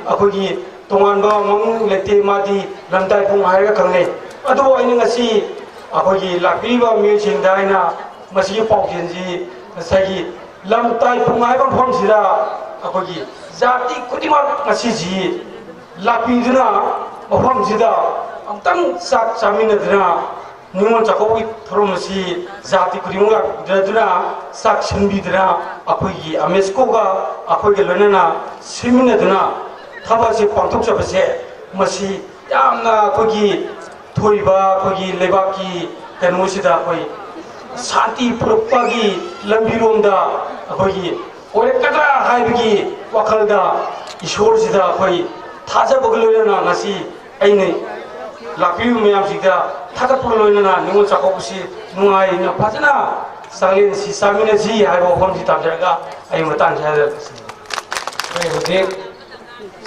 ꯑꯩꯈꯣꯏꯒꯤ ꯇꯣꯉꯥꯟꯕ ꯃꯃꯤꯡ ꯂꯩꯇꯦ, ꯃꯥꯗꯤ ꯂꯝꯇꯥꯏ ꯄꯨꯡ ꯍꯥꯏꯔꯒ ꯈꯪꯅꯩ꯫ ꯑꯗꯨꯕꯨ ꯑꯩꯅ ꯉꯁꯤ ꯑꯩꯈꯣꯏꯒꯤ ꯂꯥꯛꯄꯤꯔꯤꯕ ꯃꯤꯑꯣꯏꯁꯤꯡꯗ ꯑꯩꯅ ꯃꯁꯤꯒꯤ ꯄꯥꯎꯖꯦꯜꯁꯤ ꯉꯁꯥꯏꯒꯤ ꯂꯝꯇꯥꯏ ꯄꯨꯡ ꯍꯥꯏꯕ ꯃꯐꯝꯁꯤꯗ ꯑꯩꯈꯣꯏꯒꯤ ꯖꯥꯇꯤ ꯈꯨꯗꯤꯡꯃꯛ ꯉꯁꯤꯁꯤ ꯂꯥꯛꯄꯤꯗꯨꯅ ꯃꯐꯝꯁꯤꯗ ꯑꯃꯨꯛꯇꯪ ꯆꯥꯛ ꯆꯥꯃꯤꯟꯅꯗꯨꯅ ꯅꯤꯉꯣꯜ ꯆꯥꯛꯀꯧꯕꯒꯤ ꯊꯧꯔꯝ ꯑꯁꯤ ꯖꯥꯇꯤ ꯈꯨꯗꯤꯡꯃꯛ ꯂꯥꯛꯄꯤꯗꯨꯅ ꯆꯥꯛ ꯁꯤꯟꯕꯤꯗꯨꯅ ꯑꯩꯈꯣꯏꯒꯤ ꯑꯃꯦꯁꯀꯣꯒ ꯑꯩꯈꯣꯏꯒ ꯂꯣꯏꯅꯅ ꯁꯤꯟꯃꯤꯟꯅꯗꯨꯅ ꯊꯕꯛ ꯑꯁꯤ ꯄꯥꯡꯊꯣꯛꯆꯕꯁꯦ ꯃꯁꯤ ꯌꯥꯝꯅ ꯑꯩꯈꯣꯏꯒꯤ ꯊꯣꯛꯏꯕ ꯑꯩꯈꯣꯏꯒꯤ ꯂꯩꯕꯥꯛꯀꯤ ꯀꯩꯅꯣꯁꯤꯗ ꯑꯩꯈꯣꯏ ꯁꯥꯟꯇꯤ ꯄꯨꯔꯛꯄꯒꯤ ꯂꯝꯕꯤꯔꯣꯝꯗ ꯑꯩꯈꯣꯏꯒꯤ ꯑꯣꯏꯔꯛꯀꯗ꯭ꯔꯥ ꯍꯥꯏꯕꯒꯤ ꯋꯥꯈꯜꯗ ꯏꯁꯣꯔꯁꯤꯗ ꯑꯩꯈꯣꯏ ꯊꯥꯖꯕꯒ ꯂꯣꯏꯅꯅ ꯉꯁꯤ ꯑꯩꯅ ꯂꯥꯛꯄꯤꯔꯤꯕ ꯃꯌꯥꯝꯁꯤꯗ ꯊꯥꯒꯠꯄꯒ ꯂꯣꯏꯅꯅ ꯅꯤꯉꯣꯜ ꯆꯥꯛꯀꯧꯕꯁꯤ ꯅꯨꯡꯉꯥꯏꯅ ꯐꯖꯅ ꯆꯥꯛꯂꯦꯟꯁꯤ ꯆꯥꯃꯤꯟꯅꯁꯤ ꯍꯥꯏꯕ ꯋꯥꯐꯝꯁꯤ ꯊꯝꯖꯔꯒ ꯑꯩ ꯃꯇꯥꯡꯁꯤ ꯍꯥꯏꯖꯔꯛꯄꯁꯤꯅꯤ꯫ ꯑꯩꯈꯣꯏ ꯍꯧꯖꯤꯛ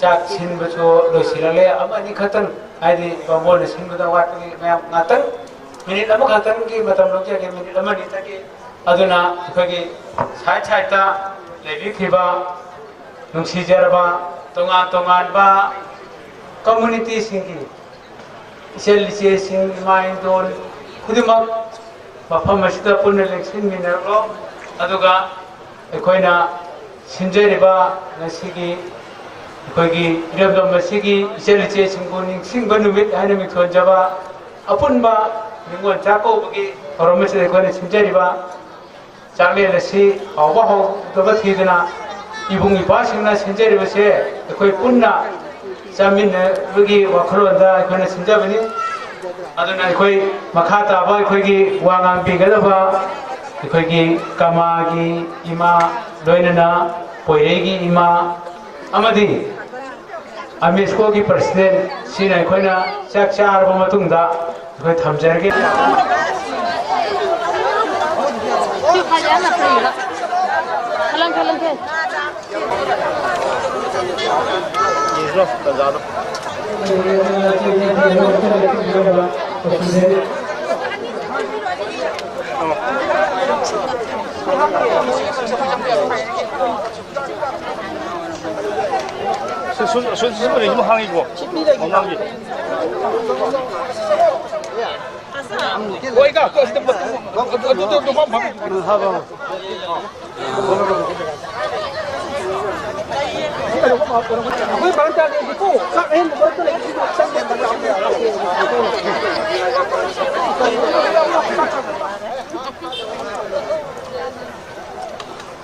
ꯆꯥꯛ ꯁꯤꯟꯕꯁꯨ ꯂꯣꯏꯁꯤꯜꯂꯛꯂꯦ꯫ ꯑꯃ ꯑꯅꯤ ꯈꯛꯇꯪ, ꯍꯥꯏꯗꯤ ꯕꯥꯃꯣꯟꯅ ꯁꯤꯟꯕꯗ ꯋꯥꯠꯄꯒꯤ ꯃꯌꯥꯝ ꯉꯥꯛꯇꯪ, ꯃꯤꯅꯤꯠ ꯑꯃꯈꯛꯇꯪꯒꯤ ꯃꯇꯝ ꯂꯧꯖꯒꯦ, ꯃꯤꯅꯤꯠ ꯑꯃ ꯑꯅꯤꯇꯒꯤ꯫ ꯑꯗꯨꯅ ꯑꯩꯈꯣꯏꯒꯤ ꯁꯥꯏꯠ ꯁꯥꯏꯠꯇ ꯂꯩꯕꯤꯈꯤꯕ ꯅꯨꯡꯁꯤꯖꯔꯕ ꯇꯣꯉꯥꯟ ꯇꯣꯉꯥꯟꯕ ꯀꯝꯃꯨꯅꯤꯇꯤꯁꯤꯡꯒꯤ ꯏꯆꯜ ꯏꯆꯦꯁꯤꯡ, ꯏꯃꯥ ꯏꯟꯗꯣꯜ ꯈꯨꯗꯤꯡꯃꯛ ꯃꯐꯝ ꯑꯁꯤꯗ ꯄꯨꯟꯅ ꯂꯦꯡꯁꯤꯟꯃꯤꯟꯅꯔꯣ꯫ ꯑꯗꯨꯒ ꯑꯩꯈꯣꯏꯅ ꯁꯤꯟꯖꯔꯤꯕ ꯉꯁꯤꯒꯤ ꯑꯩꯈꯣꯏꯒꯤ ꯏꯔꯝꯗꯝ ꯑꯁꯤꯒꯤ ꯏꯆꯜ ꯏꯆꯦꯁꯤꯡꯕꯨ ꯅꯤꯡꯁꯤꯡꯕ ꯅꯨꯃꯤꯠ ꯍꯥꯏꯅ ꯃꯤꯡꯊꯣꯟꯖꯕ ꯑꯄꯨꯟꯕ ꯅꯤꯉꯣꯜ ꯆꯥꯛꯀꯧꯕꯒꯤ ꯊꯧꯔꯝ ꯑꯁꯤꯗ ꯑꯩꯈꯣꯏꯅ ꯁꯤꯟꯖꯔꯤꯕ ꯆꯥꯛꯂꯦꯟ ꯑꯁꯤ ꯍꯥꯎꯕ ꯍꯥꯎꯇꯕ ꯊꯤꯗꯅ ꯏꯕꯨꯡ ꯏꯄ꯭ꯋꯥꯁꯤꯡꯅ ꯁꯤꯟꯖꯔꯤꯕꯁꯦ ꯑꯩꯈꯣꯏ ꯄꯨꯟꯅ ꯆꯥꯃꯤꯟꯅꯕꯒꯤ ꯋꯥꯈꯜꯂꯣꯟꯗ ꯑꯩꯈꯣꯏꯅ ꯁꯤꯟꯖꯕꯅꯤ꯫ ꯑꯗꯨꯅ ꯑꯩꯈꯣꯏ ꯃꯈꯥ ꯇꯥꯕ ꯑꯩꯈꯣꯏꯒꯤ ꯋꯥ ꯉꯥꯡꯕꯤꯒꯗꯕ ꯑꯩꯈꯣꯏꯒꯤ ꯀꯃꯥꯒꯤ ꯏꯃꯥ, ꯂꯣꯏꯅꯅ ꯄꯣꯏꯔꯩꯒꯤ ꯏꯃꯥ ꯑꯃꯗꯤ ꯑꯃꯦꯁꯀꯣꯒꯤ ꯄ꯭ꯔꯁꯤꯗꯦꯟ ꯁꯤꯅ ꯑꯩꯈꯣꯏꯅ ꯆꯥꯛ ꯆꯥꯔꯕ ꯃꯇꯨꯡꯗ ꯑꯩꯈꯣꯏ ꯊꯝꯖꯔꯒꯦ꯫ ꯁꯨꯝ, ꯁꯨꯝ, ꯁꯨꯝ, ꯁꯨꯝ ꯍꯥꯡꯉꯤꯀꯣ꯫ ꯃꯃꯥꯡꯒꯤ꯫ ꯍꯣꯏ, ꯏꯇꯥꯎ, ꯑꯗꯨ, ꯑꯗꯨ, ꯑꯗꯨ, ꯑꯗꯨ, ꯑꯗꯨ, ꯑꯗꯨ,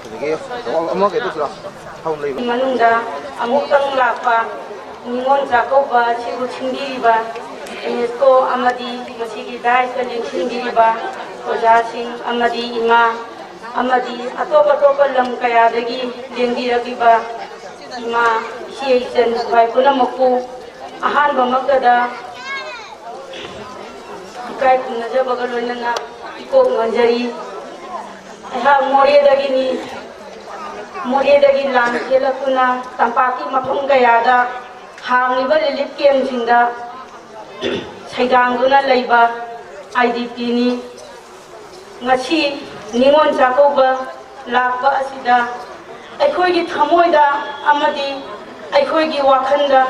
ꯑꯗꯒꯤ ꯑꯃ ꯀꯩꯅꯣ ꯇꯧꯁꯤꯔꯣ? ꯍꯧ ꯂꯩꯕ꯫ ꯃꯅꯨꯡꯗ ꯑꯃꯨꯛꯇꯪ ꯂꯥꯛꯄ ꯅꯤꯉꯣꯜ ꯆꯥꯛꯀꯧꯕ ꯑꯁꯤꯕꯨ ꯁꯤꯟꯕꯤꯔꯤꯕ ꯌꯨꯅꯦꯁꯀꯣ ꯑꯃꯗꯤ ꯃꯁꯤꯒꯤ ꯗꯥꯏꯁꯇ ꯂꯦꯡꯁꯤꯟꯕꯤꯔꯤꯕ ꯑꯣꯖꯥꯁꯤꯡ ꯑꯃꯗꯤ ꯏꯃꯥ ꯑꯃꯗꯤ ꯑꯇꯣꯞ ꯑꯇꯣꯞꯄ ꯂꯝ ꯀꯌꯥꯗꯒꯤ ꯂꯦꯡꯕꯤꯔꯛꯂꯤꯕ ꯏꯃꯥ, ꯏꯆꯦ, ꯏꯆꯟ ꯈ꯭ꯋꯥꯏ ꯄꯨꯝꯅꯃꯛꯄꯨ ꯑꯍꯥꯟꯕꯃꯛꯇꯗ ꯏꯀꯥꯏ ꯈꯨꯝꯅꯖꯕꯒ ꯂꯣꯏꯅꯅ ꯏꯀꯣꯛ ꯉꯣꯟꯖꯔꯤ꯫ ꯑꯩꯍꯥꯛ ꯃꯣꯔꯦꯗꯒꯤꯅꯤ꯫ ꯃꯣꯔꯦꯗꯒꯤ ꯂꯥꯟ ꯆꯦꯜꯂꯛꯇꯨꯅ ꯇꯝꯄꯥꯛꯀꯤ ꯃꯐꯝ ꯀꯌꯥꯗ ꯍꯥꯡꯂꯤꯕ ꯔꯤꯂꯤꯐ ꯀꯦꯝꯁꯤꯡꯗ ꯁꯩꯗꯥꯡꯗꯨꯅ ꯂꯩꯕ ꯑꯥꯏ ꯗꯤ ꯄꯤꯅꯤ꯫ ꯉꯁꯤ ꯅꯤꯉꯣꯜ ꯆꯥꯛꯀꯧꯕ ꯂꯥꯛꯄ ꯑꯁꯤꯗ ꯑꯩꯈꯣꯏꯒꯤ ꯊꯃꯣꯏꯗ ꯑꯃꯗꯤ ꯑꯩꯈꯣꯏꯒꯤ ꯋꯥꯈꯜꯗ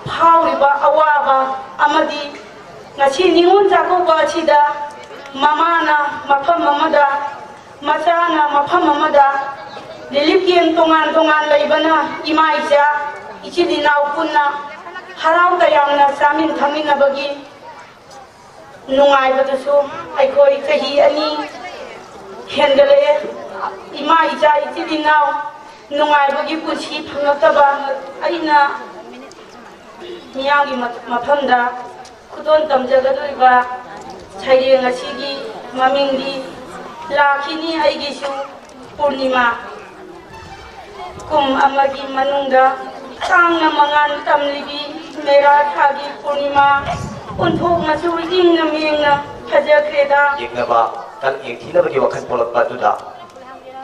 ꯐꯥꯎꯔꯤꯕ ꯑꯋꯥꯕ ꯑꯃꯗꯤ ꯉꯁꯤ ꯅꯤꯉꯣꯜ ꯆꯥꯛꯀꯧꯕ ꯑꯁꯤꯗ ꯃꯃꯥꯅ ꯃꯐꯝ ꯑꯃꯗ, ꯃꯆꯥꯅ ꯃꯐꯝ ꯑꯃꯗ, ꯔꯤꯂꯤꯐ ꯀꯦꯝ ꯇꯣꯉꯥꯟ ꯇꯣꯉꯥꯟ ꯂꯩꯕꯅ ꯏꯃꯥ ꯏꯆꯥ, ꯏꯆꯤꯜ ꯏꯅꯥꯎ ꯄꯨꯟꯅ ꯍꯔꯥꯎ ꯇꯌꯥꯝꯅ ꯆꯥꯃꯤꯟ ꯊꯛꯃꯤꯟꯅꯕꯒꯤ ꯅꯨꯡꯉꯥꯏꯕꯗꯨꯁꯨ ꯑꯩꯈꯣꯏ ꯆꯍꯤ ꯑꯅꯤ ꯍꯦꯟꯒꯠꯂꯛꯑꯦ꯫ ꯏꯃꯥ ꯏꯆꯥ ꯏꯆꯤꯜ ꯏꯅꯥꯎ ꯅꯨꯡꯉꯥꯏꯕꯒꯤ ꯄꯨꯟꯁꯤ ꯐꯪꯂꯛꯇꯕ ꯑꯩꯅ ꯃꯤꯌꯥꯝꯒꯤ ꯃ-, ꯃꯐꯝꯗ ꯈꯨꯗꯣꯜ ꯇꯝꯖꯒꯗꯧꯔꯤꯕ ꯁꯩꯔꯦꯡ ꯑꯁꯤꯒꯤ ꯃꯃꯤꯡꯗꯤ ꯂꯥꯛꯈꯤꯅꯤ ꯑꯩꯒꯤꯁꯨ ꯄꯨꯔꯅꯤꯃꯥ꯫ ꯀꯨꯝ ꯑꯃꯒꯤ ꯃꯅꯨꯡꯗ ꯇꯥꯡꯅ ꯃꯉꯥꯜ ꯇꯝꯂꯤꯕꯤ ꯃꯦꯔꯥ ꯊꯥꯒꯤ ꯄꯨꯔꯅꯤꯃꯥ ꯑꯣꯟꯊꯣꯛꯅꯁꯨ ꯏꯪꯅ ꯃꯤꯡꯅ ꯐꯖꯈ꯭ꯔꯦꯗ꯫ ꯌꯦꯡꯅꯕ, ꯀꯜ-, ꯌꯦꯡꯊꯤꯅꯕꯒꯤ ꯋꯥꯈꯜ ꯄꯣꯛꯂꯛꯄ ꯑꯗꯨꯗ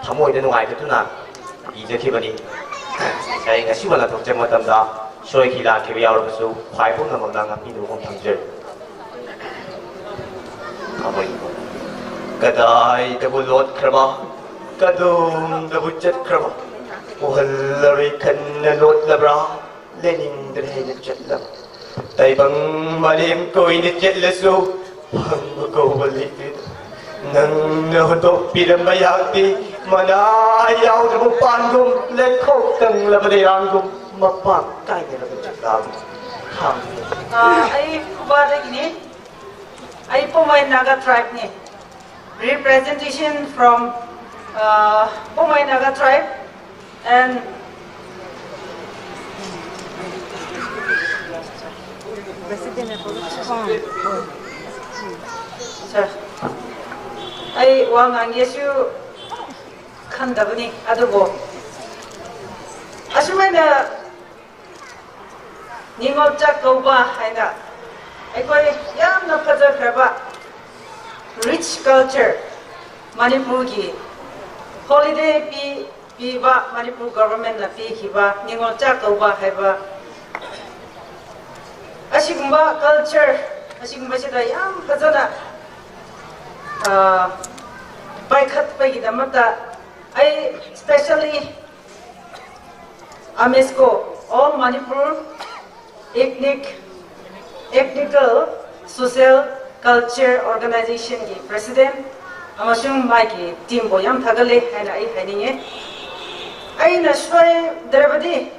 ꯊꯃꯣꯏꯗ ꯅꯨꯡꯉꯥꯏꯕꯗꯨꯅ ꯏꯖꯈꯤꯕꯅꯤ꯫ ꯁꯩꯔꯦꯡ ꯑꯁꯤꯕꯨ ꯂꯥꯟꯊꯣꯛꯆꯕ ꯃꯇꯝꯗ ꯁꯣꯏꯈꯤ ꯂꯥꯟꯈꯤꯕ ꯌꯥꯎꯔꯕꯁꯨ ꯈ꯭ꯋꯥꯏ ꯄꯨꯝꯅꯃꯛꯅ ꯉꯥꯛꯄꯤꯅꯕ ꯊꯝꯖꯔꯤ꯫ ꯊꯃꯣꯏ꯫ ꯀꯗꯥꯏꯗꯕꯨ ꯂꯣꯠꯈ꯭ꯔꯕ, ꯀꯗꯣꯝꯗꯕꯨ ꯆꯠꯈ꯭ꯔꯕ, ꯎꯍꯜꯂꯔꯣꯏ ꯈꯟꯅ ꯂꯣꯠꯂꯕ꯭ꯔꯥ, ꯂꯦꯡꯅꯤꯡꯗ꯭ꯔꯦ ꯍꯥꯏꯅ ꯆꯠꯂꯕ? ꯇꯥꯏꯕꯪ ꯃꯥꯂꯦꯝ ꯀꯣꯏꯅ ꯆꯠꯂꯁꯨ ꯐꯪꯕ ꯀꯧꯕ ꯂꯩꯇꯦꯗ꯫ ꯅꯪꯅ ꯍꯨꯟꯗꯣꯛꯄꯤꯔꯝꯕ ꯌꯥꯛꯇꯤ ꯃꯅꯥ ꯌꯥꯎꯗ꯭ꯔꯕ ꯄꯥꯟꯒꯨꯝ, ꯂꯩꯈꯣꯛ ꯀꯪꯂꯕ ꯂꯩꯔꯥꯡꯒꯨꯝ, ꯃꯄꯥꯟ ꯀꯥꯏꯅꯔꯕ ꯆꯤꯡꯂꯥꯒꯨꯝ ꯊꯥꯡ꯫ ꯑꯥ, ꯑꯩ ꯈꯨꯕꯥꯗꯒꯤꯅꯤ꯫ ꯑꯩ ꯄꯣꯃꯣꯏ Naga ꯇ꯭ꯔꯥꯏꯕꯅꯤ꯫ Representation from, uh, Poumai Naga tribe and ꯁꯥꯔ, ꯑꯩ ꯋꯥ ꯉꯥꯡꯒꯦꯁꯨ ꯈꯟꯗꯕꯅꯤ, ꯑꯗꯨꯕꯨ ꯑꯁꯨꯃꯥꯏꯅ ꯅꯤꯉꯣꯜ ꯆꯥꯛꯀꯧꯕ ꯍꯥꯏꯅ ꯑꯩꯈꯣꯏ ꯌꯥꯝꯅ ꯐꯖꯈ꯭ꯔꯕ rich culture, ꯃꯅꯤꯄꯨꯔꯒꯤ holiday ꯄꯤ ꯄꯤꯕ, ꯃꯅꯤꯄꯨꯔ ꯒꯣꯚꯔꯟꯃꯦꯟꯠꯅ ꯄꯤꯈꯤꯕ ꯅꯤꯉꯣꯜ ꯆꯥꯛꯀꯧꯕ ꯍꯥꯏꯕ ꯑꯁꯤꯒꯨꯝꯕ culture ꯑꯁꯤꯒꯨꯝꯕꯁꯤꯗ ꯌꯥꯝ ꯐꯖꯅ, ꯑ, ꯄꯥꯏꯈꯠꯄꯒꯤꯗꯃꯛꯇ ꯑꯩ specially AMESCO, All Manipur Ethnic, Ethnical Social Culture Organizationꯒꯤ president ꯑꯃꯁꯨꯡ ꯃꯥꯒꯤ teamꯕꯨ ꯌꯥꯝ ꯊꯥꯒꯠꯂꯦ ꯍꯥꯏꯅ ꯑꯩ ꯍꯥꯏꯅꯤꯡꯉꯦ꯫ ꯑꯩꯅ ꯁꯣꯏꯗ꯭ꯔꯕꯗꯤ,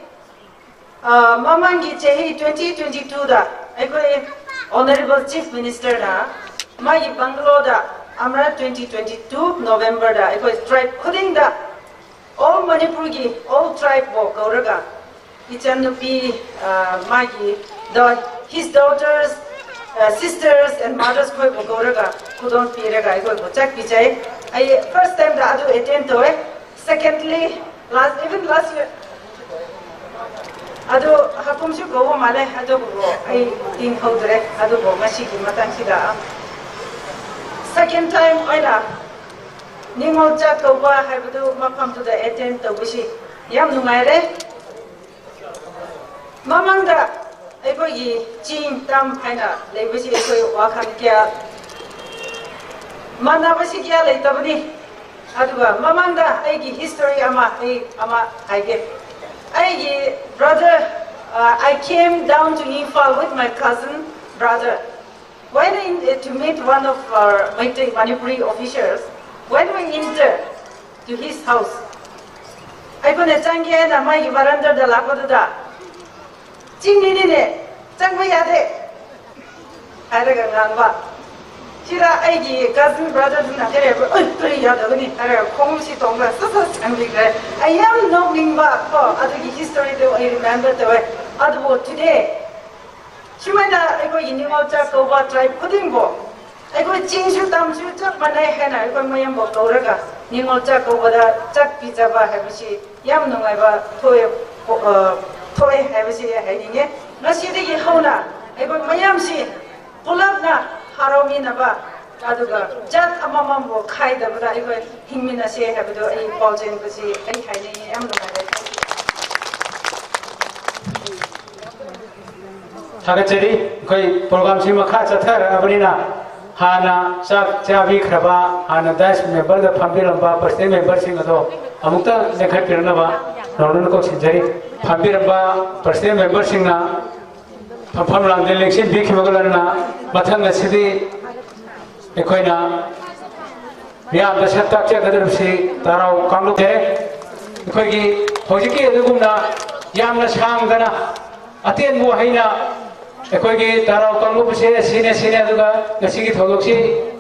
ꯑ, ꯃꯃꯥꯡꯒꯤ ꯆꯍꯤ twenty twenty-twoꯗ ꯑꯩꯈꯣꯏ Honourable Chief Ministerꯅ ꯃꯥꯒꯤ bungalowꯗ ꯑꯃꯔꯛ twenty twenty-two Novemberꯗ ꯑꯩꯈꯣꯏ tribe ꯈꯨꯗꯤꯡꯗ, all ꯃꯅꯤꯄꯨꯔꯒꯤ all tribeꯕꯨ ꯀꯧꯔꯒ, ꯏꯆꯟꯅꯨꯄꯤ, ꯑ, ꯃꯥꯒꯤ da-, his daughters, ꯑ, sisters and mothers ꯈꯣꯏꯕꯨ ꯀꯧꯔꯒ ꯈꯨꯗꯣꯜ ꯄꯤꯔꯒ ꯑꯩꯈꯣꯏꯕꯨ ꯆꯥꯛ ꯄꯤꯖꯩ꯫ ꯑꯩ first timeꯗ ꯑꯗꯨ attend ꯇꯧꯋꯦ꯫ Secondly, last, even last year, ꯑꯗꯨ ꯍꯥꯀꯨꯝꯁꯨ ꯀꯧꯕ ꯃꯥꯜꯂꯦ, ꯑꯗꯨꯕꯨ ꯑꯩ ꯅꯤꯡꯍꯧꯗ꯭ꯔꯦ꯫ ꯑꯗꯨꯕꯨ ꯉꯁꯤꯒꯤ ꯃꯇꯥꯡꯁꯤꯗ second time ꯑꯣꯏꯅ ꯅꯤꯉꯣꯜ ꯆꯥꯛ ꯀꯧꯕ ꯍꯥꯏꯕꯗꯨ ꯃꯐꯝꯗꯨꯗ attend ꯇꯧꯕꯁꯤ ꯌꯥꯝ ꯅꯨꯡꯉꯥꯏꯔꯦ꯫ ꯃꯃꯥꯡꯗ ꯑꯩꯈꯣꯏꯒꯤ ꯆꯤꯡ ꯇꯝ ꯍꯥꯏꯅ ꯂꯩꯕꯁꯤ ꯑꯩꯈꯣꯏ ꯋꯥꯈꯜ ꯀꯌꯥ ꯃꯥꯟꯅꯕꯁꯤ ꯀꯌꯥ ꯂꯩꯇꯕꯅꯤ꯫ ꯑꯗꯨꯒ ꯃꯃꯥꯡꯗ ꯑꯩꯒꯤ history ꯑꯃ ꯑꯩ ꯑꯃ ꯍꯥꯏꯒꯦ꯫ ꯑꯩꯒꯤ brother, uh, I came down to Imphal with my cousin brother. When in, uh, to meet one of our Meitei Manipuri officials, when we enter to his house, ꯑꯩꯈꯣꯏꯅ ꯆꯪꯒꯦ ꯍꯥꯏꯅ ꯃꯥꯒꯤ verandaꯗ ꯂꯥꯛꯄꯗꯨꯗ, "ꯆꯤꯡꯃꯤꯅꯤꯅꯦ, ꯆꯪꯕ ꯌꯥꯗꯦ" ꯍꯥꯏꯔꯒ ꯉꯥꯡꯕ꯫ ꯁꯤꯗ ꯑꯩꯒꯤ cousin brotherꯗꯨꯅ ꯀꯔꯤ ꯍꯥꯏꯕ꯭ꯔꯥ, "ꯑꯩ, ꯀꯔꯤ ꯌꯥꯗꯕꯅꯤ?" ꯍꯥꯏꯔꯒ ꯈꯣꯡꯎꯞꯁꯤ ꯇꯣꯡꯉꯒ ꯁꯠ ꯁꯠ ꯆꯪꯕꯤꯈ꯭ꯔꯦ꯫ ꯑꯩ ꯌꯥꯝ ꯅꯣꯛꯅꯤꯡꯕ ꯀꯣ, ꯑꯗꯨꯒꯤ historyꯗꯨ ꯑꯩ remember ꯇꯧꯋꯦ꯫ ꯑꯗꯨꯕꯨ today, ꯁꯨꯃꯥꯏꯅ ꯑꯩꯈꯣꯏꯒꯤ ꯅꯤꯉꯣꯜ ꯆꯥꯛꯀꯧꯕ tribe ꯈꯨꯗꯤꯡꯕꯨ ꯑꯩꯈꯣꯏ ꯆꯤꯡꯁꯨ ꯇꯝꯁꯨ ꯆꯞ ꯃꯥꯟꯅꯩ ꯍꯥꯏꯅ ꯑꯩꯈꯣꯏ ꯃꯌꯥꯝꯕꯨ ꯀꯧꯔꯒ ꯅꯤꯉꯣꯜ ꯆꯥꯛꯀꯧꯕꯗ ꯆꯥꯛ ꯄꯤꯖꯕ ꯍꯥꯏꯕꯁꯤ ꯌꯥꯝ ꯅꯨꯡꯉꯥꯏꯕ ꯊꯣꯛꯑꯦ꯫ ꯑ, ꯊꯣꯛꯑꯦ ꯍꯥꯏꯕꯁꯤ ꯍꯥꯏꯅꯤꯡꯉꯦ꯫ ꯉꯁꯤꯗꯒꯤ ꯍꯧꯅ ꯑꯩꯈꯣꯏ ꯃꯌꯥꯝꯁꯤ ꯄꯨꯂꯞꯅ ꯍꯔꯥꯎꯃꯤꯟꯅꯕ, ꯑꯗꯨꯒ ꯖꯥꯠ ꯑꯃꯃꯝꯕꯨ ꯈꯥꯏꯗꯕꯗ ꯑꯩꯈꯣꯏ ꯍꯤꯡꯃꯤꯟꯅꯁꯦ ꯍꯥꯏꯕꯗꯨ ꯑꯩ ꯄꯥꯎꯖꯦꯜꯕꯁꯤ ꯑꯩ ꯍꯥꯏꯅꯤꯡꯉꯤ꯫ ꯌꯥꯝ ꯅꯨꯡꯉꯥꯏꯔꯦ꯫ ꯊꯥꯒꯠꯆꯔꯤ꯫ ꯑꯩꯈꯣꯏ programꯁꯤ ꯃꯈꯥ ꯆꯠꯊꯔꯛꯑꯕꯅꯤꯅ ꯍꯥꯟꯅ ꯆꯥꯛ ꯆꯥꯕꯤꯈ꯭ꯔꯕ, ꯍꯥꯟꯅ dais memberꯗ ꯐꯝꯕꯤꯔꯝꯕ personal memberꯁꯤꯡ ꯑꯗꯣ ꯑꯃꯨꯛꯇ ꯂꯦꯡꯈꯠꯄꯤꯔꯛꯅꯕ ꯅꯧꯅꯅ ꯀꯧꯁꯤꯟꯖꯔꯤ꯫ ꯐꯝꯕꯤꯔꯝꯕ personal memberꯁꯤꯡꯅ ꯐꯝꯐꯝ ꯂꯥꯡꯗ ꯂꯦꯡꯁꯤꯟꯕꯤꯈꯤꯕꯒ ꯂꯣꯏꯅꯅ ꯃꯊꯪ ꯑꯁꯤꯗꯤ ꯑꯩꯈꯣꯏꯅ ꯃꯤꯌꯥꯝꯗ ꯁꯛ ꯇꯥꯛꯆꯒꯗꯧꯔꯤꯕꯁꯤ ꯇꯔꯥꯎ ꯀꯥꯡꯂꯨꯞꯅꯦ꯫ ꯑꯩꯈꯣꯏꯒꯤ ꯍꯧꯖꯤꯛꯀꯤ ꯑꯗꯨꯒꯨꯝꯅ ꯌꯥꯝꯅ ꯁꯥꯡꯗꯅ ꯑꯇꯦꯟꯕ ꯋꯥꯍꯩꯅ ꯑꯩꯈꯣꯏꯒꯤ ꯇꯔꯥꯎ ꯀꯥꯡꯂꯨꯞ ꯑꯁꯦ ꯁꯤꯅꯦ ꯁꯤꯅꯦ ꯑꯗꯨꯒ ꯉꯁꯤꯒꯤ ꯊꯧꯗꯣꯛꯁꯤ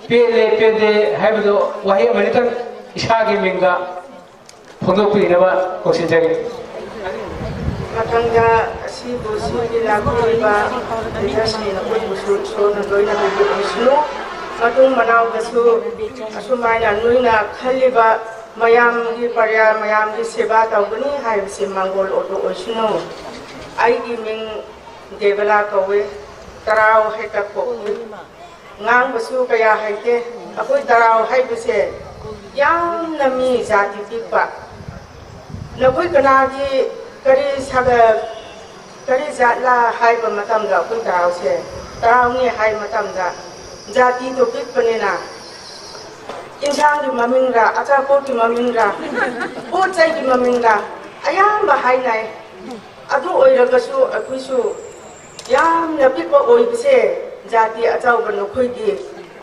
ꯄꯦꯜꯂꯦ ꯄꯦꯟꯗꯦ ꯍꯥꯏꯕꯗꯣ ꯋꯥꯍꯩ ꯑꯃꯅꯤꯇꯪ ꯏꯁꯥꯒꯤ ꯃꯤꯡꯗ ꯐꯣꯡꯗꯣꯛꯄꯤꯅꯕ ꯀꯧꯁꯤꯟꯖꯔꯤ꯫ ꯃꯊꯪꯗ ꯑꯁꯤꯕꯨ ꯁꯤꯒꯤ ꯂꯥꯛꯄꯤꯔꯤꯕ leaderꯁꯤꯡ ꯑꯩꯈꯣꯏꯕꯨꯁꯨ ꯏꯁꯣꯔꯅ ꯂꯣꯏꯅ ꯄꯤꯕꯤꯔꯛꯁꯅꯨ꯫ ꯃꯇꯨꯡ ꯃꯅꯥꯎꯗꯁꯨ ꯑꯁꯨꯃꯥꯏꯅ ꯅꯣꯏꯅ ꯈꯜꯂꯤꯕ ꯃꯌꯥꯝꯒꯤ ꯄ꯭ꯔꯖꯥ ꯃꯌꯥꯝꯒꯤ ꯁꯦꯕꯥ ꯇꯧꯒꯅꯤ ꯍꯥꯏꯕꯁꯤ ꯃꯥꯡꯒꯣꯜ ꯑꯣꯏꯕ ꯑꯣꯏꯁꯅꯨ꯫ ꯑꯩꯒꯤ ꯃꯤꯡ ꯗꯦꯕꯂꯥ ꯀꯧꯏ꯫ ꯇꯔꯥꯎ ꯍꯦꯛꯇ ꯄꯣꯛꯏ꯫ ꯉꯥꯡꯕꯁꯨ ꯀꯌꯥ ꯍꯩꯇꯦ꯫ ꯑꯩꯈꯣꯏ ꯇꯔꯥꯎ ꯍꯥꯏꯕꯁꯦ ꯌꯥꯝꯅ ꯃꯤ ꯖꯥꯇꯤ ꯄꯤꯛꯄ꯫ ꯅꯈꯣꯏ ꯀꯅꯥꯒꯤ ꯀꯔꯤ ꯁꯥꯒ-, ꯀꯔꯤ ꯖꯥꯠꯂꯥ ꯍꯥꯏꯕ ꯃꯇꯝꯗ ꯑꯩꯈꯣꯏ ꯇꯔꯥꯎꯁꯦ ꯇꯔꯥꯎꯅꯤ ꯍꯥꯏꯕ ꯃꯇꯝꯗ ꯖꯥꯇꯤꯗꯣ ꯄꯤꯛꯄꯅꯤꯅ ꯏꯟꯁꯥꯡꯒꯤ ꯃꯃꯤꯡꯔ, ꯑꯆꯥꯄꯣꯠꯀꯤ ꯃꯃꯤꯡꯔ, ꯄꯣꯠ ꯆꯩꯒꯤ ꯃꯃꯤꯡꯔ ꯑꯌꯥꯝꯕ ꯍꯥꯏꯅꯩ꯫ ꯑꯗꯨ ꯑꯣꯏꯔꯒꯁꯨ ꯑꯩꯈꯣꯏꯁꯨ ꯌꯥꯝꯅ ꯄꯤꯛꯄ ꯑꯣꯏꯕꯁꯦ ꯖꯥꯇꯤ ꯑꯆꯧꯕ ꯅꯈꯣꯏꯒꯤ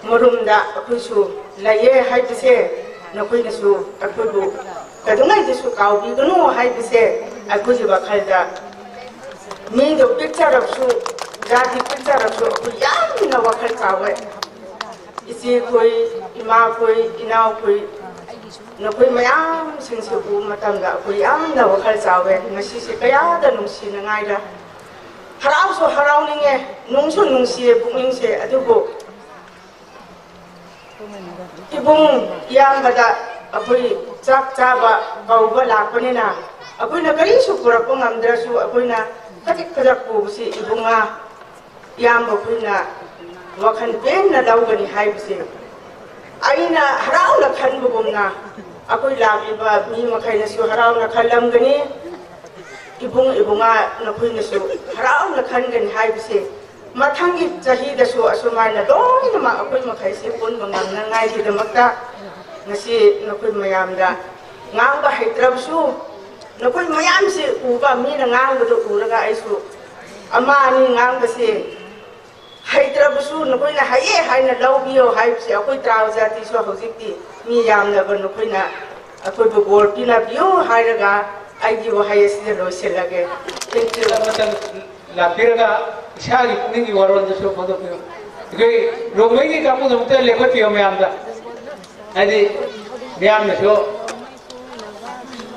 ꯃꯔꯨꯝꯗ ꯑꯩꯈꯣꯏꯁꯨ ꯂꯩꯌꯦ ꯍꯥꯏꯕꯁꯦ ꯅꯈꯣꯏꯅꯁꯨ ꯑꯩꯈꯣꯏꯕꯨ ꯀꯩꯗꯧꯉꯩꯗꯁꯨ ꯀꯥꯎꯕꯤꯒꯅꯨ ꯍꯥꯏꯕꯁꯦ ꯑꯩꯈꯣꯏꯒꯤ ꯋꯥꯈꯜꯗ ꯃꯤꯗꯣ ꯄꯤꯛꯆꯔꯕꯁꯨ, ꯖꯥꯇꯤ ꯄꯤꯛꯆꯔꯕꯁꯨ ꯑꯩꯈꯣꯏ ꯌꯥꯝꯅ ꯋꯥꯈꯜ ꯆꯥꯎꯋꯦ꯫ ꯏꯆꯦꯈꯣꯏ, ꯏꯃꯥꯈꯣꯏ, ꯏꯅꯥꯎꯈꯣꯏ, ꯅꯈꯣꯏ ꯃꯌꯥꯝꯁꯤꯡꯁꯤ ꯎꯕ ꯃꯇꯝꯗ ꯑꯩꯈꯣꯏ ꯌꯥꯝꯅ ꯋꯥꯈꯜ ꯆꯥꯎꯋꯦ꯫ ꯉꯁꯤꯁꯦ ꯀꯌꯥꯗ ꯅꯨꯡꯁꯤꯅꯉꯥꯏꯔ꯫ ꯍꯔꯥꯎꯁꯨ ꯍꯔꯥꯎꯅꯤꯡꯉꯦ, ꯅꯨꯡꯁꯨ ꯅꯨꯡꯁꯤꯌꯦ ꯄꯨꯛꯅꯤꯡꯁꯦ꯫ ꯑꯗꯨꯕꯨ ꯏꯕꯨꯡ ꯏꯌꯥꯝꯕꯗ ꯑꯩꯈꯣꯏ ꯆꯥꯛ ꯆꯥꯕ ꯀꯧꯕ ꯂꯥꯛꯄꯅꯤꯅ, ꯑꯩꯈꯣꯏꯅ ꯀꯔꯤꯁꯨ ꯄꯨꯔꯛꯄ ꯉꯝꯗ꯭ꯔꯁꯨ, ꯑꯩꯈꯣꯏꯅ ꯈꯖꯤꯛ ꯈꯖꯛ ꯄꯨꯕꯁꯤ ꯏꯕꯨꯡꯉꯥ ꯏꯌꯥꯝꯕ ꯑꯩꯈꯣꯏꯅ ꯋꯥꯈꯜ ꯄꯦꯟꯅ ꯂꯧꯒꯅꯤ ꯍꯥꯏꯕꯁꯦ ꯑꯩꯅ ꯍꯔꯥꯎꯅ ꯈꯟꯕꯒꯨꯝꯅ ꯑꯩꯈꯣꯏ ꯂꯥꯛꯂꯤꯕ ꯃꯤ ꯃꯈꯩꯅꯁꯨ ꯍꯔꯥꯎꯅ ꯈꯜꯂꯝꯒꯅꯤ꯫ ꯏꯕꯨꯡ ꯏꯕꯨꯡꯉꯥ ꯅꯈꯣꯏꯅꯁꯨ ꯍꯔꯥꯎꯅ ꯈꯟꯒꯅꯤ ꯍꯥꯏꯕꯁꯦ, ꯃꯊꯪꯒꯤ ꯆꯍꯤꯗꯁꯨ ꯑꯁꯨꯃꯥꯏꯅ ꯂꯣꯏꯅꯃꯛ ꯑꯩꯈꯣꯏ ꯃꯈꯩꯁꯦ ꯄꯨꯟꯕ ꯉꯝꯅꯉꯥꯏꯒꯤꯗꯃꯛꯇ ꯉꯁꯤ ꯅꯈꯣꯏ ꯃꯌꯥꯝꯗ ꯉꯥꯡꯕ ꯍꯩꯇ꯭ꯔꯕꯁꯨ, ꯅꯈꯣꯏ ꯃꯌꯥꯝꯁꯦ ꯎꯕ, ꯃꯤꯅ ꯉꯥꯡꯕꯗꯣ ꯎꯔꯒ ꯑꯩꯁꯨ ꯑꯃ ꯑꯅꯤ ꯉꯥꯡꯕꯁꯦ ꯍꯩꯇ꯭ꯔꯕꯁꯨ ꯅꯈꯣꯏꯅ ꯍꯩꯌꯦ ꯍꯥꯏꯅ ꯂꯧꯕꯤꯌꯣ ꯍꯥꯏꯕꯁꯦ, ꯑꯩꯈꯣꯏ ꯇ꯭ꯔꯥꯏꯕ ꯖꯥꯇꯤꯁꯨ ꯍꯧꯖꯤꯛꯇꯤ ꯃꯤ ꯌꯥꯝꯅꯕ, ꯅꯈꯣꯏꯅ ꯑꯩꯈꯣꯏꯕꯨ ꯕꯣꯔ ꯄꯤꯅꯕꯤꯌꯨ ꯍꯥꯏꯔꯒ ꯑꯩꯒꯤ ꯋꯥꯍꯩ ꯑꯁꯤꯗ ꯂꯣꯏꯁꯤꯜꯂꯒꯦ꯫ Thank you꯫ ꯃꯇꯝ ꯂꯥꯛꯄꯤꯔꯒ ꯏꯁꯥꯒꯤ ꯄꯨꯛꯅꯤꯡꯒꯤ ꯋꯥꯔꯣꯜꯗꯨꯁꯨ ꯐꯣꯡꯗꯣꯛꯄꯤꯌꯨ꯫ ꯑꯩꯈꯣꯏ ꯔꯣꯡꯃꯩꯒꯤ ꯀꯥꯡꯕꯨꯗꯃꯛꯇ ꯂꯦꯞꯈꯠꯄꯤꯌꯣ ꯃꯌꯥꯝꯗ꯫ ꯍꯥꯏꯗꯤ ꯃꯌꯥꯝꯅꯁꯨ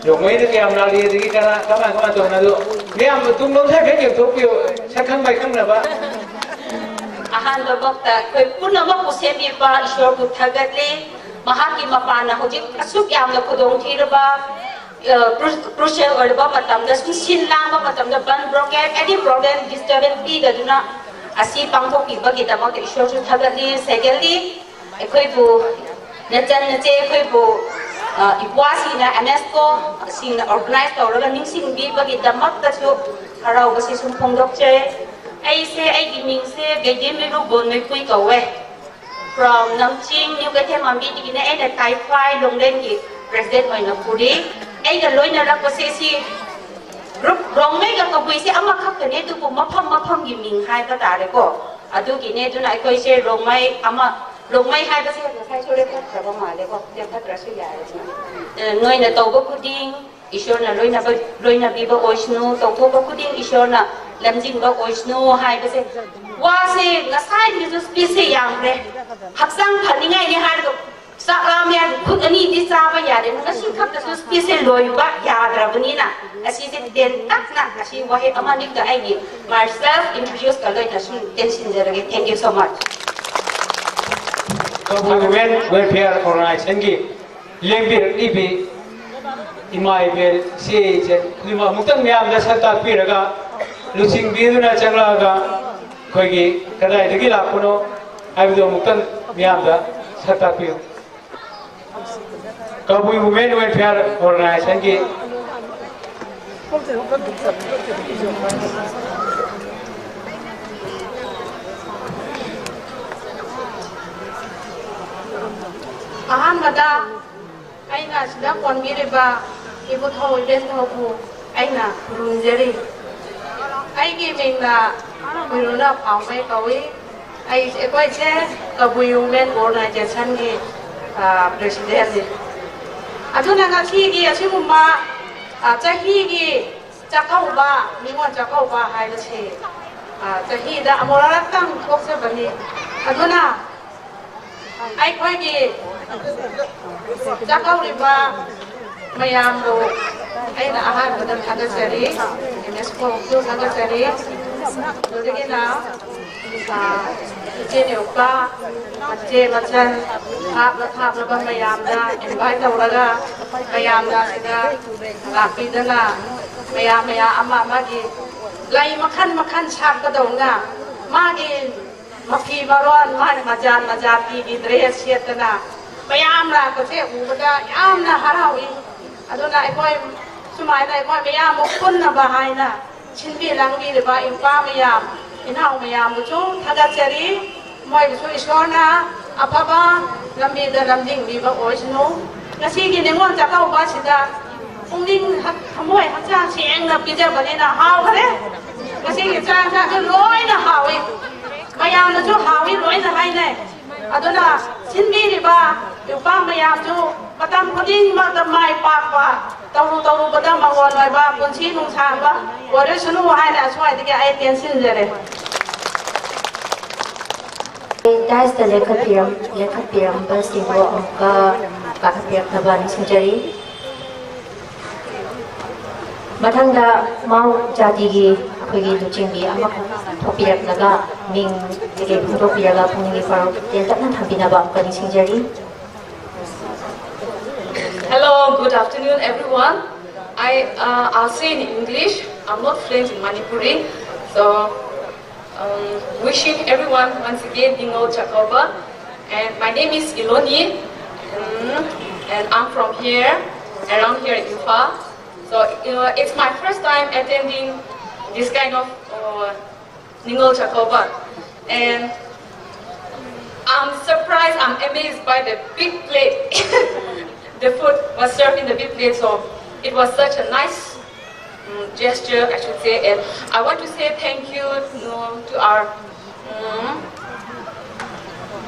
ꯔꯣꯡꯃꯩꯅ ꯀꯌꯥꯝ ꯂꯥꯛꯂꯤ, ꯑꯗꯒꯤ ꯀꯅꯥ, ꯀꯃꯥꯏ, ꯀꯃꯥꯏ ꯇꯧꯅ, ꯑꯗꯨ ꯃꯌꯥꯝ ꯇꯨꯡꯂꯣꯝꯁꯦ ꯍꯥꯏꯐꯦꯠ ꯌꯦꯡꯊꯣꯛꯄꯤꯌꯨ, ꯁꯛꯈꯪ ꯃꯥꯏꯈꯪꯅꯕ꯫ ꯑꯍꯥꯟꯕꯃꯛꯇ ꯑꯩꯈꯣꯏ ꯄꯨꯝꯅꯃꯛꯄꯨ ꯁꯦꯝꯕꯤꯕ ꯏꯁꯣꯔꯕꯨ ꯊꯥꯒꯠꯂꯤ꯫ ꯃꯍꯥꯛꯀꯤ ꯃꯄꯥꯟꯅ ꯍꯧꯖꯤꯛ ꯑꯁꯨꯛ ꯌꯥꯝꯅ ꯈꯨꯗꯣꯡꯊꯤꯔꯕ, ꯑ, cru-, crucial ꯑꯣꯏꯔꯕ ꯃꯇꯝꯗ, ꯁꯨꯝ ꯁꯤꯟ ꯂꯥꯡꯕ ꯃꯇꯝꯗ, ꯕꯟ, blockade, any problem, disturbance ꯄꯤꯗꯗꯨꯅ ꯑꯁꯤ ꯄꯥꯡꯊꯣꯛꯄꯤꯕꯒꯤꯗꯃꯛꯇ ꯏꯁꯣꯔꯁꯨ ꯊꯥꯒꯠꯂꯤ꯫ Secondly, ꯑꯩꯈꯣꯏꯕꯨ ꯅꯆꯟ ꯅꯆꯦ ꯑꯩꯈꯣꯏꯕꯨ, ꯑ, ꯏꯄ꯭ꯋꯥꯁꯤꯡꯅ ꯑꯦꯝ ꯑꯦꯁ ꯀꯣ ꯁꯤꯡꯅ organize ꯇꯧꯔꯒ ꯅꯤꯡꯁꯤꯡꯕꯤꯕꯒꯤꯗꯃꯛꯇꯁꯨ ꯍꯔꯥꯎꯕꯁꯤ ꯁꯨꯝ ꯐꯣꯡꯗꯣꯛꯆꯩ꯫ ꯑꯩꯁꯦ, ꯑꯩꯒꯤ ꯃꯤꯡꯁꯦ ꯒꯩꯗꯦꯝꯃꯤꯔꯨ ꯕꯣꯟꯃꯩꯄꯨꯏ ꯀꯧꯋꯦ꯫ From ꯅꯝꯆꯤꯡ ꯅ꯭ꯌꯨ ꯀꯩꯊꯦꯜ ꯃꯥꯟꯕꯤꯗꯒꯤꯅꯦ꯫ ꯑꯩꯅ ꯇꯥꯏꯐꯥꯏ ꯂꯣꯡꯂꯦꯟꯒꯤ president ꯑꯣꯏꯅ ꯄꯨꯔꯤ꯫ ꯑꯩꯒ ꯂꯣꯏꯅꯔꯛꯄꯁꯦ ꯁꯤ group ꯔꯣꯡꯃꯩꯒ ꯀꯕꯨꯏꯁꯦ ꯑꯃꯈꯛꯇꯅꯦ, ꯑꯗꯨꯕꯨ ꯃꯐꯝ ꯃꯐꯝꯒꯤ ꯃꯤꯡ ꯍꯥꯏꯕ ꯇꯥꯔꯦꯀꯣ꯫ ꯑꯗꯨꯒꯤꯅꯦ꯫ ꯑꯗꯨꯅ ꯑꯩꯈꯣꯏꯁꯦ ꯔꯣꯡꯃꯩ ꯑꯃ, ꯔꯣꯡꯃꯩ ꯍꯥꯏꯕꯁꯦ ꯉꯁꯥꯏꯁꯨ ꯂꯦꯞꯈꯠꯈ꯭ꯔꯕ ꯃꯥꯜꯂꯦꯀꯣ, ꯂꯦꯞꯈꯠꯇ꯭ꯔꯁꯨ ꯌꯥꯔꯦ꯫ ꯑ, ꯅꯣꯏꯅ ꯇꯧꯕ ꯈꯨꯗꯤꯡ ꯏꯁꯣꯔꯅ ꯂꯣꯏꯅꯕ, ꯂꯣꯏꯅꯕꯤꯕ ꯑꯣꯏꯁꯅꯨ, ꯇꯧꯊꯣꯛꯄ ꯈꯨꯗꯤꯡ ꯏꯁꯣꯔꯅ ꯂꯝꯖꯤꯡꯕ ꯑꯣꯏꯁꯅꯨ ꯍꯥꯏꯕꯁꯦ, ꯋꯥꯁꯦ ꯉꯁꯥꯏꯗꯒꯤꯁꯨ speechꯁꯦ ꯌꯥꯝꯈ꯭ꯔꯦ꯫ ꯍꯛꯆꯥꯡ ꯐꯅꯤꯡꯉꯥꯏꯅꯦ ꯍꯥꯏꯔꯒ ꯆꯥꯛ ꯂꯥꯝꯃꯦ ꯍꯥꯏꯔꯒ ꯈꯨꯠ ꯑꯅꯤꯗꯤ ꯆꯥꯕ ꯌꯥꯔꯦ꯫ ꯉꯁꯤ ꯈꯛꯇꯁꯨ speech ꯁꯦ ꯂꯣꯏꯕ ꯌꯥꯗ꯭ꯔꯕꯅꯤꯅ, ꯉꯁꯤꯁꯦ ꯇꯦꯟꯇꯛꯅ ꯉꯁꯤ ꯋꯥꯍꯩ ꯑꯃ ꯑꯅꯤꯒ ꯑꯩꯒꯤ myself introduce ꯀ ꯂꯣꯏꯅ ꯁꯨꯝ ꯇꯦꯟꯁꯤꯟꯖꯔꯒꯦ꯫ Thank you so much꯫ Kabui women welfare ꯑꯣꯔꯒꯅꯥꯏꯖꯦꯁꯟꯒꯤ ꯂꯦꯡꯕꯤꯔꯛꯂꯤꯕꯤ ꯏꯃꯥ ꯏꯕꯦꯜ ꯏꯆꯦ ꯏꯆꯟ ꯈꯨꯗꯤꯡꯃꯛ ꯑꯃꯨꯛꯇꯪ ꯃꯌꯥꯝꯗ ꯁꯛ ꯇꯥꯛꯄꯤꯔꯒ, ꯂꯨꯆꯤꯡꯕꯤꯗꯨꯅ ꯆꯪꯂꯛꯑꯒ ꯑꯩꯈꯣꯏꯒꯤ ꯀꯗꯥꯏꯗꯒꯤ ꯂꯥꯛꯄꯅꯣ ꯍꯥꯏꯕꯗꯨ ꯑꯃꯨꯛꯇꯪ ꯃꯤꯌꯥꯝꯗ ꯁꯛ ꯇꯥꯛꯄꯤꯌꯨ꯫ ꯀꯕꯨꯏ ꯋꯨꯃꯦꯟ ꯋꯦꯜꯐꯤꯌꯔ ꯑꯣꯔꯒꯅꯥꯏꯖꯦꯁꯟꯒꯤ ꯑꯍꯥꯟꯕꯗ ꯑꯩꯅ ꯁꯤꯗ ꯀꯣꯟꯕꯤꯔꯤꯕ ꯏꯕꯨꯙꯧ ꯏꯕꯦꯟꯙꯧꯕꯨ ꯑꯩꯅ ꯈꯨꯔꯨꯝꯖꯔꯤ꯫ ꯑꯩꯒꯤ ꯃꯤꯡꯅ ꯀꯨꯏꯔꯨꯅ ꯄꯥꯎꯃꯩ ꯀꯧꯏ꯫ ꯑꯩ ꯑꯩꯈꯣꯏꯁꯦ ꯀꯕꯨꯏ ꯋꯨꯃꯦꯟ ꯑꯣꯔꯒꯅꯥꯏꯖꯦꯁꯟꯒꯤ ꯄ꯭ꯔꯦꯁꯤꯗꯦꯟꯅꯤ꯫ ꯑꯗꯨꯅ ꯉꯁꯤꯒꯤ ꯑꯁꯤꯒꯨꯝꯕ ꯆꯍꯤꯒꯤ ꯆꯥꯛꯀꯧꯕ, ꯅꯤꯉꯣꯜ ꯆꯥꯛꯀꯧꯕ ꯍꯥꯏꯕꯁꯤ ꯆꯍꯤꯗ ꯑꯃꯨꯔꯛꯇꯪ ꯊꯣꯛꯆꯕꯅꯤ꯫ ꯑꯗꯨꯅ ꯑꯩꯈꯣꯏꯒꯤ ꯆꯥꯛꯀꯧꯔꯤꯕ ꯃꯌꯥꯝꯕꯨ ꯑꯩꯅ ꯑꯍꯥꯟꯕꯗ ꯊꯥꯒꯠꯆꯔꯤ, ꯑꯦꯝ ꯑꯦꯁ ꯈꯣꯡꯁꯨ ꯊꯥꯒꯠꯆꯔꯤ꯫ ꯑꯗꯨꯗꯒꯤꯅ ꯏꯆꯦ ꯅꯦꯎꯄꯥ, ꯃꯆꯦ ꯃꯆꯟ, ꯍꯥꯞꯂ ꯊꯥꯞꯂꯕ ꯃꯌꯥꯝꯗ ꯏꯟꯚꯥꯏꯠ ꯇꯧꯔꯒ ꯃꯌꯥꯝꯅ ꯁꯤꯗ ꯂꯥꯛꯄꯤꯗꯅ ꯃꯌꯥꯝ ꯃꯌꯥꯝ ꯑꯃ ꯑꯃꯒꯤ ꯂꯩ ꯃꯈꯜ ꯃꯈꯜ ꯁꯥꯠꯄꯗꯧꯅ ꯃꯥꯒꯤ ꯃꯐꯤ ꯃꯔꯣꯟ ꯃꯥꯒꯤ ꯃꯖꯥꯠ ꯃꯖꯥꯇꯤꯒꯤ ꯗ꯭ꯔꯦꯁ ꯁꯦꯠꯇꯅ ꯃꯌꯥꯝ ꯂꯥꯛꯄꯁꯦ ꯎꯕꯗ ꯌꯥꯝꯅ ꯍꯔꯥꯎꯏ꯫ ꯑꯗꯨꯅ ꯑꯩꯈꯣꯏ ꯁꯨꯃꯥꯏꯅ ꯑꯩꯈꯣꯏ ꯃꯌꯥꯝ ꯑꯃꯨꯛ ꯄꯨꯟꯅꯕ ꯍꯥꯏꯅ ꯁꯤꯟꯕꯤ ꯂꯥꯡꯕꯤꯔꯤꯕ ꯏꯄꯥ ꯃꯌꯥꯝ, ꯏꯅꯥꯎ ꯃꯌꯥꯝꯕꯨꯁꯨ ꯊꯥꯒꯠꯆꯔꯤ꯫ ꯃꯣꯏꯕꯨꯁꯨ ꯏꯁꯣꯔꯅ ꯑꯐꯕ ꯂꯝꯕꯤꯗ ꯂꯝꯖꯤꯡꯕꯤꯕ ꯑꯣꯏꯁꯅꯨ꯫ ꯉꯁꯤꯒꯤ ꯅꯤꯉꯣꯜ ꯆꯥꯛꯀꯧꯕ ꯑꯁꯤꯗ ꯄꯨꯛꯅꯤꯡ ꯊꯃꯣꯏ ꯍꯛꯆꯥꯡ ꯁꯦꯡꯅ ꯄꯤꯖꯕꯅꯤꯅ ꯍꯥꯎꯈꯔꯦ꯫ ꯉꯁꯤꯒꯤ ꯆꯥꯛ ꯏꯟꯁꯥꯡꯁꯨ ꯂꯣꯏꯅ ꯍꯥꯎꯏ꯫ ꯃꯌꯥꯝꯅꯁꯨ ꯍꯥꯎꯏ ꯂꯣꯏꯅ ꯍꯥꯏꯅꯩ꯫ ꯑꯗꯨꯅ ꯁꯤꯟꯕꯤꯔꯤꯕ ꯅꯨꯄꯥ ꯃꯌꯥꯝꯁꯨ ꯃꯇꯝ ꯈꯨꯗꯤꯡꯃꯛꯇ ꯃꯥꯏ ꯄꯥꯛꯄ, ꯇꯧꯔꯨ ꯇꯧꯔꯨꯕꯗ ꯃꯉꯣꯟ ꯑꯣꯏꯕ ꯄꯨꯟꯁꯤ ꯅꯨꯡꯁꯥꯡꯕ ꯑꯣꯏꯔꯁꯅꯨ ꯍꯥꯏꯅ ꯑꯁ꯭ꯋꯥꯏꯗꯒꯤ ꯑꯩ ꯇꯦꯟꯁꯤꯟꯖꯔꯦ꯫ ꯗꯥꯏꯁꯇ ꯂꯦꯞꯈꯠꯄꯤꯔꯝ ꯂꯦꯞꯈꯠꯄꯤꯔꯝꯕꯁꯤꯡꯕꯨ ꯑꯃꯨꯛꯀ ꯀꯥꯈꯠꯄꯤꯔꯛꯅꯕ ꯅꯤꯡꯁꯤꯡꯖꯔꯤ꯫ ꯃꯊꯪꯗ ꯃꯥꯎ ꯖꯥꯇꯤꯒꯤ ꯑꯩꯈꯣꯏꯒꯤ ꯂꯨꯆꯤꯡꯕꯤ ꯑꯃ ꯊꯣꯛꯄꯤꯔꯛꯂꯒ ꯃꯤꯡ ꯀꯩꯀꯩ ꯐꯣꯡꯗꯣꯛꯄꯤꯔꯒ ꯄꯨꯛꯅꯤꯡꯒꯤ ꯐꯥꯎꯔꯞ ꯇꯦꯟꯇꯛꯅ ꯊꯝꯕꯤꯅꯕ ꯑꯃꯨꯛꯀ ꯅꯤꯡꯁꯤꯡꯖꯔꯤ꯫ Hello, good afternoon, everyone. I, uh, I'll say in English. I'm not fluent in Manipuri, so um, wishing everyone once again Ningol Chakauba. And my name is Iloni, mm, and I'm from here, around here in Imphal. So uh, it's my first time attending this kind of uh, Ningol Chakauba, and I'm surprised, I'm amazed by the big plate. The food was served in the big plate, so it was such a nice mm, gesture, I should say. And I want to say thank you, you know, to our mm,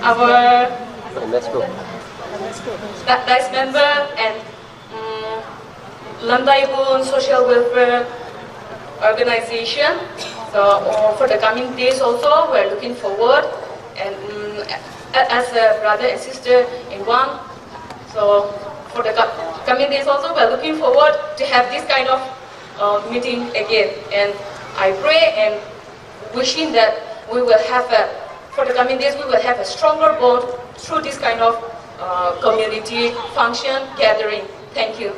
our UNESCO. di- dice member and mm, Lamdaibun Social Welfare Organization. So uh, for the coming days also, we're looking forward, and mm, a- as a brother and sister in one. So for the co- coming days also, we're looking forward to have this kind of uh, meeting again. And I pray and wishing that we will have a, for the coming days, we will have a stronger bond through this kind of uh, community function gathering. Thank you.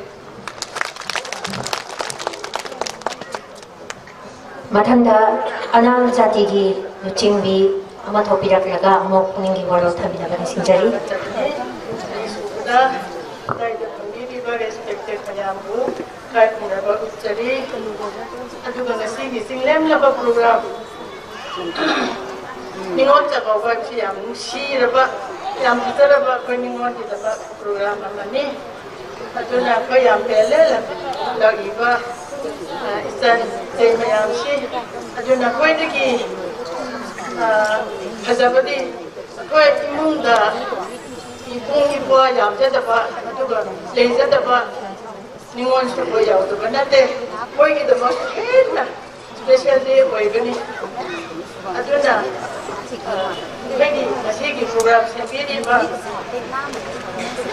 ꯃꯊꯪꯗ ꯑꯅꯥꯜ ꯖꯥꯇꯤꯒꯤ ꯂꯨꯆꯤꯡꯕꯤ ꯑꯃ ꯊꯣꯛꯄꯤꯔꯛꯂꯒ ꯑꯃꯨꯛ ꯄꯨꯛꯅꯤꯡꯒꯤ ꯋꯥꯔꯣꯜ ꯊꯝꯕꯤꯅꯕ ꯅꯤꯡꯁꯤꯡꯖꯔꯤ꯫ ꯂꯩꯔꯤꯕ respected ꯃꯌꯥꯝꯕꯨ ꯏꯀꯥꯏ ꯈꯨꯝꯅꯕ ꯎꯠꯆꯔꯤ꯫ ꯑꯗꯨꯒ ꯉꯁꯤꯒꯤ ꯆꯤꯡꯂꯦꯝꯂꯕ program, ꯅꯤꯉꯣꯜ ꯆꯥꯛꯀꯧꯕ ꯍꯥꯏꯕꯁꯤ ꯌꯥꯝ ꯅꯨꯡꯁꯤꯔꯕ, ꯌꯥꯝ ꯐꯖꯔꯕ ꯑꯩꯈꯣꯏ ꯅꯤꯉꯣꯜꯒꯤꯗꯃꯛ program ꯑꯃꯅꯤ꯫ ꯑꯗꯨꯅ ꯑꯩꯈꯣꯏ ꯌꯥꯝ ꯄꯦꯜꯂꯦ ꯂꯥꯛꯏꯕ ꯏꯆꯟ ꯏꯆꯦ ꯃꯌꯥꯝꯁꯤ꯫ ꯑꯗꯨꯅ ꯑꯩꯈꯣꯏꯗꯒꯤ ꯐꯖꯕꯗꯤ ꯑꯩꯈꯣꯏ ꯏꯃꯨꯡꯗ ꯏꯕꯨꯡ ꯏꯄ꯭ꯋꯥ ꯌꯥꯝꯖꯗꯕ ꯑꯗꯨꯒ ꯂꯩꯖꯗꯕ ꯅꯤꯉꯣꯜꯁꯨ ꯑꯩꯈꯣꯏ ꯌꯥꯎꯗꯕ ꯅꯠꯇꯦ꯫ ꯃꯣꯏꯒꯤꯗꯃꯛ ꯍꯦꯟꯅ special day ꯑꯣꯏꯒꯅꯤ꯫ ꯑꯗꯨꯅ ꯑꯩꯈꯣꯏꯒꯤ ꯉꯁꯤꯒꯤ ꯄ꯭ꯔꯣꯒ꯭ꯔꯥꯝ ꯁꯦꯝꯕꯤꯔꯤꯕ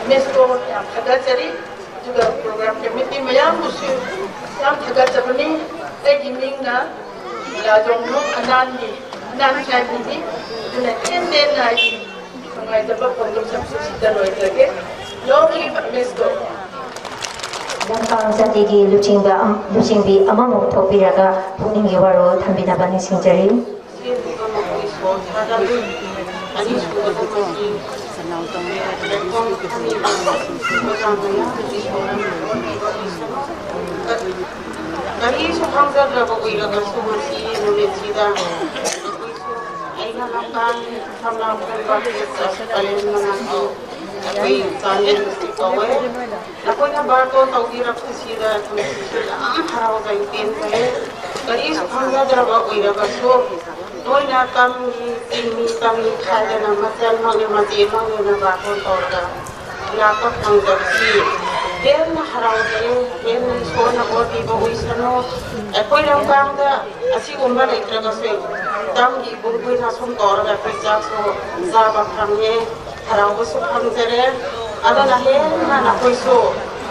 ꯃꯤꯁꯀꯣ ꯌꯥꯝ ꯊꯥꯒꯠꯆꯔꯤ꯫ ꯑꯗꯨꯒ ꯄ꯭ꯔꯣꯒ꯭ꯔꯥꯝ ꯀꯃꯤꯇꯤ ꯃꯌꯥꯝꯕꯨꯁꯨ ꯌꯥꯝ ꯊꯥꯒꯠꯆꯕꯅꯤ꯫ ꯑꯩꯒꯤ ꯃꯤꯡꯅ ꯂꯥꯖꯣꯡꯅꯨꯡ ꯑꯅꯥꯟꯒꯤ ꯑꯅꯥꯟ ꯁꯥꯏꯕꯤꯅꯤ꯫ ꯑꯗꯨꯅ ꯇꯦꯟ ꯇꯦꯟꯅ ꯑꯩꯒꯤ ꯅꯨꯡꯉꯥꯏꯖꯕ ꯐꯣꯡꯗꯣꯛꯆꯕꯁꯤ ꯁꯤꯗ ꯂꯣꯏꯖꯒꯦ꯫ Long live ꯃꯤꯁꯀꯣ꯫ ꯂꯝꯀꯥꯡ ꯖꯥꯇꯤꯒꯤ ꯂꯨꯆꯤꯡꯕ ꯑꯝ- ꯂꯨꯆꯤꯡꯕꯤ ꯑꯃꯃꯨꯛ ꯊꯣꯛꯄꯤꯔꯒ ꯄꯨꯛꯅꯤꯡꯒꯤ ꯋꯥꯔꯣꯜ ꯊꯝꯕꯤꯅꯕ ꯅꯤꯡꯁꯤꯡꯖꯔꯤ꯫ ꯀꯔꯤꯁꯨ ꯈꯪꯖꯗ꯭ꯔꯕ ꯀꯨꯏꯔꯕꯁꯨ ꯉꯁꯤ ꯅꯨꯃꯤꯠꯁꯤꯗ ꯑꯩꯈꯣꯏꯁꯨ ꯑꯩꯅ ꯂꯝꯀꯥꯡ ꯁꯝꯂꯥꯡ ꯈꯣꯡꯕ ꯄꯂꯦꯟ ꯃꯅꯥꯛꯀꯤ ꯑꯩꯈꯣꯏ ꯆꯥꯟꯗꯦꯜ ꯗꯤꯁꯇ꯭ꯔꯤꯛ ꯀꯧꯋꯦ꯫ ꯅꯈꯣꯏꯅ ꯕꯥꯔꯇꯣꯟ ꯇꯧꯕꯤꯔꯛꯄꯁꯤꯗ ꯑꯩꯈꯣꯏꯁꯨ ꯌꯥꯝ ꯍꯔꯥꯎꯖꯩ, ꯄꯦꯟꯖꯩ꯫ ꯀꯔꯤꯁꯨ ꯈꯪꯖꯗ꯭ꯔꯕ ꯑꯣꯏꯔꯕꯁꯨ ꯅꯣꯏꯅ ꯇꯝꯒꯤ ꯆꯤꯡꯃꯤ ꯇꯝꯒꯤ ꯈꯥꯏꯗꯅ ꯃꯆꯜꯃꯛꯅꯤ ꯃꯆꯦꯃꯛꯅꯤꯅ ꯕꯥꯔꯇꯣꯟ ꯇꯧꯔꯒ ꯂꯥꯛꯄ ꯐꯪꯖꯕꯁꯤ ꯍꯦꯟꯅ ꯍꯔꯥꯎꯖꯩ, ꯍꯦꯟꯅ ꯏꯁꯣꯔꯅ ꯕꯣꯔ ꯄꯤꯕ ꯑꯣꯏꯁꯅꯨ꯫ ꯑꯩꯈꯣꯏ ꯂꯝꯀꯥꯡꯗ ꯑꯁꯤꯒꯨꯝꯕ ꯂꯩꯇ꯭ꯔꯒꯁꯨ ꯇꯝꯒꯤ ꯏꯕꯨꯡꯈꯣꯏꯅ ꯁꯨꯝ ꯀꯧꯔꯒ ꯑꯩꯈꯣꯏ ꯆꯥꯛꯁꯨ ꯆꯥꯕ ꯐꯪꯉꯦ, ꯍꯔꯥꯎꯕꯁꯨ ꯐꯪꯖꯔꯦ꯫ ꯑꯗꯨꯅ ꯍꯦꯟꯅ ꯅꯈꯣꯏꯁꯨ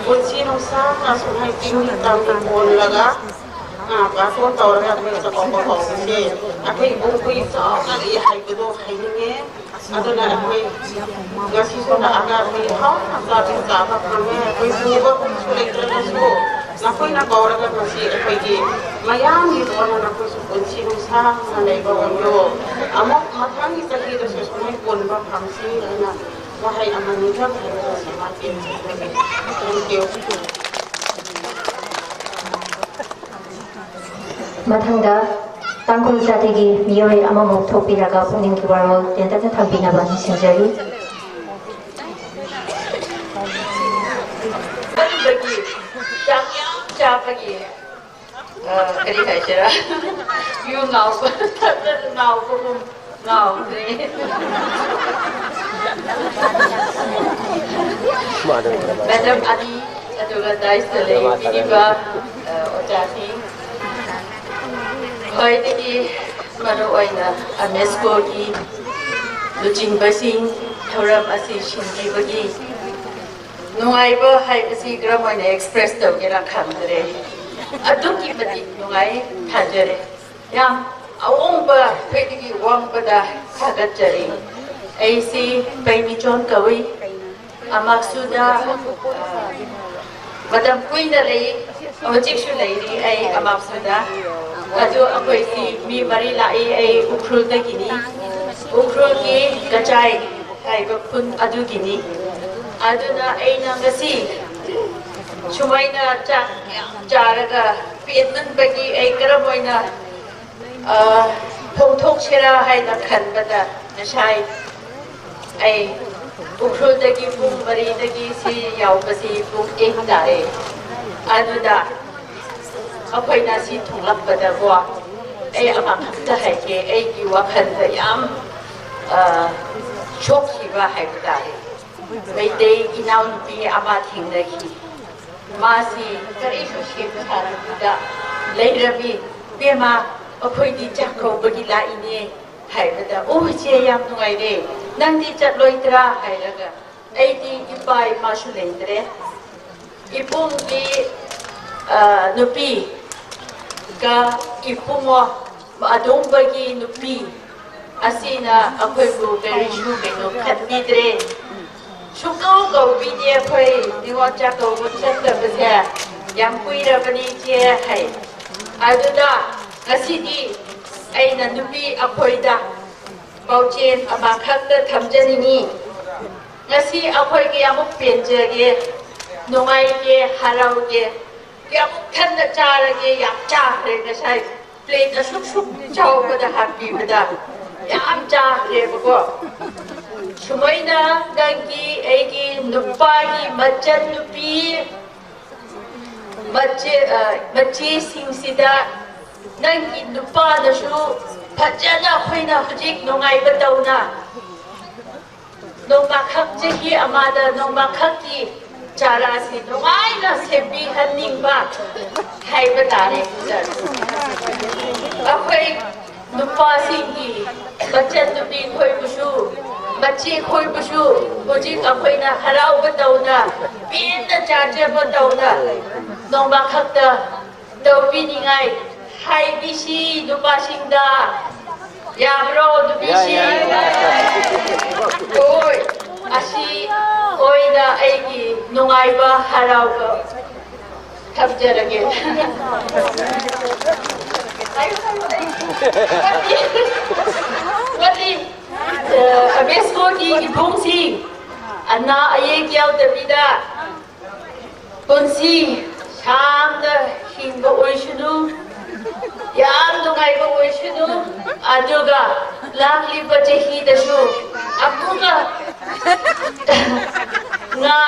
ꯄꯨꯟꯁꯤ ꯅꯨꯡꯁꯥꯡꯅ ꯁꯨꯝ ꯍꯥꯏ ꯆꯤꯡꯒꯤ ꯇꯝꯒꯤ ꯀꯣꯜꯂꯒ ꯕꯥꯔꯇꯣꯟ ꯇꯧꯔꯒ ꯑꯩꯈꯣꯏ ꯆꯥꯛꯀꯧꯕ ꯀꯧꯕꯁꯦ ꯑꯩꯈꯣꯏ ꯏꯕꯨꯡꯈꯣꯏ ꯆꯥꯎꯅꯗꯤ ꯍꯥꯏꯕꯗꯣ ꯍꯥꯏꯅꯤꯡꯉꯦ꯫ ꯑꯗꯨꯅ ꯑꯩꯈꯣꯏ ꯉꯁꯤꯁꯨ ꯂꯥꯛꯑꯒ ꯑꯩꯈꯣꯏ ꯍꯥꯎꯅ ꯆꯥꯕꯤ ꯆꯥꯕ ꯐꯪꯉꯦ꯫ ꯑꯩꯈꯣꯏ ꯄꯨꯕ ꯀꯨꯝꯁꯨ ꯂꯩꯇ꯭ꯔꯒꯁꯨ ꯅꯈꯣꯏꯅ ꯀꯧꯔꯒ ꯉꯁꯤ ꯑꯩꯈꯣꯏꯒꯤ ꯃꯌꯥꯝꯒꯤ ꯂꯣꯟꯅ ꯅꯈꯣꯏꯁꯨ ꯄꯨꯟꯁꯤ ꯅꯨꯡꯁꯥꯡꯅ ꯂꯩꯕ ꯑꯣꯏꯌꯣ꯫ ꯑꯃꯨꯛ ꯃꯊꯪꯒꯤ ꯆꯍꯤꯗꯁꯨ ꯁꯨꯃꯥꯏꯅ ꯄꯨꯟꯕ ꯐꯪꯁꯤ ꯍꯥꯏꯅ ꯋꯥꯍꯩ ꯑꯃꯅꯤꯗꯪ ꯍꯥꯏꯔꯒ ꯁꯨꯃꯥꯏꯅ ꯇꯦꯟꯖꯕꯒꯤ ꯊꯦꯡꯀ꯭ꯌꯨ꯫ ꯃꯊꯪꯗ ꯇꯥꯡꯈꯨꯜ ꯖꯥꯇꯤꯒꯤ ꯃꯤꯑꯣꯏ ꯑꯃꯃꯨꯛ ꯊꯣꯛꯄꯤꯔꯒ ꯄꯨꯛꯅꯤꯡꯒꯤ ꯋꯥꯔꯣꯜ ꯇꯦꯟꯇꯛꯅ ꯊꯝꯕꯤꯅꯕ ꯅꯤꯡꯁꯤꯡꯖꯔꯤ꯫ ꯆꯥꯛ ꯌꯥꯝ ꯆꯥꯕꯒꯤ ꯀꯔꯤ ꯍꯥꯏꯁꯤꯔꯥ, ꯌꯨ ꯉꯥꯎꯕ ꯉꯥꯎꯕꯒꯨꯝ ꯉꯥꯎꯈ꯭ꯔꯦ꯫ ꯃꯦꯗꯝ ꯑꯅꯤ ꯑꯗꯨꯒ ꯗꯥꯏꯁꯇ ꯂꯩꯕꯤꯔꯤꯕ ꯑꯣꯖꯥꯁꯤꯡ, ꯈ꯭ꯋꯥꯏꯗꯒꯤ ꯃꯔꯨ ꯑꯣꯏꯅ ꯑꯃꯦꯁꯀꯣꯒꯤ ꯂꯨꯆꯤꯡꯕꯁꯤꯡ, ꯊꯧꯔꯝ ꯑꯁꯤ ꯁꯤꯟꯕꯤꯕꯒꯤ ꯅꯨꯡꯉꯥꯏꯕ ꯍꯥꯏꯕꯁꯤ ꯀꯔꯝ ꯑꯣꯏꯅ ꯑꯦꯛꯁꯄ꯭ꯔꯦꯁ ꯇꯧꯒꯦꯔꯥ ꯈꯪꯗ꯭ꯔꯦ꯫ ꯑꯗꯨꯛꯀꯤ ꯃꯇꯤꯛ ꯅꯨꯡꯉꯥꯏ꯫ ꯊꯥꯖꯔꯦ꯫ ꯌꯥꯝ ꯑꯋꯥꯡꯕ, ꯈ꯭ꯋꯥꯏꯗꯒꯤ ꯋꯥꯡꯕꯗ ꯊꯥꯒꯠꯆꯔꯤ꯫ ꯑꯩꯁꯤ ꯄꯩꯃꯤꯆꯣꯟ ꯀꯧꯏ꯫ ꯑꯃꯥꯛꯁꯨꯗ, ꯑ, ꯃꯇꯝ ꯀꯨꯏꯅ ꯂꯩ, ꯍꯧꯖꯤꯛꯁꯨ ꯂꯩꯔꯤ ꯑꯩ ꯑꯃꯥꯛꯁꯨꯗ꯫ ꯑꯗꯨ ꯑꯩꯈꯣꯏꯁꯤ ꯃꯤ ꯃꯔꯤ ꯂꯥꯛꯏ꯫ ꯑꯩ ꯎꯈ꯭ꯔꯨꯜꯗꯒꯤꯅꯤ꯫ ꯎꯈ꯭ꯔꯨꯜꯒꯤ ꯀꯆꯥꯏ ꯍꯥꯏꯕ ꯈꯨꯟ ꯑꯗꯨꯒꯤꯅꯤ꯫ ꯑꯗꯨꯅ ꯑꯩꯅ ꯉꯁꯤ ꯁꯨꯃꯥꯏꯅ ꯆꯥꯛ ꯌꯥꯝ ꯆꯥꯔꯒ ꯄꯦꯟꯃꯟꯕꯒꯤ ꯑꯩ ꯀꯔꯝ ꯑꯣꯏꯅ, ꯑ, ꯐꯣꯡꯊꯣꯛꯁꯤꯔꯥ ꯍꯥꯏꯅ ꯈꯟꯕꯗ ꯉꯁꯥꯏ ꯑꯩ ꯎꯈ꯭ꯔꯨꯜꯗꯒꯤ ꯄꯨꯡ ꯃꯔꯤꯗꯒꯤ ꯁꯤ ꯌꯥꯎꯕꯁꯤ ꯄꯨꯡ ꯑꯦꯠ ꯇꯥꯔꯦ꯫ ꯑꯗꯨꯗ ꯑꯩꯈꯣꯏꯅ ꯁꯤ ꯊꯣꯛꯂꯛꯄꯗꯀꯣ, ꯑꯩ ꯑꯃꯈꯛꯇ ꯍꯥꯏꯒꯦ, ꯑꯩꯒꯤ ꯋꯥꯈꯜꯗ ꯌꯥꯝ, ꯑ, ꯁꯣꯛꯈꯤꯕ ꯍꯥꯏꯕ ꯇꯥꯔꯦ꯫ ꯃꯩꯇꯩ ꯏꯅꯥꯎꯅꯨꯄꯤ ꯑꯃ ꯊꯦꯡꯅꯈꯤ꯫ ꯃꯥꯁꯤ ꯀꯔꯤꯁꯨ ꯁꯦꯝ ꯁꯥꯗꯕꯤꯗ ꯂꯩꯔꯝꯃꯤ꯫ "ꯏꯕꯦꯝꯃ, ꯑꯩꯈꯣꯏꯗꯤ ꯆꯥꯛꯀꯧꯕꯒꯤ ꯂꯥꯛꯏꯅꯦ" ꯍꯥꯏꯕꯗ, "ꯑꯣ, ꯏꯆꯦ, ꯌꯥꯝ ꯅꯨꯡꯉꯥꯏꯔꯦ, ꯅꯪꯗꯤ ꯆꯠꯂꯣꯏꯗ꯭ꯔꯥ?" ꯍꯥꯏꯔꯒ, "ꯑꯩꯗꯤ ꯏꯄꯥ ꯏꯃꯥꯁꯨ ꯂꯩꯇ꯭ꯔꯦ, ꯏꯕꯨꯡꯒꯤ, ꯑ, ꯅꯨꯄꯤꯒ ꯏꯕꯨꯡꯉꯣ ꯑꯗꯣꯝꯕꯒꯤ ꯅꯨꯄꯤ ꯑꯁꯤꯅ ꯑꯩꯈꯣꯏꯕꯨ ꯀꯔꯤꯁꯨ ꯀꯩꯅꯣ ꯈꯟꯕꯤꯗ꯭ꯔꯦ, ꯁꯨꯡꯀꯧ ꯀꯧꯕꯤꯗꯦ꯫ ꯑꯩꯈꯣꯏ ꯅꯤꯉꯣꯜ ꯆꯥꯛꯀꯧꯕ ꯆꯠꯇꯕꯁꯦ ꯌꯥꯝ ꯀꯨꯏꯔꯕꯅꯤ, ꯏꯆꯦ" ꯍꯥꯏ꯫ ꯑꯗꯨꯗ ꯉꯁꯤꯗꯤ ꯑꯩꯅ ꯅꯨꯄꯤ ꯑꯩꯈꯣꯏꯗ ꯄꯥꯎꯖꯦꯜ ꯑꯃꯈꯛꯇ ꯊꯝꯖꯅꯤꯡꯉꯤ꯫ ꯉꯁꯤ ꯑꯩꯈꯣꯏ ꯀꯌꯥꯃꯨꯛ ꯄꯦꯟꯖꯒꯦ, ꯅꯨꯡꯉꯥꯏꯒꯦ, ꯍꯔꯥꯎꯒꯦ, ꯀꯌꯥꯃꯨꯛ ꯊꯟꯅ ꯆꯥꯔꯒꯦ, ꯌꯥꯝ ꯆꯥꯈ꯭ꯔꯦ ꯉꯁꯥꯏ꯫ ꯄ꯭ꯂꯦꯠ ꯑꯁꯨꯛ ꯁꯨꯛ ꯆꯥꯎꯕꯗ ꯍꯥꯞꯄꯤꯕꯗ ꯌꯥꯝ ꯆꯥꯈ꯭ꯔꯦꯕꯀꯣ꯫ ꯁꯨꯃꯥꯏꯅ ꯅꯪꯒꯤ, ꯑꯩꯒꯤ ꯅꯨꯄꯥꯒꯤ ꯃꯆꯟ ꯅꯨꯄꯤ, ꯃꯆꯦ-, ꯑ, ꯃꯆꯦꯁꯤꯡꯁꯤꯗ ꯅꯪꯒꯤ ꯅꯨꯄꯥꯅꯁꯨ ꯐꯖꯅ ꯑꯩꯈꯣꯏꯅ ꯍꯧꯖꯤꯛ ꯅꯨꯡꯉꯥꯏꯕ ꯇꯧꯅ ꯅꯣꯡꯃꯈꯛ, ꯆꯍꯤ ꯑꯃꯗ ꯅꯣꯡꯃꯈꯛꯀꯤ ꯆꯥꯔꯥꯁꯤ ꯅꯨꯡꯉꯥꯏꯅ ꯁꯦꯝꯕꯤꯍꯟꯅꯤꯡꯕ ꯍꯥꯏꯕ ꯇꯥꯔꯦ꯫ ꯑꯩꯈꯣꯏ ꯅꯨꯄꯥꯁꯤꯡꯒꯤ ꯃꯆꯟꯅꯨꯄꯤ ꯈꯣꯏꯕꯨꯁꯨ, ꯃꯆꯦ ꯈꯣꯏꯕꯨꯁꯨ ꯍꯧꯖꯤꯛ ꯑꯩꯈꯣꯏꯅ ꯍꯔꯥꯎꯕ ꯇꯧꯅ, ꯄꯦꯟꯅ ꯆꯥꯖꯕ ꯇꯧꯅ, ꯅꯣꯡꯃ ꯈꯛꯇ ꯇꯧꯕꯤꯅꯤꯡꯉꯥꯏ ꯍꯥꯏꯕꯤꯁꯤ ꯅꯨꯄꯥꯁꯤꯡꯗ꯫ ꯌꯥꯕ꯭ꯔꯣ ꯅꯨꯄꯤꯁꯤꯡ? ꯌꯥꯏ, ꯌꯥꯏ, ꯌꯥꯏ꯫ ꯍꯣꯏ, ꯑꯁꯤ ꯑꯣꯏꯅ ꯑꯩꯒꯤ ꯅꯨꯡꯉꯥꯏꯕ ꯍꯔꯥꯎꯕ ꯊꯝꯖꯔꯒꯦ꯫ ꯋꯥꯔꯤ, ꯑ, ꯑꯕꯦꯁꯀꯣꯒꯤ ꯏꯕꯨꯡꯁꯤꯡ, ꯑꯅꯥ ꯑꯌꯦꯛ ꯌꯥꯎꯗꯕꯤꯗ ꯄꯨꯟꯁꯤ ꯁꯥꯡꯅ ꯍꯤꯡꯕ ꯑꯣꯏꯁꯅꯨ, ꯌꯥꯝ ꯅꯨꯡꯉꯥꯏꯕ ꯑꯣꯏꯁꯅꯨ, ꯑꯗꯨꯒ ꯂꯥꯛꯂꯤꯕ ꯆꯍꯤꯗꯁꯨ ꯑꯃꯨꯛꯀ ꯉꯥ,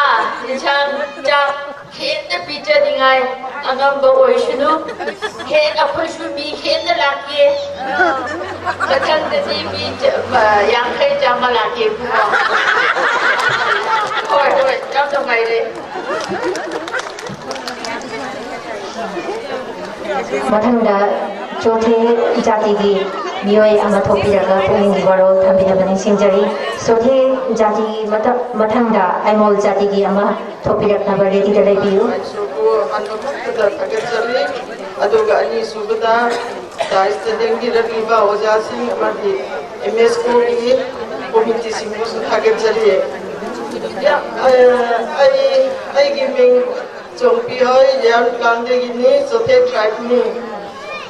ꯌꯦꯟꯁꯥꯡ, ꯆꯥꯛ ꯍꯦꯟꯅ ꯄꯤꯖꯅꯤꯡꯉꯥꯏ ꯑꯉꯝꯕ ꯑꯣꯏꯁꯅꯨ꯫ ꯍꯦꯟꯅ ꯑꯩꯈꯣꯏꯁꯨ ꯃꯤ ꯍꯦꯟꯅ ꯂꯥꯛꯀꯦ꯫ ꯃꯊꯪꯗꯗꯤ ꯃꯤ ꯆ-, ꯃ-, ꯌꯥꯡꯈꯩ ꯆꯥꯝꯃ ꯂꯥꯛꯀꯦ ꯏꯕꯨꯡꯉꯣ꯫ ꯍꯣꯏ, ꯍꯣꯏ, ꯌꯥꯝ ꯅꯨꯡꯉꯥꯏꯔꯦ꯫ ꯃꯊꯪꯗ ꯆꯣꯊꯦ ꯖꯥꯇꯤꯒꯤ ꯃꯤꯑꯣꯏ ꯑꯃ ꯊꯣꯛꯄꯤꯔꯒ ꯄꯨꯛꯅꯤꯡꯒꯤ ꯋꯥꯔꯣꯜ ꯊꯝꯕꯤꯅꯕ ꯅꯤꯡꯁꯤꯡꯖꯔꯤ꯫ ꯆꯣꯊꯦ ꯖꯥꯇꯤꯒꯤ ꯃꯊ-, ꯃꯊꯪꯗ ꯑꯥꯏꯃꯣꯜ ꯖꯥꯇꯤꯒꯤ ꯑꯃ ꯊꯣꯛꯄꯤꯔꯛꯅꯕ ꯔꯦꯗꯤꯗ ꯂꯩꯕꯤꯌꯨ꯫ ꯑꯩꯁꯨ ꯑꯍꯥꯟꯕ ꯃꯛꯇꯗ ꯊꯥꯒꯠꯆꯔꯤ, ꯑꯗꯨꯒ ꯑꯅꯤꯁꯨꯕꯗ ꯁꯥꯏꯖꯇ ꯂꯦꯡꯕꯤꯔꯛꯂꯤꯕ ꯑꯣꯖꯥꯁꯤꯡ ꯑꯃꯗꯤ ꯑꯦꯝ ꯑꯦꯁ ꯀꯣꯒꯤ ꯀꯣꯃꯤꯇꯤꯁꯤꯡꯕꯨꯁꯨ ꯊꯥꯒꯠꯆꯔꯤ꯫ ꯌꯥ-, ꯑ, ꯑꯩ, ꯑꯩꯒꯤ ꯃꯤꯡ ꯆꯣꯡꯄꯤ ꯍꯣꯏ, ꯌꯥꯝ ꯀꯥꯡꯗꯒꯤꯅꯤ, ꯆꯣꯊꯦ ꯇ꯭ꯔꯥꯏꯕꯅꯤ,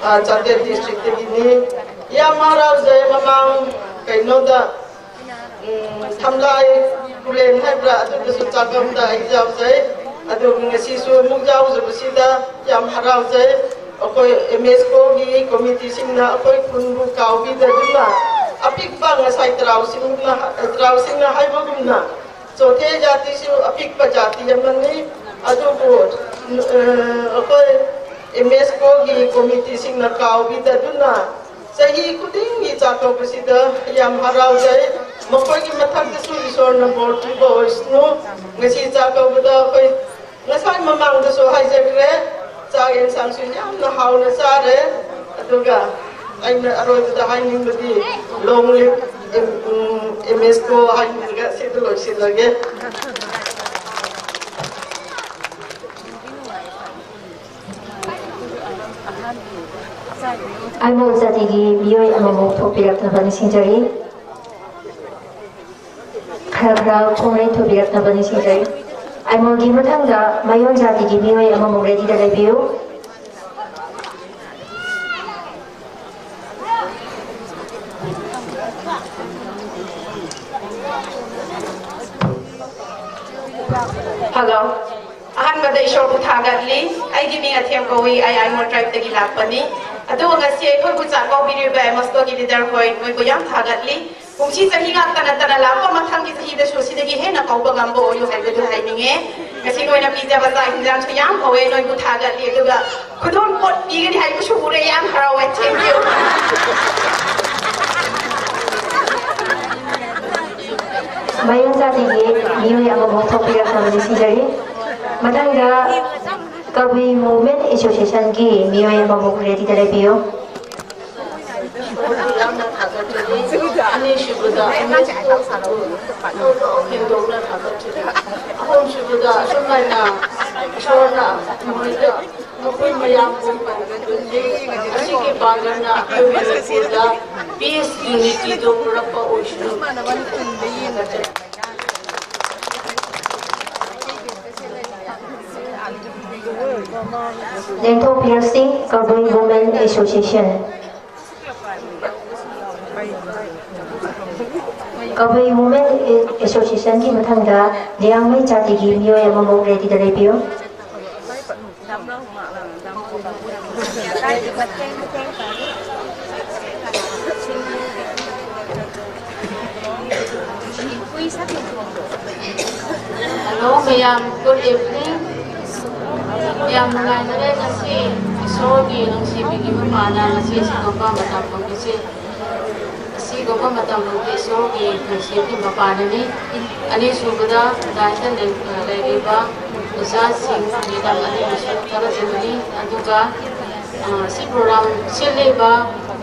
ꯑ, ꯆꯥꯟꯗꯦꯜ ꯗꯤꯁꯇ꯭ꯔꯤꯛꯇꯒꯤꯅꯤ꯫ ꯌꯥꯝ ꯍꯔꯥꯎꯖꯩ, ꯃꯃꯥꯡ ꯀꯩꯅꯣꯗ ꯎꯝ, ꯊꯝꯂꯥꯏ ꯇꯨꯔꯦꯟ ꯍꯥꯏꯕ꯭ꯔꯥ, ꯑꯗꯨꯗꯁꯨ ꯆꯥꯛꯕꯝꯗ ꯑꯩ ꯌꯥꯎꯖꯩ꯫ ꯑꯗꯨ ꯉꯁꯤꯁꯨ ꯑꯃꯨꯛ ꯌꯥꯎꯖꯕꯁꯤꯗ ꯌꯥꯝ ꯍꯔꯥꯎꯖꯩ꯫ ꯑꯩꯈꯣꯏ ꯑꯦꯝ ꯑꯦꯁ ꯀꯣꯒꯤ ꯀꯣꯃꯤꯇꯤꯁꯤꯡꯅ ꯑꯩꯈꯣꯏ ꯈꯨꯟꯕꯨ ꯀꯥꯎꯕꯤꯗꯗꯨꯅ ꯑꯄꯤꯛꯄ ꯉꯁꯥꯏ ꯇꯔꯥꯎꯁꯤꯡꯅ, ꯇꯔꯥꯎꯁꯤꯡꯅ ꯍꯥꯏꯕꯒꯨꯝꯅ ꯆꯣꯊꯦ ꯖꯥꯇꯤꯁꯨ ꯑꯄꯤꯛꯄ ꯖꯥꯇꯤ ꯑꯃꯅꯤ꯫ ꯑꯗꯨꯕꯨ, ꯑ, ꯑꯩꯈꯣꯏ ꯑꯦꯝ ꯑꯦꯁ ꯀꯣꯒꯤ ꯀꯣꯃꯤꯇꯤꯁꯤꯡꯅ ꯀꯥꯎꯕꯤꯗꯗꯨꯅ ꯆꯍꯤ ꯈꯨꯗꯤꯡꯒꯤ ꯆꯥꯛꯀꯧꯕꯁꯤꯗ ꯌꯥꯝ ꯍꯔꯥꯎꯖꯩ꯫ ꯃꯈꯣꯏꯒꯤ ꯃꯊꯛꯇꯁꯨ ꯏꯁꯣꯔꯅ ꯕꯣꯔ ꯄꯤꯕ ꯑꯣꯏꯁꯅꯨ꯫ ꯉꯁꯤ ꯆꯥꯛꯀꯧꯕꯗ ꯑꯩꯈꯣꯏ ꯉꯁꯥꯏ ꯃꯃꯥꯡꯗꯁꯨ ꯍꯥꯏꯖꯈ꯭ꯔꯦ, ꯆꯥꯛ ꯌꯦꯟꯁꯥꯡꯁꯨ ꯌꯥꯝꯅ ꯍꯥꯎꯅ ꯆꯥꯔꯦ꯫ ꯑꯗꯨꯒ ꯑꯩꯅ ꯑꯔꯣꯏꯕꯗ ꯍꯥꯏꯅꯤꯡꯕꯗꯤ long live M S ꯀꯣ ꯍꯥꯏꯅꯤꯡꯉꯒ ꯁꯤꯗ ꯂꯣꯏꯁꯤꯜꯂꯒꯦ꯫ ꯑꯥꯏꯃꯣꯜ ꯖꯥꯇꯤꯒꯤ ꯃꯤꯑꯣꯏ ꯑꯃꯃꯨꯛ ꯊꯣꯛꯄꯤꯔꯛꯅꯕ ꯅꯤꯡꯁꯤꯡꯖꯔꯤ꯫ ꯈꯔ ꯈꯔ ꯈꯣꯡꯂꯩ ꯊꯨꯕꯤꯔꯛꯅꯕ ꯅꯤꯡꯁꯤꯡꯖꯔꯤ꯫ ꯑꯥꯏꯃꯣꯜꯒꯤ ꯃꯊꯪꯗ ꯃꯌꯣꯟ ꯖꯥꯇꯤꯒꯤ ꯃꯤꯑꯣꯏ ꯑꯃꯃꯨꯛ ꯔꯦꯗꯤꯗ ꯂꯩꯕꯤꯌꯨ꯫ ꯍꯜꯂꯣ꯫ ꯑꯍꯥꯟꯕꯗ ꯏꯁꯣꯔꯕꯨ ꯊꯥꯒꯠꯂꯤ꯫ ꯑꯩꯒꯤ ꯃꯤꯡ ꯑꯊꯦꯝ ꯀꯧꯏ꯫ ꯑꯩ ꯑꯥꯏꯃꯣꯜ tribe ꯇꯒꯤ ꯂꯥꯛꯄꯅꯤ꯫ ꯑꯗꯨꯒ ꯉꯁꯤ ꯑꯩꯈꯣꯏꯕꯨ ꯆꯥꯛꯀꯧꯕꯤꯔꯤꯕ ꯑꯦꯃꯣꯁꯀꯣꯒꯤ leader ꯍꯣꯏ, ꯃꯣꯏꯕꯨ ꯌꯥꯝ ꯊꯥꯒꯠꯂꯤ꯫ ꯀꯨꯝꯁꯤ ꯆꯍꯤ ꯉꯥꯛꯇ ꯅꯠꯇꯅ ꯂꯥꯛꯄ ꯃꯊꯪꯒꯤ ꯆꯍꯤꯗꯁꯨ ꯁꯤꯗꯒꯤ ꯍꯦꯟꯅ ꯀꯧꯕ ꯉꯝꯕ ꯑꯣꯏꯌꯨ ꯍꯥꯏꯕꯗꯨ ꯍꯥꯏꯅꯤꯡꯉꯦ꯫ ꯉꯁꯤ ꯅꯣꯏꯅ ꯄꯤꯖꯕ ꯆꯥꯛ ꯍꯤꯟꯖꯥꯡꯁꯨ ꯌꯥꯝ ꯍꯧꯋꯦ, ꯅꯣꯏꯕꯨ ꯊꯥꯒꯠꯂꯤ꯫ ꯑꯗꯨꯒ ꯈꯨꯗꯣꯜ ꯄꯣꯠ ꯄꯤꯒꯅꯤ ꯍꯥꯏꯕꯁꯨ ꯎꯔꯦ, ꯌꯥꯝ ꯍꯔꯥꯎꯋꯦ꯫ Thank you꯫ ꯃꯌꯣꯟ ꯖꯥꯇꯤꯒꯤ ꯃꯤꯑꯣꯏ ꯑꯃꯃꯨꯛ ꯊꯣꯛꯄꯤꯔꯛꯅꯕ ꯅꯤꯡꯁꯤꯡꯖꯔꯤ꯫ ꯃꯊꯪꯗ ꯀꯕꯨꯏ Women Association ꯒꯤ ꯃꯤꯑꯣꯏ ꯑꯃꯃꯨꯛ ꯔꯦꯗꯤꯗ ꯂꯩꯕꯤꯌꯨ꯫ ꯌꯥꯝꯅ ꯊꯥꯒꯠꯆꯔꯤ꯫ ꯑꯅꯤꯁꯨꯕꯗ ꯑꯦꯝ ꯑꯦꯁ ꯍꯦꯟꯗꯣꯛꯅ ꯊꯥꯒꯠꯆꯔꯤ꯫ ꯑꯍꯨꯝꯁꯨꯕꯗ ꯑꯁꯨꯝ ꯍꯥꯏꯅ ꯏꯁꯣꯔꯅ ꯃꯈꯣꯏꯗ, ꯃꯈꯣꯏ ꯃꯌꯥꯝꯕꯨ ꯄꯟꯕꯤꯗꯨꯅ ꯑꯁꯤꯒꯤ ꯄꯥꯡꯒꯜꯅ ꯑꯩꯈꯣꯏ ꯃꯅꯤꯄꯨꯔꯗ peace, unity ꯗꯨ ꯄꯨꯔꯛꯄ ꯑꯣꯏꯁꯅꯨ꯫ ꯂꯦꯡꯊꯣꯛꯄꯤꯔꯁꯤ, ꯀꯕꯨꯏ Women Association꯫ ꯀꯕꯨꯏ Women Association ꯒꯤ ꯃꯊꯪꯗ ꯂꯤꯌꯥꯡꯃꯩ ꯖꯥꯇꯤꯒꯤ ꯃꯤꯑꯣꯏ ꯑꯃꯃꯨꯛ ꯔꯦꯗꯤꯗ ꯂꯩꯕꯤꯌꯨ꯫ Hello ꯃꯌꯥꯝ, good evening꯫ ꯌꯥꯝ ꯅꯨꯡꯉꯥꯏꯖꯔꯦ ꯉꯁꯤ ꯏꯁꯣꯔꯒꯤ ꯅꯨꯡꯁꯤꯕꯤꯒꯤ ꯃꯄꯥꯟꯅ ꯉꯁꯤ ꯑꯁꯤꯒꯨꯝꯕ ꯃꯇꯝ ꯐꯪꯕꯁꯦ꯫ ꯑꯁꯤꯒꯨꯝꯕ ꯃꯇꯝ ꯐꯪꯕ ꯏꯁꯣꯔꯒꯤ ꯅꯨꯡꯁꯤꯕꯒꯤ ꯃꯄꯥꯟꯅꯅꯤ꯫ ꯑꯅꯤꯁꯨꯕꯗ ꯗꯥꯏꯇ ꯂꯩ-, ꯂꯩꯔꯤꯕ ꯑꯣꯖꯥꯁꯤꯡ ꯃꯦꯗꯥꯝ ꯑꯅꯤꯕꯨꯁꯨ ꯊꯥꯒꯠꯆꯕꯅꯤ꯫ ꯑꯗꯨꯒ ꯑ, ꯁꯤ ꯄ꯭ꯔꯣꯒ꯭ꯔꯥꯝ ꯁꯤꯜꯂꯤꯕ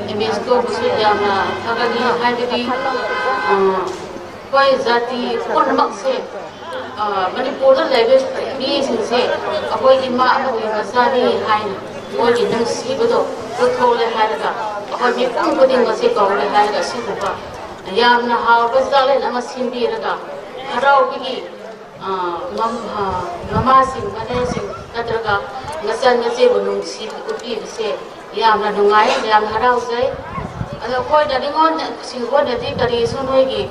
ꯑꯦꯝ ꯑꯦꯁ ꯀꯣꯕꯨꯁꯨ ꯌꯥꯝꯅ ꯊꯥꯒꯠꯂꯤ꯫ ꯍꯥꯏꯕꯗꯤ, ꯑ, ꯑꯩꯈꯣꯏ ꯖꯥꯇꯤ ꯄꯨꯝꯅꯃꯛꯁꯦ, ꯑ, ꯃꯅꯤꯄꯨꯔꯗ ꯂꯩꯕ ꯃꯤꯁꯤꯡꯁꯦ ꯑꯩꯈꯣꯏ ꯏꯃꯥ ꯑꯃꯒꯤ ꯃꯆꯥꯅꯤ ꯍꯥꯏꯅ ꯃꯣꯏꯒꯤ ꯅꯨꯡꯁꯤꯕꯗꯣ ꯎꯠꯊꯣꯛꯂꯦ ꯍꯥꯏꯔꯒ, ꯑꯩꯈꯣꯏ ꯃꯤꯄꯨꯝ ꯈꯨꯗꯤꯡꯃꯛꯁꯦ ꯀꯧꯔꯦ ꯍꯥꯏꯔꯒ, ꯑꯁꯤꯒꯨꯝꯕ ꯌꯥꯝꯅ ꯍꯥꯎꯕ ꯆꯥꯛꯂꯦꯟ ꯑꯃ ꯁꯤꯟꯕꯤꯔꯒ, ꯍꯔꯥꯎꯕꯒꯤ ꯑ, ꯃꯝ-, ꯑ, ꯃꯃꯥꯁꯤꯡ, ꯃꯅꯦꯁꯤꯡ ꯅꯠꯇ꯭ꯔꯒ ꯃꯆꯟ ꯃꯆꯦꯕꯨ ꯅꯨꯡꯁꯤ ꯎꯠꯄꯤꯕꯁꯦ ꯌꯥꯝꯅ ꯅꯨꯡꯉꯥꯏ, ꯌꯥꯝꯅ ꯍꯔꯥꯎꯖꯩ꯫ ꯑꯗꯣ ꯑꯩꯈꯣꯏꯅ ꯅꯤꯉꯣꯜꯁꯤꯡ ꯑꯩꯈꯣꯏꯅꯗꯤ ꯀꯔꯤꯁꯨ ꯅꯣꯏꯒꯤ,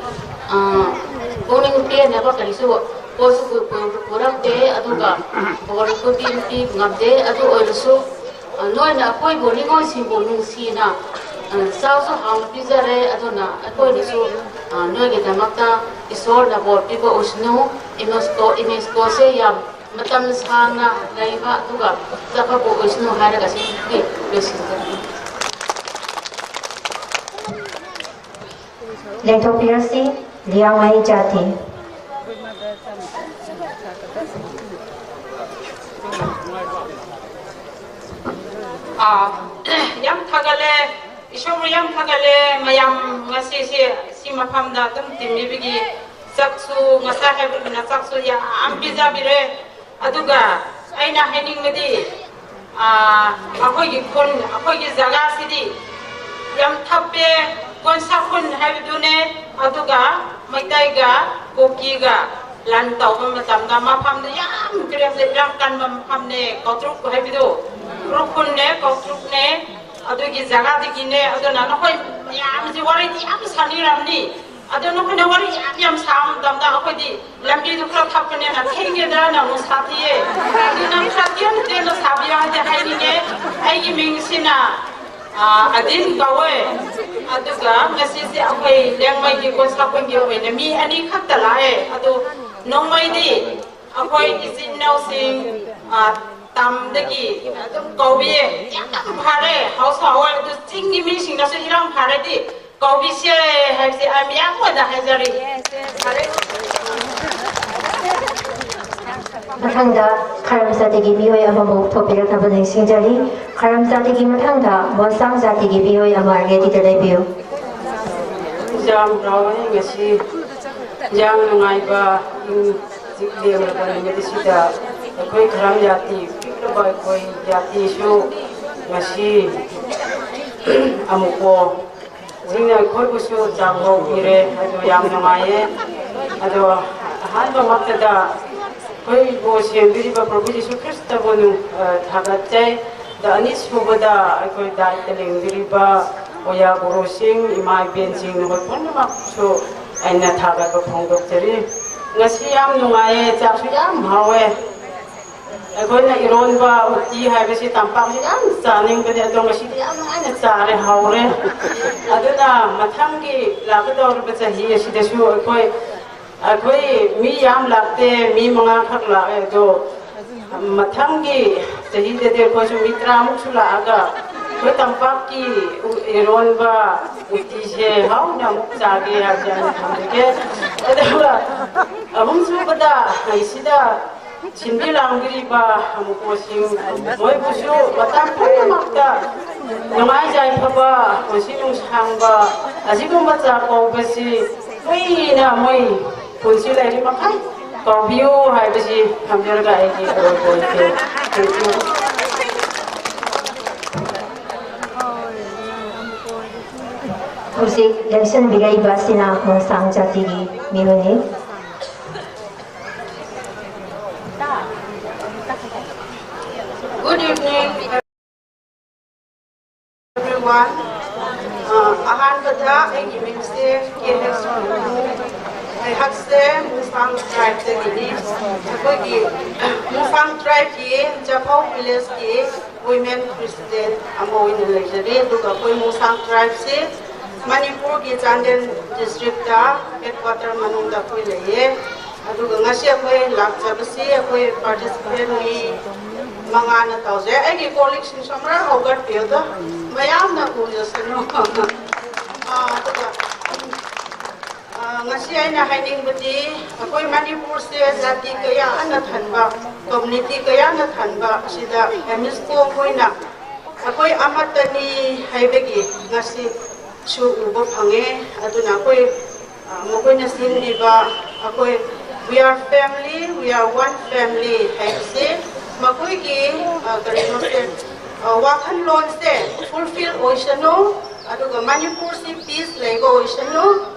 ꯑ, ꯄꯨꯛꯅꯤꯡ ꯄꯦꯟꯅꯕ ꯀꯔꯤꯁꯨ ꯄꯣꯠꯁꯨ ꯄꯨ-, ꯄꯨ-, ꯄꯨꯔꯛꯇꯦ, ꯑꯗꯨꯒ ꯕꯣꯔ ꯄꯤꯕꯤ ꯄꯤꯕ ꯉꯝꯗꯦ꯫ ꯑꯗꯨ ꯑꯣꯏꯔꯁꯨ, ꯑ, ꯅꯣꯏꯅ ꯑꯩꯈꯣꯏꯕꯨ ꯅꯤꯉꯣꯜꯁꯤꯡꯕꯨ ꯅꯨꯡꯁꯤꯅ, ꯑ, ꯆꯥꯛꯁꯨ ꯍꯥꯎꯅ ꯄꯤꯖꯔꯦ꯫ ꯑꯗꯨꯅ ꯑꯩꯈꯣꯏꯅꯁꯨ, ꯑ, ꯅꯣꯏꯒꯤꯗꯃꯛꯇ ꯏꯁꯣꯔꯅ ꯕꯣꯔ ꯄꯤꯕ ꯑꯣꯏꯁꯅꯨ꯫ ꯏꯃꯦꯁꯀꯣ, ꯏꯃꯦꯁꯀꯣꯁꯦ ꯌꯥꯝ ꯃꯇꯝ ꯁꯥꯡꯅ ꯂꯩꯕ ꯑꯗꯨꯒ ꯆꯥꯎꯈꯠꯄ ꯑꯣꯏꯁꯅꯨ ꯍꯥꯏꯔꯒ ꯁꯤꯒꯤ ꯂꯣꯏꯁꯤꯟꯖꯔꯤ꯫ ꯂꯦꯡꯊꯣꯛꯄꯤꯔꯁꯤ, ꯂꯤꯌꯥꯡꯃꯩ ꯖꯥꯇꯤ꯫ ꯑꯥ, ꯌꯥꯝ ꯊꯥꯒꯠꯂꯦ, ꯏꯁꯣꯔꯕꯨ ꯌꯥꯝ ꯊꯥꯒꯠꯂꯦ꯫ ꯃꯌꯥꯝ ꯉꯁꯤꯁꯦ ꯁꯤ ꯃꯐꯝꯗ ꯑꯗꯨꯝ ꯇꯤꯟꯕꯤꯕꯒꯤ, ꯆꯥꯛꯁꯨ ꯉꯁꯥꯏ ꯍꯥꯏꯕꯒꯨꯝꯅ ꯆꯥꯛꯁꯨ ꯌꯥꯝ ꯄꯤꯖꯕꯤꯔꯦ꯫ ꯑꯗꯨꯒ ꯑꯩꯅ ꯍꯥꯏꯅꯤꯡꯕꯗꯤ, ꯑꯥ, ꯑꯩꯈꯣꯏꯒꯤ ꯈꯨꯟ, ꯑꯩꯈꯣꯏꯒꯤ ꯖꯒꯥꯁꯤꯗꯤ ꯌꯥꯝ ꯊꯞꯄꯦ꯫ ꯀꯣꯟꯁꯥ ꯈꯨꯟ ꯍꯥꯏꯕꯗꯨꯅꯦ, ꯑꯗꯨꯒ ꯃꯩꯇꯩꯒ ꯀꯨꯀꯤꯒ ꯂꯥꯟ ꯇꯧꯕ ꯃꯇꯝꯗ ꯃꯐꯝꯗꯨ ꯌꯥꯝ ꯀꯔꯤ ꯍꯥꯏꯁꯤꯔ, ꯏꯔꯥꯡ ꯀꯟꯕ ꯃꯐꯝꯅꯦ, ꯀꯧꯇ꯭ꯔꯨꯛ ꯍꯥꯏꯕꯗꯨ꯫ ꯎꯈ꯭ꯔꯨꯜ ꯈꯨꯟꯅꯦ, ꯀꯧꯇ꯭ꯔꯨꯛꯅꯦ, ꯑꯗꯨꯒꯤ ꯖꯒꯥꯗꯒꯤꯅꯦ꯫ ꯑꯗꯨꯅ ꯅꯈꯣꯏ ꯃꯌꯥꯝꯁꯤ ꯋꯥꯔꯤꯗꯤ ꯌꯥꯝ ꯁꯥꯅꯤꯡꯔꯝꯅꯤ꯫ ꯑꯗꯨ ꯅꯈꯣꯏꯅ ꯋꯥꯔꯤ ꯌꯥꯝ ꯌꯥꯝ ꯁꯥꯕ ꯃꯇꯝꯗ ꯑꯩꯈꯣꯏꯗꯤ ꯂꯝꯕꯤꯗꯨ ꯈꯔ ꯊꯛꯄꯅꯤꯅ ꯊꯦꯡꯒꯗ꯭ꯔꯥꯅ ꯑꯃꯨꯛ ꯁꯥꯊꯤꯌꯦ꯫ ꯑꯗꯨ ꯅꯪ ꯈꯔ ꯇꯦꯟꯅ ꯇꯦꯟꯅ ꯁꯥꯕꯤꯌꯣ ꯍꯥꯏꯗꯤ ꯍꯥꯏꯅꯤꯡꯉꯦ꯫ ꯑꯩꯒꯤ ꯃꯤꯡꯁꯤꯅ, ꯑꯥ, ꯑꯗꯤꯟ ꯀꯧꯋꯦ꯫ ꯑꯗꯨꯒ ꯉꯁꯤꯁꯦ ꯑꯩꯈꯣꯏ ꯂꯦꯡꯃꯩꯒꯤ ꯀꯣꯟꯁꯥ ꯈꯨꯟꯒꯤ ꯑꯣꯏꯅ ꯃꯤ ꯑꯅꯤ ꯈꯛꯇ ꯂꯥꯛꯑꯦ꯫ ꯑꯗꯨ ꯅꯣꯡꯃꯩꯗꯤ ꯑꯩꯈꯣꯏ ꯏꯆꯤꯟ ꯏꯅꯥꯎꯁꯤꯡ, ꯑꯥ, ꯇꯝꯗꯒꯤ ꯑꯗꯨꯝ ꯀꯧꯕꯤꯌꯦ꯫ ꯌꯥꯝ ꯐꯔꯦ, ꯍꯥꯎꯁꯨ ꯍꯥꯎꯋꯦ꯫ ꯑꯗꯨ ꯆꯤꯡꯒꯤ ꯃꯤꯁꯤꯡꯅꯁꯨ ꯏꯔꯥꯡ ꯐꯔꯗꯤ ꯀꯧꯕꯤꯁꯦ ꯍꯥꯏꯕꯁꯦ ꯑꯩ ꯃꯌꯥꯝ ꯑꯣꯏꯅ ꯍꯥꯏꯖꯔꯤ꯫ ꯐꯔꯦ꯫ ꯃꯊꯪꯗ ꯈꯔꯝ ꯖꯥꯇꯤꯒꯤ ꯃꯤꯑꯣꯏ ꯑꯃꯕꯨ ꯊꯣꯛꯄꯤꯔꯛꯅꯕ ꯅꯤꯡꯁꯤꯡꯖꯔꯤ꯫ ꯈꯔꯝ ꯖꯥꯇꯤꯒꯤ ꯃꯊꯪꯗ ꯃꯣꯟꯁꯥꯡ ꯖꯥꯇꯤꯒꯤ ꯃꯤꯑꯣꯏ ꯑꯃ ready ꯗ ꯂꯩꯕꯤꯌꯨ꯫ ꯌꯥꯝ ꯍꯔꯥꯎꯋꯦ ꯉꯁꯤ ꯌꯥꯝ ꯅꯨꯡꯉꯥꯏꯕ ꯏꯪ ꯆꯤꯛ ꯂꯦꯝꯂꯕ ꯅꯨꯃꯤꯠ ꯑꯁꯤꯗ ꯑꯩꯈꯣꯏ ꯈꯔꯝ ꯖꯥꯇꯤ ꯄꯤꯛꯂꯕ ꯑꯩꯈꯣꯏ ꯖꯥꯇꯤꯁꯨ ꯉꯁꯤ ꯑꯃꯨꯛꯀꯣ ꯁꯤꯡꯅ ꯑꯩꯈꯣꯏꯕꯨꯁꯨ ꯆꯥꯛ ꯀꯧꯕꯤꯔꯦ꯫ ꯑꯗꯨ ꯌꯥꯝ ꯅꯨꯡꯉꯥꯏꯌꯦ꯫ ꯑꯗꯣ ꯑꯍꯥꯟꯕꯃꯛꯇꯗ ꯑꯩꯈꯣꯏꯕꯨ ꯁꯦꯝꯕꯤꯔꯤꯕ ꯄ꯭ꯔꯚꯨ ꯖꯤꯁꯨ ꯈ꯭ꯔꯤꯁꯇꯕꯨ ꯅꯨꯡ-, ꯑ, ꯊꯥꯒꯠꯆꯩ꯫ ꯑꯗ ꯑꯅꯤꯁꯨꯕꯗ ꯑꯩꯈꯣꯏ ꯗꯥꯏꯠꯇ ꯂꯦꯡꯕꯤꯔꯤꯕ ꯑꯣꯖꯥ ꯒꯨꯔꯨꯁꯤꯡ, ꯏꯃꯥ ꯏꯕꯦꯟꯁꯤꯡ, ꯅꯈꯣꯏ ꯄꯨꯝꯅꯃꯛꯁꯨ ꯑꯩꯅ ꯊꯥꯒꯠꯄ ꯐꯣꯡꯗꯣꯛꯆꯔꯤ꯫ ꯉꯁꯤ ꯌꯥꯝ ꯅꯨꯡꯉꯥꯏꯌꯦ, ꯆꯥꯛꯁꯨ ꯌꯥꯝ ꯍꯥꯎꯋꯦ꯫ ꯑꯩꯈꯣꯏꯅ ꯏꯔꯣꯟꯕ ꯎꯇꯤ ꯍꯥꯏꯕꯁꯤ ꯇꯝꯄꯥꯛꯁꯤ ꯌꯥꯝ ꯆꯥꯅꯤꯡꯕꯅꯤ, ꯑꯗꯣ ꯉꯁꯤꯗꯤ ꯌꯥꯝ ꯅꯨꯡꯉꯥꯏꯅ ꯆꯥꯔꯦ, ꯍꯥꯎꯔꯦ꯫ ꯑꯗꯨꯅ ꯃꯊꯪꯒꯤ ꯂꯥꯛꯀꯗꯧꯔꯤꯕ ꯆꯍꯤ ꯑꯁꯤꯗꯁꯨ ꯑꯩꯈꯣꯏ, ꯑꯩꯈꯣꯏ ꯃꯤ ꯌꯥꯝ ꯂꯥꯛꯇꯦ, ꯃꯤ ꯃꯉꯥ ꯈꯛ ꯂꯥꯛꯑꯦ, ꯑꯗꯣ ꯃꯊꯪꯒꯤ ꯆꯍꯤꯗꯗꯤ ꯑꯩꯈꯣꯏꯁꯨ ꯃꯤ ꯇꯔꯥꯃꯨꯛꯁꯨ ꯂꯥꯛꯑꯒ ꯑꯩꯈꯣꯏ ꯇꯝꯄꯥꯛꯀꯤ ꯎ-, ꯏꯔꯣꯟꯕ ꯎꯇꯤꯁꯦ ꯍꯥꯎꯅ ꯑꯃꯨꯛ ꯆꯥꯒꯦ ꯍꯥꯏꯕꯁꯦ ꯑꯩꯅ ꯊꯝꯖꯒꯦ꯫ ꯑꯗꯨꯒ ꯑꯍꯨꯝꯁꯨꯕꯗ ꯑꯩꯁꯤꯗ ꯁꯤꯟꯕꯤ ꯂꯥꯡꯕꯤꯔꯤꯕ ꯑꯃꯨꯛꯄꯣꯠꯁꯤꯡ ꯃꯣꯏꯕꯨꯁꯨ ꯃꯇꯝ ꯄꯨꯝꯅꯃꯛꯇ ꯅꯨꯡꯉꯥꯏ ꯌꯥꯏꯐꯕ, ꯄꯨꯟꯁꯤ ꯅꯨꯡꯁꯥꯡꯕ, ꯑꯁꯤꯒꯨꯝꯕ ꯆꯥꯛ ꯀꯧꯕꯁꯤ ꯀꯨꯏꯅ ꯃꯣꯏ ꯄꯨꯟꯁꯤ ꯂꯩꯔꯤ ꯃꯈꯩ ꯀꯧꯕꯤꯌꯨ ꯍꯥꯏꯕꯁꯤ ꯊꯝꯖꯔꯒ ꯑꯩꯒꯤ ꯑꯔꯣꯏꯕ ꯑꯣꯏꯖꯔꯦ꯫ Thank you꯫ ꯍꯧꯖꯤꯛ ꯂꯦꯡꯁꯤꯟꯕꯤꯔꯛꯏꯕ ꯑꯁꯤꯅ ꯃꯣꯟꯁꯥꯡ ꯖꯥꯇꯤꯒꯤ ꯃꯤꯑꯣꯏꯅꯤ꯫ Good evening, everyone. ꯑ, ꯑꯍꯥꯟꯕꯗ ꯑꯩꯒꯤ ꯃꯤꯡꯁꯦ ꯀꯦ ꯑꯦꯁ ꯃꯨꯔꯃꯨ꯫ ꯑꯩꯍꯥꯛꯁꯦ ꯃꯨꯁꯥꯡ ꯇ꯭ꯔꯥꯏꯕꯇꯒꯤꯅꯤ꯫ ꯑꯩꯈꯣꯏꯒꯤ ꯃꯨꯁꯥꯡ ꯇ꯭ꯔꯥꯏꯕꯀꯤ ꯆꯥꯐꯧ ꯚꯤꯂꯦꯖꯀꯤ ꯋꯤꯃꯦꯟ ꯄ꯭ꯔꯦꯁꯤꯗꯦꯟꯠ ꯑꯃ ꯑꯣꯏꯅ ꯂꯩꯖꯔꯤ꯫ ꯑꯗꯨꯒ ꯑꯩꯈꯣꯏ ꯃꯨꯁꯥꯡ ꯇ꯭ꯔꯥꯏꯕꯁꯤ ꯃꯅꯤꯄꯨꯔꯒꯤ ꯆꯥꯟꯗꯦꯜ ꯗꯤꯁꯇ꯭ꯔꯤꯛꯇ ꯍꯦꯗꯀ꯭ꯋꯥꯇꯔ ꯃꯅꯨꯡꯗ ꯑꯩꯈꯣꯏ ꯂꯩꯌꯦ꯫ ꯑꯗꯨꯒ ꯉꯁꯤ ꯑꯩꯈꯣꯏ ꯂꯥꯛꯆꯕꯁꯤ ꯑꯩꯈꯣꯏ ꯄꯥꯔꯇꯤꯁꯤꯄꯦꯟ ꯃꯤ ꯃꯉꯥꯅ ꯇꯧꯖꯩ꯫ ꯑꯩꯒꯤ ꯀꯣꯂꯤꯛꯁꯤꯡꯁꯨ ꯑꯃꯔꯛ ꯍꯧꯒꯠꯄꯤꯌꯨꯗ, ꯃꯌꯥꯝꯅ ꯎꯖꯁꯅꯨ꯫ ꯑꯥ, ꯑꯗꯨꯒ, ꯑꯥ, ꯑ, ꯉꯁꯤ ꯑꯩꯅ ꯍꯥꯏꯅꯤꯡꯕꯗꯤ, ꯑꯩꯈꯣꯏ ꯃꯅꯤꯄꯨꯔꯁꯦ ꯖꯥꯇꯤ ꯀꯌꯥꯅ ꯊꯟꯕ, ꯀꯝꯃ꯭ꯌꯨꯅꯤꯇꯤ ꯀꯌꯥꯅ ꯊꯟꯕ ꯑꯁꯤꯗ ꯑꯦꯝ ꯑꯦꯁ ꯀꯣ ꯃꯣꯏꯅ ꯑꯩꯈꯣꯏ ꯑꯃꯠꯇꯅꯤ ꯍꯥꯏꯕꯒꯤ ꯉꯁꯤꯁꯨ ꯎꯕ ꯐꯪꯉꯦ꯫ ꯑꯗꯨꯅ ꯑꯩꯈꯣꯏ, ꯑ, ꯃꯈꯣꯏꯅ ꯁꯤꯟꯕꯤꯕ ꯑꯩꯈꯣꯏ "We are family, we are one family" ꯍꯥꯏꯕꯁꯦ ꯃꯈꯣꯏꯒꯤ, ꯑ, ꯀꯔꯤꯅꯣꯁꯦ, ꯑ, ꯋꯥꯈꯜꯂꯣꯟꯁꯦ ꯐꯨꯜꯐꯤꯜ ꯑꯣꯏꯁꯅꯨ, ꯑꯗꯨꯒ ꯃꯅꯤꯄꯨꯔꯁꯤ ꯄꯤꯁ ꯂꯩꯕ ꯑꯣꯏꯁꯅꯨ꯫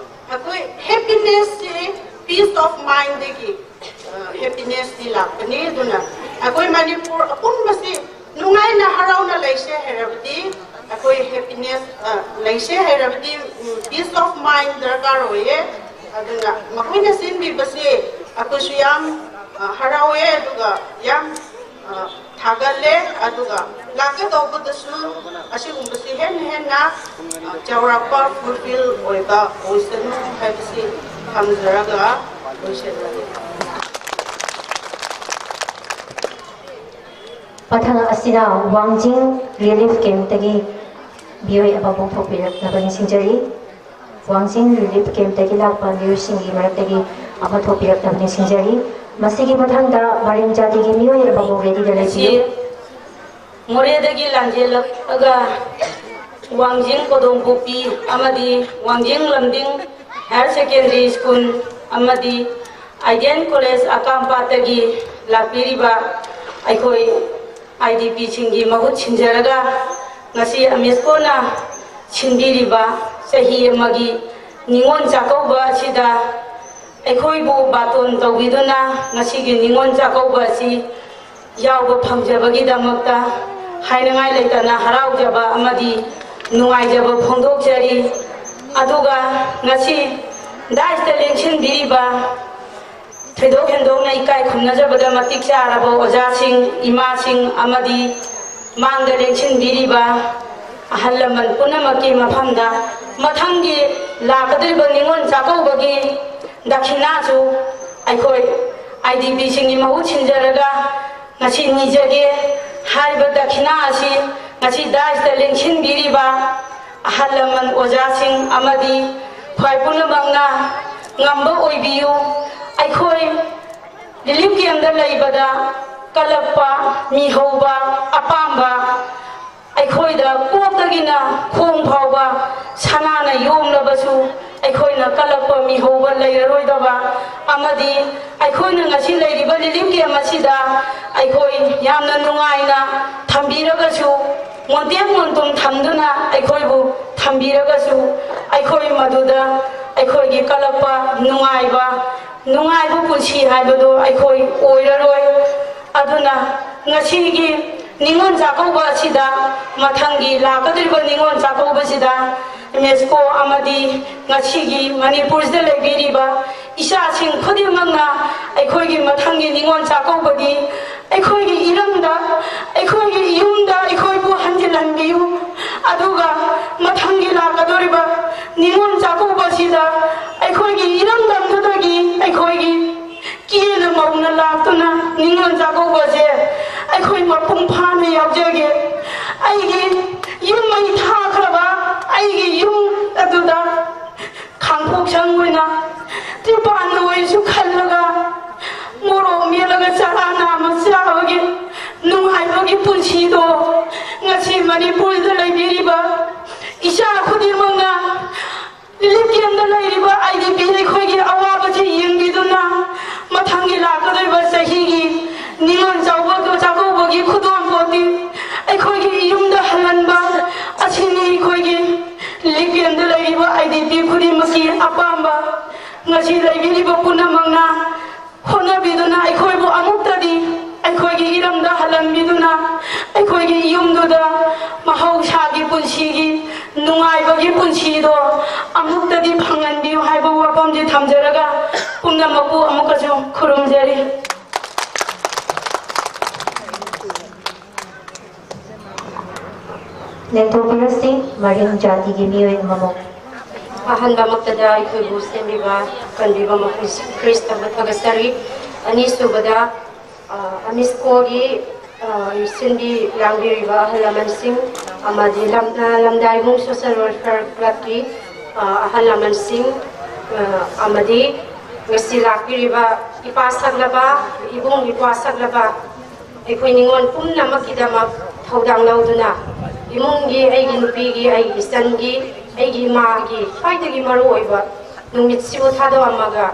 ꯑꯩꯈꯣꯏ ꯍꯦꯄꯤꯅꯦꯁꯁꯤ ꯄꯤꯁ ꯑꯣꯐ ꯃꯥꯏꯟꯗꯒꯤ, ꯑ, ꯍꯦꯄꯤꯅꯦꯁꯇꯤ ꯂꯥꯛꯄꯅꯤ꯫ ꯑꯗꯨꯅ ꯑꯩꯈꯣꯏ ꯃꯅꯤꯄꯨꯔ ꯑꯄꯨꯟꯕꯁꯤ ꯅꯨꯡꯉꯥꯏꯅ ꯍꯔꯥꯎꯅ ꯂꯩꯁꯦ ꯍꯥꯏꯔꯕꯗꯤ, ꯑꯩꯈꯣꯏ ꯍꯦꯄꯤꯅꯦꯁ, ꯑ, ꯂꯩꯁꯦ ꯍꯥꯏꯔꯕꯗꯤ, ꯎꯝ, ꯄꯤꯁ ꯑꯣꯐ ꯃꯥꯏꯟ ꯗꯔꯀꯥꯔ ꯑꯣꯏꯌꯦ꯫ ꯑꯗꯨꯅ ꯃꯈꯣꯏꯅ ꯁꯤꯟꯕꯤꯕꯁꯦ ꯑꯩꯈꯣꯏꯁꯨ ꯌꯥꯝ, ꯑ, ꯍꯔꯥꯎꯋꯦ, ꯑꯗꯨꯒ ꯌꯥꯝ, ꯑ, ꯊꯥꯒꯠꯂꯦ꯫ ꯑꯗꯨꯒ ꯂꯥꯛꯀꯗꯧꯕꯗꯁꯨ ꯑꯁꯤꯒꯨꯝꯕꯁꯤ ꯍꯦꯟꯅ ꯍꯦꯟꯅ, ꯑ, ꯆꯥꯎꯔꯥꯛꯄ ꯐꯨꯜꯐꯤꯜ ꯑꯣꯏꯕ ꯑꯣꯏꯁꯅꯨ ꯍꯥꯏꯕꯁꯤ ꯊꯝꯖꯔꯒ ꯂꯣꯏꯁꯤꯜꯂꯒꯦ꯫ ꯃꯊꯪ ꯑꯁꯤꯅ ꯋꯥꯡꯖꯤꯡ ꯔꯤꯂꯤꯐ ꯀꯦꯝꯞꯇꯒꯤ ꯃꯤꯑꯣꯏ ꯑꯃꯕꯨ ꯊꯣꯛꯄꯤꯔꯛꯅꯕ ꯅꯤꯡꯁꯤꯡꯖꯔꯤ꯫ ꯋꯥꯡꯖꯤꯡ ꯔꯤꯂꯤꯐ ꯀꯦꯝꯞꯇꯒꯤ ꯂꯥꯛꯄ ꯃꯤꯑꯣꯏꯁꯤꯡꯒꯤ ꯃꯔꯛꯇꯒꯤ ꯑꯃ ꯊꯣꯛꯄꯤꯔꯛꯅꯕ ꯅꯤꯡꯁꯤꯡꯖꯔꯤ꯫ ꯃꯁꯤꯒꯤ ꯃꯊꯪꯗ ꯃꯔꯤꯡ ꯖꯥꯇꯤꯒꯤ ꯃꯤꯑꯣꯏ ꯑꯃꯕꯨ ꯔꯦꯗꯤꯗ ꯂꯩꯕꯤꯌꯨ꯫ ꯃꯣꯔꯦꯗꯒꯤ ꯂꯥꯟꯖꯦꯜꯂꯛꯂꯒ ꯋꯥꯡꯖꯤꯡ ꯀꯣꯗꯣꯝꯄꯣꯛꯄꯤ ꯑꯃꯗꯤ ꯋꯥꯡꯖꯤꯡ ꯂꯝꯗꯤꯡ ꯍꯥꯌꯔ ꯁꯦꯀꯦꯟꯗꯔꯤ ꯁ꯭ꯀꯨꯜ ꯑꯃꯗꯤ ꯑꯥꯏꯗꯤꯌꯥꯟ ꯀꯣꯂꯦꯖ ꯑꯀꯥꯝꯄꯥꯠꯇꯒꯤ ꯂꯥꯛꯄꯤꯔꯤꯕ ꯑꯩꯈꯣꯏ ꯑꯥꯏ ꯗꯤ ꯄꯤꯁꯤꯡꯒꯤ ꯃꯍꯨꯠ ꯁꯤꯟꯖꯔꯒ ꯉꯁꯤ ꯑꯃꯦꯁꯀꯣꯅ ꯁꯤꯟꯕꯤꯔꯤꯕ ꯆꯍꯤ ꯑꯃꯒꯤ ꯅꯤꯉꯣꯜ ꯆꯥꯛꯀꯧꯕ ꯑꯁꯤꯗ ꯑꯩꯈꯣꯏꯕꯨ ꯕꯥꯇꯣꯟ ꯇꯧꯕꯤꯗꯨꯅ ꯉꯁꯤꯒꯤ ꯅꯤꯉꯣꯜ ꯆꯥꯛꯀꯧꯕ ꯑꯁꯤ ꯌꯥꯎꯕ ꯐꯪꯖꯕꯒꯤꯗꯃꯛꯇ ꯍꯥꯏꯅꯤꯡꯉꯥꯏ ꯂꯩꯇꯅ ꯍꯔꯥꯎꯖꯕ ꯑꯃꯗꯤ ꯅꯨꯡꯉꯥꯏꯖꯕ ꯐꯣꯡꯗꯣꯛꯆꯔꯤ꯫ ꯑꯗꯨꯒ ꯉꯁꯤ ꯗꯥꯏꯁꯇ ꯂꯦꯡꯁꯤꯟꯕꯤꯔꯤꯕ ꯊꯣꯏꯗꯣꯛ ꯍꯦꯟꯗꯣꯛꯅ ꯏꯀꯥꯏ ꯈꯨꯝꯅꯖꯕꯗ ꯃꯇꯤꯛ ꯆꯥꯔꯕ ꯑꯣꯖꯥꯁꯤꯡ, ꯏꯃꯥꯁꯤꯡ ꯑꯃꯗꯤ ꯃꯥꯡꯗ ꯂꯦꯡꯁꯤꯟꯕꯤꯔꯤꯕ ꯑꯍꯜ ꯂꯃꯟ ꯄꯨꯝꯅꯃꯛꯀꯤ ꯃꯐꯝꯗ ꯃꯊꯪꯒꯤ ꯂꯥꯛꯀꯗꯧꯔꯤꯕ ꯅꯤꯉꯣꯜ ꯆꯥꯛꯀꯧꯕꯒꯤ ꯗꯈꯤꯅꯥꯁꯨ ꯑꯩꯈꯣꯏ ꯑꯥꯏ ꯗꯤ ꯄꯤꯁꯤꯡꯒꯤ ꯃꯍꯨꯠ ꯁꯤꯟꯖꯔꯒ ꯉꯁꯤ ꯅꯤꯖꯒꯦ꯫ ꯍꯥꯏꯔꯤꯕ ꯗꯈꯤꯅꯥ ꯑꯁꯤ ꯉꯁꯤ ꯗꯥꯏꯁꯇ ꯂꯦꯡꯁꯤꯟꯕꯤꯔꯤꯕ ꯑꯍꯜ ꯂꯃꯟ ꯑꯣꯖꯥꯁꯤꯡ ꯑꯃꯗꯤ ꯈ꯭ꯋꯥꯏ ꯄꯨꯝꯅꯃꯛꯅ ꯉꯝꯕ ꯑꯣꯏꯕꯤꯌꯨ꯫ ꯑꯩꯈꯣꯏ ꯔꯤꯂꯤꯐ ꯀꯦꯝꯗ ꯂꯩꯕꯗ ꯀꯜꯂꯛꯄ, ꯃꯤꯍꯧꯕ, ꯑꯄꯥꯝꯕ, ꯑꯩꯈꯣꯏꯗ ꯀꯣꯛꯇꯒꯤꯅ ꯈꯣꯡ ꯐꯥꯎꯕ ꯁꯅꯥꯅ ꯌꯣꯝꯂꯕꯁꯨ, ꯑꯩꯈꯣꯏꯅ ꯀꯜꯂꯛꯄ ꯃꯤꯍꯧꯕ ꯂꯩꯔꯔꯣꯏꯗꯕ ꯑꯃꯗꯤ ꯑꯩꯈꯣꯏꯅ ꯉꯁꯤ ꯂꯩꯔꯤꯕ ꯔꯤꯂꯤꯐ ꯀꯦꯝ ꯑꯁꯤꯗ ꯑꯩꯈꯣꯏ ꯌꯥꯝꯅ ꯅꯨꯡꯉꯥꯏꯅ ꯊꯝꯕꯤꯔꯒꯁꯨ, ꯃꯣꯟꯇꯦꯛ ꯃꯣꯟꯇꯨꯝ ꯊꯝꯗꯨꯅ ꯑꯩꯈꯣꯏꯕꯨ ꯊꯝꯕꯤꯔꯒꯁꯨ, ꯑꯩꯈꯣꯏ ꯃꯗꯨꯗ ꯑꯩꯈꯣꯏꯒꯤ ꯀꯜꯂꯛꯄ ꯅꯨꯡꯉꯥꯏꯕ, ꯅꯨꯡꯉꯥꯏꯕ ꯄꯨꯟꯁꯤ ꯍꯥꯏꯕꯗꯨ ꯑꯩꯈꯣꯏ ꯑꯣꯏꯔꯔꯣꯏ꯫ ꯑꯗꯨꯅ ꯉꯁꯤꯒꯤ ꯅꯤꯉꯣꯜ ꯆꯥꯛꯀꯧꯕ ꯑꯁꯤꯗ, ꯃꯊꯪꯒꯤ ꯂꯥꯛꯀꯗꯧꯔꯤꯕ ꯅꯤꯉꯣꯜ ꯆꯥꯛꯀꯧꯕꯁꯤꯗ ꯌꯨꯅꯦꯁꯀꯣ ꯑꯃꯗꯤ ꯉꯁꯤꯒꯤ ꯃꯅꯤꯄꯨꯔꯁꯤꯗ ꯂꯩꯕꯤꯔꯤꯕ ꯏꯆꯥꯁꯤꯡ ꯈꯨꯗꯤꯡꯃꯛꯅ ꯑꯩꯈꯣꯏꯒꯤ ꯃꯊꯪꯒꯤ ꯅꯤꯉꯣꯜ ꯆꯥꯛꯀꯧꯕꯗꯤ ꯑꯩꯈꯣꯏꯒꯤ ꯏꯔꯝꯗ, ꯑꯩꯈꯣꯏꯒꯤ ꯌꯨꯝꯗ ꯑꯩꯈꯣꯏꯕꯨ ꯍꯟꯖꯤꯜꯍꯟꯕꯤꯌꯨ꯫ ꯑꯗꯨꯒ ꯃꯊꯪꯒꯤ ꯂꯥꯛꯀꯗꯧꯔꯤꯕ ꯅꯤꯉꯣꯜ ꯆꯥꯛꯀꯧꯕꯁꯤꯗ ꯑꯩꯈꯣꯏꯒꯤ ꯏꯔꯝꯗꯝꯗꯨꯗꯒꯤ ꯑꯩꯈꯣꯏꯒꯤ ꯀꯦꯅ ꯃꯧꯅ ꯂꯥꯛꯇꯨꯅ ꯅꯤꯉꯣꯜ ꯆꯥꯛꯀꯧꯕꯁꯦ ꯑꯩꯈꯣꯏ ꯃꯄꯨꯡ ꯐꯥꯅ ꯌꯥꯎꯖꯒꯦ꯫ ꯑꯩꯒꯤ ꯌꯨꯝ ꯃꯩ ꯊꯥꯈ꯭ꯔꯕ ꯑꯩꯒꯤ ꯌꯨꯝ ꯑꯗꯨꯗ ꯈꯥꯡꯄꯣꯛꯁꯪ ꯑꯣꯏꯅ ꯇ꯭ꯔꯤꯄꯥꯟ ꯑꯣꯏꯔꯁꯨ ꯈꯜꯂꯒ, ꯃꯣꯔꯣꯛ ꯃꯦꯠꯂꯒ ꯆꯔꯥ ꯅꯥꯝꯃ ꯆꯥꯕꯒꯤ ꯅꯨꯡꯉꯥꯏꯕꯒꯤ ꯄꯨꯟꯁꯤꯗꯣ ꯉꯁꯤ ꯃꯅꯤꯄꯨꯔꯗ ꯂꯩꯕꯤꯔꯤꯕ ꯏꯆꯥ ꯈꯨꯗꯤꯡꯃꯛꯅ ꯔꯤꯂꯤꯐ ꯀꯦꯝꯗ ꯂꯩꯔꯤꯕ ꯑꯥꯏ ꯗꯤ ꯄꯤ ꯑꯩꯈꯣꯏꯒꯤ ꯑꯋꯥꯕꯁꯤ ꯌꯦꯡꯕꯤꯗꯨꯅ, ꯃꯊꯪꯒꯤ ꯂꯥꯛꯀꯗꯧꯔꯤꯕ ꯆꯍꯤꯒꯤ ꯅꯤꯉꯣꯜ ꯆꯥꯎꯕ ꯆꯥꯛꯀꯧꯕꯒꯤ ꯈꯨꯗꯣꯜꯄꯣꯠꯇꯤ ꯑꯩꯈꯣꯏꯒꯤ ꯌꯨꯝꯗ ꯍꯜꯍꯟꯕ ꯑꯁꯤꯅꯤ ꯑꯩꯈꯣꯏꯒꯤ ꯔꯤꯂꯤꯐ ꯀꯦꯝꯗ ꯂꯩꯔꯤꯕ ꯑꯥꯏ ꯗꯤ ꯄꯤ ꯈꯨꯗꯤꯡꯃꯛꯀꯤ ꯑꯄꯥꯝꯕ꯫ ꯉꯁꯤ ꯂꯩꯕꯤꯔꯤꯕ ꯄꯨꯝꯅꯃꯛꯅ ꯍꯣꯠꯅꯕꯤꯗꯨꯅ ꯑꯩꯈꯣꯏꯕꯨ ꯑꯃꯨꯛꯇꯗꯤ ꯑꯩꯈꯣꯏꯒꯤ ꯏꯔꯝꯗ ꯍꯜꯍꯟꯕꯤꯗꯨꯅ, ꯑꯩꯈꯣꯏꯒꯤ ꯌꯨꯝꯗꯨꯗ ꯃꯍꯧꯁꯥꯒꯤ ꯄꯨꯟꯁꯤꯒꯤ ꯅꯨꯡꯉꯥꯏꯕꯒꯤ ꯄꯨꯟꯁꯤꯗꯣ ꯑꯃꯨꯛꯇꯗꯤ ꯐꯪꯍꯟꯕꯤꯌꯨ ꯍꯥꯏꯕ ꯋꯥꯐꯝꯁꯤ ꯊꯝꯖꯔꯒ, ꯄꯨꯝꯅꯃꯛꯄꯨ ꯑꯃꯨꯛꯀꯁꯨ ꯈꯨꯔꯨꯝꯖꯔꯤ꯫ ꯂꯦꯡꯊꯣꯛꯄꯤꯔꯁꯤ, ꯃꯔꯤꯡ ꯖꯥꯇꯤꯒꯤ ꯃꯤꯑꯣꯏ ꯑꯃꯃꯨꯛ꯫ ꯑꯍꯥꯟꯕꯃꯛꯇꯗ ꯑꯩꯈꯣꯏꯕꯨ ꯁꯦꯝꯕꯤꯕ ꯀꯟꯕꯤꯕ ꯃꯄꯨ ꯖꯤꯁꯨ ꯈ꯭ꯔꯤꯁꯇꯕꯨ ꯊꯥꯒꯠꯆꯔꯤ꯫ ꯑꯅꯤꯁꯨꯕꯗ, ꯑ, ꯑꯃꯤꯁꯀꯣꯒꯤ, ꯑ, ꯁꯤꯟꯕꯤ ꯂꯥꯡꯕꯤꯔꯤꯕ ꯑꯍꯜ ꯂꯃꯟꯁꯤꯡ ꯑꯃꯗꯤ ꯂꯝ-, ꯑ, ꯂꯝꯗꯥꯏꯕꯨꯡ ꯁꯣꯁꯦꯜ ꯋꯦꯜꯐꯤꯌꯔ ꯀ꯭ꯂꯕꯀꯤ ꯑ, ꯑꯍꯜ ꯂꯃꯟꯁꯤꯡ, ꯑ, ꯑꯃꯗꯤ ꯉꯁꯤ ꯂꯥꯛꯄꯤꯔꯤꯕ ꯏꯄꯥ ꯁꯛꯂꯕ, ꯏꯕꯨꯡ ꯏꯄ꯭ꯋꯥ ꯁꯛꯂꯕ ꯑꯩꯈꯣꯏ ꯅꯤꯉꯣꯜ ꯄꯨꯝꯅꯃꯛꯀꯤꯗꯃꯛ ꯊꯧꯗꯥꯡ ꯂꯧꯗꯨꯅ, ꯏꯃꯨꯡꯒꯤ, ꯑꯩꯒꯤ ꯅꯨꯄꯤꯒꯤ, ꯑꯩꯒꯤ ꯏꯆꯟꯒꯤ, ꯑꯩꯒꯤ ꯏꯃꯥꯒꯤ ꯈ꯭ꯋꯥꯏꯗꯒꯤ ꯃꯔꯨꯑꯣꯏꯕ ꯅꯨꯃꯤꯠꯁꯤꯕꯨ ꯊꯥꯗꯣꯛꯑꯝꯃꯒ,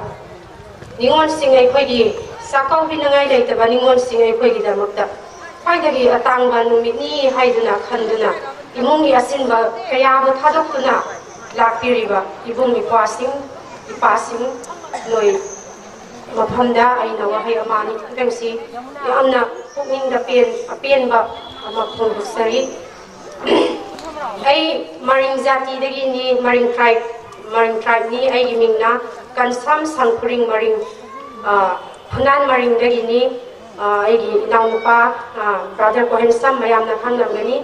ꯅꯤꯉꯣꯜꯁꯤꯡ ꯑꯩꯈꯣꯏꯒꯤ, ꯆꯥꯛꯀꯧꯕꯤꯅꯉꯥꯏ ꯂꯩꯇꯕ ꯅꯤꯉꯣꯜꯁꯤꯡ ꯑꯩꯈꯣꯏꯒꯤꯗꯃꯛꯇ ꯈ꯭ꯋꯥꯏꯗꯒꯤ ꯑꯇꯥꯡꯕ ꯅꯨꯃꯤꯠꯅꯤ ꯍꯥꯏꯗꯨꯅ ꯈꯟꯗꯨꯅ, ꯏꯃꯨꯡꯒꯤ ꯑꯁꯤꯟꯕ ꯀꯌꯥꯕꯨ ꯊꯥꯗꯣꯛꯇꯨꯅ ꯂꯥꯛꯄꯤꯔꯤꯕ ꯏꯕꯨꯡ ꯏꯄ꯭ꯋꯥꯁꯤꯡ, ꯏꯄꯥꯁꯤꯡ, ꯅꯣꯏ ꯃꯐꯝꯗ ꯑꯩꯅ ꯋꯥꯍꯩ ꯑꯃ ꯑꯅꯤ ꯈꯛꯇꯪꯁꯤ ꯌꯥꯝꯅ ꯄꯨꯛꯅꯤꯡꯗ ꯄꯦꯟ-, ꯑꯄꯦꯟꯕ ꯑꯃ ꯐꯣꯡꯗꯣꯛꯆꯔꯤ꯫ ꯑꯩ ꯃꯔꯤꯡ ꯖꯥꯇꯤꯗꯒꯤꯅꯤ, ꯃꯔꯤꯡ tribe, ꯃꯔꯤꯡ tribeꯅꯤ꯫ ꯑꯩꯒꯤ ꯃꯤꯡꯅ ꯀꯟꯁꯝ ꯁꯪꯈꯨꯔꯤꯡ ꯃꯔꯤꯡ, ꯑ, ꯐꯨꯅꯥꯟ ꯃꯔꯤꯡꯗꯒꯤꯅꯤ꯫ ꯑ, ꯑꯩꯒꯤ ꯏꯅꯥꯎꯅꯨꯄꯥ, ꯑ, brother ꯀꯣꯍꯦꯟꯁꯝ ꯃꯌꯥꯝꯅ ꯈꯪꯂꯝꯒꯅꯤ꯫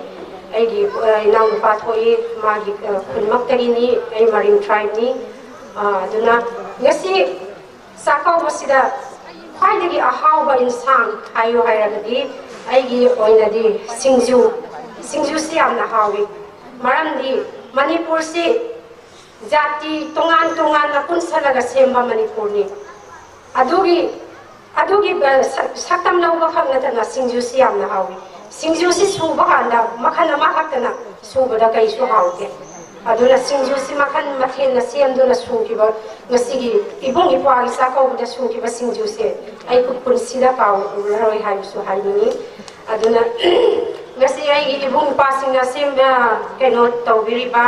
ꯑꯩꯒꯤ, ꯑ, ꯏꯅꯥꯎꯅꯨꯄꯥ ꯊꯣꯛꯏ, ꯃꯥꯒꯤ, ꯑ, ꯈꯨꯟꯃꯛꯇꯒꯤꯅꯤ꯫ ꯑꯩ ꯃꯔꯤꯡ tribeꯅꯤ꯫ ꯑ, ꯑꯗꯨꯅ ꯉꯁꯤ ꯆꯥꯛꯀꯧꯕꯁꯤꯗ ꯈ꯭ꯋꯥꯏꯗꯒꯤ ꯑꯍꯥꯎꯕ ꯏꯟꯁꯥꯡ ꯍꯥꯏꯌꯨ ꯍꯥꯏꯔꯒꯗꯤ ꯑꯩꯒꯤ ꯑꯣꯏꯅꯗꯤ ꯁꯤꯡꯖꯨ, ꯁꯤꯡꯖꯨꯁꯤ ꯌꯥꯝꯅ ꯍꯥꯎꯏ꯫ ꯃꯔꯝꯗꯤ ꯃꯅꯤꯄꯨꯔꯁꯤ ꯖꯥꯇꯤ ꯇꯣꯉꯥꯟ ꯇꯣꯉꯥꯟꯅ ꯄꯨꯟꯁꯜꯂꯒ ꯁꯦꯝꯕ ꯃꯅꯤꯄꯨꯔꯅꯤ꯫ ꯑꯗꯨꯒꯤ, ꯑꯗꯨꯒꯤ, ꯑ, ꯁꯛ-, ꯁꯛꯇꯝ ꯂꯧꯕ ꯈꯛ ꯅꯠꯇꯅ ꯁꯤꯡꯖꯨꯁꯤ ꯌꯥꯝꯅ ꯍꯥꯎꯏ꯫ ꯁꯤꯡꯖꯨꯁꯤ ꯁꯨꯕ ꯀꯥꯟꯗ ꯃꯈꯜ ꯑꯃꯈꯛꯇꯅ ꯁꯨꯕꯗ ꯀꯩꯁꯨ ꯍꯥꯎꯇꯦ꯫ ꯑꯗꯨꯅ ꯁꯤꯡꯖꯨꯁꯤ ꯃꯈꯜ ꯃꯊꯦꯜꯅ ꯁꯦꯝꯗꯨꯅ ꯁꯨꯈꯤꯕ, ꯉꯁꯤꯒꯤ ꯏꯕꯨꯡ ꯏꯄ꯭ꯋꯥꯒꯤ ꯆꯥꯛꯀꯧꯕꯗ ꯁꯨꯈꯤꯕ ꯁꯤꯡꯖꯨꯁꯦ ꯑꯩ ꯄꯨꯟꯁꯤꯗ ꯀꯥꯎꯔꯔꯣꯏ ꯍꯥꯏꯕꯁꯨ ꯍꯥꯏꯅꯤꯡꯏ꯫ ꯑꯗꯨꯅ ꯉꯁꯤ ꯑꯩꯒꯤ ꯏꯕꯨꯡ ꯏꯄ꯭ꯋꯥꯁꯤꯡꯅ ꯁꯦꯝꯕ, ꯀꯩꯅꯣ ꯇꯧꯕꯤꯔꯤꯕ,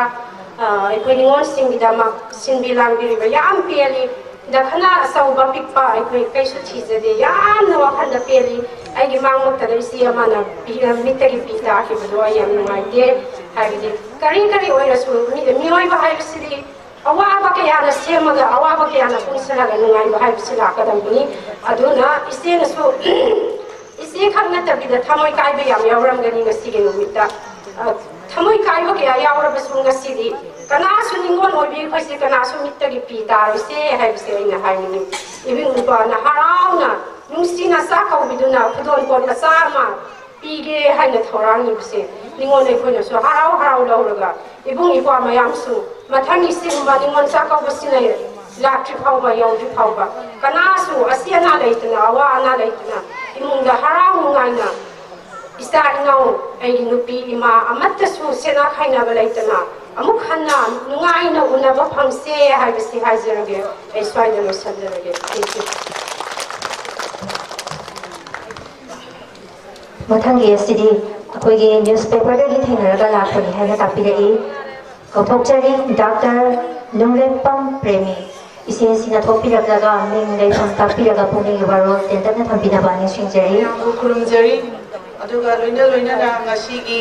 ꯑ, ꯑꯩꯈꯣꯏ ꯅꯤꯉꯣꯜꯁꯤꯡꯒꯤꯗꯃꯛ ꯁꯤꯟꯕꯤ ꯂꯥꯡꯕꯤꯔꯤꯕ ꯌꯥꯝ ꯄꯦꯜꯂꯤ꯫ ꯗꯈꯅꯥ ꯑꯆꯧꯕ ꯄꯤꯛꯄ ꯑꯩꯈꯣꯏ ꯀꯩꯁꯨ ꯊꯤꯖꯗꯦ, ꯌꯥꯝꯅ ꯋꯥꯈꯜꯗ ꯄꯦꯜꯂꯤ꯫ ꯑꯩꯒꯤ ꯃꯥꯡꯃꯛꯇꯗ ꯏꯆꯦ ꯑꯃꯅ ꯄꯤ-, ꯃꯤꯠꯇꯒꯤ ꯄꯤ ꯇꯥꯈꯤꯕꯗꯣ ꯑꯩ ꯌꯥꯝ ꯅꯨꯡꯉꯥꯏꯇꯦ꯫ ꯍꯥꯏꯕꯗꯤ ꯀꯔꯤ ꯀꯔꯤ ꯑꯣꯏꯔꯁꯨ ꯃꯤ-, ꯃꯤꯑꯣꯏꯕ ꯍꯥꯏꯕꯁꯤꯗꯤ ꯑꯋꯥꯕ ꯀꯌꯥꯅ ꯁꯦꯝꯃꯒ, ꯑꯋꯥꯕ ꯀꯌꯥꯅ ꯄꯨꯟꯁꯤꯜꯂꯒ ꯅꯨꯡꯉꯥꯏꯕ ꯍꯥꯏꯕꯁꯤ ꯂꯥꯛꯀꯗꯧꯕꯅꯤ꯫ ꯑꯗꯨꯅ ꯏꯆꯦꯅꯁꯨ ꯏꯆꯦ ꯈꯛ ꯅꯠꯇꯕꯤꯗ ꯊꯃꯣꯏ ꯀꯥꯏꯕ ꯌꯥꯝ ꯌꯥꯎꯔꯝꯒꯅꯤ ꯉꯁꯤꯒꯤ ꯅꯨꯃꯤꯠꯇ꯫ ꯑ, ꯊꯃꯣꯏ ꯀꯥꯏꯕ ꯀꯌꯥ ꯌꯥꯎꯔꯕꯁꯨ ꯉꯁꯤꯗꯤ ꯀꯅꯥꯁꯨ ꯅꯤꯡꯉꯣꯜ ꯑꯣꯏꯕꯤ ꯑꯩꯈꯣꯏꯁꯦ ꯀꯅꯥꯁꯨ ꯃꯤꯠꯇꯒꯤ ꯄꯤ ꯇꯥꯔꯣꯏꯁꯦ ꯍꯥꯏꯕꯁꯦ ꯑꯩꯅ ꯍꯥꯏꯅꯤꯡꯉꯤ꯫ ꯏꯕꯨꯡ ꯏꯄ꯭ꯋꯥꯅ ꯍꯔꯥꯎꯅ ꯅꯨꯡꯁꯤꯅ ꯆꯥꯛ ꯀꯧꯕꯤꯗꯨꯅ ꯈꯨꯗꯣꯜꯄꯣꯠ ꯃꯆꯥ ꯑꯃ ꯄꯤꯒꯦ ꯍꯥꯏꯅ ꯊꯧꯔꯥꯡꯂꯤꯕꯁꯦ ꯅꯤꯡꯉꯣꯜ ꯑꯩꯈꯣꯏꯅꯁꯨ ꯍꯔꯥꯎ ꯍꯔꯥꯎ ꯂꯧꯔꯒ ꯏꯕꯨꯡ ꯏꯄ꯭ꯋꯥ ꯃꯌꯥꯝꯁꯨ ꯃꯊꯪꯒꯤ ꯁꯤꯒꯨꯝꯕ ꯅꯤꯉꯣꯜ ꯆꯥꯛꯀꯧꯕꯁꯤꯅ ꯂꯥꯛꯇ꯭ꯔꯤ ꯐꯥꯎꯕ, ꯌꯧꯗ꯭ꯔꯤ ꯐꯥꯎꯕ, ꯀꯅꯥꯁꯨ ꯑꯁꯤ ꯑꯅꯥ ꯂꯩꯇꯅ, ꯑꯋꯥ ꯑꯅꯥ ꯂꯩꯇꯅ, ꯏꯃꯨꯡꯗ ꯍꯔꯥꯎ ꯅꯨꯡꯉꯥꯏꯅ ꯏꯆꯥ ꯏꯅꯥꯎ, ꯑꯩꯒꯤ ꯅꯨꯄꯤ ꯏꯃꯥ ꯑꯃꯠꯇꯁꯨ ꯁꯦꯟꯅ ꯈꯥꯏꯅꯕ ꯂꯩꯇꯅ ꯑꯃꯨꯛ ꯍꯟꯅ ꯅꯨꯡꯉꯥꯏꯅ ꯎꯅꯕ ꯐꯪꯁꯦ ꯍꯥꯏꯕꯁꯤ ꯍꯥꯏꯖꯔꯒꯦ꯫ ꯑꯩ ꯁ꯭ꯋꯥꯏꯗ ꯂꯣꯏꯁꯤꯟꯖꯔꯒꯦ꯫ Thank you꯫ ꯃꯊꯪꯒꯤ ꯑꯁꯤꯗꯤ ꯑꯩꯈꯣꯏꯒꯤ ꯅ꯭ꯌꯨꯁꯄꯦꯄꯔꯗꯒꯤ ꯊꯦꯡꯅꯔꯒ ꯂꯥꯛꯄꯅꯤ ꯍꯥꯏꯅ ꯇꯥꯛꯄꯤꯔꯛꯏ꯫ ꯀꯧꯊꯣꯛꯆꯔꯤ, ꯗꯥꯛꯇꯔ ꯅꯨꯡꯂꯦꯝꯄꯝ ꯄ꯭ꯔꯦꯃꯤ꯫ ꯏꯆꯦꯁꯤꯅ ꯊꯣꯛꯄꯤꯔꯛꯂꯒ ꯃꯤꯡ ꯂꯩꯐꯝ ꯇꯥꯛꯄꯤꯔꯒ ꯄꯨꯛꯅꯤꯡꯒꯤ ꯋꯥꯔꯣꯜ ꯇꯦꯟꯇꯛꯅ ꯊꯝꯕꯤꯅꯕ ꯅꯤꯡꯁꯤꯡꯖꯔꯤ꯫ ꯃꯌꯥꯝꯕꯨ ꯈꯨꯔꯨꯝꯖꯔꯤ꯫ ꯑꯗꯨꯒ ꯂꯣꯏꯅ ꯂꯣꯏꯅꯅ ꯉꯁꯤꯒꯤ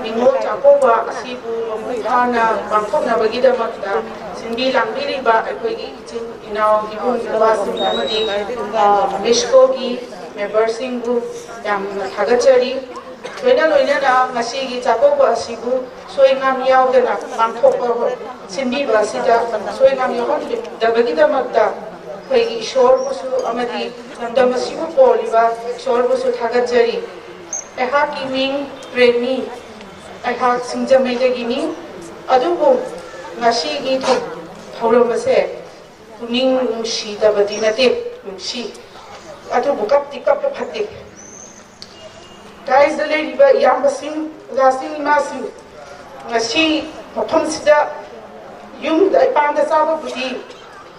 ꯅꯤꯉꯣꯜ ꯆꯥꯛꯀꯧꯕ ꯑꯁꯤꯕꯨ ꯃꯄꯨꯡ ꯐꯥꯅ ꯄꯥꯡꯊꯣꯛꯅꯕꯒꯤꯗꯃꯛꯇ ꯁꯤꯟꯕꯤ ꯂꯥꯡꯕꯤꯔꯤꯕ ꯑꯩꯈꯣꯏꯒꯤ ꯏꯆꯤꯟ ꯏꯅꯥꯎ ꯏꯕꯨꯡ ꯏꯄ꯭ꯋꯥꯁꯤꯡ ꯑꯃꯗꯤ ꯃꯤꯁꯀꯣꯒꯤ ꯃꯦꯝꯕꯔꯁꯤꯡꯕꯨ ꯌꯥꯝꯅ ꯊꯥꯒꯠꯆꯔꯤ꯫ ꯂꯣꯏꯅ ꯂꯣꯏꯅꯅ ꯉꯁꯤꯒꯤ ꯆꯥꯛꯀꯧꯕ ꯑꯁꯤꯕꯨ ꯁꯣꯏ ꯉꯥꯝ ꯌꯥꯎꯗꯅ ꯄꯥꯡꯊꯣꯛꯄ ꯁꯤꯟꯕꯤꯕ ꯑꯁꯤꯗ ꯁꯣꯏ ꯉꯥꯝ ꯌꯥꯎꯍꯟꯗꯕꯒꯤꯗꯃꯛꯇ ꯑꯩꯈꯣꯏꯒꯤ ꯏꯁꯣꯔꯕꯨꯁꯨ ꯑꯃꯗꯤ ꯂꯝꯗꯝ ꯑꯁꯤꯕꯨ ꯄꯣꯜꯂꯤꯕ ꯏꯁꯣꯔꯕꯨꯁꯨ ꯊꯥꯒꯠꯆꯔꯤ꯫ ꯑꯩꯍꯥꯛꯀꯤ ꯃꯤꯡ ꯔꯦꯅꯤ, ꯑꯩꯍꯥꯛ ꯁꯤꯡꯖꯃꯩꯗꯒꯤꯅꯤ꯫ ꯑꯗꯨꯕꯨ ꯉꯁꯤꯒꯤ ꯊꯧ- ꯊꯧꯔꯝ ꯑꯁꯦ ꯄꯨꯛꯅꯤꯡ ꯅꯨꯡꯁꯤꯗꯕꯗꯤ ꯅꯠꯇꯦ, ꯅꯨꯡꯁꯤ꯫ ꯑꯗꯨꯕꯨ ꯀꯞꯇꯤ ꯀꯞꯄ ꯐꯠꯇꯦ꯫ ꯗꯥꯏꯁꯇ ꯂꯩꯔꯤꯕ ꯏꯌꯥꯝꯕꯁꯤꯡ, ꯑꯣꯖꯥꯁꯤꯡ, ꯏꯃꯥꯁꯤꯡ, ꯉꯁꯤ ꯃꯐꯝꯁꯤꯗ ꯌꯨꯝꯗ ꯏꯄꯥꯝꯗ ꯆꯥꯕꯕꯨꯗꯤ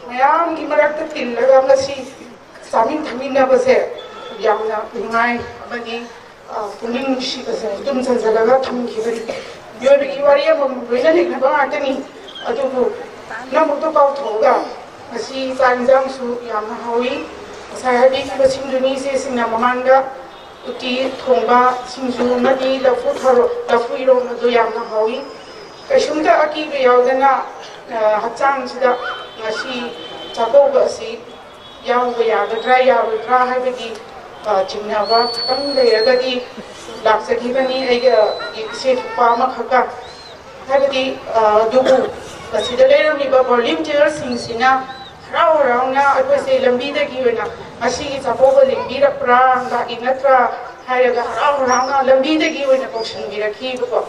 ꯃꯌꯥꯝꯒꯤ ꯃꯔꯛꯇ ꯇꯤꯜꯂꯒ ꯉꯁꯤ ꯆꯥꯃꯤꯟ ꯊꯛꯃꯤꯟꯅꯕꯁꯦ ꯌꯥꯝꯅ ꯅꯨꯡꯉꯥꯏ ꯑꯃꯗꯤ ꯄꯨꯛꯅꯤꯡ ꯅꯨꯡꯁꯤꯕꯁꯦ ꯇꯨꯝ ꯆꯟꯁꯤꯜꯂꯒ ꯊꯝꯈꯤꯕꯅꯤ꯫ ꯃꯤꯑꯣꯏꯕꯒꯤ ꯋꯥꯔꯤ ꯑꯃꯃꯝ ꯂꯣꯏꯅ ꯂꯩꯅꯕ ꯉꯥꯛꯇꯅꯤ꯫ ꯑꯗꯨꯕꯨ ꯄꯨꯝꯅꯃꯛꯇꯣ ꯀꯥꯎꯊꯣꯛꯑꯒ ꯉꯁꯤ ꯆꯥꯛ ꯏꯟꯁꯥꯡꯁꯨ ꯌꯥꯝꯅ ꯍꯥꯎꯏ꯫ ꯉꯁꯥꯏ ꯍꯥꯏꯕꯤꯈꯤꯕꯁꯤꯡꯗꯨꯅꯤ ꯏꯆꯦꯁꯤꯡꯅ ꯃꯃꯥꯡꯗ ꯎꯇꯤ ꯊꯣꯡꯕ, ꯁꯤꯡꯖꯨ ꯑꯃꯗꯤ ꯂꯐꯨ ꯊꯔꯣ ꯂꯐꯨ ꯏꯔꯣꯝꯕꯗꯨ ꯌꯥꯝꯅ ꯍꯥꯎꯏ꯫ ꯀꯩꯁꯨꯝꯇ ꯑꯀꯤꯕ ꯌꯥꯎꯗꯅ ꯍꯛꯆꯥꯡꯁꯤꯗ ꯉꯁꯤ ꯆꯥꯛꯀꯧꯕ ꯑꯁꯤ ꯌꯥꯎꯕ ꯌꯥꯒꯗ꯭ꯔꯥ ꯌꯥꯔꯣꯏꯗ꯭ꯔꯥ ꯍꯥꯏꯕꯒꯤ ꯆꯤꯡꯅꯕ ꯈꯤꯇꯪ ꯂꯩꯔꯒꯗꯤ ꯂꯥꯛꯆꯈꯤꯕꯅꯤ ꯑꯩꯒꯤ ꯏꯆꯦ ꯊꯣꯛꯄ ꯑꯃꯈꯛꯀ꯫ ꯍꯥꯏꯕꯗꯤ ꯑꯗꯨꯕꯨ ꯃꯁꯤꯗ ꯂꯩꯔꯝꯃꯤꯕ ꯚꯣꯂꯨꯟꯇꯤꯌꯔꯁꯤꯡꯁꯤꯅ ꯍꯔꯥꯎ ꯍꯔꯥꯎꯅ ꯑꯩꯈꯣꯏꯁꯦ ꯂꯝꯕꯤꯗꯒꯤ ꯑꯣꯏꯅ ꯉꯁꯤꯒꯤ ꯆꯥꯛꯀꯧꯕ ꯂꯦꯡꯕꯤꯔꯛꯄ꯭ꯔꯥ ꯂꯥꯛꯏ ꯅꯠꯇ꯭ꯔꯥ ꯍꯥꯏꯔꯒ ꯍꯔꯥꯎ ꯍꯔꯥꯎꯅ ꯂꯝꯕꯤꯗꯒꯤ ꯑꯣꯏꯅ ꯀꯧꯁꯤꯟꯕꯤꯔꯛꯈꯤꯕꯀꯣ꯫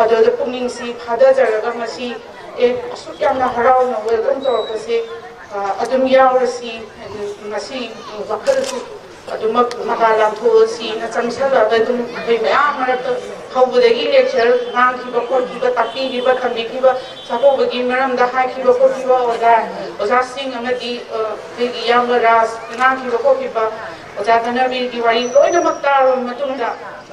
ꯑꯗꯨꯗ ꯄꯨꯛꯅꯤꯡꯁꯤ ꯐꯥꯊꯖꯔꯒ ꯉꯁꯤ ꯑꯦ, ꯑꯁꯨꯛ ꯌꯥꯝꯅ ꯍꯔꯥꯎꯅ welcome ꯇꯧꯔꯛꯄꯁꯦ, ꯑ, ꯑꯗꯨꯝ ꯌꯥꯎꯔꯁꯤ꯫ ꯉꯁꯤ ꯋꯥꯈꯜꯁꯨ ꯑꯗꯨꯃꯛ ꯃꯀꯥ ꯂꯥꯝꯊꯣꯛꯑꯁꯤꯅ ꯆꯪꯁꯜꯂꯒ ꯑꯗꯨꯝ ꯑꯩꯈꯣꯏ ꯃꯌꯥꯝ ꯃꯔꯛꯇ ꯍꯧꯕꯗꯒꯤ lecture ꯉꯥꯡꯈꯤꯕ ꯈꯣꯠꯈꯤꯕ, ꯇꯥꯛꯄꯤꯈꯤꯕ ꯊꯝꯕꯤꯈꯤꯕ, ꯆꯥꯛꯀꯧꯕꯒꯤ ꯃꯔꯝꯗ ꯍꯥꯏꯈꯤꯕ ꯈꯣꯠꯈꯤꯕ ꯑꯣꯖꯥ, ꯑꯣꯖꯥꯁꯤꯡ ꯑꯃꯗꯤ, ꯑ, ꯑꯩꯈꯣꯏꯒꯤ ꯏꯌꯥꯝꯕ ꯔꯥꯖꯅ ꯉꯥꯡꯈꯤꯕ ꯈꯣꯠꯈꯤꯕ, ꯑꯣꯖꯥ ꯙꯅꯕꯤꯔꯒꯤ ꯋꯥꯔꯤ ꯂꯣꯏꯅꯃꯛ ꯇꯥꯔꯕ ꯃꯇꯨꯡꯗ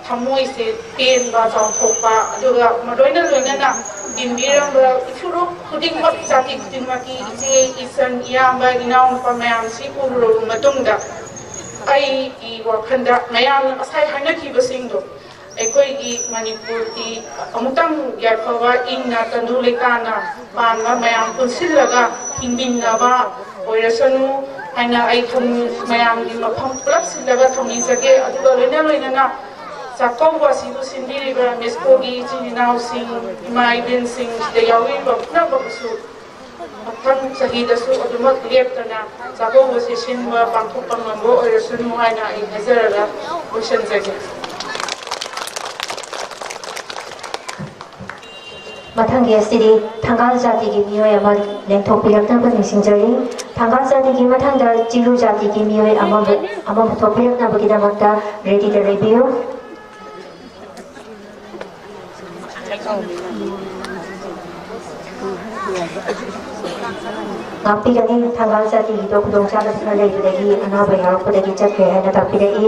ꯊꯃꯣꯏꯁꯦ ꯄꯦꯟꯕ, ꯆꯥꯎꯊꯣꯛꯄ, ꯑꯗꯨꯒ ꯂꯣꯏꯅ ꯂꯣꯏꯅꯅ ꯇꯤꯟꯕꯤꯔꯝꯕ ꯏꯁꯨꯔꯣꯛ ꯈꯨꯗꯤꯡꯃꯛ, ꯖꯥꯇꯤ ꯈꯨꯗꯤꯡꯃꯛꯀꯤ ꯏꯆꯦ, ꯏꯆꯟ, ꯏꯌꯥꯝꯕ, ꯏꯅꯥꯎꯅꯨꯄꯥ ꯃꯌꯥꯝꯁꯤ ꯎꯔꯨꯔꯕ ꯃꯇꯨꯡꯗ ꯑꯩꯒꯤ ꯋꯥꯈꯜꯗ ꯃꯌꯥꯝꯅ ꯉꯁꯥꯏ ꯍꯥꯏꯅꯈꯤꯕꯁꯤꯡꯗꯣ, ꯑꯩꯈꯣꯏꯒꯤ ꯃꯅꯤꯄꯨꯔꯒꯤ ꯑꯃꯨꯛꯇꯪ ꯌꯥꯏꯐꯕ ꯏꯪꯅ ꯇꯪꯗꯨ ꯂꯩꯇꯥꯅ ꯄꯥꯟꯕ ꯃꯌꯥꯝ ꯄꯨꯟꯁꯤꯜꯂꯒ ꯍꯤꯡꯃꯤꯟꯅꯕ ꯑꯣꯏꯔꯁꯅꯨ ꯍꯥꯏꯅ ꯑꯩ ꯊꯝ-, ꯃꯌꯥꯝꯒꯤ ꯃꯐꯝ ꯄꯨꯂꯞ ꯁꯤꯜꯂꯒ ꯊꯧꯅꯤꯖꯒꯦ꯫ ꯑꯗꯨꯒ ꯂꯣꯏꯅ ꯂꯣꯏꯅꯅ ꯆꯥꯛꯀꯧꯕ ꯑꯁꯤꯕꯨ ꯁꯤꯟꯕꯤꯔꯤꯕ ꯃꯦꯁꯀꯣꯒꯤ ꯏꯆꯤꯟ ꯏꯅꯥꯎꯁꯤꯡ, ꯏꯃꯥ ꯏꯕꯦꯟꯁꯤꯡ, ꯁꯤꯗ ꯌꯥꯎꯕꯤꯕ ꯄꯨꯝꯅꯃꯛꯁꯨ ꯃꯊꯪ ꯆꯍꯤꯗꯁꯨ ꯑꯗꯨꯃꯛ ꯂꯦꯞꯇꯅ ꯆꯥꯛꯀꯧꯕꯁꯤ ꯁꯤꯟꯕ ꯄꯥꯡꯊꯣꯛꯄ ꯉꯝꯕ ꯑꯣꯏꯔꯁꯅꯨ ꯍꯥꯏꯅ ꯑꯩ ꯍꯥꯏꯖꯔꯒ ꯂꯣꯏꯁꯤꯟꯖꯒꯦ꯫ ꯃꯊꯪꯒꯤ ꯑꯁꯤꯗꯤ ꯊꯪꯒꯥꯜ ꯖꯥꯇꯤꯒꯤ ꯃꯤꯑꯣꯏ ꯑꯃ ꯂꯦꯡꯊꯣꯛꯄꯤꯔꯛꯅꯕ ꯅꯤꯡꯁꯤꯡꯖꯔꯤ꯫ ꯊꯪꯒꯥꯜ ꯖꯥꯇꯤꯒꯤ ꯃꯊꯪꯗ ꯆꯤꯔꯨ ꯖꯥꯇꯤꯒꯤ ꯃꯤꯑꯣꯏ ꯑꯃꯕꯨ, ꯑꯃ ꯄꯨꯊꯣꯛꯄꯤꯔꯛꯅꯕꯒꯤꯗꯃꯛꯇ ready ꯗ ꯂꯩꯕꯤꯌꯨ꯫ ꯉꯥꯛꯄꯤꯒꯅꯤ, ꯊꯪꯒꯥꯜ ꯖꯥꯇꯤꯒꯤꯗꯣ ꯈꯨꯗꯣꯡꯆꯥꯗꯕ ꯈꯔ ꯂꯩꯕꯗꯒꯤ ꯑꯅꯥꯕ ꯌꯥꯎꯔꯛꯄꯗꯒꯤ ꯆꯠꯈ꯭ꯔꯦ ꯍꯥꯏꯅ ꯇꯥꯛꯄꯤꯔꯛꯏ꯫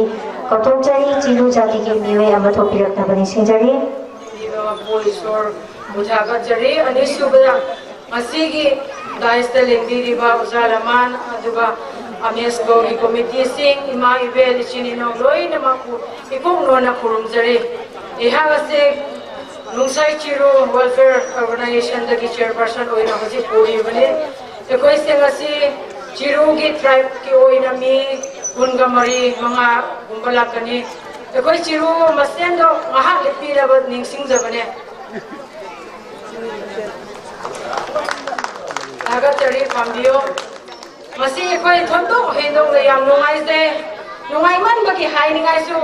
ꯀꯧꯊꯣꯛꯆꯔꯤ, ꯆꯤꯔꯨ ꯖꯥꯇꯤꯒꯤ ꯃꯤꯑꯣꯏ ꯑꯃ ꯊꯣꯛꯄꯤꯔꯛꯅꯕ ꯅꯤꯡꯁꯤꯡꯖꯔꯤ꯫ ꯄꯤꯕ ꯃꯄꯨ ꯏꯁꯣꯔꯕꯨ ꯊꯥꯒꯠꯆꯔꯤ꯫ ꯑꯅꯤꯁꯨꯕꯗ, ꯃꯁꯤꯒꯤ dais ꯇ ꯂꯦꯡꯕꯤꯔꯤꯕ ꯑꯣꯖꯥ ꯔꯃꯥꯟ, ꯑꯗꯨꯒ ꯑꯃꯦꯁ ꯒꯧꯔꯤ committee ꯁꯤꯡ, ꯏꯃꯥ ꯏꯕꯦꯜ, ꯏꯆꯤꯟ ꯏꯅꯥꯎ ꯂꯣꯏꯅꯃꯛꯄꯨ ꯏꯀꯣꯛ ꯅꯣꯟꯅ ꯈꯨꯔꯨꯝꯖꯔꯤ꯫ ꯑꯩꯍꯥꯛ ꯑꯁꯤ ꯅꯨꯡꯁꯥꯏ ꯆꯤꯔꯨ Welfare Organisation ꯗꯒꯤ chairperson ꯑꯣꯏꯅ ꯍꯧꯖꯤꯛ ꯑꯣꯏꯔꯤꯕꯅꯤ꯫ ꯑꯩꯈꯣꯏꯁꯦ ꯉꯁꯤ ꯆꯤꯔꯨꯒꯤ tribe ꯀꯤ ꯑꯣꯏꯅ ꯃꯤ ꯀꯨꯟꯒ ꯃꯔꯤ ꯃꯉꯥꯒꯨꯝꯕ ꯂꯥꯛꯀꯅꯤ꯫ ꯑꯩꯈꯣꯏ ꯆꯤꯔꯨ ꯃꯁꯦꯟꯗꯣ ꯉꯥꯏꯍꯥꯛ ꯂꯦꯞꯄꯤꯔꯕ ꯅꯤꯡꯁꯤꯡꯖꯕꯅꯦ꯫ ꯊꯥꯒꯠꯆꯔꯤ, ꯄꯥꯝꯕꯤꯌꯨ꯫ ꯃꯁꯤ ꯑꯩꯈꯣꯏ ꯊꯣꯏꯗꯣꯛ ꯍꯦꯟꯗꯣꯛꯅ ꯌꯥꯝ ꯅꯨꯡꯉꯥꯏꯖꯩ꯫ ꯅꯨꯡꯉꯥꯏꯃꯟꯕꯒꯤ ꯍꯥꯏꯅꯤꯡꯉꯥꯏꯁꯨ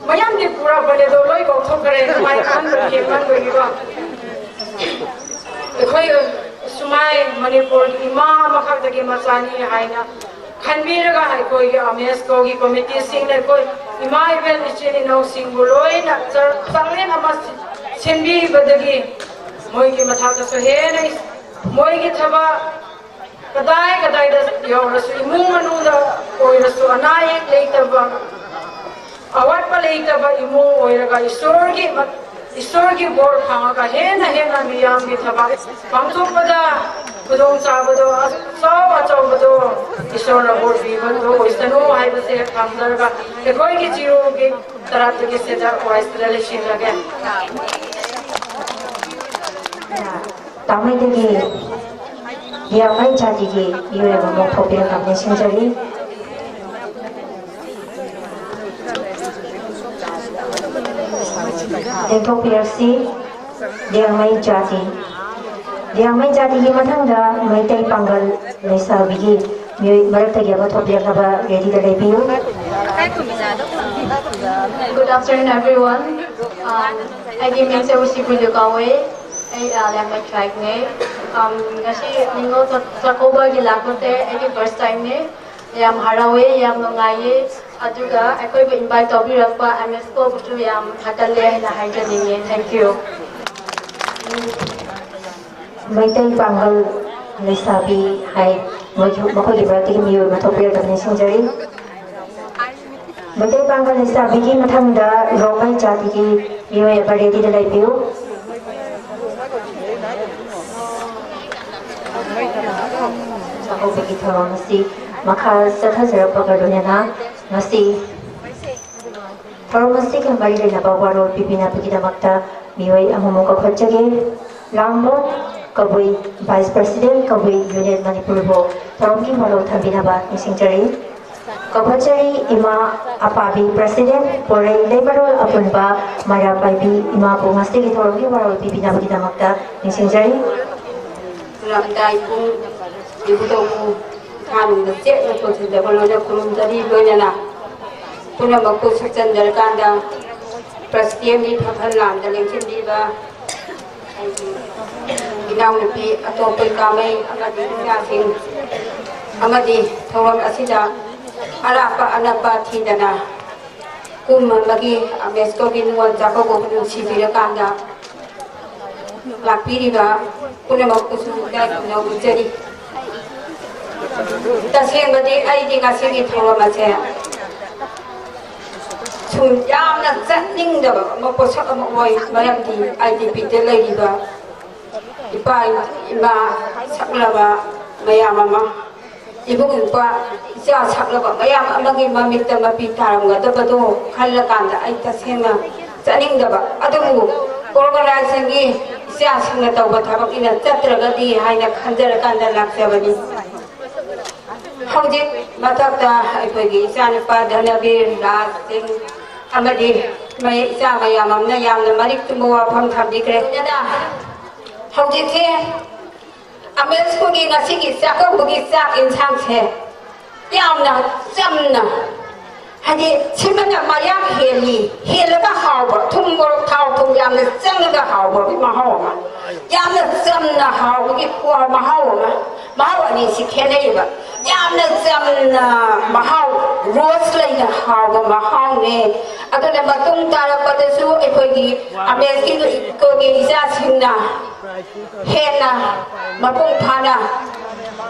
ꯃꯌꯥꯝꯗꯤ ꯄꯨꯔꯛꯄꯅꯦ, ꯑꯗꯣ ꯂꯣꯏ ꯀꯥꯎꯊꯣꯛꯈ꯭ꯔꯦ, ꯅꯨꯡꯉꯥꯏꯃꯟꯕꯒꯤꯀꯣ꯫ ꯑꯩꯈꯣꯏ ꯁꯨꯃꯥꯏ ꯃꯅꯤꯄꯨꯔꯒꯤ ꯏꯃꯥ ꯑꯃꯈꯛꯇꯒꯤ ꯃꯆꯥꯅꯤ ꯍꯥꯏꯅ ꯈꯟꯕꯤꯔꯒ ꯑꯩꯈꯣꯏꯒꯤ ꯑꯃꯦꯁꯀꯣꯒꯤ ꯀꯣꯃꯤꯇꯤꯁꯤꯡꯅ ꯑꯩꯈꯣꯏ ꯏꯃꯥ ꯏꯕꯦꯜ ꯏꯆꯤꯜ ꯏꯅꯥꯎꯁꯤꯡꯕꯨ ꯂꯣꯏꯅ ꯆ- ꯆꯥꯛꯂꯦꯟ ꯑꯃ ꯁꯤ- ꯁꯤꯟꯕꯤꯕꯗꯒꯤ ꯃꯣꯏꯒꯤ ꯃꯊꯛꯇꯁꯨ ꯍꯦꯟꯅ ꯃꯣꯏꯒꯤ ꯊꯕꯛ ꯀꯗꯥꯏ ꯀꯗꯥꯏꯗ ꯌꯧꯔꯁꯨ ꯏꯃꯨꯡ ꯃꯅꯨꯡꯗ ꯑꯣꯏꯔꯁꯨ ꯑꯅꯥ ꯑꯌꯦꯛ ꯂꯩꯇꯕ ꯑꯋꯥꯠꯄ ꯂꯩꯇꯕ ꯏꯃꯨꯡ ꯑꯣꯏꯔꯒ ꯏꯁꯣꯔꯒꯤ ꯃ- ꯏꯁꯣꯔꯒꯤ ꯕꯣꯔ ꯐꯪꯉꯒ ꯍꯦꯟꯅ ꯍꯦꯟꯅ ꯃꯤꯌꯥꯝꯒꯤ ꯊꯕꯛ ꯄꯥꯡꯊꯣꯛꯄꯗ ꯈꯨꯗꯣꯡꯆꯥꯕꯗꯣ ꯑꯆꯧ ꯑꯆꯧꯕꯗꯣ ꯏꯁꯣꯔꯅ ꯕꯣꯔ ꯄꯤꯕꯗꯣ ꯑꯣꯏꯁꯅꯨ ꯍꯥꯏꯕꯁꯦ ꯊꯝꯖꯔꯒ ꯑꯩꯈꯣꯏꯒꯤ ꯆꯤꯔꯨꯒꯤ ꯇꯔꯥꯞꯇꯒꯤ ꯁꯤꯗ ꯋꯥꯏꯁꯤꯗ ꯂꯣꯏꯁꯤꯜꯂꯒꯦ꯫ ꯇꯥꯃꯩꯗꯒꯤ ꯂꯤꯌꯥꯡꯃꯩ ꯖꯥꯇꯤꯒꯤ ꯃꯤꯑꯣꯏ ꯑꯃꯃꯨꯛ ꯊꯣꯛꯄꯤꯔꯛꯅꯕ ꯅꯤꯡꯁꯤꯡꯖꯔꯤ꯫ ꯂꯦꯡꯊꯣꯛꯄꯤꯔꯁꯤ꯫ ꯂꯤꯌꯥꯡꯃꯩ ꯖꯥꯇꯤ꯫ ꯂꯤꯌꯥꯡꯃꯩ ꯖꯥꯇꯤꯒꯤ ꯃꯊꯪꯗ ꯃꯩꯇꯩ ꯄꯥꯡꯒꯜ ꯂꯩꯁꯥꯕꯤꯒꯤ ꯃꯤꯑꯣꯏ ꯃꯔꯛꯇꯒꯤ ꯑꯃ ꯊꯣꯛꯄꯤꯔꯛꯅꯕ ꯔꯦꯗꯤꯗ ꯂꯩꯕꯤꯌꯨ꯫ Good afternoon, everyone. Um, ꯑꯩꯒꯤ ꯃꯤꯡꯁꯦ ꯎꯁꯤꯕꯨꯂꯨ ꯀꯧꯋꯦ꯫ ꯑꯩ ꯂꯦꯡꯃꯩ ꯇ꯭ꯔꯥꯏꯕꯅꯦ꯫ Um, ꯉꯁꯤ ꯅꯤꯉꯣꯜ ꯆꯥꯛꯀꯧꯕꯒꯤ ꯂꯥꯛꯄꯁꯦ ꯑꯩꯒꯤ ꯐꯥꯔꯁ ꯇꯥꯏꯝꯅꯦ꯫ ꯌꯥꯝ ꯍꯔꯥꯎꯋꯦ, ꯌꯥꯝ ꯅꯨꯡꯉꯥꯏꯌꯦ꯫ ꯑꯗꯨꯒ ꯑꯩꯈꯣꯏꯕꯨ ꯏꯟꯚꯥꯏꯠ ꯇꯧꯕꯤꯔꯛꯄ ꯑꯦꯝ ꯑꯦꯁ ꯀꯣꯕꯨꯁꯨ ꯌꯥꯝ ꯊꯥꯒꯠꯂꯦ ꯍꯥꯏꯅ ꯍꯥꯏꯖꯅꯤꯡꯉꯦ꯫ Thank you. ꯃꯩꯇꯩ ꯄꯥꯡꯒꯜ ꯂꯩꯁꯥꯕꯤ ꯍꯥꯏ ꯃꯣꯏꯒꯤ ꯃꯈꯣꯏꯒꯤ ꯃꯔꯛꯇꯒꯤ ꯃꯤꯑꯣꯏ ꯑꯃ ꯊꯣꯛꯄꯤꯔꯛꯅꯕ ꯅꯤꯡꯁꯤꯡꯖꯔꯤ꯫ ꯃꯩꯇꯩ ꯄꯥꯡꯒꯜ ꯂꯩꯁꯥꯕꯤꯒꯤ ꯃꯊꯪꯗ ꯔꯣꯡꯃꯩ ꯖꯥꯇꯤꯒꯤ ꯃꯤꯑꯣꯏ ꯑꯃ ꯔꯦꯗꯤꯗ ꯂꯩꯕꯤꯌꯨ꯫ ꯆꯥꯛꯀꯧꯕꯒꯤ ꯊꯧꯔꯝ ꯑꯁꯤ ꯃꯈꯥ ꯆꯠꯊꯖꯔꯛꯄꯒ ꯂꯣꯏꯅꯅ ꯉꯁꯤ ꯊꯧꯔꯝ ꯑꯁꯤꯒ ꯃꯔꯤ ꯂꯩꯅꯕ ꯋꯥꯔꯣꯜ ꯄꯤꯕꯤꯅꯕꯒꯤꯗꯃꯛꯇ ꯃꯤꯑꯣꯏ ꯑꯃꯃꯨꯛ ꯀꯧꯈꯠꯆꯒꯦ꯫ ꯂꯥꯡꯃꯣꯠ ꯀꯕꯨꯏ, ꯚꯥꯏꯁ ꯄ꯭ꯔꯁꯤꯗꯦꯟꯠ ꯀꯕꯨꯏ ꯌꯨꯅꯤꯌꯟ ꯃꯅꯤꯄꯨꯔꯕꯨ ꯊꯧꯔꯝꯒꯤ ꯋꯥꯔꯣꯜ ꯊꯝꯕꯤꯅꯕ ꯅꯤꯡꯁꯤꯡꯖꯔꯤ꯫ ꯀꯧꯈꯠꯆꯔꯤ ꯏꯃꯥ ꯑꯄꯥꯕꯤ ꯄ꯭ꯔꯁꯤꯗꯦꯟꯠ ꯄꯣꯔꯩ ꯂꯩꯃꯔꯣꯜ ꯑꯄꯨꯟꯕ ꯃꯩꯔꯥ ꯄꯥꯏꯕꯤ ꯏꯃꯥꯕꯨ ꯉꯁꯤꯒꯤ ꯊꯧꯔꯝꯒꯤ ꯋꯥꯔꯣꯜ ꯄꯤꯕꯤꯅꯕꯒꯤꯗꯃꯛꯇ ꯅꯤꯡꯁꯤꯡꯖꯔꯤ꯫ ꯈꯨꯔꯝꯗꯥꯏ ꯄꯨꯡ ꯏꯕꯨꯙꯧꯕꯨ ꯏꯁꯥꯅꯨꯡꯗ ꯆꯦꯠꯅ ꯀꯣꯟꯁꯤꯟꯖꯕ ꯂꯣꯏꯅ ꯈꯨꯔꯨꯝꯖꯔꯤ꯫ ꯂꯣꯏꯅꯅ ꯄꯨꯝꯅꯃꯛꯄꯨ ꯁꯛꯆꯟꯖꯔꯀꯥꯟꯗ ꯄ꯭ꯔꯁꯤꯗꯦꯟꯒꯤ ꯐꯝꯐꯝ ꯂꯥꯟꯗ ꯂꯦꯡꯁꯤꯟꯕꯤꯕ ꯑꯩꯒꯤ ꯏꯅꯥꯎꯅꯨꯄꯤ ꯑꯇꯣꯝꯕꯤ ꯀꯥꯃꯩ ꯑꯃꯗꯤ ꯏꯆꯥꯁꯤꯡ ꯑꯃꯗꯤ ꯊꯧꯔꯝ ꯑꯁꯤꯗ ꯑꯔꯥꯞꯄ ꯑꯅꯛꯄ ꯊꯤꯗꯅ ꯀꯨꯝ ꯑꯃꯒꯤ ꯑꯃꯦꯁꯀꯣꯒꯤ ꯅꯤꯉꯣꯜ ꯆꯥꯛꯀꯧꯕꯕꯨ ꯅꯨꯡꯁꯤꯕꯤꯔꯀꯥꯟꯗ ꯂꯥꯛꯄꯤꯔꯤꯕ ꯄꯨꯝꯅꯃꯛꯄꯨꯁꯨ ꯏꯀꯥꯏ ꯈꯨꯝꯅꯧ ꯎꯠꯆꯔꯤ꯫ ꯇꯁꯦꯡꯕꯗꯤ ꯑꯩꯗꯤ ꯉꯁꯤꯒꯤ ꯊꯧꯔꯝ ꯑꯁꯦ ꯁꯨꯝ ꯌꯥꯝꯅ ꯆꯠꯅꯤꯡꯗꯕ ꯑꯃ ꯄꯣꯠꯁꯛ ꯑꯃ ꯑꯣꯏ꯫ ꯃꯔꯝꯗꯤ ꯑꯥꯏ ꯗꯤ ꯄꯤꯗ ꯂꯩꯔꯤꯕ ꯏꯄꯥ ꯏꯃꯥ ꯁꯛꯂꯕ ꯃꯌꯥꯝ ꯑꯃ, ꯏꯕꯨꯡ ꯏꯄ꯭ꯋꯥ ꯏꯆꯥ ꯁꯛꯂꯕ ꯃꯌꯥꯝ ꯑꯃꯒꯤ ꯃꯃꯤꯠꯇ ꯃꯄꯤ ꯇꯥꯔꯝꯒꯗꯕꯗꯣ ꯈꯜꯂꯀꯥꯟꯗ ꯑꯩ ꯇꯁꯦꯡꯅ ꯆꯠꯅꯤꯡꯗꯕ꯫ ꯑꯗꯨꯕꯨ ꯑꯣꯔꯒꯅꯥꯏꯖꯦꯁꯟꯒꯤ ꯏꯆꯥꯁꯤꯡꯅ ꯇꯧꯕ ꯊꯕꯛꯅꯤꯅ ꯆꯠꯇ꯭ꯔꯒꯗꯤ ꯍꯥꯏꯅ ꯈꯟꯖꯔꯀꯥꯟꯗ ꯂꯥꯛꯆꯕꯅꯤ꯫ ꯍꯧꯖꯤꯛ ꯃꯊꯛꯇ ꯑꯩꯈꯣꯏꯒꯤ ꯏꯆꯥꯅꯨꯄꯥ ꯙꯅꯕꯤꯔ ꯔꯥꯖ ꯁꯤꯡ ꯑꯃꯗꯤ ꯃꯌꯥ-, ꯏꯆꯥ ꯃꯌꯥꯝ ꯑꯃꯅ ꯌꯥꯝꯅ ꯃꯔꯤꯛ ꯆꯨꯝꯕ ꯋꯥꯐꯝ ꯊꯝꯕꯤꯈ꯭ꯔꯦ꯫ ꯑꯗꯨꯅ ꯍꯧꯖꯤꯛꯁꯦ ꯑꯃꯦꯁ ꯁ꯭ꯀꯨꯜꯒꯤ ꯉꯁꯤꯒꯤ ꯆꯥꯛꯀꯧꯕꯒꯤ ꯆꯥꯛ ꯌꯦꯟꯁꯥꯡꯁꯦ ꯌꯥꯝꯅ ꯆꯝꯅ, ꯍꯥꯏꯗꯤ ꯁꯤꯃꯅ ꯃꯌꯥꯝ ꯍꯦꯜꯂꯤ, ꯍꯦꯜꯂꯒ ꯍꯥꯎꯕ, ꯊꯨꯝ ꯃꯣꯔꯣꯛ ꯊꯥꯎ ꯊꯨꯝ ꯌꯥꯝꯅ ꯆꯪꯉꯒ ꯍꯥꯎꯕꯒꯤ ꯃꯍꯥꯎ ꯑꯃ, ꯌꯥꯝꯅ ꯆꯝꯅ ꯍꯥꯎꯕꯒꯤ ꯃꯍꯥꯎ ꯑꯃ, ꯃꯍꯥꯎ ꯑꯅꯤꯁꯤ ꯈꯦꯠꯅꯩꯕ꯫ ꯌꯥꯝꯅ ꯆꯝꯅ ꯃꯍꯥꯎ, ꯔꯣꯁ ꯂꯩꯅ ꯍꯥꯎꯕ ꯃꯍꯥꯎꯅꯦ꯫ ꯑꯗꯨꯅ ꯃꯇꯨꯡ ꯇꯥꯔꯛꯄꯗꯁꯨ ꯑꯩꯈꯣꯏꯒꯤ ꯑꯃꯦꯁꯀꯤ ꯁ꯭ꯀꯨꯜꯒꯤ ꯏꯆꯥꯁꯤꯡꯅ ꯍꯦꯟꯅ ꯃꯄꯨꯡ ꯐꯥꯅ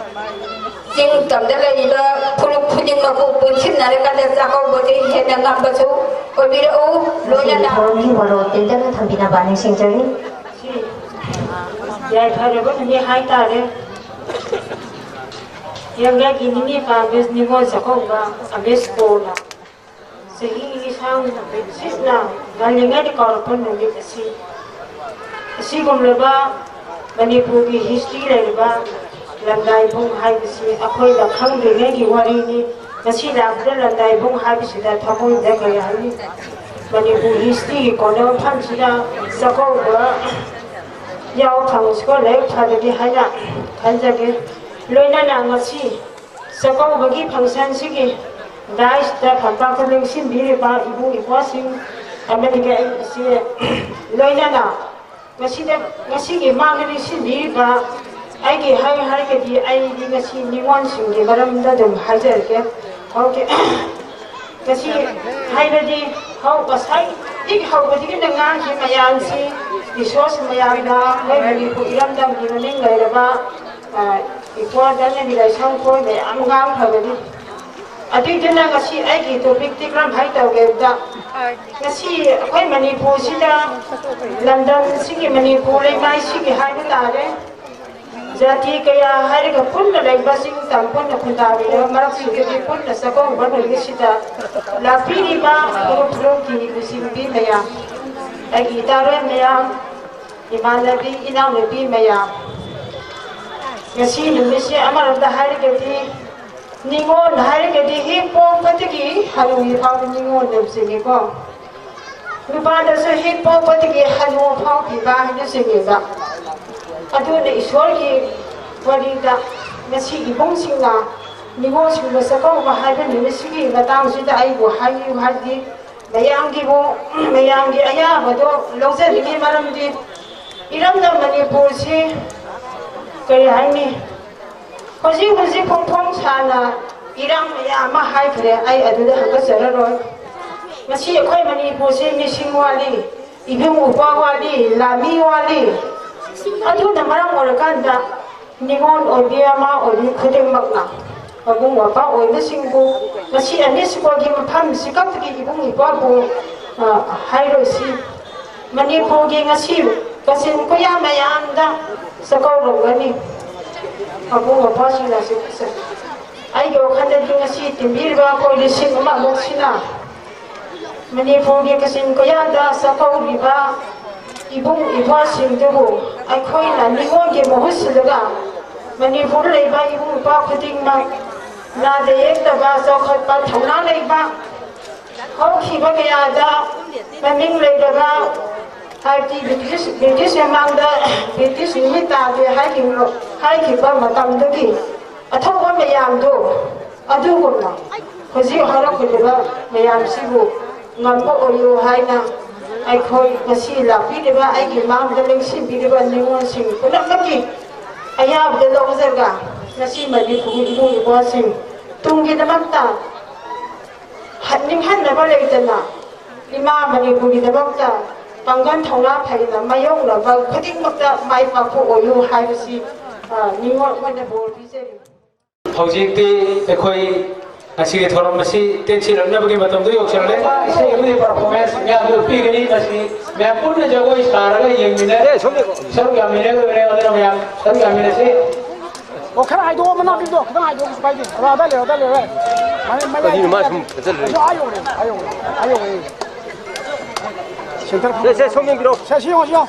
ꯆꯤꯡ ꯇꯝꯗ ꯂꯩꯔꯤꯕ ꯐꯨꯔꯨꯞ ꯈꯨꯗꯤꯡꯃꯛꯄꯨ ꯄꯨꯟꯁꯤꯟꯅꯔꯀꯥꯟꯗ ꯆꯥꯛꯀꯧꯕꯁꯦ ꯍꯦꯟꯅ ꯉꯝꯕꯁꯨ ꯑꯣꯏꯕꯤꯔꯛꯎ꯫ ꯂꯣꯏꯅꯅ ꯊꯧꯔꯝꯒꯤ ꯋꯥꯔꯣꯜ ꯇꯦꯟꯇꯛꯅ ꯊꯝꯕꯤꯅꯕ ꯅꯤꯡꯁꯤꯡꯖꯔꯤ꯫ ꯌꯥꯏꯐꯔꯕ ꯅꯨꯃꯤꯠ ꯍꯥꯏꯇꯥꯔꯦ꯫ ꯌꯥꯡꯒꯥꯒꯤ ꯅꯤꯅꯤ ꯄꯥꯟꯕ ꯅꯤꯉꯣꯜ ꯆꯥꯛꯀꯧꯕ ꯑꯃꯦꯁ ꯁ꯭ꯀꯨꯜꯅ ꯆꯍꯤ ꯂꯤꯁꯥꯡ ꯁꯤꯠꯅ ꯉꯜꯂꯤꯉꯩꯗ ꯀꯧꯔꯛꯄ ꯅꯨꯃꯤꯠ ꯑꯁꯤ, ꯑꯁꯤꯒꯨꯝꯂꯕ ꯃꯅꯤꯄꯨꯔꯒꯤ ꯍꯤꯁꯇ꯭ꯔꯤ ꯂꯩꯔꯕ ꯂꯝꯗꯥꯏꯕꯨꯡ ꯍꯥꯏꯕꯁꯤ ꯑꯩꯈꯣꯏꯅ ꯈꯪꯗ꯭ꯔꯤꯉꯩꯒꯤ ꯋꯥꯔꯤꯅꯤ꯫ ꯉꯁꯤ ꯂꯥꯛꯄꯗ ꯂꯝꯗꯥꯏꯕꯨꯡ ꯍꯥꯏꯕꯁꯤꯗ ꯊꯃꯣꯏꯗ ꯀꯔꯤ ꯍꯥꯏꯅꯤ, ꯃꯅꯤꯄꯨꯔ ꯍꯤꯁꯇ꯭ꯔꯤꯒꯤ ꯀꯣꯟꯅ ꯃꯐꯝꯁꯤꯗ ꯆꯥꯛꯀꯧꯕ ꯌꯥꯎ ꯐꯪꯕꯁꯤꯀꯣ ꯂꯥꯏꯕꯛ ꯐꯔꯗꯤ ꯍꯥꯏꯅ ꯈꯟꯖꯒꯦ꯫ ꯂꯣꯏꯅꯅ ꯉꯁꯤ ꯆꯥꯛꯀꯧꯕꯒꯤ ꯐꯪꯁꯟꯁꯤꯒꯤ ꯗꯥꯏꯁꯇ ꯐꯝꯄꯥꯛꯇ ꯂꯦꯡꯁꯤꯟꯕꯤꯔꯤꯕ ꯏꯕꯨꯡ ꯏꯄ꯭ꯋꯥꯁꯤꯡ ꯑꯃꯗꯤ ꯑꯩ ꯏꯆꯦ ꯂꯣꯏꯅꯅ ꯃꯁꯤꯗ ꯉꯁꯤꯒꯤ ꯃꯥꯡꯗ ꯅꯤꯡꯁꯤꯡꯕꯤꯔꯤꯕ ꯑꯩꯒꯤ ꯍꯥꯏ ꯍꯥꯏꯔꯒꯗꯤ ꯑꯩꯗꯤ ꯉꯁꯤ ꯅꯤꯉꯣꯜꯁꯤꯡꯒꯤ ꯃꯔꯝꯗ ꯑꯗꯨꯝ ꯍꯥꯏꯖꯔꯒꯦ꯫ ꯍꯧꯖꯤꯛ ꯉꯁꯤ ꯍꯥꯏꯕꯗꯤ ꯍꯧ ꯉꯁꯥꯏꯗꯒꯤ ꯍꯧꯕꯗꯒꯤꯅ ꯉꯥꯡꯈꯤ ꯃꯌꯥꯝꯁꯤ ꯔꯤꯁꯣꯔꯁ ꯃꯌꯥꯝꯅ ꯑꯩꯈꯣꯏ ꯃꯅꯤꯄꯨꯔ ꯏꯔꯝꯗꯝꯒꯤ ꯃꯃꯤꯡ ꯂꯩꯔꯕ ꯏꯄꯣꯗꯅ ꯕꯤꯔꯩꯁꯪꯈꯣꯏ ꯃꯌꯥꯝ ꯉꯥꯡꯈ꯭ꯔꯕꯅꯤ꯫ ꯑꯗꯨꯏꯗꯨꯅ ꯉꯁꯤ ꯑꯩꯒꯤ ꯇꯣꯄꯤꯛꯇꯤ ꯀꯔꯝꯍꯥꯏꯅ ꯇꯧꯒꯦ ꯍꯥꯏꯕꯗ ꯉꯁꯤ ꯑꯩꯈꯣꯏ ꯃꯅꯤꯄꯨꯔꯁꯤꯗ ꯂꯝꯗꯝꯁꯤꯒꯤ ꯃꯅꯤꯄꯨꯔ ꯂꯩꯃꯥꯏꯁꯤꯒꯤ ꯍꯥꯏꯕ ꯇꯥꯔꯦ꯫ ꯖꯥꯇꯤ ꯀꯌꯥ ꯍꯥꯏꯔꯒ ꯄꯨꯟꯅ ꯂꯩꯕꯁꯤꯡ ꯇꯝ ꯄꯨꯟꯅ ꯈꯨꯟꯗꯥꯔꯤꯕ ꯃꯔꯛꯁꯤꯗꯒꯤ ꯄꯨꯟꯅ ꯆꯥꯛꯀꯧꯕ ꯅꯨꯃꯤꯠꯁꯤꯗ ꯂꯥꯛꯄꯤꯔꯤꯕ ꯐꯨꯔꯨꯞ ꯐꯨꯔꯨꯞꯀꯤ ꯂꯨꯆꯤꯡꯕꯤ ꯃꯌꯥꯝ, ꯑꯩꯒꯤ ꯏꯇꯥꯔꯣꯏ ꯃꯌꯥꯝ, ꯏꯃꯥꯟꯅꯕꯤ ꯏꯅꯥꯎꯅꯨꯄꯤ ꯃꯌꯥꯝ, ꯉꯁꯤ ꯅꯨꯃꯤꯠꯁꯦ ꯑꯃꯔꯣꯝꯗ ꯍꯥꯏꯔꯒꯗꯤ ꯅꯤꯉꯣꯜ ꯍꯥꯏꯔꯒꯗꯤ ꯍꯦꯛ ꯄꯣꯛꯄꯗꯒꯤ ꯍꯅꯨꯕꯤ ꯐꯥꯎꯕ ꯅꯤꯉꯣꯜ ꯂꯩꯕꯁꯤꯅꯤꯀꯣ꯫ ꯅꯨꯄꯥꯗꯁꯨ ꯍꯦꯛ ꯄꯣꯛꯄꯗꯒꯤ ꯍꯅꯨ ꯐꯥꯎꯈꯤꯕ ꯍꯥꯏꯅ ꯆꯤꯡꯉꯦꯕ꯫ ꯑꯗꯨꯅ ꯏꯁꯣꯔꯒꯤ ꯋꯥꯔꯤꯗ ꯉꯁꯤ ꯏꯕꯨꯡꯁꯤꯡꯅ ꯅꯤꯉꯣꯜꯁꯤꯡꯕ ꯆꯥꯛꯀꯧꯕ ꯍꯥꯏꯕ ꯅꯨꯃꯤꯠꯁꯤꯒꯤ ꯃꯇꯥꯡꯁꯤꯗ ꯑꯩꯕꯨ ꯍꯥꯏꯌꯨ ꯍꯥꯏꯗꯤ ꯃꯌꯥꯝꯒꯤꯕꯨ ꯃꯌꯥꯝꯒꯤ ꯑꯌꯥꯕꯗꯣ ꯂꯧꯖꯅꯤꯡꯉꯤ꯫ ꯃꯔꯝꯗꯤ ꯏꯔꯝꯗꯝ ꯃꯅꯤꯄꯨꯔꯁꯤ ꯀꯔꯤ ꯍꯥꯏꯅꯤ, ꯍꯧꯖꯤꯛ ꯍꯧꯖꯤꯛ ꯐꯣꯡ ꯐꯣꯡ ꯁꯥꯅ ꯏꯔꯥꯡ ꯃꯌꯥꯝ ꯑꯃ ꯍꯥꯏꯈ꯭ꯔꯦ, ꯑꯩ ꯑꯗꯨꯗ ꯍꯪꯒꯠꯆꯔꯔꯣꯏ꯫ ꯉꯁꯤ ꯑꯩꯈꯣꯏ ꯃꯅꯤꯄꯨꯔꯁꯤ ꯃꯤꯁꯤꯡ ꯋꯥꯠꯂꯤ, ꯏꯕꯨꯡ ꯎꯄ꯭ꯋꯥ ꯋꯥꯠꯂꯤ, ꯂꯥꯃꯤ ꯋꯥꯠꯂꯤ꯫ ꯑꯗꯨꯅ ꯃꯔꯝ ꯑꯣꯏꯔꯀꯥꯟꯗ ꯅꯤꯉꯣꯜ ꯑꯣꯏꯕꯤ ꯑꯃ ꯑꯣꯏꯕꯤ ꯈꯨꯗꯤꯡꯃꯛꯅ ꯃꯕꯨꯡ ꯃꯧꯄ꯭ꯋꯥ ꯑꯣꯏꯕꯁꯤꯡꯕꯨ ꯉꯁꯤ ꯑꯅꯤꯁꯨꯕꯒꯤ ꯃꯐꯝꯁꯤ ꯈꯛꯇꯒꯤ ꯏꯕꯨꯡ ꯏꯄ꯭ꯋꯥꯕꯨ ꯍꯥꯏꯔꯣꯏꯁꯤ꯫ ꯃꯅꯤꯄꯨꯔꯒꯤ ꯉꯁꯤ ꯀꯆꯤꯟ ꯀꯣꯏꯌꯥ ꯃꯌꯥꯝꯗ ꯆꯥꯛꯀꯧꯔꯝꯒꯅꯤ꯫ ꯃꯕꯨꯡ ꯃꯧꯄ꯭ꯋꯥꯁꯤꯡꯅꯁꯨ ꯑꯩꯒꯤ ꯋꯥꯈꯜꯗꯗꯤ ꯉꯁꯤ ꯇꯤꯟꯕꯤꯔꯤꯕ ꯑꯩꯈꯣꯏ ꯂꯤꯁꯤꯡ ꯑꯃꯃꯨꯛꯁꯤꯅ ꯃꯅꯤꯄꯨꯔꯒꯤ ꯀꯆꯤꯟ ꯀꯣꯏꯌꯥꯗ ꯆꯥꯛꯀꯧꯔꯤꯕ ꯏꯕꯨꯡ ꯏꯄ꯭ꯋꯥꯁꯤꯡꯗꯨꯕꯨ ꯑꯩꯈꯣꯏꯅ ꯅꯤꯉꯣꯜꯒꯤ ꯃꯍꯨꯠ ꯁꯤꯜꯂꯒ ꯃꯅꯤꯄꯨꯔ ꯂꯩꯕ ꯏꯕꯨꯡ ꯏꯄ꯭ꯋꯥ ꯈꯨꯗꯤꯡꯃꯛ ꯅꯥꯗ ꯌꯦꯛꯇꯕ, ꯆꯥꯎꯈꯠꯄ, ꯊꯧꯅꯥ ꯂꯩꯕ, ꯍꯧꯈꯤꯕ ꯀꯌꯥꯗ ꯃꯃꯤꯡ ꯂꯩꯔꯕ, ꯍꯥꯏꯕꯗꯤ ꯕ꯭ꯔꯤꯇꯤꯁ ꯕ꯭ꯔꯤꯇꯤꯁ ꯃꯃꯥꯡꯗ ꯕ꯭ꯔꯤꯇꯤꯁ ꯅꯨꯃꯤꯠ ꯇꯥꯗꯦ ꯍꯥꯏꯈꯤꯕ ꯍꯥꯏꯈꯤꯕ ꯃꯇꯝꯗꯒꯤ ꯑꯊꯧꯕ ꯃꯌꯥꯝꯗꯣ ꯑꯗꯨꯒꯨꯝꯅ ꯍꯧꯖꯤꯛ ꯍꯧꯔꯛꯂꯤꯕ ꯃꯌꯥꯝꯁꯤꯕꯨ ꯉꯝꯕ ꯑꯣꯏꯌꯨ ꯍꯥꯏꯅ ꯑꯩꯈꯣꯏ ꯉꯁꯤ ꯂꯥꯛꯄꯤꯔꯤꯕ, ꯑꯩꯒꯤ ꯃꯥꯡꯗ ꯂꯦꯡꯁꯤꯟꯕꯤꯔꯤꯕ ꯅꯤꯉꯣꯜꯁꯤꯡ ꯄꯨꯝꯅꯃꯛꯀꯤ ꯑꯌꯥꯕꯗ ꯂꯧꯖꯔꯒ, ꯉꯁꯤ ꯃꯅꯤꯄꯨꯔꯒꯤ ꯏꯕꯨꯡ ꯏꯄ꯭ꯋꯥꯁꯤꯡ ꯇꯨꯡꯒꯤꯗꯃꯛꯇ ꯍꯟ-, ꯅꯤꯡꯍꯟꯅꯕ ꯂꯩꯇꯅ ꯏꯃꯥ ꯃꯅꯤꯄꯨꯔꯒꯤꯗꯃꯛꯇ ꯄꯥꯡꯒꯜ ꯊꯧꯅꯥ ꯐꯩꯅ ꯃꯥꯌꯣꯛꯅꯕ ꯈꯨꯗꯤꯡꯃꯛꯇ ꯃꯥꯏ ꯄꯥꯛꯄ ꯑꯣꯏꯌꯨ ꯍꯥꯏꯕꯁꯤ, ꯑ, ꯅꯤꯉꯣꯜ ꯑꯣꯏꯅ ꯕꯣꯔ ꯄꯤꯖꯔꯤ꯫ ꯍꯧꯖꯤꯛꯇꯤ ꯑꯩꯈꯣꯏ ꯉꯁꯤꯒꯤ ꯊꯧꯔꯝ ꯑꯁꯤ ꯇꯦꯟꯁꯤꯜꯂꯛꯅꯕꯒꯤ ꯃꯇꯝꯗꯣ ꯌꯧꯁꯤꯜꯂꯦ꯫ ꯏꯁꯩ ꯑꯃꯗꯤ performance ꯌꯥꯝꯅ ꯄꯤꯒꯅꯤ꯫ ꯃꯁꯤ ꯃꯌꯥꯝ ꯄꯨꯟꯅ ꯖꯒꯣꯏ ꯁꯥꯔꯒ ꯌꯦꯡꯃꯤꯟꯅ-, ꯁꯔꯨꯛ ꯌꯥꯃꯤꯟꯅꯒꯗꯕꯅꯦ꯫ ꯑꯗꯨꯅ ꯃꯌꯥꯝ ꯁꯔꯨꯛ ꯌꯥꯃꯤꯟꯅꯁꯤ꯫ ꯑꯣ, ꯈꯔ ꯍꯥꯏꯗꯣꯛꯑꯣ, ꯃꯅꯥꯛꯀꯤꯗꯣ ꯈꯤꯇꯪ ꯍꯥꯏꯗꯣꯛꯑꯣ, ꯀꯩꯁꯨ ꯀꯥꯏꯗꯦ꯫ ꯑꯗꯥꯏ ꯂꯩꯔꯣ, ꯑꯗꯥꯏ ꯂꯩꯔꯣ꯫ ꯃꯌꯥꯏ, ꯃꯌꯥꯏ꯫ ꯀꯔꯤꯅꯣ ꯃꯥ ꯁꯨꯝ ꯐꯖꯜꯂꯨꯏ? ꯑꯗꯣ ꯑꯥ ꯌꯧꯔꯦ, ꯑꯥ ꯌꯧꯔꯦ, ꯑꯥ ꯌꯧꯔꯦ꯫ ꯁꯦꯟꯇꯔ ꯁꯦ, ꯁꯦ, ꯁꯣꯝ ꯌꯦꯡꯕꯤꯔꯣ꯫ ꯁꯦ, ꯁꯤ ꯌꯦꯡꯉꯣ, ꯁꯤ ꯌꯦꯡꯉꯣ꯫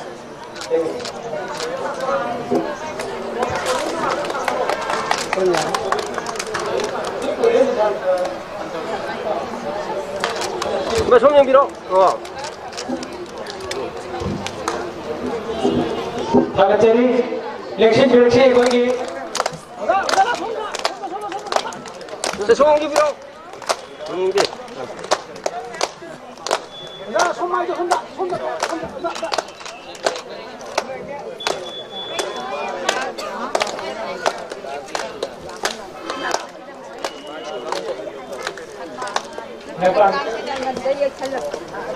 ꯏꯃꯥ, ꯁꯣꯝ ꯌꯦꯡꯕꯤꯔꯣ꯫ ꯑꯣ꯫ ꯊꯥꯒꯠꯆꯔꯤ꯫ ꯂꯦꯡꯁꯤꯟꯕꯤꯔꯛꯁꯤ ꯑꯩꯈꯣꯏꯒꯤ꯫ ꯁꯦ, ꯁꯣꯝ ꯌꯦꯡꯕꯤꯔꯣ꯫ ꯎꯝ, ꯗꯦ꯫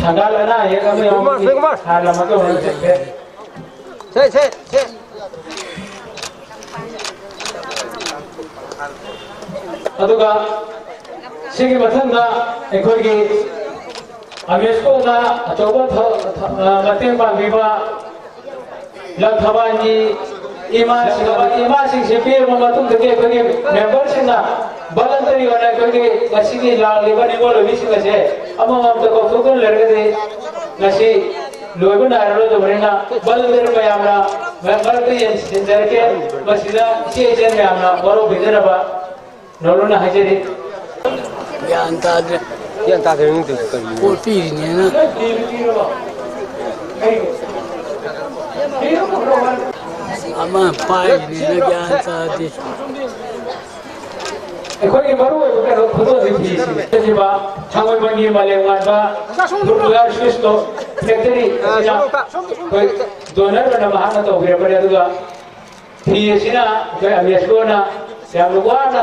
ꯊꯪꯒꯥꯜ ꯑꯅꯥ ꯑꯌꯦꯛ ꯑꯃ ꯌꯥꯎꯕꯒꯤ ꯁꯥꯟꯅꯕꯗ ꯍꯣꯔꯦꯟ ꯆꯠꯈ꯭ꯔꯦ꯫ ꯁꯦ, ꯁꯦ, ꯁꯦ꯫ ꯑꯗꯨꯒ ꯁꯤꯒꯤ ꯃꯊꯪꯗ ꯑꯩꯈꯣꯏꯒꯤ ꯑꯃꯦꯁꯀꯣꯅ ꯑꯆꯧꯕ ꯊ-, ꯊ-, ꯑ, ꯃꯇꯦꯡ ꯄꯥꯡꯕꯤꯕ ꯂꯝ ꯊꯕꯥꯜꯒꯤ ꯏꯃꯥꯁꯤꯡ, ꯏꯃꯥꯁꯤꯡꯁꯤ ꯄꯤꯔꯕ ꯃꯇꯨꯡꯗꯒꯤ ꯑꯩꯈꯣꯏꯒꯤ ꯃꯦꯝꯕꯔꯁꯤꯡꯅ voluntary ꯑꯣꯏꯅ ꯑꯩꯈꯣꯏꯒꯤ ꯉꯁꯤꯒꯤ ꯂꯥꯛꯂꯤꯕ ꯅꯤꯉꯣꯜ ꯑꯣꯏꯕꯤꯁꯤꯡ ꯑꯁꯦ ꯑꯃꯃꯝꯇ ꯀꯧꯊꯣꯛꯇꯨꯅ ꯂꯩꯔꯒꯗꯤ ꯉꯁꯤ ꯂꯣꯏꯕ ꯅꯥꯏꯔꯔꯣꯏꯗꯕꯅꯤꯅ voluntary ꯃꯌꯥꯝꯅ ꯃꯔꯛꯇ ꯌꯦꯡꯁꯤꯟꯖꯔꯛꯀꯦ꯫ ꯃꯁꯤꯗ ꯏꯆꯦ ꯏꯆꯦ ꯃꯌꯥꯝꯅ ꯋꯥꯔꯧꯕꯤꯗꯅꯕ ꯅꯣꯂꯨꯛꯅ ꯍꯥꯏꯖꯔꯤ꯫ ꯒ꯭ꯌꯥꯟ ꯇꯥꯗ꯭ꯔꯦ꯫ ꯒ꯭ꯌꯥꯟ ꯇꯥꯗ꯭ꯔꯦ ꯅꯪ ꯇꯧꯔꯤꯁꯦ ꯀꯔꯤꯅꯣ? ꯄꯣꯠ ꯄꯤꯔꯤꯅꯦꯅ ꯑꯃ ꯄꯥꯏꯔꯤꯅꯦꯅ ꯒ꯭ꯌꯥꯟ ꯇꯥꯗꯦ꯫ ꯑꯩꯈꯣꯏꯒꯤ ꯃꯔꯨꯑꯣꯏꯕ ꯀꯩꯅꯣ ꯈꯨꯗꯣꯜꯁꯤ ꯐꯤꯁꯤ꯫ ꯊꯥꯡꯃꯩꯕꯟꯒꯤ ꯃꯥꯂꯦꯝ ꯉꯥꯟꯕ ꯐꯨꯠꯕꯣꯂꯔ ꯁ꯭ꯋꯤꯁꯇꯣ ꯐꯦꯛꯇꯔꯤ ꯑꯁꯤꯅ ꯑꯩꯈꯣꯏ ꯗꯣꯅꯔ ꯑꯣꯏꯅ ꯃꯍꯥꯛꯅ ꯇꯧꯕꯤꯔꯛꯄꯅꯤ꯫ ꯑꯗꯨꯒ ꯐꯤ ꯑꯁꯤꯅ ꯑꯩꯈꯣꯏ ꯑꯃꯦꯁꯀꯣꯅ ꯌꯥꯝꯅ ꯋꯥꯅ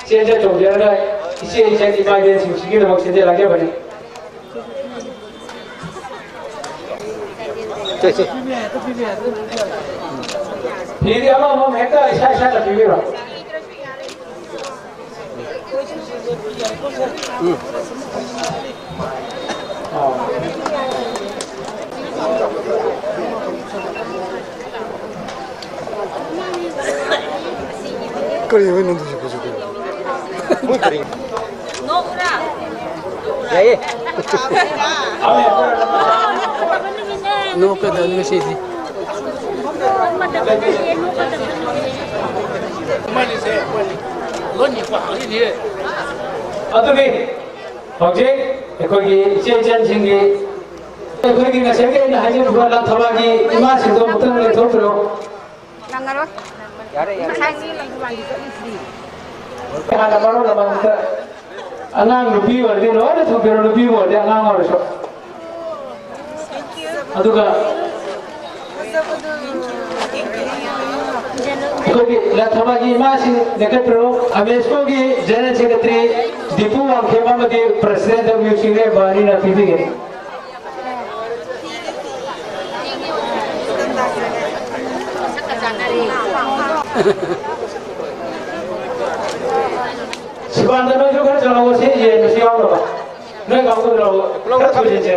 ꯆꯦꯟꯖ ꯇꯧꯖꯔꯒ ꯏꯆꯦ ꯏꯆꯟ ꯏꯃꯥ ꯏꯕꯦꯟꯁꯤꯡꯁꯤꯒꯤꯗꯃꯛ ꯁꯤꯟꯖ ꯂꯥꯡꯖꯕꯅꯤ꯫ ꯐꯤꯗꯤ ꯑꯃꯃꯝ ꯍꯦꯛꯇ ꯏꯁꯥ ꯏꯁꯥꯅ ꯄꯤꯕꯤꯔꯣ꯫ ꯀꯔꯤ ꯍꯣꯏ ꯅꯪꯗꯨꯁꯨ ꯀꯩꯁꯨ ꯀꯩꯅꯣ? ꯃꯣꯏ ꯀꯔꯤ? ꯌꯥꯏꯌꯦ꯫ ꯅꯣꯛꯀꯗꯕꯅꯤ ꯉꯁꯤꯗꯤ꯫ ꯑꯗꯨꯒꯤ ꯍꯧꯖꯤꯛ ꯑꯩꯈꯣꯏꯒꯤ ꯏꯆꯦ ꯏꯆꯟꯁꯤꯡꯒꯤ, ꯑꯩꯈꯣꯏꯒꯤ ꯉꯁꯥꯏꯒꯤ ꯑꯩꯅ ꯍꯥꯏꯖꯈꯤꯕ ꯂꯥꯡꯊꯕꯥꯜꯒꯤ ꯏꯃꯥꯁꯤꯡꯗꯣ ꯑꯃꯨꯛꯇꯪ ꯂꯦꯡꯊꯣꯛꯄꯤꯔꯣ꯫ ꯅꯪꯉꯔꯣꯏ꯫ ꯌꯥꯔꯦ, ꯌꯥꯔꯦ꯫ ꯉꯁꯥꯏ ꯍꯥꯟꯅ ꯃꯔꯣꯟ ꯑꯃ ꯑꯃꯨꯛꯇ, ꯑꯉꯥꯡ ꯅꯨꯄꯤ ꯑꯣꯏꯔꯗꯤ ꯂꯣꯏꯅ ꯊꯣꯛꯄꯤꯔꯣ, ꯅꯨꯄꯤ ꯑꯣꯏꯔꯗꯤ ꯑꯉꯥꯡ ꯑꯣꯏꯔꯁꯨ꯫ ꯑꯗꯨꯒ ꯑꯩꯈꯣꯏꯒꯤ ꯂꯥꯡꯊꯕꯥꯜꯒꯤ ꯏꯃꯥꯁꯤꯡ ꯂꯦꯡꯈꯠꯄꯤꯔꯣ꯫ ꯑꯃꯦꯁꯀꯣꯒꯤ ꯖꯦꯅꯔꯦꯜ ꯁꯦꯀ꯭ꯔꯦꯇꯔꯤ ꯗꯤꯄꯨ ꯋꯥꯡꯈꯦꯝ ꯑꯃꯗꯤ ꯄ꯭ꯔꯁꯤꯗꯦꯟꯠ ꯗꯕ꯭ꯂꯤꯌꯨ ꯁꯤꯡꯅꯦ ꯕꯥꯔꯤꯅ ꯄꯤꯕꯤꯒꯅꯤ꯫ ꯁꯤꯕꯥꯟꯗ ꯅꯣꯏꯁꯨ ꯈꯔ ꯆꯪꯍꯧꯑꯣ, ꯁꯤ ꯌꯦꯟꯕꯁꯨ ꯌꯥꯎꯅꯕ꯫ ꯅꯣꯏ ꯀꯥꯡꯕꯨꯗꯨ ꯂꯥꯛꯑꯣ꯫ ꯈꯔ ꯊꯨꯖꯤꯟꯁꯦ꯫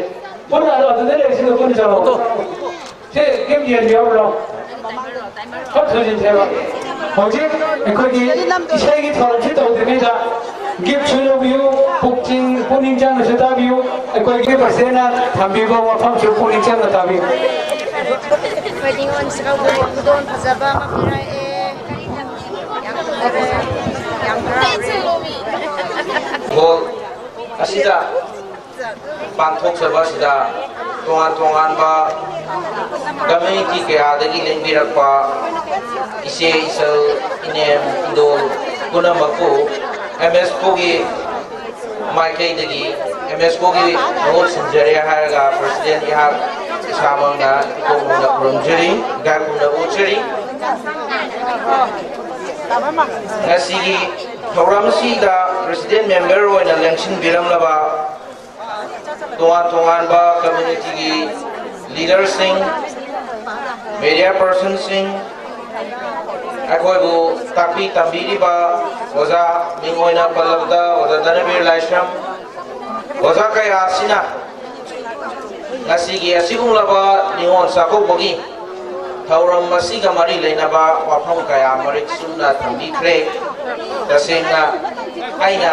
ꯄꯨꯟꯅ ꯑꯗꯨꯗ ꯂꯩꯔꯤꯁꯤꯡꯗꯣ ꯄꯨꯟꯅ ꯆꯪꯍꯧꯑꯣ꯫ ꯁꯤ ꯀꯦꯝ ꯌꯦꯟꯕ ꯌꯥꯎꯕ꯭ꯔꯣ? ꯈꯔ ꯊꯨꯖꯤꯟꯁꯦꯕ꯫ ꯍꯧꯖꯤꯛ ꯑꯩꯈꯣꯏꯒꯤ ꯏꯁꯩꯒꯤ ꯊꯧꯔꯝꯁꯤ ꯇꯧꯗ꯭ꯔꯤꯉꯩꯗ ꯒꯤꯐꯁꯨ ꯂꯧꯕꯤꯌꯨ, ꯄꯨꯛꯅꯤꯡ, ꯄꯨꯛꯅꯤꯡ ꯆꯪꯅꯁꯨ ꯇꯥꯕꯤꯌꯨ꯫ ꯑꯩꯈꯣꯏꯒꯤ ꯄ꯭ꯔꯁꯤꯗꯦꯟꯠꯅ ꯊꯝꯕꯤꯕ ꯋꯥꯐꯝꯁꯨ ꯄꯨꯛꯅꯤꯡ ꯆꯪꯅ ꯇꯥꯕꯤꯌꯨ꯫ ꯑꯩꯈꯣꯏ ꯅꯤꯉꯣꯜ ꯆꯥꯛꯀꯧꯕꯒꯤ ꯈꯨꯗꯣꯜ ꯐꯖꯕ ꯑꯃ ꯄꯤꯔꯛꯑꯦ꯫ ꯌꯥꯝ ꯐꯖꯔꯦ꯫ ꯌꯥꯝ ꯍꯔꯥꯎꯔꯦ꯫ ꯍꯣꯜ ꯑꯁꯤꯗ ꯄꯥꯡꯊꯣꯛꯆꯕ ꯑꯁꯤꯗ ꯇꯣꯉꯥꯟ ꯇꯣꯉꯥꯟꯕ ꯀꯝꯃ꯭ꯌꯨꯅꯤꯇꯤ ꯀꯌꯥꯗꯒꯤ ꯂꯦꯡꯕꯤꯔꯛꯄ ꯏꯆꯦ, ꯏꯆꯜ, ꯏꯅꯦꯝ, ꯏꯟꯗꯣꯜ ꯄꯨꯝꯅꯃꯛꯄꯨ ꯑꯦꯝ ꯑꯦꯁ ꯄꯨꯒꯤ ꯃꯥꯏꯀꯩꯗꯒꯤ ꯑꯦꯝ ꯑꯦꯁ ꯀꯣꯒꯤ ꯃꯍꯨꯠ ꯁꯤꯟꯖꯔꯦ ꯍꯥꯏꯔꯒ ꯄ꯭ꯔꯁꯤꯗꯦꯟ ꯑꯩꯍꯥꯛ ꯏꯁꯥꯃꯛꯅ ꯏꯀꯣꯛ ꯅꯧꯅ ꯈꯨꯔꯨꯝꯖꯔꯤ, ꯏꯀꯥꯏ ꯈꯨꯝꯅꯕ ꯎꯠꯆꯔꯤ꯫ ꯉꯁꯤꯒꯤ ꯊꯧꯔꯝꯁꯤꯗ ꯄ꯭ꯔꯁꯤꯗꯦꯟ ꯃꯦꯝꯕꯔ ꯑꯣꯏꯅ ꯂꯦꯡꯁꯤꯟꯕꯤꯔꯝꯂꯕ ꯇꯣꯉꯥꯟ ꯇꯣꯉꯥꯟꯕ ꯀꯝꯃ꯭ꯌꯨꯅꯤꯇꯤꯒꯤ ꯂꯤꯗꯔꯁꯤꯡ, ꯃꯦꯗꯤꯌꯥ ꯄꯔꯁꯟꯁꯤꯡ, ꯑꯩꯈꯣꯏꯕꯨ ꯇꯥꯛꯄꯤ ꯇꯝꯕꯤꯔꯤꯕ ꯑꯣꯖꯥ, ꯃꯤꯡ ꯑꯣꯏꯅ ꯄꯜꯂꯕꯗ ꯑꯣꯖꯥ ꯙꯅꯕꯤꯔ ꯂꯥꯏꯁ꯭ꯔꯝ, ꯑꯣꯖꯥ ꯀꯌꯥ ꯑꯁꯤꯅ ꯉꯁꯤꯒꯤ ꯑꯁꯤꯒꯨꯝꯂꯕ ꯅꯤꯉꯣꯜ ꯆꯥꯛꯀꯧꯕꯒꯤ ꯊꯧꯔꯝ ꯑꯁꯤꯒ ꯃꯔꯤ ꯂꯩꯅꯕ ꯋꯥꯐꯝ ꯀꯌꯥ ꯃꯔꯤꯛ ꯆꯨꯝꯅ ꯊꯝꯕꯤꯈ꯭ꯔꯦ꯫ ꯇꯁꯦꯡꯅ ꯑꯩꯅ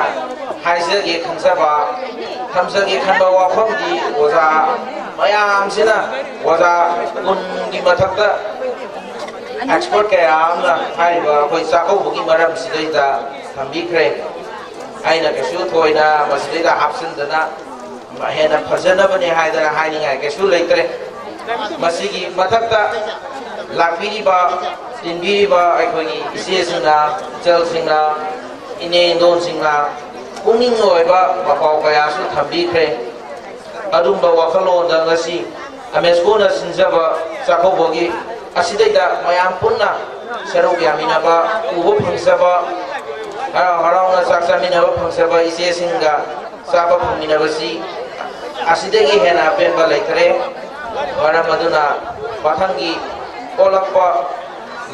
ꯍꯥꯏꯖꯒꯦ ꯈꯟꯖꯕ, ꯊꯝꯖꯒꯦ ꯈꯟꯕ ꯋꯥꯐꯝꯗꯤ ꯑꯣꯖꯥ ꯃꯌꯥꯝꯁꯤꯅ, ꯑꯣꯖꯥ ꯀꯨꯟꯒꯤ ꯃꯊꯛꯇ ꯑꯦꯛꯁꯄꯔꯠ ꯀꯌꯥ ꯑꯃꯅ ꯍꯥꯏꯔꯤꯕ ꯑꯩꯈꯣꯏ ꯆꯥꯛꯀꯧꯕꯒꯤ ꯃꯔꯝꯁꯤꯗꯩꯗ ꯊꯝꯕꯤꯈ꯭ꯔꯦ꯫ ꯑꯩꯅ ꯀꯩꯁꯨ ꯊꯣꯏꯅ ꯃꯁꯤꯗꯩꯗ ꯍꯥꯞꯆꯤꯟꯗꯅ ꯍꯦꯟꯅ ꯐꯖꯅꯕꯅꯦ ꯍꯥꯏꯗꯅ ꯍꯥꯏꯅꯤꯡꯉꯥꯏ ꯀꯩꯁꯨ ꯂꯩꯇ꯭ꯔꯦ꯫ ꯃꯁꯤꯒꯤ ꯃꯊꯛꯇ ꯂꯥꯛꯄꯤꯔꯤꯕ, ꯇꯤꯟꯕꯤꯔꯤꯕ ꯑꯩꯈꯣꯏꯒꯤ ꯏꯆꯦꯁꯤꯡꯅ, ꯏꯆꯜꯁꯤꯡꯅ, ꯏꯅꯦ ꯏꯟꯗꯣꯟꯁꯤꯡꯅ ꯄꯨꯛꯅꯤꯡ ꯑꯣꯏꯕ ꯄꯥꯎ ꯀꯌꯥꯁꯨ ꯊꯝꯕꯤꯈ꯭ꯔꯦ꯫ ꯑꯗꯨꯝꯕ ꯋꯥꯈꯜꯂꯣꯟꯗ ꯉꯁꯤ ꯑꯃꯦꯁꯀꯣꯅ ꯁꯤꯟꯖꯕ ꯆꯥꯛꯀꯧꯕꯒꯤ ꯑꯁꯤꯗꯩꯗ ꯃꯌꯥꯝ ꯄꯨꯟꯅ ꯁꯔꯨꯛ ꯌꯥꯃꯤꯟꯅꯕ, ꯎꯕ ꯐꯪꯖꯕ, ꯍꯔꯥꯎ ꯍꯔꯥꯎꯅ ꯆꯥꯛ ꯆꯥꯃꯤꯟꯅꯕ ꯐꯪꯖꯕ ꯏꯆꯦꯁꯤꯡꯒ ꯆꯥꯕ ꯐꯪꯃꯤꯟꯅꯕꯁꯤ ꯑꯁꯤꯗꯒꯤ ꯍꯦꯟꯅ ꯑꯄꯦꯟꯕ ꯂꯩꯇ꯭ꯔꯦ꯫ ꯃꯔꯝ ꯑꯗꯨꯅ ꯃꯊꯪꯒꯤ ꯑꯣꯜꯂꯛꯄ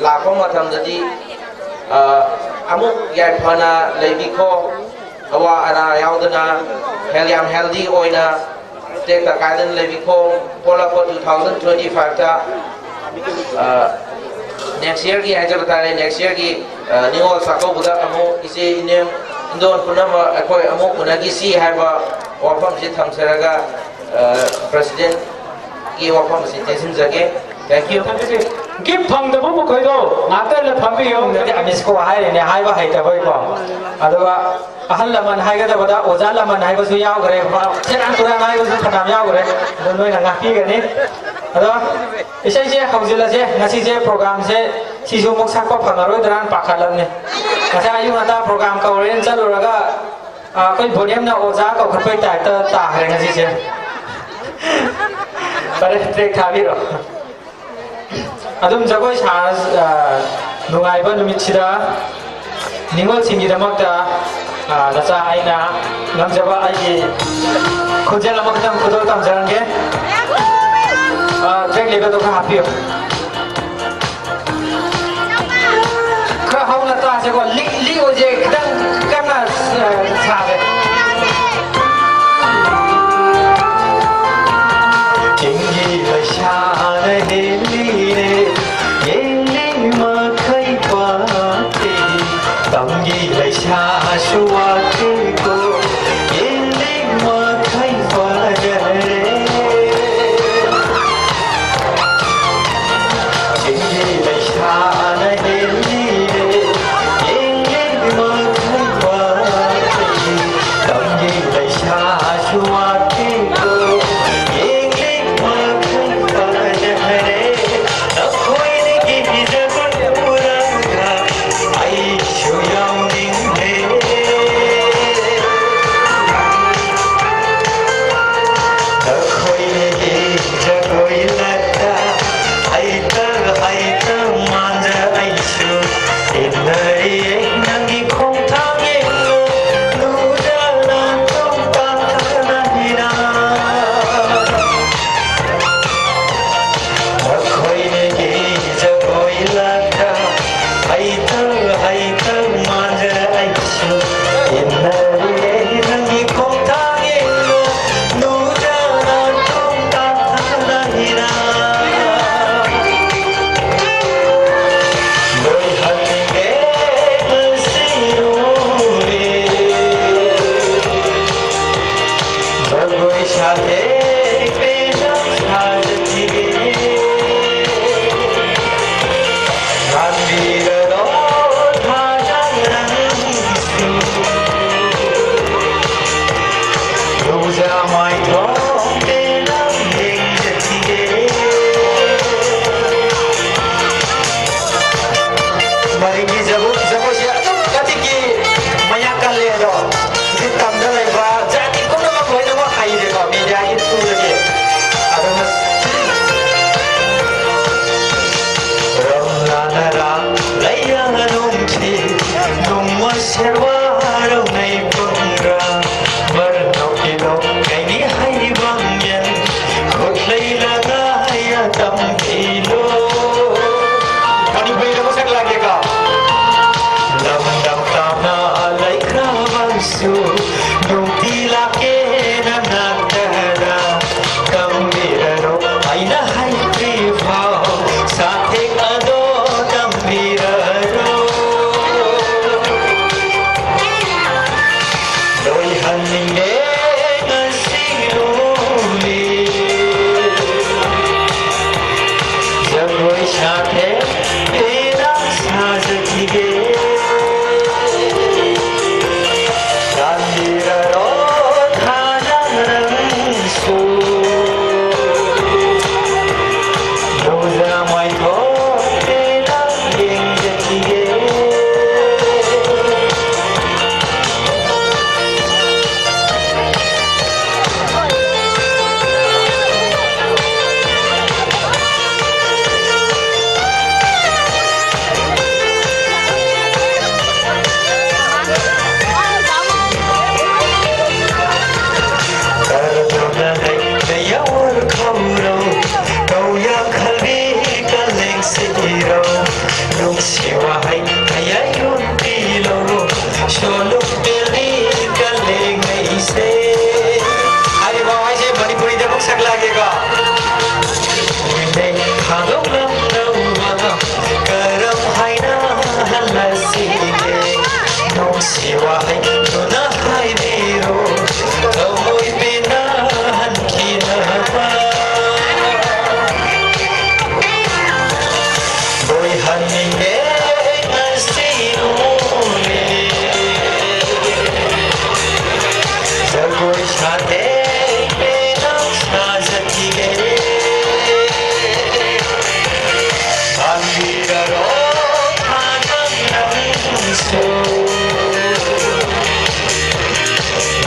ꯂꯥꯛꯄ ꯃꯇꯝꯗꯗꯤ, ꯑ, ꯑꯃꯨꯛ ꯌꯥꯏꯐꯅ ꯂꯩꯕꯤꯈꯣ꯫ ꯑꯋꯥ ꯑꯅꯥ ꯌꯥꯎꯗꯅ ꯍꯦꯜ-, ꯌꯥꯝ ꯍꯦꯜꯗꯤ ꯑꯣꯏꯅ ꯇꯦꯛꯇ ꯀꯥꯏꯗꯅ ꯂꯩꯕꯤꯈꯣ꯫ ꯑꯣꯜꯂꯛꯄ ꯇꯨ ꯊꯥꯎꯖꯟ ꯇ꯭ꯋꯦꯟꯇꯤ ꯐꯥꯏꯚꯇ, ꯑ, ꯅꯦꯛꯁ ꯌꯔꯒꯤ ꯍꯥꯏꯖꯕ ꯇꯥꯔꯦ, ꯅꯦꯛꯁ ꯌꯔꯒꯤ, ꯑ, ꯅꯤꯉꯣꯜ ꯆꯥꯛꯀꯧꯕꯗ ꯑꯃꯨꯛ ꯏꯆꯦ ꯏꯅꯦꯝ ꯏꯟꯗꯣꯟ ꯄꯨꯝꯅꯃꯛ ꯑꯩꯈꯣꯏ ꯑꯃꯨꯛ ꯎꯅꯈꯤꯁꯤ ꯍꯥꯏꯕ ꯋꯥꯐꯝꯁꯤ ꯊꯝꯖꯔꯒ, ꯑ, ꯄ꯭ꯔꯁꯤꯗꯦꯟꯒꯤ ꯋꯥꯐꯝ ꯑꯁꯤ ꯇꯦꯟꯁꯤꯟꯖꯒꯦ꯫ Thank you꯫ ꯒꯤꯐ ꯐꯪꯗꯕ ꯃꯈꯣꯏꯗꯣ ꯉꯥꯛꯇꯪ ꯐꯝꯕꯤꯌꯨ꯫ ꯑꯃꯤꯁꯀꯣ ꯍꯥꯏꯔꯤꯅꯦ, ꯍꯥꯏꯕ ꯍꯩꯇꯕꯩꯀꯣ꯫ ꯑꯗꯨꯒ ꯑꯍꯜ ꯂꯃꯟ ꯍꯥꯏꯒꯗꯕꯗ ꯑꯣꯖꯥ ꯂꯃꯟ ꯍꯥꯏꯕꯁꯨ ꯌꯥꯎꯈ꯭ꯔꯦ, ꯁꯦꯔꯥꯟ ꯇꯨꯔꯥꯟ ꯍꯥꯏꯕꯁꯨ ꯐꯅꯌꯥꯝ ꯌꯥꯎꯈ꯭ꯔꯦ꯫ ꯑꯗꯨ ꯅꯣꯏꯅ ꯉꯥꯛꯄꯤꯒꯅꯤ꯫ ꯑꯗꯣ ꯏꯁꯩꯁꯦ ꯍꯧꯖꯤꯜꯂꯁꯦ꯫ ꯉꯁꯤꯁꯦ ꯄ꯭ꯔꯣꯒ꯭ꯔꯥꯝꯁꯦ ꯁꯤꯁꯨ ꯑꯃꯨꯛ ꯁꯛꯄ ꯐꯪꯉꯔꯣꯏꯗ꯭ꯔꯥꯅ ꯄꯥꯈꯠꯂꯕꯅꯦ꯫ ꯉꯁꯥꯏ ꯑꯌꯨꯛ ꯉꯟꯇꯥ ꯄ꯭ꯔꯣꯒ꯭ꯔꯥꯝ ꯀꯧꯔꯦꯅ ꯆꯠꯂꯨꯔꯒ ꯑꯩꯈꯣꯏ ꯕꯣꯅꯤꯌꯝꯅ ꯑꯣꯖꯥ ꯀꯧꯈꯠꯄꯩ ꯇꯥꯏꯞꯇ ꯇꯥꯈ꯭ꯔꯦ ꯉꯁꯤꯁꯦ꯫ ꯐꯔꯦ, ꯇ꯭ꯔꯦꯛ ꯊꯥꯕꯤꯔꯣ꯫ ꯑꯗꯨꯝ ꯖꯒꯣꯏ ꯁꯥ-, ꯑ, ꯅꯨꯡꯉꯥꯏꯕ ꯅꯨꯃꯤꯠꯁꯤꯗ ꯅꯤꯉꯣꯜꯁꯤꯡꯒꯤꯗꯃꯛꯇ, ꯑ, ꯅꯆꯥ ꯑꯩꯅ ꯉꯝꯖꯕ ꯑꯩꯒꯤ ꯈꯣꯟꯖꯦꯜ ꯑꯃꯈꯛꯇꯪ ꯈꯨꯗꯣꯜ ꯇꯝꯖꯔꯝꯒꯦ꯫ ꯑ, ꯇ꯭ꯔꯦꯛ ꯂꯦꯕꯦꯜꯗꯣ ꯈꯔ ꯍꯥꯞꯄꯤꯌꯨ꯫ ꯈꯔ ꯍꯧꯅ ꯇꯥꯁꯦꯀꯣ꯫ ꯂꯤꯛ, ꯂꯤꯛ ꯑꯣꯏꯁꯦ ꯈꯤꯇꯪ ꯀꯟꯅ, ꯑ, ꯁꯥꯁꯦ꯫ ꯆꯤꯡꯒꯤ ꯂꯩꯁꯥꯅ ꯍꯦꯜꯂꯤꯅꯦ, ꯌꯦꯡꯂꯤ ꯃꯈꯩ ꯄꯥꯠꯇꯦ꯫ ꯇꯝꯒꯤ ꯂꯩꯁꯥꯁꯨ ꯋꯥꯠꯇꯦꯀꯣ, ꯌꯦꯡꯂꯤ ꯃꯈꯩ ꯐꯖꯔꯦ꯫ ꯆꯤꯡꯒꯤ ꯂꯩꯁꯥꯅ ꯍꯦꯜꯂꯤꯔꯦ, ꯌꯦꯡꯂꯤ ꯃꯈꯩ ꯊꯥꯗꯣꯛꯂꯝꯂꯕ ꯀꯔꯝ ꯍꯥꯏꯅ ꯍꯜꯂꯁꯤꯒꯦ? ꯅꯨꯡꯁꯤ ꯋꯥꯍꯩꯗꯨꯅ ꯍꯥꯏꯕꯤꯔꯣ, ꯊꯃꯣꯏ ꯄꯦꯟꯅ ꯍꯟꯈꯤꯅꯕ꯫ ꯑꯣꯏꯍꯟꯅꯤꯡꯗꯦ ꯉꯁꯤ ꯅꯣꯡꯃ꯫ ꯖꯒꯣꯏ ꯁꯥꯊꯦꯡ ꯄꯦꯟꯅ ꯁꯥꯖꯈꯤꯒꯦ꯫ ꯈꯥꯡꯕꯤꯔꯔꯣꯏ ꯃꯥꯅ ꯅꯪꯁꯨ꯫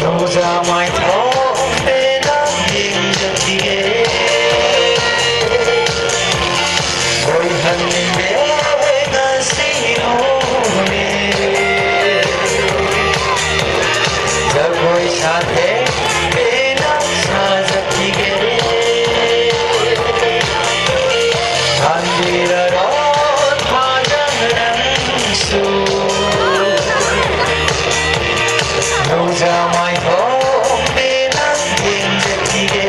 ꯅꯨꯡꯖꯥ ꯃꯥꯏꯊꯣꯡ ꯄꯦꯟꯅ ꯌꯦꯡꯖꯈꯤꯒꯦ꯫ ꯑꯣꯏꯍꯟꯅꯤꯡꯗꯦ ꯉꯁꯤ ꯅꯣꯡꯃ꯫ ꯖꯒꯣꯏ ꯁꯥꯊꯦꯡ ꯄꯦꯟꯅ ꯁꯥꯖꯈꯤꯒꯦ꯫ ꯈꯥꯡꯕꯤꯔꯔꯣꯏ ꯃꯥꯅ ꯅꯪꯁꯨ꯫ ꯅꯨꯡꯖꯥ ꯃꯥꯏꯊꯣꯡ ꯄꯦꯟꯅ ꯌꯦꯡꯖꯈꯤꯒꯦ꯫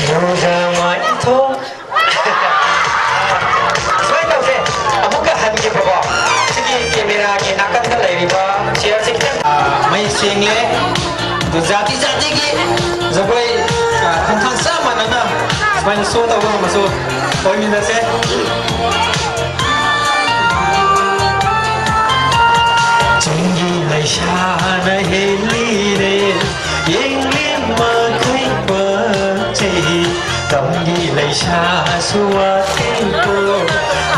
ꯅꯨꯡꯖꯥ ꯃꯥꯏꯊꯣꯡ꯫ ꯁꯨꯃꯥꯏꯅ ꯇꯧꯁꯦ, ꯑꯃꯨꯛꯀ ꯍꯟꯒꯦꯕꯀꯣ꯫ ꯁꯤꯒꯤ ꯀꯦꯃꯦꯔꯥꯒꯤ ꯅꯥꯀꯟꯗ ꯂꯩꯔꯤꯕ ꯆꯤꯌꯔꯁꯦ ꯈꯤꯇꯪ, ꯑ, ꯃꯩ ꯁꯦꯡꯉꯦ꯫ ꯑꯗꯨ ꯖꯥꯇꯤ ꯖꯥꯇꯤꯒꯤ ꯖꯒꯣꯏ, ꯑ, ꯈꯣꯡꯊꯥꯡ ꯆꯞ ꯃꯥꯟꯅꯅ ꯁꯨꯃꯥꯏꯅ ꯁꯣ ꯇꯧꯕ ꯉꯝꯕꯁꯨ ꯑꯣꯏꯃꯤꯟꯅꯁꯦ꯫ ꯆꯤꯡꯒꯤ ꯂꯩꯁꯥꯅ ꯍꯦꯜꯂꯤꯔꯦ, ꯌꯦꯡꯂꯤ ꯃꯈꯩ ꯄꯛꯆꯩ꯫ ꯇꯝꯒꯤ ꯂꯩꯁꯥꯁꯨ ꯋꯥꯠꯇꯦꯀꯣ,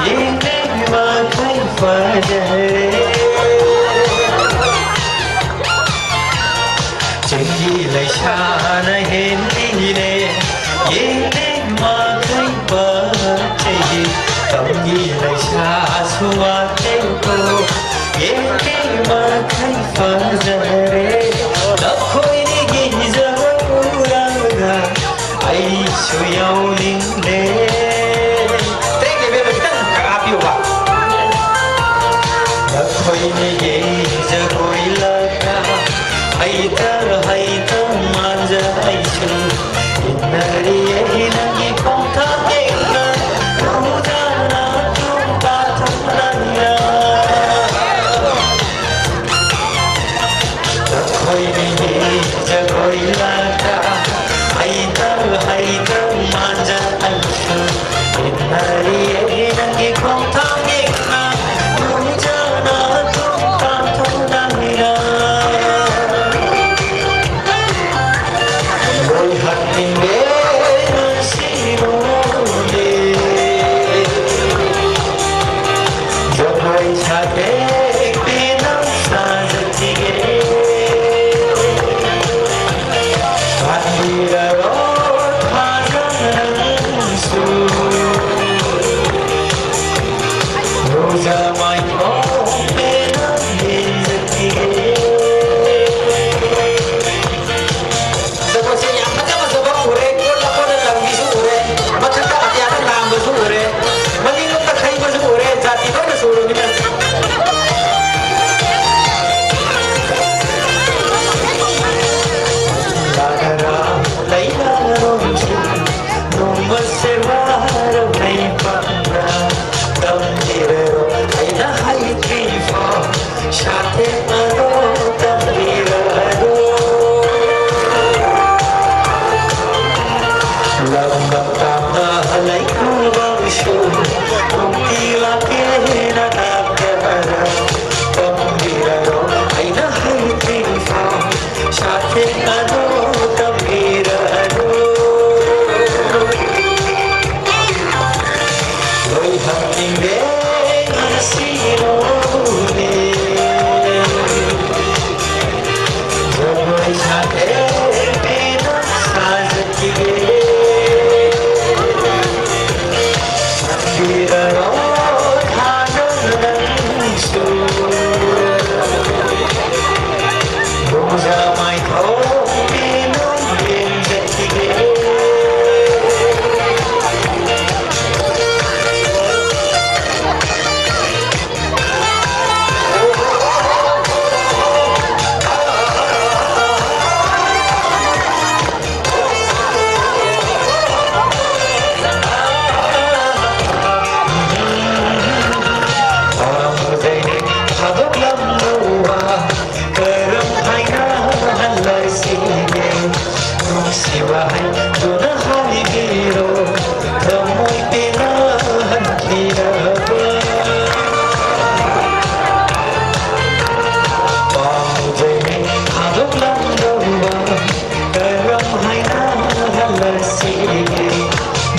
ꯌꯦꯡꯂꯤ ꯃꯈꯩ ꯐꯖꯔꯦ꯫ ꯆꯤꯡꯒꯤ ꯂꯩꯁꯥꯅ ꯍꯦꯟꯈꯤꯅꯦ, ꯌꯦꯡꯂꯤ ꯃꯈꯩ ꯄꯛꯆꯩ꯫ ꯇꯝꯒꯤ ꯂꯩꯁꯥꯁꯨ ꯋꯥꯠꯇꯦꯀꯣ, ꯌꯦꯡꯂꯤ ꯃꯈꯩ ꯐꯖꯔꯦ꯫ ꯅꯈꯣꯏꯒꯤ ꯖꯒꯣꯏ ꯎꯔꯒ ꯑꯩꯁꯨ ꯌꯥꯎꯅꯤꯡꯂꯦ꯫ ꯇꯦꯛ ꯂꯦꯚꯦꯜꯗ ꯈꯤꯇꯪ ꯈꯔ ꯍꯥꯞꯄꯤꯌꯨꯕ꯫ ꯅꯈꯣꯏꯅ ꯌꯦꯡꯖꯔꯣꯏ ꯂꯥꯛꯅ ꯍꯩꯇ ꯍꯩꯇ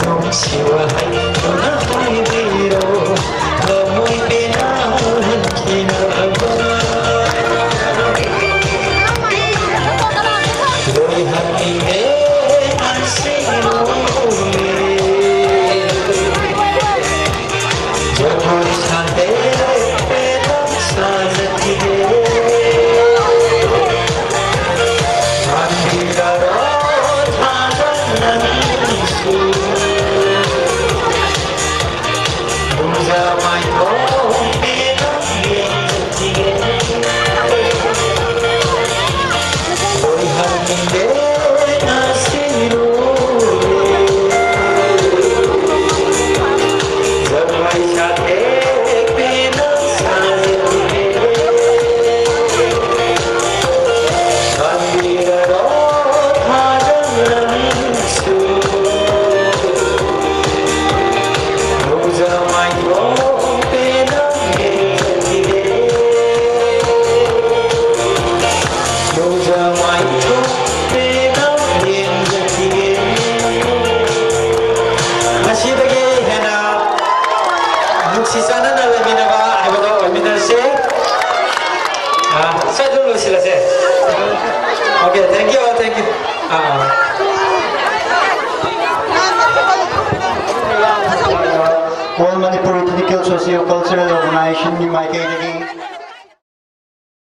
ꯅꯨꯡꯁꯤ ꯋꯥꯍꯩꯗꯨꯅ ꯍꯥꯏꯕꯤꯔꯣ, ꯊꯃꯣꯏ ꯄꯦꯟꯅ ꯍꯟꯈꯤꯅꯕ꯫ ꯂꯣꯏꯍꯟꯅꯤꯡꯉꯦ ꯉꯁꯤ ꯅꯣꯡꯃ꯫ ꯖꯒꯣꯏ ꯁꯥꯗꯦ, ꯄꯦꯟꯅ ꯁꯥꯖꯈꯤꯒꯦ꯫ ꯈꯟꯕꯤꯔꯔꯣ ꯊꯥꯖ ꯅꯪꯁꯨ꯫ ꯅꯨꯡꯖ ꯃꯥꯏꯊꯣꯡ ꯄꯦꯟꯅ ꯌꯦꯡꯖꯈꯤꯒꯦ꯫ ꯂꯣꯏꯍꯟꯅꯤꯡꯗꯦ ꯉꯁꯤ ꯅꯣꯡꯃ꯫ ꯖꯒꯣꯏ ꯁꯥꯊꯦꯛ ꯄꯦꯟꯅ ꯁꯥꯖꯈꯤꯒꯦ꯫ ꯈꯟꯕꯤꯔꯔꯣ ꯊꯥꯖ ꯅꯪꯁꯨ꯫ ꯅꯨꯡꯖ ꯃꯥꯏꯊꯣꯡ ꯄꯦꯟꯅ ꯌꯦꯡꯖꯈꯤꯒꯦ꯫ ꯅꯨꯡꯖ ꯃꯥꯏꯊꯣꯡ ꯄꯦꯟꯅ ꯌꯦꯡꯖꯈꯤꯒꯦ꯫ ꯉꯁꯤꯗꯒꯤ ꯍꯦꯟꯅ ꯅꯨꯡꯁꯤ ꯆꯥꯟꯅꯅ ꯂꯩꯃꯤꯟꯅꯕ ꯍꯥꯏꯕꯗꯣ ꯑꯣꯏꯃꯤꯟꯅꯔꯁꯤ꯫ ꯑꯥ, ꯁ꯭ꯋꯥꯏꯗ ꯂꯣꯏꯁꯤꯜꯂꯁꯦ꯫ Okay, thank you, thank you. Ah. All Manipur Ethnical Socio-Cultural Organization ꯒꯤ ꯃꯥꯏꯀꯩꯗꯒꯤ